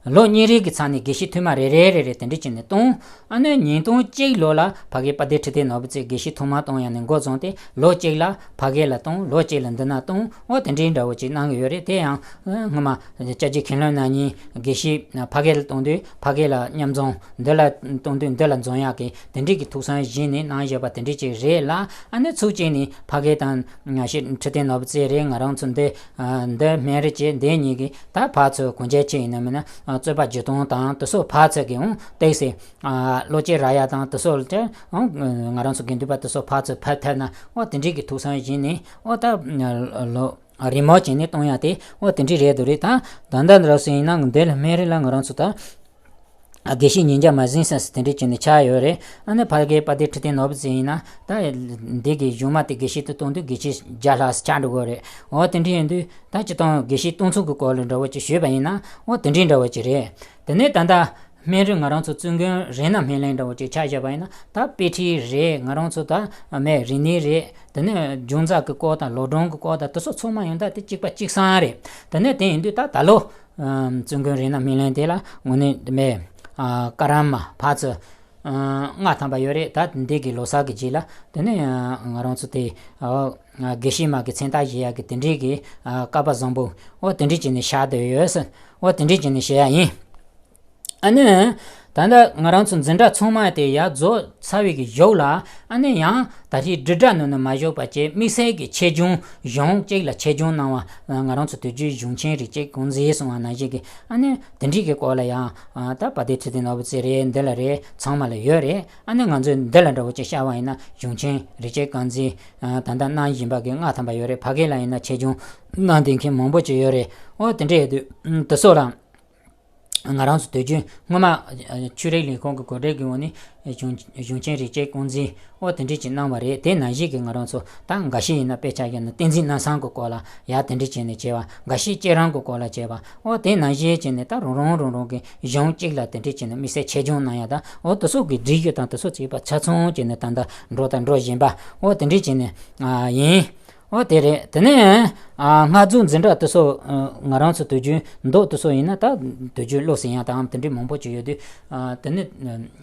ལོ་གཉིས་རེ་གི་ཚང་ནས་དགེ་བཤེས་ཐོག་མ་རེ་རེ་རེ་རེ་དེ་འདྲ་བྱས་ནས་བཏང་། ཨ་ནི་ཉིས་སྟོང་གཅིག་ལོ་ལ་ཕ་གིའི་དཔལ་ལྡན་ཁྲི་བརྟན་ནོར་བུ་རྩེ་དགེ་བཤེས་ཐོག་མ་བཏང་ཡག་ནས་འགོ་བཟུང་སྟེ་ལོ་གཅིག་ལ་ཕ་གི་ལ་བཏང་། ལོ་གཅིག་ལ་འདི་ན་བཏང་། འོ་དེ་འདྲའི་འདྲ་བོ་ཅིག་གནང་གི་ཡོད་རེད། དེ་ཡང་སྔོན་མ་སྐྱབས་རྗེ་མཁན་སློབ་རྣམ་གཉིས་དགེ་བཤེས་ཕ་གི་ལ་བཏང་དུས་ཕ་གི་ལ་མཉམ་འཛོམས། འདི་ལ་བཏང་དུས་འདི་ལ་འཛོམས་ཡག་གི་དེ་འདྲའི་གི་ཐུགས་བསམ་བཞེས་ནས་གནང་བཞག་པ་དེ་འདྲ་ཅིག་རེད་ལ། ཨ་ནི་ཚུར་བྱས་ནས་ཕ་གི་དང་ང་ཞེ་ཁྲི་བརྟན་ནོར་བུ་རྩེ་རེད། ང་རང་ཚོ་འདི་འདི་སྨན་རི་བྱས། འདི་གཉིས་ཀྱིས་ད་ཕར་ཚུར་གང་ཅི་ཆེ་ཡིན་ན་མིན་ན་རྩོད་པ་བརྗེ་སྟངས་དང་དེ་ཚོ་ཕར་ཚུར་གྱི་འོང་བལྟས་སེ། བློ་སྐྱེད་རག་ཡག་དང་དེ་ཚོ་ལ་ང་རང་ཚོ་དགེ་འདུན་པ་དེ་ཚོ་ཕར་ཚུར་ཕེབས་ཐུབ་ན་འོ་དེ་འདྲའི་གི་ཐུགས་བསམ་བཞེས་ནས་འོ་ད་ལོ་རེས་མོས་བྱས་ནས་གཏོང་ཡག་དེ་འོ་དེ་འདྲའི་རེད་འདུག་རེད། ད་ད་ལྟ་འདྲ་སེ་ཡིན་ན་འདི་ལ་སྨན་རི་ལ་ང་རང་ཚོ་ད་དགེ་བཤེས་ཉིས་བརྒྱ་མ་ཟིན་ས་དེ་འདྲའི་བྱས་ནས་ཆགས་ཡོད་རེད། ཨ་ནི་ཕ་གིའི་དཔལ་ལྡན་ཁྲི་བརྟན་ནོར་བུ་རྩེ་ཡིན་ན་ད་འདི་གི་གཞུག་མ་དེ་དགེ་བཤེས་དེ་གཏོང་དུས་དགེ་བཤེས་བརྒྱ་ལྷག་ཆགས་འགྲོ་གི་རེད། འོ་དེ་འདྲ་ཡིན་དུས་ད་སྤྱིར་བཏང་དགེ་བཤེས་སྟོང་ཚོགས་ཀྱི་སྐོར་ལ་འདྲ་བོ་ཅིག་ཞུས་པ་ཡིན་ན་འོ་དེ་འདྲའི་འདྲ་བོ་ཅིག་རེད། དེ་ནས་ད་ལྟ་སྨན་རི་ང་རང་ཚོ་བཙུན་དགོན་རཏྣ་སྨིན་གླིང་འདྲ་བོ་ཅིག་ཆ་བཞག་པ་ཡིན་ན་ད་དཔེ་ཁྲིད་རེད། ང་རང་ཚོ་ད་སྨན་རིག་གནས་རེད། དེ་ནས་སྦྱོང་རྩ་གི་སྐོར་དང་ལོ་གྲངས་ཀྱི་སྐོར་དང་དེ་ཚོ་ཚང་མ་ཡོང་ད་དེ་གཅིག་པ་གཅིག་རྐྱང་རེད། དེ་ནས་དེ་ཡིན་དུས་ད་ད་ལོ་བཙུན་དགོན་རཏྣ་སྨིན་གླིང་དེ་ལ་དངོས་གནས་སྨན་བཀའ་རམས་མ་ཕར་ཚུར་ལྔ་ཐམ་པ་ཡོད་རེད། ད་འདི་གི་ལོ་གསར་གི་རྗེས་ལ་དེ་ནས་ང་རང་ཚོ་དེ་དགེ་བཤེས་མ་གི་མཚན་རྟགས་བཞེས་ཡག་གི་དེ་འདྲའི་གི་བཀའ་པ་བཟང་པོ་འོ་དེ་འདྲའི་བྱས་ནས་བཞག་བསྡད་ཡོད། འོ་དེ་འདྲའི་བྱས་ནས་བཞེས་ཡག་ཡིན། ཨ་ནི། ད་ལྟ་ང་རང་ཚོ་འཛིན་གྲྭ་ཚང་མ་དེ་ཡར་རྫོགས་ཚར་བའི་གི་གཞུག་ལ་ཨ་ནི་ཡང་ད་ལྟའི་དྲིལ་བསྒྲགས་ནང་ནས་མ་བཞག་པ་བྱས་དམིགས་བསལ་གྱི་ཆེད་སྦྱོང་གཞུང་གཅིག་ལ་ཆེད་སྦྱོང་གནང་བ་ང་རང་ཚོ་དུས་རྒྱུན་གཞུང་ཆེན་རིགས་གཅིག་གོང་འཛིན་གསུང་བ་ནང་བཞིན་གྱི་ཨ་ནི་དེ་འདྲའི་གི་སྐོར་ལ་ཡང་ད་དཔལ་ལྡན་ཁྲི་བརྟན་ནོར་བུ་རྩེ་རེད། འདི་ལ་རེད། ཚང་མ་ལ་ཡོད་རེད། ཨ་ནི་ང་ཚོས་འདི་ལ་འདྲ་བོ་ཅིག་བཤད་པ་ཡིན་ན་གཞུང་ཆེན་རིགས་གཅིག་གོང་འཛིན་ད་ལྟ་གནང་བཞིན་པ་གི་ལྔ་ཐམ་པ་ཡོད་རེད། ཕ་གི་ལ་ཡིན་ན་ཆེད་སྦྱོང་གནང་བསྡད་མཁན་མང་པོ་ཅིག་ཡོད་རེད། འོ་དེ་འདྲ་ཡོད་དུས་དེ་ཚོ་ལ། ང་རང་ཚོ་དུས་རྒྱུན་སྔོན་མ་ཆོས་རིག་ལས་ཁུངས་ཀྱི་གོ་སྒྲིག་གི་འོག་ནས་གཞུང་གཞུང་ཆེན་རིག་བྱེད་ཀུང་ཟིས་འོ་དེ་འདྲས་ཅིག་གནང་བ་རེད། དེ་ནང་བཞིན་གྱི་ང་རང་ཚོ་ད་འགའ་ཤས་ཡིན་ན་དཔེ་ཆ་བཞག་ན་བསྟན་འཛིན་རྣམ་གསུམ་གྱི་སྐོར་ལ་ཡ་དེ་འདྲས་བྱས་ནས་བྱས་པ། འགའ་ཤས་བསྐྱེད་རིམ་གྱི་སྐོར་ལ་བྱས་པ། འོ་དེ་ནང་བཞིན་བྱས་ནས་ད་རང་རང་རང་རང་གི་གཞུང་གཅིག་ལ་དེ་འདྲས་བྱས་ནས་དམིགས་བསལ་ཆེད་སྦྱོང་གནང་ཡ་ད་འོ་དེ་ཚོ་གི་སྒྲིག་གཞི་དང་དེ་ཚོ་བྱས་པ་ཆ་ཚང་བྱས་ནས་ད་ལྟ་འགྲོ་དང་འགྲོ་བཞིན་པ་འོ་དེ་འདྲས་བྱས་ནས་ཡིན། འོ་དེ་རེད། དེ་ནས་ཨ་སྔགས་རྫོགས་འཛིན་གྲྭ་དེ་ཚོ་ཨ་ང་རང་ཚོ་དུས་རྒྱུན་མདོ་དེ་ཚོ་ཡིན་ན་ད་དུས་རྒྱུན་བློ་ཟིན་ཡ་དང་དེ་འདྲའི་མང་པོ་ཅིག་ཡོད་དུས། ཨ་དེ་ནི་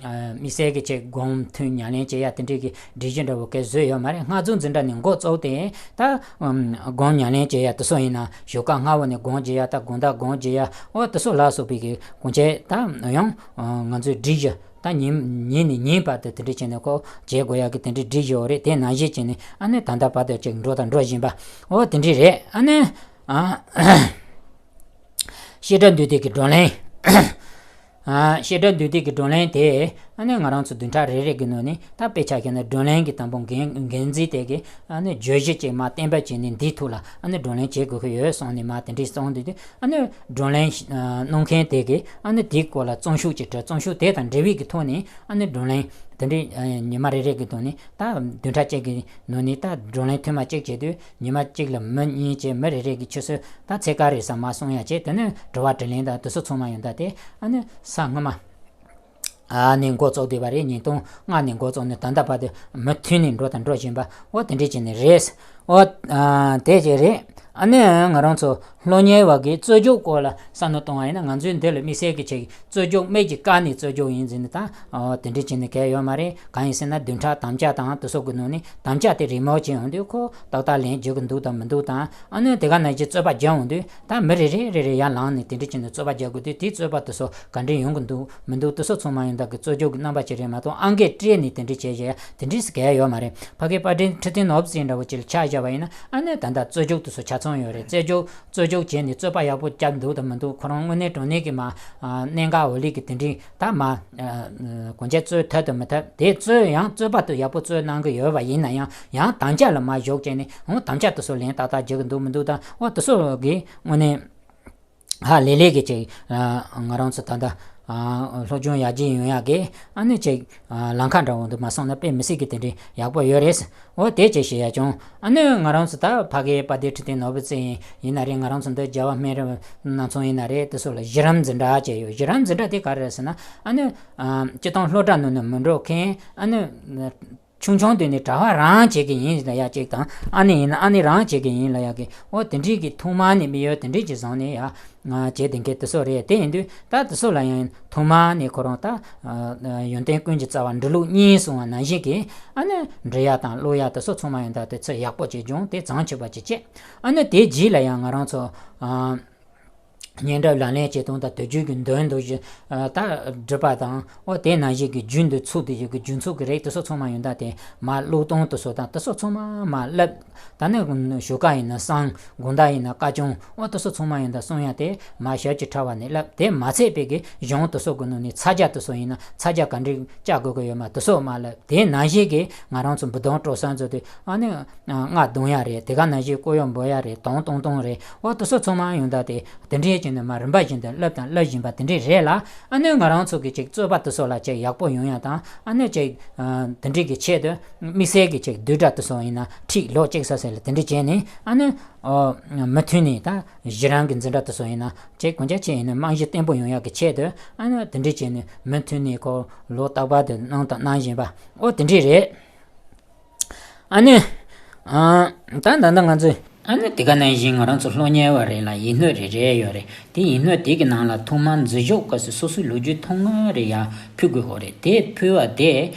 ཨ་དམིགས་བསལ་གྱི་ཆེད་སྒོམ་ཐུན་ཉམས་ལེན་བྱེད་ཡ་དེ་འདྲའི་གི་སྒྲིག་གཞི་འདྲ་བོ་གས་བཟོས་ཡོད་མ་རེད། སྔགས་རྫོགས་འཛིན་གྲྭ་ནས་འགོ་བཙུགས་ཏེ་ད་ཨམ་སྒོམ་ཉམས་ལེན་བྱེད་ཡ་དེ་ཚོ་ཡིན་ན་ཞོགས་ཀ་སྔ་བོ་ནས་སྒོམ་བྱེད་ཡ་ད་དགོང་དག་སྒོམ་བྱེད་ཡ་འོ་དེ་ཚོ་ལ་སོགས་པའི་གི་གོང་ཆེ་ད་ཡང་ཨ་ང་ཚོའི་སྒྲིག་གཞི། ད་ཉིན་ཉིན་ནས་ཉིན་བར་དུ་དེ་འདྲ་བྱས་ནས་ཁོ་བྱེད་དགོས་ཡག་གི་དེ་འདྲའི་སྒྲིག་གཞི་ཡོད་རེད། དེ་ནང་བཞིན་བྱས་ནས་ཨ་ནི་ད་ལྟ་བར་དུ་ཅིག་འགྲོ་དང་འགྲོ་བཞིན་པ་འོ་དེ་འདྲ་རེད། ཨ་ནི་ཨ་བཤད་གྲྭ་འདུས་སྡེ་གི་བགྲོ་གླེང་། ཨ་བཤད་གྲྭ་འདུས་སྡེ་གི་བགྲོ་གླེང་དེ་ཨ་ནི་ང་རང་ཚོ་བདུན་ཕྲག་རེ་རེ་གི་ནང་ནས་ད་དཔེ་ཆ་བཞག་ན་བགྲོ་གླེང་གི་དང་པོ་འགན་འགན་འཛིན་དེ་གི་ཨ་ནི་བརྗོད་གཞི་ཅིག་མར་གཏན་འབེབས་བྱས་ནས་འདིའི་ཐོག་ལ་ཨ་ནི་བགྲོ་གླེང་བྱེད་དགོས་ཀྱི་ཡོད་གསུངས་ནས་མར་དེ་འདྲའི་གསུངས་འདུག་དུས། ཨ་ནི་བགྲོ་གླེང་ཨ་གནང་མཁན་དེ་གིས་ཨ་ནི་དེའི་སྐོར་ལ་རྩོམ་ཤོག་ཅིག་བྲིས། རྩོམ་ཤོག་དེ་དང་འབྲེལ་བའི་གི་ཐོག་ནས་ཨ་ནི་བགྲོ་གླེང་དེ་འདྲའི་ཨ་ཉི་མ་རེ་རེ་གི་ཐོག་ནས་ད་བདུན་ཕྲག་གཅིག་གི་ནང་ནས་ད་བགྲོ་གླེང་ཐེངས་མ་གཅིག་བྱེད་དུས་ཉི་མ་གཅིག་ལ་མི་གཉིས་བྱས་མི་རེ་རེ་གི་ཆུ་ཚོད་ད་ཚེག་ཁ་རེ་ཙམ་མར་གསུང་ཡ་བྱས། དེ་ནས་དྲི་བ་དྲིས་ལན་དང་དེ་ཚོ་ཚང་མ་ཡོང་ད་དེ་ཨ་ནི་ས་སྔ་མ། ཨ་ནི་འགོ་བཙུགས་བསྡད་པ་རེད། ཉིས་སྟོང་ལྔ་ནས་འགོ་བཙུགས་ནས་ད་ལྟ་བར་དུ་མུ་མཐུད་ནས་འགྲོ་དང་འགྲོ་བཞིན་པ་འོ་དེ་འདྲས་བྱས་ནས་རེད། འོ་ཨ་དེ་ཅིག་རེད། ཨ་ནི་ང་རང་ཚོ་སློབ་གཉེར་བ་གིས་རྩོད་རྒྱུགས་སྐོར་ལ་བསམ་བློ་གཏོང་བ་ཡིན་ན་ང་ཚོའི་འདི་ལ་དམིགས་བསལ་གྱི་ཆེད་རྩོད་རྒྱུགས་མིག་གིས་བཀར་ནས་རྩོད་རྒྱུགས་ཡིན་ཟེར་ནས་ད་འོ་དེ་འདྲས་བྱས་ནས་གལ་ཡོད་མ་རེད། གང་ཡིན་ཟེར་ན་བདུན་ཕྲག་དམ་བཅའ་དང་དེ་ཚོ་གི་ནང་ནས་དམ་བཅའ་དེ་རེས་མོས་བྱས་ཡོང་དུས་ཁོ་ཏག་ཏག་ལན་རྒྱག་གི་འདུག་དང་མི་འདུག་དང་། ཨ་ནི་དེ་ག་ནང་བཞིན་རྩོད་པ་རྒྱག་འོང་དུས་ད་མི་རེ་རེ་རེ་རེ་ཡར་ལངས་ནས་དེ་འདྲ་བྱས་ནས་རྩོད་པ་རྒྱག་དགོས་དུས་དེའི་རྩོད་པ་དེ་ཚོ་ག་འདྲས་ཡོང་གི་འདུག་མི་འདུག་དེ་ཚོ་ཚང་མ་ཡོང་དག་གི་རྩོད་རྒྱུགས་ཀྱི་རྣམ་པ་ཅིག་རེད་མ་གཏོགས་ཨང་ཀི་སྤྲད་ནས་དེ་འདྲས་བྱས་བྱས་དེ་འདྲས་སུ་གལ་ཡོད་མ་རེད། ཕ་གིའི་པར་འཕྲིན་འཕྲོད་བསྟེན་ནོར་བུ་ཟེར་འདྲ་བོ་ཅིག་ལ་ཆ་བཞག་པ་ཡིན་ན་ཨ་ནི་ད་ལྟ་རྩོད་རྒྱུགས་དེ་ཚོ་ཆ་ཚང་ཡོད་རེད། རྩོད་རྒྱུགས་རྩོད་རྒྱུགས་བྱས་ནས་རྩོད་པ་ཡག་པོ་བརྒྱབ་འདུག་དང་མི་འདུག་ཁོ་རང་དངོས་གནས་དྲང་གནས་ཀྱི་མ་གནད་འགག་འོག་ལས་ཀྱི་དེ་འདྲས་ད་མ་གོང་ཆེ་རྩོད་ཐུབ་དང་མི་ཐུབ་དེ་རྩོད་ཡང་རྩོད་པ་དེ་ཡག་པོ་རྩོད་གནང་གི་ཡོད་པ་ཡིན་ན་ཡང་ཡང་དམ་བཅའ་ལ་མ་ཞུགས་བྱས་ནས་འོ་དམ་བཅའ་དེ་ཚོ་ལན་ཏག་ཏག་རྒྱག་གི་འདུག་མི་འདུག་དང་འོ་དེ་ཚོ་གི་དངོས་གནས་ཧ་ལས་ལས་ཀྱི་ཅིག་ང་རང་ཚོ་ད་ལྟ་སློབ་སྦྱོང་ཡར་རྒྱས་ཡོང་ཡག་གི་ཨ་ནི་ཅིག་ལམ་ཁ་འདྲ་བོ་འདུག་མ་སོང་ན་དཔེ་མི་སྲིད་ཀྱི་དེ་འདྲའི་ཡག་པོ་ཡོད་རེད། འོ་དེ་ཅིག་ཞུ་ཡ་བྱུང་། ཨ་ནི་ང་རང་ཚོ་ད་ཕ་གིའི་པར་འཕྲིན་འཕྲོད་བསྟེན་ནོར་བུ་ཟེར་ཡིན་ན་རེད། ང་རང་ཚོ་འདི་རྒྱལ་བ་སྨན་རི་སྣ་ཚོགས་ཡིན་ན་རེད། དེ་ཚོ་ལ་གཞི་རིམ་འཛིན་གྲྭ་བཅས་ཡོད། གཞི་རིམ་འཛིན་གྲྭ་དེ་ག་རེ་རེད་ཟེར་ན་ཨ་ནི་སྤྱིར་བཏང་སློབ་གྲྭ་ནང་ནས་མི་འགྲོ་མཁན་ཨ་ནི་ཆུང་ཆུང་དུས་ནས་གྲྭ་པ་རང་བྱེད་ཀྱི་ཡིན་ལབ་ཡ་གཅིག་དང་ཨ་ནི་ཡིན་ན་ཨ་ནི་རང་བྱེད་ཀྱི་ཡིན་ལབ་ཡ་གི་འོ་དེ་འདྲའི་གི་ཐོག་མ་ནས་དམིགས་ཡུལ་དེ་འདྲའི་གི་བཟུང་ནས་ཡ་བྱེད་བསྡད་མཁན་དེ་ཚོ་རེད། དེ་ཡིན་དུས་ད་དེ་ཚོ་ལ་ཡང་ཐོག་མ་ནས་ཁོ་རང་ད་ཡོན་ཏན་ཀུན་གྱི་རྩ་བ་འབྲི་ཀློག་གཉིས་གསུང་བ་ནང་བཞིན་གི་ཨ་ནི་འབྲི་ཡ་དང་ཀློག་ཡ་དེ་ཚོ་ཚང་མ་ཡོང་ད་དེ་ཚོ་ཡག་པོ་བྱེད་སྦྱོང་དེ་བྱང་ཆུབ་པ་ཅིག་བྱེད། ཨ་ནི་དེ་རྗེས་ལ་ཡང་ང་རང་ཚོ་བསྙེན་སྒྲུབ་ལག་ལེན་བྱེད་སྟངས་དང་དུས་རྒྱུན་གྱི་འདོན་འདོན་བཞིན་ད་སྒྲུབ་པ་དང་འོ་དེ་ནང་བཞིན་གྱི་རྒྱུན་དུ་ཚུགས་དེ་ཡོད་ཀྱི་རྒྱུན་ཚུགས་ཀྱི་རེད། དེ་ཚོ་ཚང་མ་ཡོང་ད་དེ་མ་ཀློག་སྟངས་དེ་ཚོ་དང་དེ་ཚོ་ཚང་མ་མ་བསླབ། ད་ནི་ཞོགས་ཀ་ཡིན་ན་བསང་། དགོང་དག་ཡིན་ན་བཀའ་སྐྱོང་། འོ་དེ་ཚོ་ཚང་མ་ཡོང་ད་གསུང་ཡ་དེ་མ་ཞབས་ཀྱི་ཕྲ་བ་ནས་བསླབ། དེ་མ་ཚད་པའི་གི་གཞུང་དེ་ཚོ་གི་ནང་ནས་ཚ་རྒྱ་དེ་ཚོ་ཡིན་ན་ཚ་རྒྱ་ག་འདྲས་བཅའ་དགོས་ཀྱི་ཡོད་མ་དེ་ཚོ་མ་བསླབ། དེ་ནང་བཞིན་གྱི་ང་རང་ཚོ་འབུལ་གཏོང་སྤྲོ་གསར་མཛོད་དེ་ཨ་ནི་སྔགས་བརྡུང་ཡ་རེད། དེ་ག་ནང་བཞིན་སྐུ་ཡོན་འབུལ་ཡ་རེད། དོང་གཏོང་སྟངས་རེད། འོ་དེ་ཚོ་ཚང་མ་ཡོང་ད་དེ་དེ་འདྲའི་ཅིག་ནས་མ་རིམ་པ་བཞིན་དུ་བསླབ་དང་བསླབ་བཞིན་པ་དེ་འདྲའི་རེད་ལ། ཨ་ནི་ང་རང་ཚོ་གི་ཅིག་རྩོད་པ་དེ་ཚོ་ལ་ཅིག་ཡག་པོ་ཡོང་ཡ་དང་ཨ་ནི་ཅིག་དེ་འདྲའི་གི་ཆེད་དུ་དམིགས་བསལ་གྱི་ཅིག་བསྡུས་གྲྭ་དེ་ཚོ་ཡིན་ན་ཁྲིད་ལོ་གཅིག་ས་ཟེར་ལ་དེ་འདྲ་བྱས་ནས་ཨ་ནི་མུ་མཐུད་ནས་ད་གཞི་རིམ་གྱི་འཛིན་གྲྭ་དེ་ཚོ་ཡིན་ན་ཅིག་གོང་ཆ་ཆེ་ཡིན་ན་རྨང་གཞི་བརྟན་པོ་ཡོང་ཡག་གི་ཆེད་དུ་ཨ་ནི་དེ་འདྲ་བྱས་ནས་མུ་མཐུད་ནས་ཁོ་ལོ་རྟག་པར་དུ་གནང་དང་གནང་བཞིན་པ་འོ་དེ་འདྲ་རེད། ཨ་ནི། ཨ། ད་ད་ལྟ་ང་ཚོས། ཨ་ནི་དེ་ག་ནང་བཞིན་ང་རང་ཚོ་སློབ་གཉེར་བ་རེ་ལ་ཡིག་སྣོད་རེ་རེ་ཡོད་རེད། དེ་ཡིག་སྣོད་དེ་གི་ནང་ལ་ཐོག་མར་འཛུལ་ཞུགས་སྐབས་སུ་སོ་སོའི་ལོ་རྒྱུས་ཐུང་ངུ་རེ་ཡང་ཕུལ་དགོས་ཡོད་རེད། དེ་ཕུལ་བ་དེ་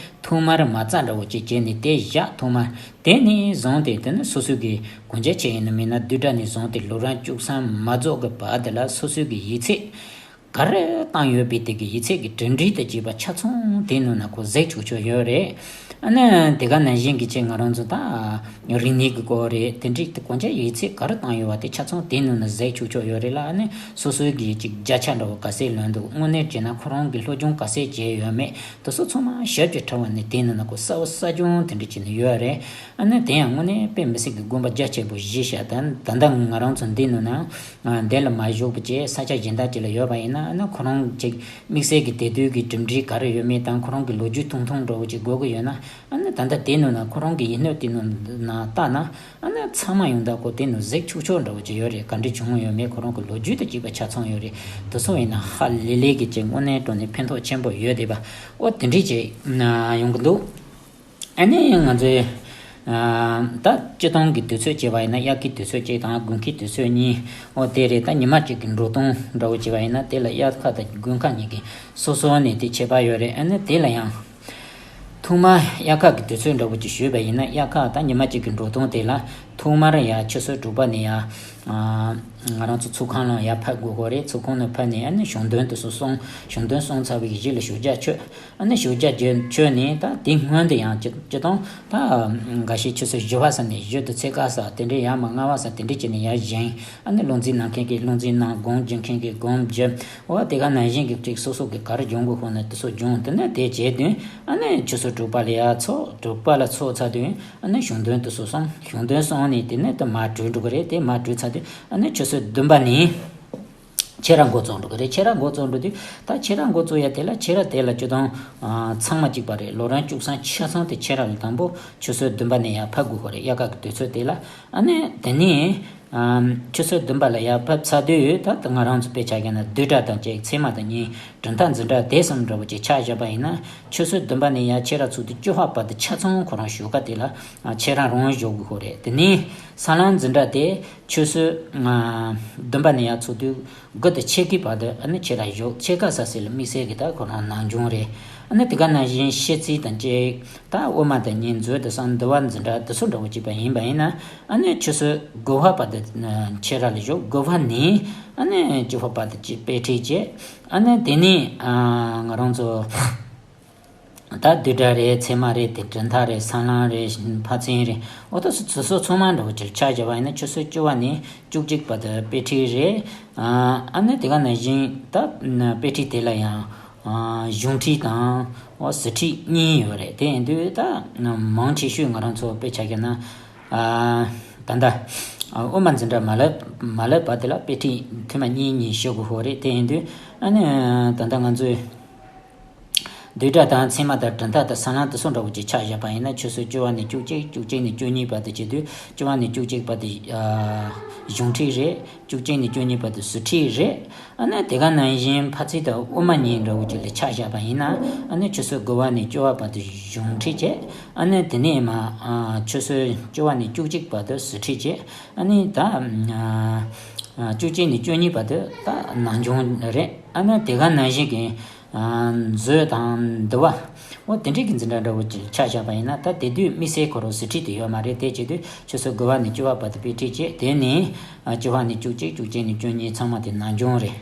ཐོག་མར་མ་རྩ་འདྲ་བོ་ཅིག་བྱས་ནས་དེ་བཞག་ཐོག་མར་དེ་ནས་བཟུང་སྟེ་དེ་ནི་སོ་སོའི་གི་གོང་ཆ་ཆེ་ཡིན་ན་མིན་ན་བསྡུས་གྲྭ་ནས་བཟུང་སྟེ་ལོ་རིམ་བཅུ་གསུམ་མ་རྫོགས་ཀྱི་བར་དེ་ལ་སོ་སོའི་གི་ཡིག་ཚད། ག་རེ་བཏང་ཡོད་པའི་དེ་གི་ཡིག་ཚད་ཀྱི་གྲུབ་འབྲས་དང་བཅས་པ་ཆ་ཚང་དེ་ནང་ན་ཁོ་གཟིགས་ཆོག་ཆོག་ཡོད་རེད། ཨ་ནི་དེ་ག་ནང་བཞིན་གྱི་ཆེད་ང་རང་ཚོ་ད་རིག་གནས་ཀྱི་སྐོར་རེད། དེ་འདྲའི་དེ་གོང་ཆ་ཡིག་ཚད་ག་རེ་བཏང་ཡོད་པ་དེ་ཆ་ཚང་དེ་ནང་ན་གཟིགས་ཆོག་ཆོག་ཡོད་རེད་ལ། ཨ་ནི་སོ་སོའི་གི་ཅིག་བརྒྱ་ཆ་འདྲ་བོ་ག་ཚད་ལོན་འདུག་དངོས་གནས་བྱས་ན་ཁོ་རང་གི་སློབ་སྦྱོང་ག་ཚད་བྱས་ཡོད་མེད་དེ་ཚོ་ཚང་མ་ཞིབ་ཀྱི་ཕྲ་བ་ནས་དེ་ནང་ན་ཁོ་གསལ་པོ་གསལ་རྐྱང་དེ་འདྲ་བྱས་ནས་ཡོད་རེད། ཨ་ནི་དེ་ཡང་དངོས་གནས་དཔེ་མི་སྲིད་ཀྱི་དགོངས་པ་རྒྱ་ཆེན་པོ་བཞེས་བཞག་ད་ད་ལྟ་ང་རང་ཚོ་འདི་ནང་ན། ཨ། འདི་ལ་མ་ཞུགས་པ་བཅས་ས་ཆ་གཞན་དག་ཅིག་ལ་ཡོད་པ་ཡིན་ན། ཨ་ནི་ཁོ་རང་ཅིག་དམིགས་བསལ་གྱི་དེ་དུས་ཀྱི་གྲུབ་འབྲས་ག་རེ་ཡོད་མེད་དང་ཁོ་རང་གི་ལོ་རྒྱུས་ཐུང་ཐུང་འདྲ་བོ་ཅིག་དགོས་ཀྱི་ཡོད་ན། ཨ་ནི་ད་ལྟ་དེ་ནང་ན་ཁོ་རང་གི་ཡིག་སྣོད་དེ་ནང་ན་བལྟས་ན། ཨ་ནི་ཚང་མ་ཡོང་ད་ཁོ་དེ་ནང་གཟིགས་ཆོག་ཆོག་འདྲ་བོ་ཅིག་ཡོད་རེད། ག་འདྲ་བྱུང་ཡོད་མེད་ཁོ་རང་གི་ལོ་རྒྱུས་དང་བཅས་པ་ཆ་ཚང་ཡོད་རེད། དེ་ཚོ་ཡིན་ན་ཧ་ལས་ལས་ཀྱི་ཅིག་དངོས་གནས་དྲང་གནས་ཕན་ཐོགས་ཆེན་པོ་ཡོད་བསྡད་པ། འོ་དེ་འདྲས་ཅིག་ཡོང་གི་འདུག་ཨ་ནི་ང་ཚོས་ཨ་ད་སྤྱི་བཏང་གི་དུས་ཚོད་བྱས་པ་ཡིན་ན། དབྱར་ཁའི་དུས་ཚོད་གཅིག་དང་དགུན་ཁའི་དུས་ཚོད་གཉིས། འོ་དེ་རེད། ད་ཉི་མ་གཅིག་གི་འགྲོ་སྟངས་འདྲ་བོ་བྱས་པ་ཡིན་ན། དེ་ལ་དབྱར་ཁ་དང་དགུན་ཁ་གཉིས་ཀྱི་སོ་སོ་ནས་དེ་ཁྱད་པར་ཡོད་རེད། ཨ་ནི་དེ་ལ་ཡང་ཐོག་མར་དབྱར་ཁ་གི་དུས་ཚོད་འདྲ་བོ་ཅིག་ཞུས་པ་ཡིན་ན། དབྱར་ཁ་ད་ཉི་མ་གཅིག་གི་འགྲོ་སྟངས་དེ་ལ་ཐོག་མར་ཡར་ཆུ་ཚོད་དྲུག་པ་ནས་ཡར་ཨ་ང་རང་ཚོ་ཚོགས་ཁང་ནང་ཡར་ཕེབས་དགོས་ཀྱི་རེད། ཚོགས་ཁང་ནང་ཕེབས་ནས་ཨ་ནི་གཞུང་དོན་དེ་ཚོ་སོང་། གཞུང་དོན་སོང་ཚར་བའི་གཞི་ལ་ཞོགས་ཇ་མཆོད། ཨ་ནི་ཞོགས་ཇ་མཆོད་ནས། ད་དེ་སྔོན་དུ་ཡང་སྤྱི་སྤྱི་བཏང་ད་འགའ་ཤས་ཆུ་ཚོད་བཞི་པ་ཙམ་ནས། བཞི་དང་ཕྱེད་ཀ་ཙམ་དེ་འདྲའི་ཡར་མར་ལྔ་པ་ཙམ་དེ་འདྲའི་བྱས་ནས་ཡར་བཞེངས། ཨ་ནི་བློ་འཛིན་གནང་མཁན་གྱིས་བློ་འཛིན་གནང་། སྒོམ་རྒྱག་མཁན་གྱིས་སྒོམ་རྒྱག་འོ་དེ་ག་ནང་བཞིན་གྱི་ཅིག་སོ་སོ་གི་ག་རེ་སྦྱོང་དགོས་ཁོ་ན་དེ་ཚོ་སྦྱོང་། དེ་ནས་དེ་བྱས་དུས་ཨ་ནི་ཆུ་ཚོད་དྲུག་པ་ལ་ཡར་ཚོགས། དྲུག་པ་ལ་ཚོགས་ཚར་དུས་ཨ་ནི་གཞུང་དོན་དེ་ཚོ་སོང་། གཞུང་དོན་སོང་ནས་དེ་ནས་དེ་མར་གྲོལ་འགྲོ་གི་རེད། དེ་མར་གྲོལ་ཚར་དུས་ཨ་ནི་ཆུ་ཚོད་བདུན་པ་ནས་ཁྱེད་རང་འགོ་བཙུགས་འགྲོ་གི་རེད། ཁྱེད་རང་འགོ་བཙུགས་འགྲོ་དུས་ད་ཁྱེད་རང་འགོ་བཙུགས་ཡ་དེ་ལ་ཁྱེད་རང་དེ་ལ་སྤྱི་བཏང་ཨ་ཚང་མ་གཅིག་པ་རེད། ལོ་རིམ་བཅུ་གསུམ་ཆ་ཚང་དེ་ཁྱེད་རང་ལ་དང་པོ་ཆུ་ཚོད་བདུན་པ་ནས་ཡར་ཕེབས་དགོས་ཀྱི་རེད། དབྱར་ཁ་གི་དུས་ཚོད་དེ་ལ། ཨ་ནི་དེ་ནས་ཨ་ཆུ་ཚོད་བདུན་པ་ལ་ཡར་ཕེབས་ཚར་དུས་ད་ང་རང་ཚོ་དཔེ་ཆ་བཞག་ན་བདུན་ཕྲག་དང་གཅིག་མཚན་མ་དང་གཉིས། གྲུབ་མཐའ་འཛིན་གྲྭ་དེ་གསུམ་འདྲ་བོ་ཅིག་ཆ་བཞག་པ་ཡིན་ན། ཆུ་ཚོད་བདུན་པ་ནས་ཡར་ཁྱེད་རང་ཚོགས་དུས་བཅུ་པ་བར་དུ་ཆ་ཚང་ཁོ་རང་ཞོགས་ཀ་དེ་ལ་ཨ་ཁྱེད་རང་རང་བཞུགས་དགོས་ཀྱི་རེད། དེ་ནས་ས་ལམ་འཛིན་གྲྭ་དེ་ཆུ་ཚོད་ཨ་བདུན་པ་ནས་ཡར་ཚོགས་དུས་དགུ་དང་ཕྱེད་ཀའི་བར་དུ་ཨ་ནི་ཁྱེད་རང་བཞུགས། ཕྱེད་ཀ་ཙམ་ཟེར་ལ་དམིགས་བསལ་གྱི་ད་ཁོ་རང་ནམ་རྒྱུན་རེད། ཨ་ནི་དེ་ག་ནང་བཞིན་ཤེས་ཚད་དང་བཅས་ད་དབུ་མ་དང་གཉིས། མཛོད་དང་གསུམ། འདུལ་བ་འཛིན་གྲྭ་དེ་ཚོ་འདྲ་བོ་བྱས་པ་ཡིན་པ་ཡིན་ན། ཨ་ནི་ཆུ་ཚོད་དགུ་པ་བར་དུ་ཁྱེད་རང་ལ་བཞུགས། དགུ་པ་ནས་ཨ་ནི་བཅུ་པ་བར་དུ་ཅིག་དཔེ་ཁྲིད་བྱས། ཨ་ནི་དེ་ནས་ཨ་ང་རང་ཚོ་ད་བསྡུས་གྲྭ་རེད། ཚད་མ་རེད། དེ་གྲུབ་མཐའ་རེད། ས་ལམ་རེད། འཕར་ཚད་རེད། འོ་ད་སོ་སོ་ཚང་མ་འདྲ་བོ་ཅིག་ཆ་བཞག་པ་ཡིན་ན་ཆུ་ཚོད་བཅུ་པ་ནས་བཅུ་གཅིག་བར་དུ་དཔེ་ཁྲིད་རེད། ཨ་ནི་དེ་ག་ནང་བཞིན་ད་དཔེ་ཁྲིད་དེ་ལ་ཡང་གཞུང་ཁྲིད་དང་འོ་ཟུར་ཁྲིད་གཉིས་ཡོད་རེད། དེ་ཡིན་དུས་ད་མང་ཆེ་ཤོས་ང་རང་ཚོ་དཔེ་ཆ་བཞག་ན་ད་ལྟ་དབུ་མ་འཛིན་གྲྭ་མ་སླེབས་མ་སླེབས་བར་དེ་ལ་དཔེ་ཁྲིད་ཐེངས་མ་གཉིས་གཉིས་ཞུ་དགོས་ཀྱི་རེད། དེ་ཡིན་དུས་ཨ་ནི་ད་ལྟ་ང་ཚོས་བསྡུས་གྲྭ་དང་ཚད་མ་དང་གྲུབ་མཐའ་དང་ས་ལམ་དེ་ཚོ་འདྲ་བོ་ཅིག་ཆ་བཞག་པ་ཡིན་ན། ཆུ་ཚོད་བཅུ་པ་ནས་བཅུ་གཅིག་བཅུ་གཅིག་ནས་བཅུ་གཉིས་བར་དུ་བྱེད་དུས། བཅུ་པ་ནས་བཅུ་གཅིག་བར་དུ་ཨ་གཞུང་ཁྲིད་རེད། བཅུ་གཅིག་ནས་བཅུ་གཉིས་བར་དུ་ཟུར་ཁྲིད་རེད། ཨ་ནི་དེ་ག་ནང་བཞིན་འཕར་ཚད་དང་དབུ་མ་གཉིས་འདྲ་བོ་ཅིག་ལ་ཆ་བཞག་པ་ཡིན་ན། ཨ་ནི་ཆུ་ཚོད་དགུ་པ་ནས་བཅུ་པ་བར་དུ་གཞུང་ཁྲིད་བྱས། ཨ་ནི་དེ་ནས་མར་ཨ་ཆུ་ཚོད་བཅུ་པ་ནས་བཅུ་གཅིག་བར་དུ་ཟུར་ཁྲིད་བྱས། ཨ་ནི་ད་ཨ་བཅུ་གཅིག་ནས་བཅུ་གཉིས་བར་དུ་ད་ནམ་རྒྱུན་རེད། ཨ་ནི་དེ་ག་ནང་བཞིན་གྱི་མཛོད་དང་འདུལ་བ། འོ་དེ་འདྲའི་གི་འཛིན་གྲྭ་འདྲ་བོ་ཅིག་ཆ་བཞག་པ་ཡིན་ན། ད་དེ་དུས་དམིགས་བསལ་ཁོ་རང་ཟུར་ཁྲིད་དེ་ཡོད་མ་རེད། དེ་བྱེད་དུས་ཆུ་ཚོད་དགུ་པ་ནས་བཅུ་པ་བར་དུ་དཔེ་ཁྲིད་བྱས། དེ་ནས་བཅུ་པ་ནས་བཅུ་གཅིག་བཅུ་གཅིག་ནས་བཅུ་གཉིས་ཚང་མ་དེ་ནམ་རྒྱུན་རེད།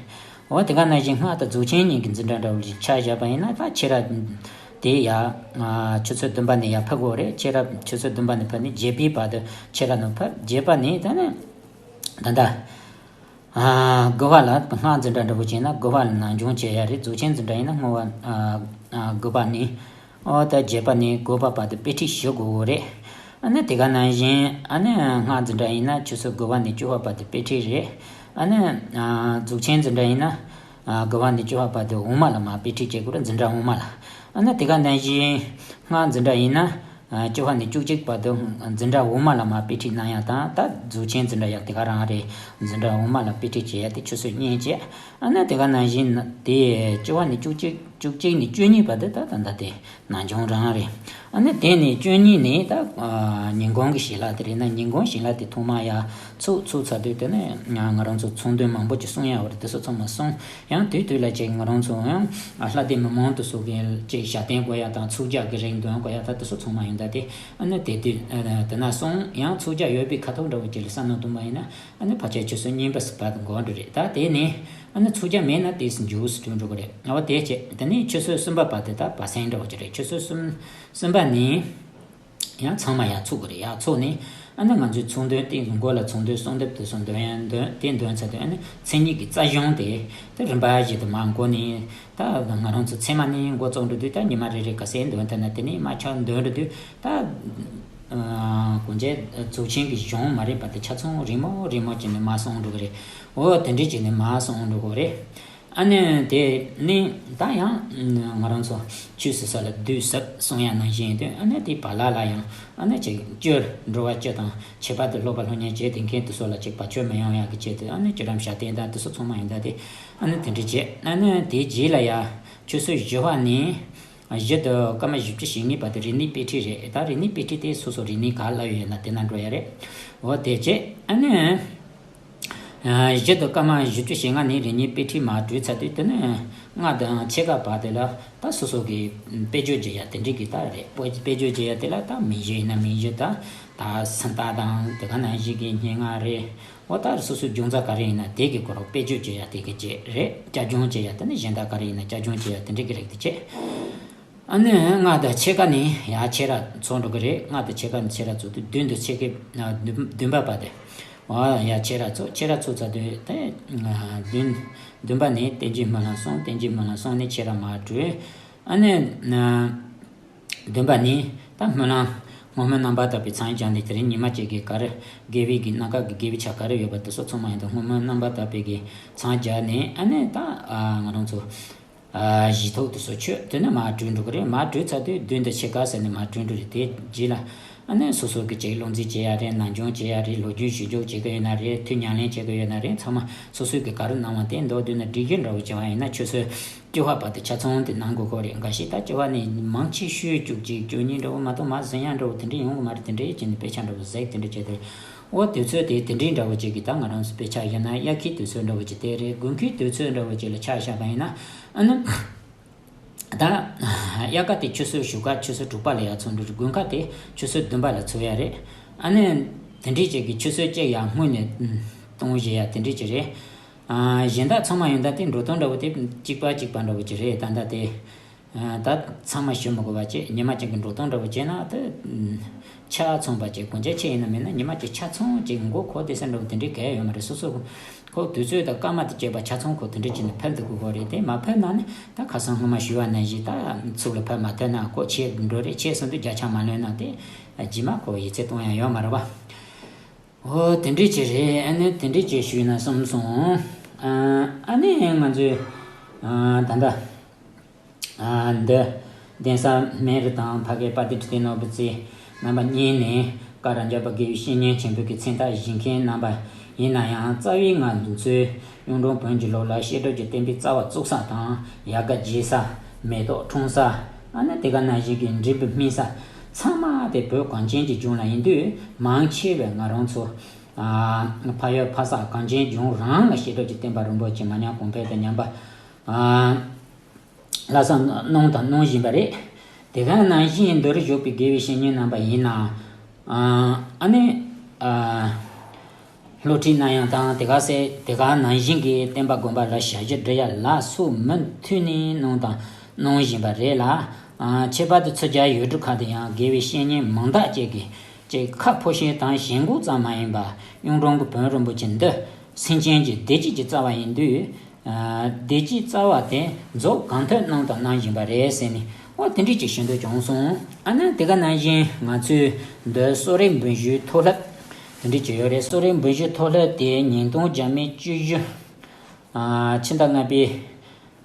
འོ་དེ་ག་ནང་བཞིན་སྔགས་དང་རྫོགས་ཆེན་གཉིས་ཀྱི་འཛིན་གྲྭ་འདྲ་བོ་ཅིག་ཆ་བཞག་པ་ཡིན་ན། ད་ཁྱེད་རང་དེ་ཡ་ཆུ་ཚོད་བདུན་པ་ནས་ཡར་ཕེབས་དགོས་རེད། ཁྱེད་རང་ཆུ་ཚོད་བདུན་པ་ནས་ཕེབས་ནས་བརྒྱད་པའི་བར་དུ་ཁྱེད་རང་ནང་ཕེབས། བརྒྱད་པ་ནས་ད་ནི་ད་ལྟ། ཨ་དགུ་པ་ལ་སྔགས་འཛིན་གྲྭ་འདྲ་བོ་བྱས་ན། དགུ་པ་ལ་ནམ་རྒྱུན་བྱེད་ཡ་རེད། རྫོགས་ཆེན་འཛིན་གྲྭ་ཡིན་ན་སྔོན་པ་ཨ་ཨ་དགུ་པ་ནས་འོ་ད་བརྒྱད་པ་ནས་དགུ་པ་བར་དུ་དཔེ་ཁྲིད་ཞུ་དགོས་རེད། ཨ་ནི་དེ་ག་ནང་བཞིན་ཨ་ནི་སྔགས་འཛིན་གྲྭ་ཡིན་ན་ཆུ་ཚོད་དགུ་པ་ནས་བཅུ་པ་བར་དུ་དཔེ་ཁྲིད་རེད། ཨ་ནི་ཨ་རྫོགས་ཆེན་འཛིན་གྲྭ་ཡིན་ན་ཨ་དགུ་པ་ནས་བཅུ་པ་བར་དུ་འོག་མ་ལ་མར་དཔེ་ཁྲིད་བྱེད་དགོས་རེད། འཛིན་གྲྭ་འོག་མ་ལ། ཨ་ནི་དེ་ག་ནང་བཞིན་སྔགས་འཛིན་གྲྭ་ཡིན་ན། ཨ་བཅུ་པ་ནས་བཅུ་གཅིག་བར་དུ་འཛིན་གྲྭ་འོག་མ་ལ་མར་དཔེ་ཁྲིད་གནང་ཡ་དང་། ད་རྫོགས་ཆེན་འཛིན་གྲྭ་ཡང་དེ་ག་རང་རེད། འཛིན་གྲྭ་འོག་མ་ལ་དཔེ་ཁྲིད་བྱེད་ཡ་དེ་ཆུ་ཚོད་གཉིས་བྱས། ཨ་ནི་དེ་ག་ནང་བཞིན་དེ་བཅུ་པ་ནས་བཅུ་གཅིག་བཅུ་གཅིག་ནས་བཅུ་གཉིས་བར་དུ་ད་ད་ལྟ་དེ་ནམ་རྒྱུན་རང་རེད། ཨ་ནི་དེ་ནས་བཅུ་གཉིས་ནས་ད་ཨ་ཉིན་གུང་གི་ཞལ་ལག་དེ་རེད་ན། ཉིན་གུང་ཞལ་ལག་དེ་ཐོག་མ་ཡར་ཚོགས་ཚོགས་ཚར་དུས། དེ་ནས་ང་རང་ཚོ་ཚོགས་འདུ་མང་པོ་ཅིག་གསུང་ཡ་ཡོད་རེད། དེ་ཚོ་ཚང་མ་གསུང་། ཡང་དུས་དུས་ལ་ཅིག་ང་རང་ཚོ་ཡང་ལྷ་སྡེ་མི་མང་དེ་ཚོ་གི་ཅིག་ཞལ་འདོན་དགོས་ཡ་དང་། ཚོགས་རྒྱག་གི་རིང་འདོན་དགོས་ཡ་དང་། དེ་ཚོ་ཚང་མ་ཡོང་ད་དེ། ཨ་ནི་དེ་དུས་ཨ་དེ་ན་སོང་ཡང་ཚོགས་རྒྱག་ཡོད་པའི་ཁ་ཐུག་འདྲ་བོ་ཅིག་ལ་བསམ་མནོ་བཏང་པ་ཡིན་ན། ཨ་ནི་ཕལ་ཆེར་ཆུ་ཚོད་གཉིས་པ་ཙམ་བར་དུ་འགོར་འགྲོ་རེད། ད་དེ་ནས་ཨ་ནི་ཚོགས་རྒྱག་མེད་ན་དེ་མཇུག་སུ་གྲོལ་འགྲོ་གི་རེད། ཨ་བ་དེ་བྱས། དེ་ནས་ཆུ་ཚོད་གསུམ་པ་བར་དུ་ད་བ་སེང་འདྲ་བོ་ཅིག་རེད། ཆུ་ཚོད་གསུམ་གསུམ་པ་ནས་ཡང་ཚང་མ་ཡར་ཚོགས་དགོས་རེད། ཡར་ཚོགས་ནས་ཨ་ནི་ང་ཚོའི་ཚོགས་འདུ་དེ་མགོ་ལ་ཚོགས་འདུ་གསོལ་འདེབས་དེ་ཚོ་འདོན་ཡ་འདོན། དེ་འདོན་ཚར་དུས་ཨ་ནི་མཚན་ཉིད་ཀྱི་རྩ་གཞུང་དེ་དེ་རིམ་པ་བཞིན་དུ་མར་འགོ་ནས། ད་ང་རང་ཚོ་ཚད་མ་ནས་འགོ་བཙུགས་འགྲོ་དུས། ད་ཉི་མ་རེ་རེ་ག་ཚད་འདོན་ཐུབ་ན། དེ་ནས་མར་ཆ་འདོན་འགྲོ་དུས། ད་ཨ་གོང་ཆེན་རྫོགས་ཆེན་གྱི་གཞུང་མ་རེད་པ། དེ་ཆ་ཚང་རིང་མོ་རིང་མོ་བྱས་ནས་མར་སོང་འགྲོ་གི་རེད། འོ་དེ་འདྲས་བྱས་ནས་མར་སོང་འགྲོ་གི་རེད། ཨ་ནི་དེ་ནི་ད་ཡང་ང་རང་ཚོ་ཆོས་སུ་ས་ལ་བསྡུས་ཟབ་གསུང་ཡ་ནང་བཞིན་དུ། ཨ་ནི་དེ་བ་ལ་ལ་ཡང་ཨ་ནི་ཅིག་སྤྱིར་འགྲོ་བ་སྤྱི་དང་ཁྱད་པར་དུ་སློབ་པ་སློབ་གཉེར་བྱེད་དེ་མཁན་དེ་ཚོ་ལ་ཅིག་བར་ཆད་མི་ཡོང་ཡ་གི་ཆེད་དུ། ཨ་ནི་ཅི་རམ་ཞྭ་སྟན་དང་དེ་ཚོ་ཚང་མ་ཡིན་ད་དེ། ཨ་ནི་དེ་འདྲ་བྱས། ཨ་ནི་དེའི་རྗེས་ལ་ཡ་ཆོས་སྲོལ་བཞི་པ་ནི། གཞི་དུ་སྐར་མ་བཞི་བཅུ་ཞེ་ལྔའི་བར་དུ་རིག་གནས་དཔེ་ཁྲིད་རེད། ད་རིག་གནས་དཔེ་ཁྲིད་དེ་སོ་སོ་རིག་གནས་ག་ལ་ཡོད་ན་དེ་ན་འགྲོ་ཡ་རེད། འོ་དེ་བྱས། ཨ་ནི་གཞི་དུ་སྐར་མ་བཞི་བཅུ་ཞེ་ལྔ་ནས་རིག་གནས་དཔེ་ཁྲིད་མར་གྲོལ་ཚར་དུས། དེ་ནས་ལྔ་དང་ཕྱེད་ཀ་བར་དེ་ལ་ད་སོ་སོ་གི་དཔེ་བརྗོད་བྱེད་ཡ་དེ་འདྲའི་གི་ད་རེད། དཔེ་བརྗོད་བྱེད་ཡ་དེ་ལ་ད་མིང་གཞི་ཡིན་ན་མིང་གཞི་དང་། ད་སུམ་རྟགས་དང་དེ་ག་ནང་བཞིན་གྱི་སྙན་ངག་རེད། འོ་ད་སོ་སོའི་སྦྱོང་རྩ་ག་རེ་ཡིན་ན་དེ་གི་སྐོར་དཔེ་བརྗོད་བྱེད་ཡ་དེ་གི་བྱས་རེད། བསྐྱར་སྦྱོང་བྱེད་ཡ་དེ་ནི་གཞན་དག་ག་རེ་ཡིན་ན་བསྐྱར་སྦྱོང་བྱེད་ཡ་དེ་འདྲ་གི་རིགས་དེ་བྱས། ཨ་ནི་ལྔ་དང་ཕྱེད་ཀ་ནས་ཡར་ཕྱེད་ར་ཚོགས་འགྲོ་གི་རེད། ལྔ་དང་ཕྱེད་ཀ་ནས་ཕྱེད་ར་ཚོགས་དུས་བདུན་དང་ཕྱེད་ཀའི་བདུན་བདུན་པ་བར་དུ། འོ་ཡར་ཕྱེད་ར་ཚོགས། ཕྱེད་ར་ཚོགས་ཚར་དུས་དེ་བདུན་བདུན་པ་ནས་རྟེན་འབྱུང་སྨོན་ལམ་གསུངས། རྟེན་འབྱུང་སྨོན་ལམ་གསུངས་ནས་ཕྱེད་ར་མར་གྲོལ། ཨ་ནི། བདུན་པ་ནི་ད་སྨོན་ལམ། སྔོན་སྨོན་རྣམ་པར་དག་པའི་མཚན་བརྒྱད་འདི་དེ་རིང་ཉི་མ་གཅིག་གི་གར། དགེ་བའི་གི་སྣ་ཁ་གི་དགེ་བའི་ཆ་ག་རེ་ཡོད་པ་དེ་ཚོ་ཚང་མ་ཡིན་དུས། སྔོན་སྨོན་རྣམ་པར་དག་པའི་གི་མཚན་བརྒྱད་ནི། ཨ་ནི་ད་ང་རང་ཚོ་གཞི་ཐོག་དེ་ཚོ་ཆོས་དེ་ནི་མར་གྲོལ་འགྲོ་གི་རེད། མར་གྲོལ་ཚར་དུས་བདུན་དང་ཕྱེད་ཀ་ཟེར་ནས་མར་གྲོལ་འགྲོ་རེད། དེ་རྗེས་ལ་ཨ་ནི་སོ་སོ་གི་ཅིག་བློ་འཛིན་བྱེད་ཡ་རེད། ནམ་སྦྱོང་བྱེད་ཡ་རེད། ལོ་རྒྱུས་ཞིབ་འཇུག་བྱེད་ཀྱི་ཡོད་ན་རེད། ཐུན་ཉམས་ལེན་བྱེད་ཀྱི་ཡོད་ན་རེད། ཚང་མ་སོ་སོའི་གི་ག་རེ་གནང་བ་དེ་མདོར་བསྡུས་ན་སྒྲིག་གཞི་འདྲ་བོ་བྱས་པ་ཡིན་ན་ཆོས་སྲོལ་བཅུ་པ་བར་དུ་ཆ་ཚང་དེ་གནང་དགོས་ཀྱི་རེད། འགའ་ཞིག་ད་བཅུ་པ་ནས་མང་ཆེ་ཤོས་བཅུ་གཅིག་བཅུ་གཉིས་འདྲ་བོ་མ་གཏོགས་མར་ཟིན་ཡ་འདྲ་བོ་དེ་འདྲ་ཡོང་གི་མ་རེད། དེ་འདྲ་བྱས་ནས་དཔེ་ཆ་འདྲ་བོ་གཟིགས་དེ་འདྲ་བྱས་ཏེ། འོ་དུས་ཚོད་དེ་དེ་འདྲའི་འདྲ་བོ་ཅིག་གི་ད་ང་རང་ཚོ་དཔེ་ཆ་ཡིན་ན་དབྱར་ཁའི་དུས་ཚོད་འདྲ་བོ་ཅིག་དེ་རེད། དགུན་ཁའི་དུས་ཚོད་འདྲ་བོ་ཅིག་ལ་ཆ་བཞག་པ་ཡིན་ན། ཨ་ནི་ད་དབྱར་ཁ་དེ་ཆུ་ཚོད་བཞུགས་སྐབས་ཆུ་ཚོད་དྲུག་པ་ལ་ཡར་ཚོགས་འགྲོ་རེད། དགུན་ཁ་དེ་ཆུ་ཚོད་བདུན་པ་ལ་ཚོགས་ཡ་རེད། ཨ་ནི་དེ་འདྲའི་ཅིག་གི་ཆུ་ཚོད་གཅིག་ཡར་སྔོན་ནས་གཏོང་བཞིན་ཡ་དེ་འདྲའི་ཅིག་རེད། ཨ། གཞན་དག་ཚང་མ་ཡོང་ད་དེ་འགྲོ་སྟངས་འདྲ་བོ་དེ་གཅིག་པ་གཅིག་པ་འདྲ་བོ་ཅིག་རེད། ད་ལྟ་དེ། ཨ། ད་ཚང་མ་ཞུ་མི་དགོས་པ་བྱས། ཉི་མ་གཅིག་གི་འགྲོ་སྟངས་འདྲ་བོ་བྱས་ན་དེ་ཆ་ཚང་པ་བྱས། གང་ཅི་ཆེ་ཡིན་ན་མིན་ན་ཉི་མ་གཅིག་ཆ་ཚང་གཅིག་མགོ་འཁོར་དེ་ཟེར་འདྲ་བོ་དེ་འདྲའི་གལ་ཡོད་མ་རེད། སོ་སོ་ཁོ་དུས་ཚོད་དང་སྐར་མ་དང་བཅས་པ་ཆ་ཚང་ཁོ་དེ་འདྲའི་བྱས་ནས་ཕེབས་འདུག་དགོས་རེད། དེ་མ་ཕེབས་ན་ནི་ད་ཁ་སང་སྔོན་མ་ཞུས་པ་ནང་བཞིན་ད་ཚུགས་ལ་ཕེབས་མ་ཐུབ་ན་ཁོ་ཆད་འགྲོ་རེད། ཆད་སོང་དུས་བརྒྱ་ཆ་མ་ལོན་ན་དེ་རྗེས་མ་ཁོ་ཡིད་ཆེས་གཏོང་ཡ་ཡོད་མ་རེད་པ། འོ་དེ་འདྲའི་ཅིག་རེད། ཨ་ནི་དེ་འདྲའི་ཅིག་ཞུས་ན་བསམ་སོང་། ཨ་ནི་ང་ཚོས་ད་ལྟ་འདི་གདན་ས་སྨན་རི་དང་ཕ་གིའི་དཔལ་ལྡན་ཁྲི་བརྟན་ནོར་བུ་རྩེ་རྣམ་པ་གཉིས་ནས་བཀའ་རབ་འབྱམས་པ་དགེ་བའི་བཤེས་གཉེན་ཆེན་པོ་གི་མཚན་རྟགས་བཞེས་མཁན་རྣམ་པ་ཡིན་ན་ཡང་། རྩ་བའི་ང་ཚོའི་གཡུང་དྲུང་བོན་གྱི་ལུགས་ལ་བཤད་སྒྲུབ་ཀྱི་བསྟན་པའི་རྩ་བ་བཙུགས་ས་དང་། ཡལ་ག་རྒྱས་ས། མེ་ཏོག་འཁྲུངས་ས། ཨ་ནི་དེ་ག་ནང་བཞིན་གྱི་འབྲས་བུ་སྨིན་ས་ཚང་མ་དེ་བོད་གངས་ཅན་གྱི་ལྗོངས་ལ་ཡིན་དུས། མང་ཆེ་བས་ང་རང་ཚོ་ཕ་ཡུལ་ཕ་ས་གངས་ཅན་ལྗོངས་རང་ལ་བཤད་སྒྲུབ་ཀྱི་བསྟན་པ་རིན་པོ་ཆེ་མ་ཉམས་གོང་འཕེལ་དང་ཉམས་པ་ལྷག་བསམ་གནང་དང་གནང་བཞིན་པ་རེད། དེ་ག་ནང་བཞིན་མདོ་རུ་བཞུགས་པའི་དགེ་བའི་བཤེས་གཉེན་རྣམ་པ་ཡིན་ན། ཨ་ནི། སློབ་ཁྲིད་གནང་ཡང་དང་། དེ་ག་སེ་དེ་ག་ནང་བཞིན་གྱི་བསྟན་པ་དགོན་པ་ལ་ཞབས་ཕྱི་སྒྲུབ་ཡ་ལ་སོགས་མུ་མཐུད་ནས་གནང་དང་གནང་བཞིན་པ་རེད་ལ། ཨ། ཁྱད་པར་དུ་ཚུར་རྒྱག་ཡུལ་གྲུ་ཁག་ཏུ་ཡང་དགེ་བའི་བཤེས་གཉེན་མང་དག་ཅིག་གིས་ཅིག་ཁ་ཕོ་ཤེས་དང་ཞེན་ཁོག་ཙམ་མ་ཡིན་པར། གཡུང་དྲུང་གི་བོན་རིན་པོ་ཆེ་འདི་སེམས་ཅན་གྱི་བདེ་སྐྱིད་ཀྱི་རྩ་བ་ཡིན་དུས། ཨ། བདེ་སྐྱིད་རྩ་བ་དེ་རྫོགས་གང་ཐུབ་གནང་དང་གནང་བཞིན་པ་རེད་ཟེར་ནས། འོ་དེ་འདྲ་ཅིག་ཞུ་འདོད་བྱུང་སོང་། ཨ་ནི་དེ་ག་ནང་བཞིན་ང་ཚོའི་འདི་གསོ་རིག་འབུལ་ཞུའི་མཐོ་སློབ་དེ་འདྲ་ཅིག་ཡོད་རེད། གསོ་རིག་འབུལ་ཞུའི་མཐོ་སློབ་དེ་ཉིས་སྟོང་བརྒྱ་མེད་བཅུ་བཞི། ཨ། ཕྱི་ཟླ་ལྔ་པའི།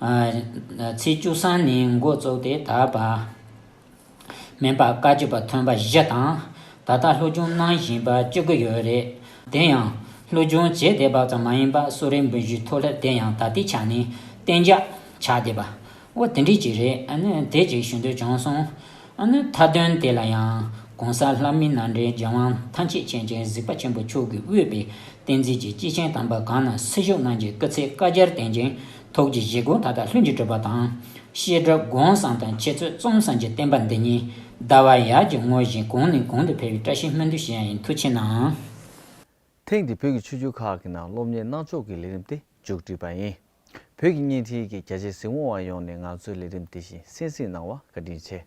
ཨ། ཚེས་བཅུ་གསུམ་ནས་འགོ་བཙུགས་ཏེ་ད་བར་སྨན་པ་བཀའ་བརྒྱུད་པ་ཐོན་པ་བཞི་དང་། ད་ལྟ་སློབ་སྦྱོང་གནང་བཞིན་པ་བཅུ་དགུ་ཡོད་རེད། དེ་ཡང་སློབ་སྦྱོང་བྱས་བསྡད་པ་ཙམ་མ་ཡིན་པར། གསོ་རིག་འབུལ་ཞུའི་མཐོ་སློབ་དེ་ཡང་ད་ལྟའི་ཆ་ནས་གཏན་འཇགས་ཆགས་བསྡད་པ། འོ་དེ་འདྲ་ཅིག་རེད། ཨ་ནི་དེ་ཅིག་ཞུ་འདོད་བྱུང་སོང་། ཨ་ནི་མཐའ་དོན་དེ་ལ་ཡང་གོང་ས་ལྷ་མིའི་རྣམ་འདྲེན་རྒྱལ་དབང་ཐམས་ཅད་མཁྱེན་ཅིང་གཟིགས་པ་ཆེན་པོ་མཆོག་གིས་དབུས་པའི་བསྟན་འཛིན་གྱི་སྐྱེས་ཆེན་དམ་པ་གང་རྣམས་སྲི་ཞུ་གནང་རྒྱུའི་སྐུ་ཚེ་བསྐལ་བརྒྱར་བརྟན་ཅིང་། ཐུགས་ཀྱི་བཞེད་དགོངས་མཐའ་དག་ལྷུན་གྱིས་གྲུབ་པ་དང་། བཤད་སྒྲུབ་སྒོམ་གསུམ་དང་འཆད་རྩོད་རྩོམ་གསུམ་གྱི་བསྟན་པ་འདི་ཉིད་ཟླ་བ་ཡར་གྱི་ངོ་བཞིན་གོང་ནས་གོང་དུ་འཕེལ་བའི་བཀྲ་ཤིས་སྨོན་འདུན་ཞུ་ཡ་ཡིན། ཐུགས་ཆེ་གནང་། ཐེངས་འདིའི་བོད་ཀྱི་ཆོས་བརྒྱུད་ཁག་གི་ནང་སློབ་གཉེར་གནང་ཕྱོགས་ཀྱི་ལས་རིམ་དེ་མཇུག་བསྒྲིལ་བ་ཡིན། བོད་ཀྱི་བརྙན་འཕྲིན་གྱི་རྒྱ་ཆེའི་གཟིགས་མོ་བ་ཡོངས་ནས་ང་ཚོའི་ལས་རིམ་དེ་བཞིན་གསན་གཟིགས་གནང་བར་བཀའ་དྲིན་ཆེ།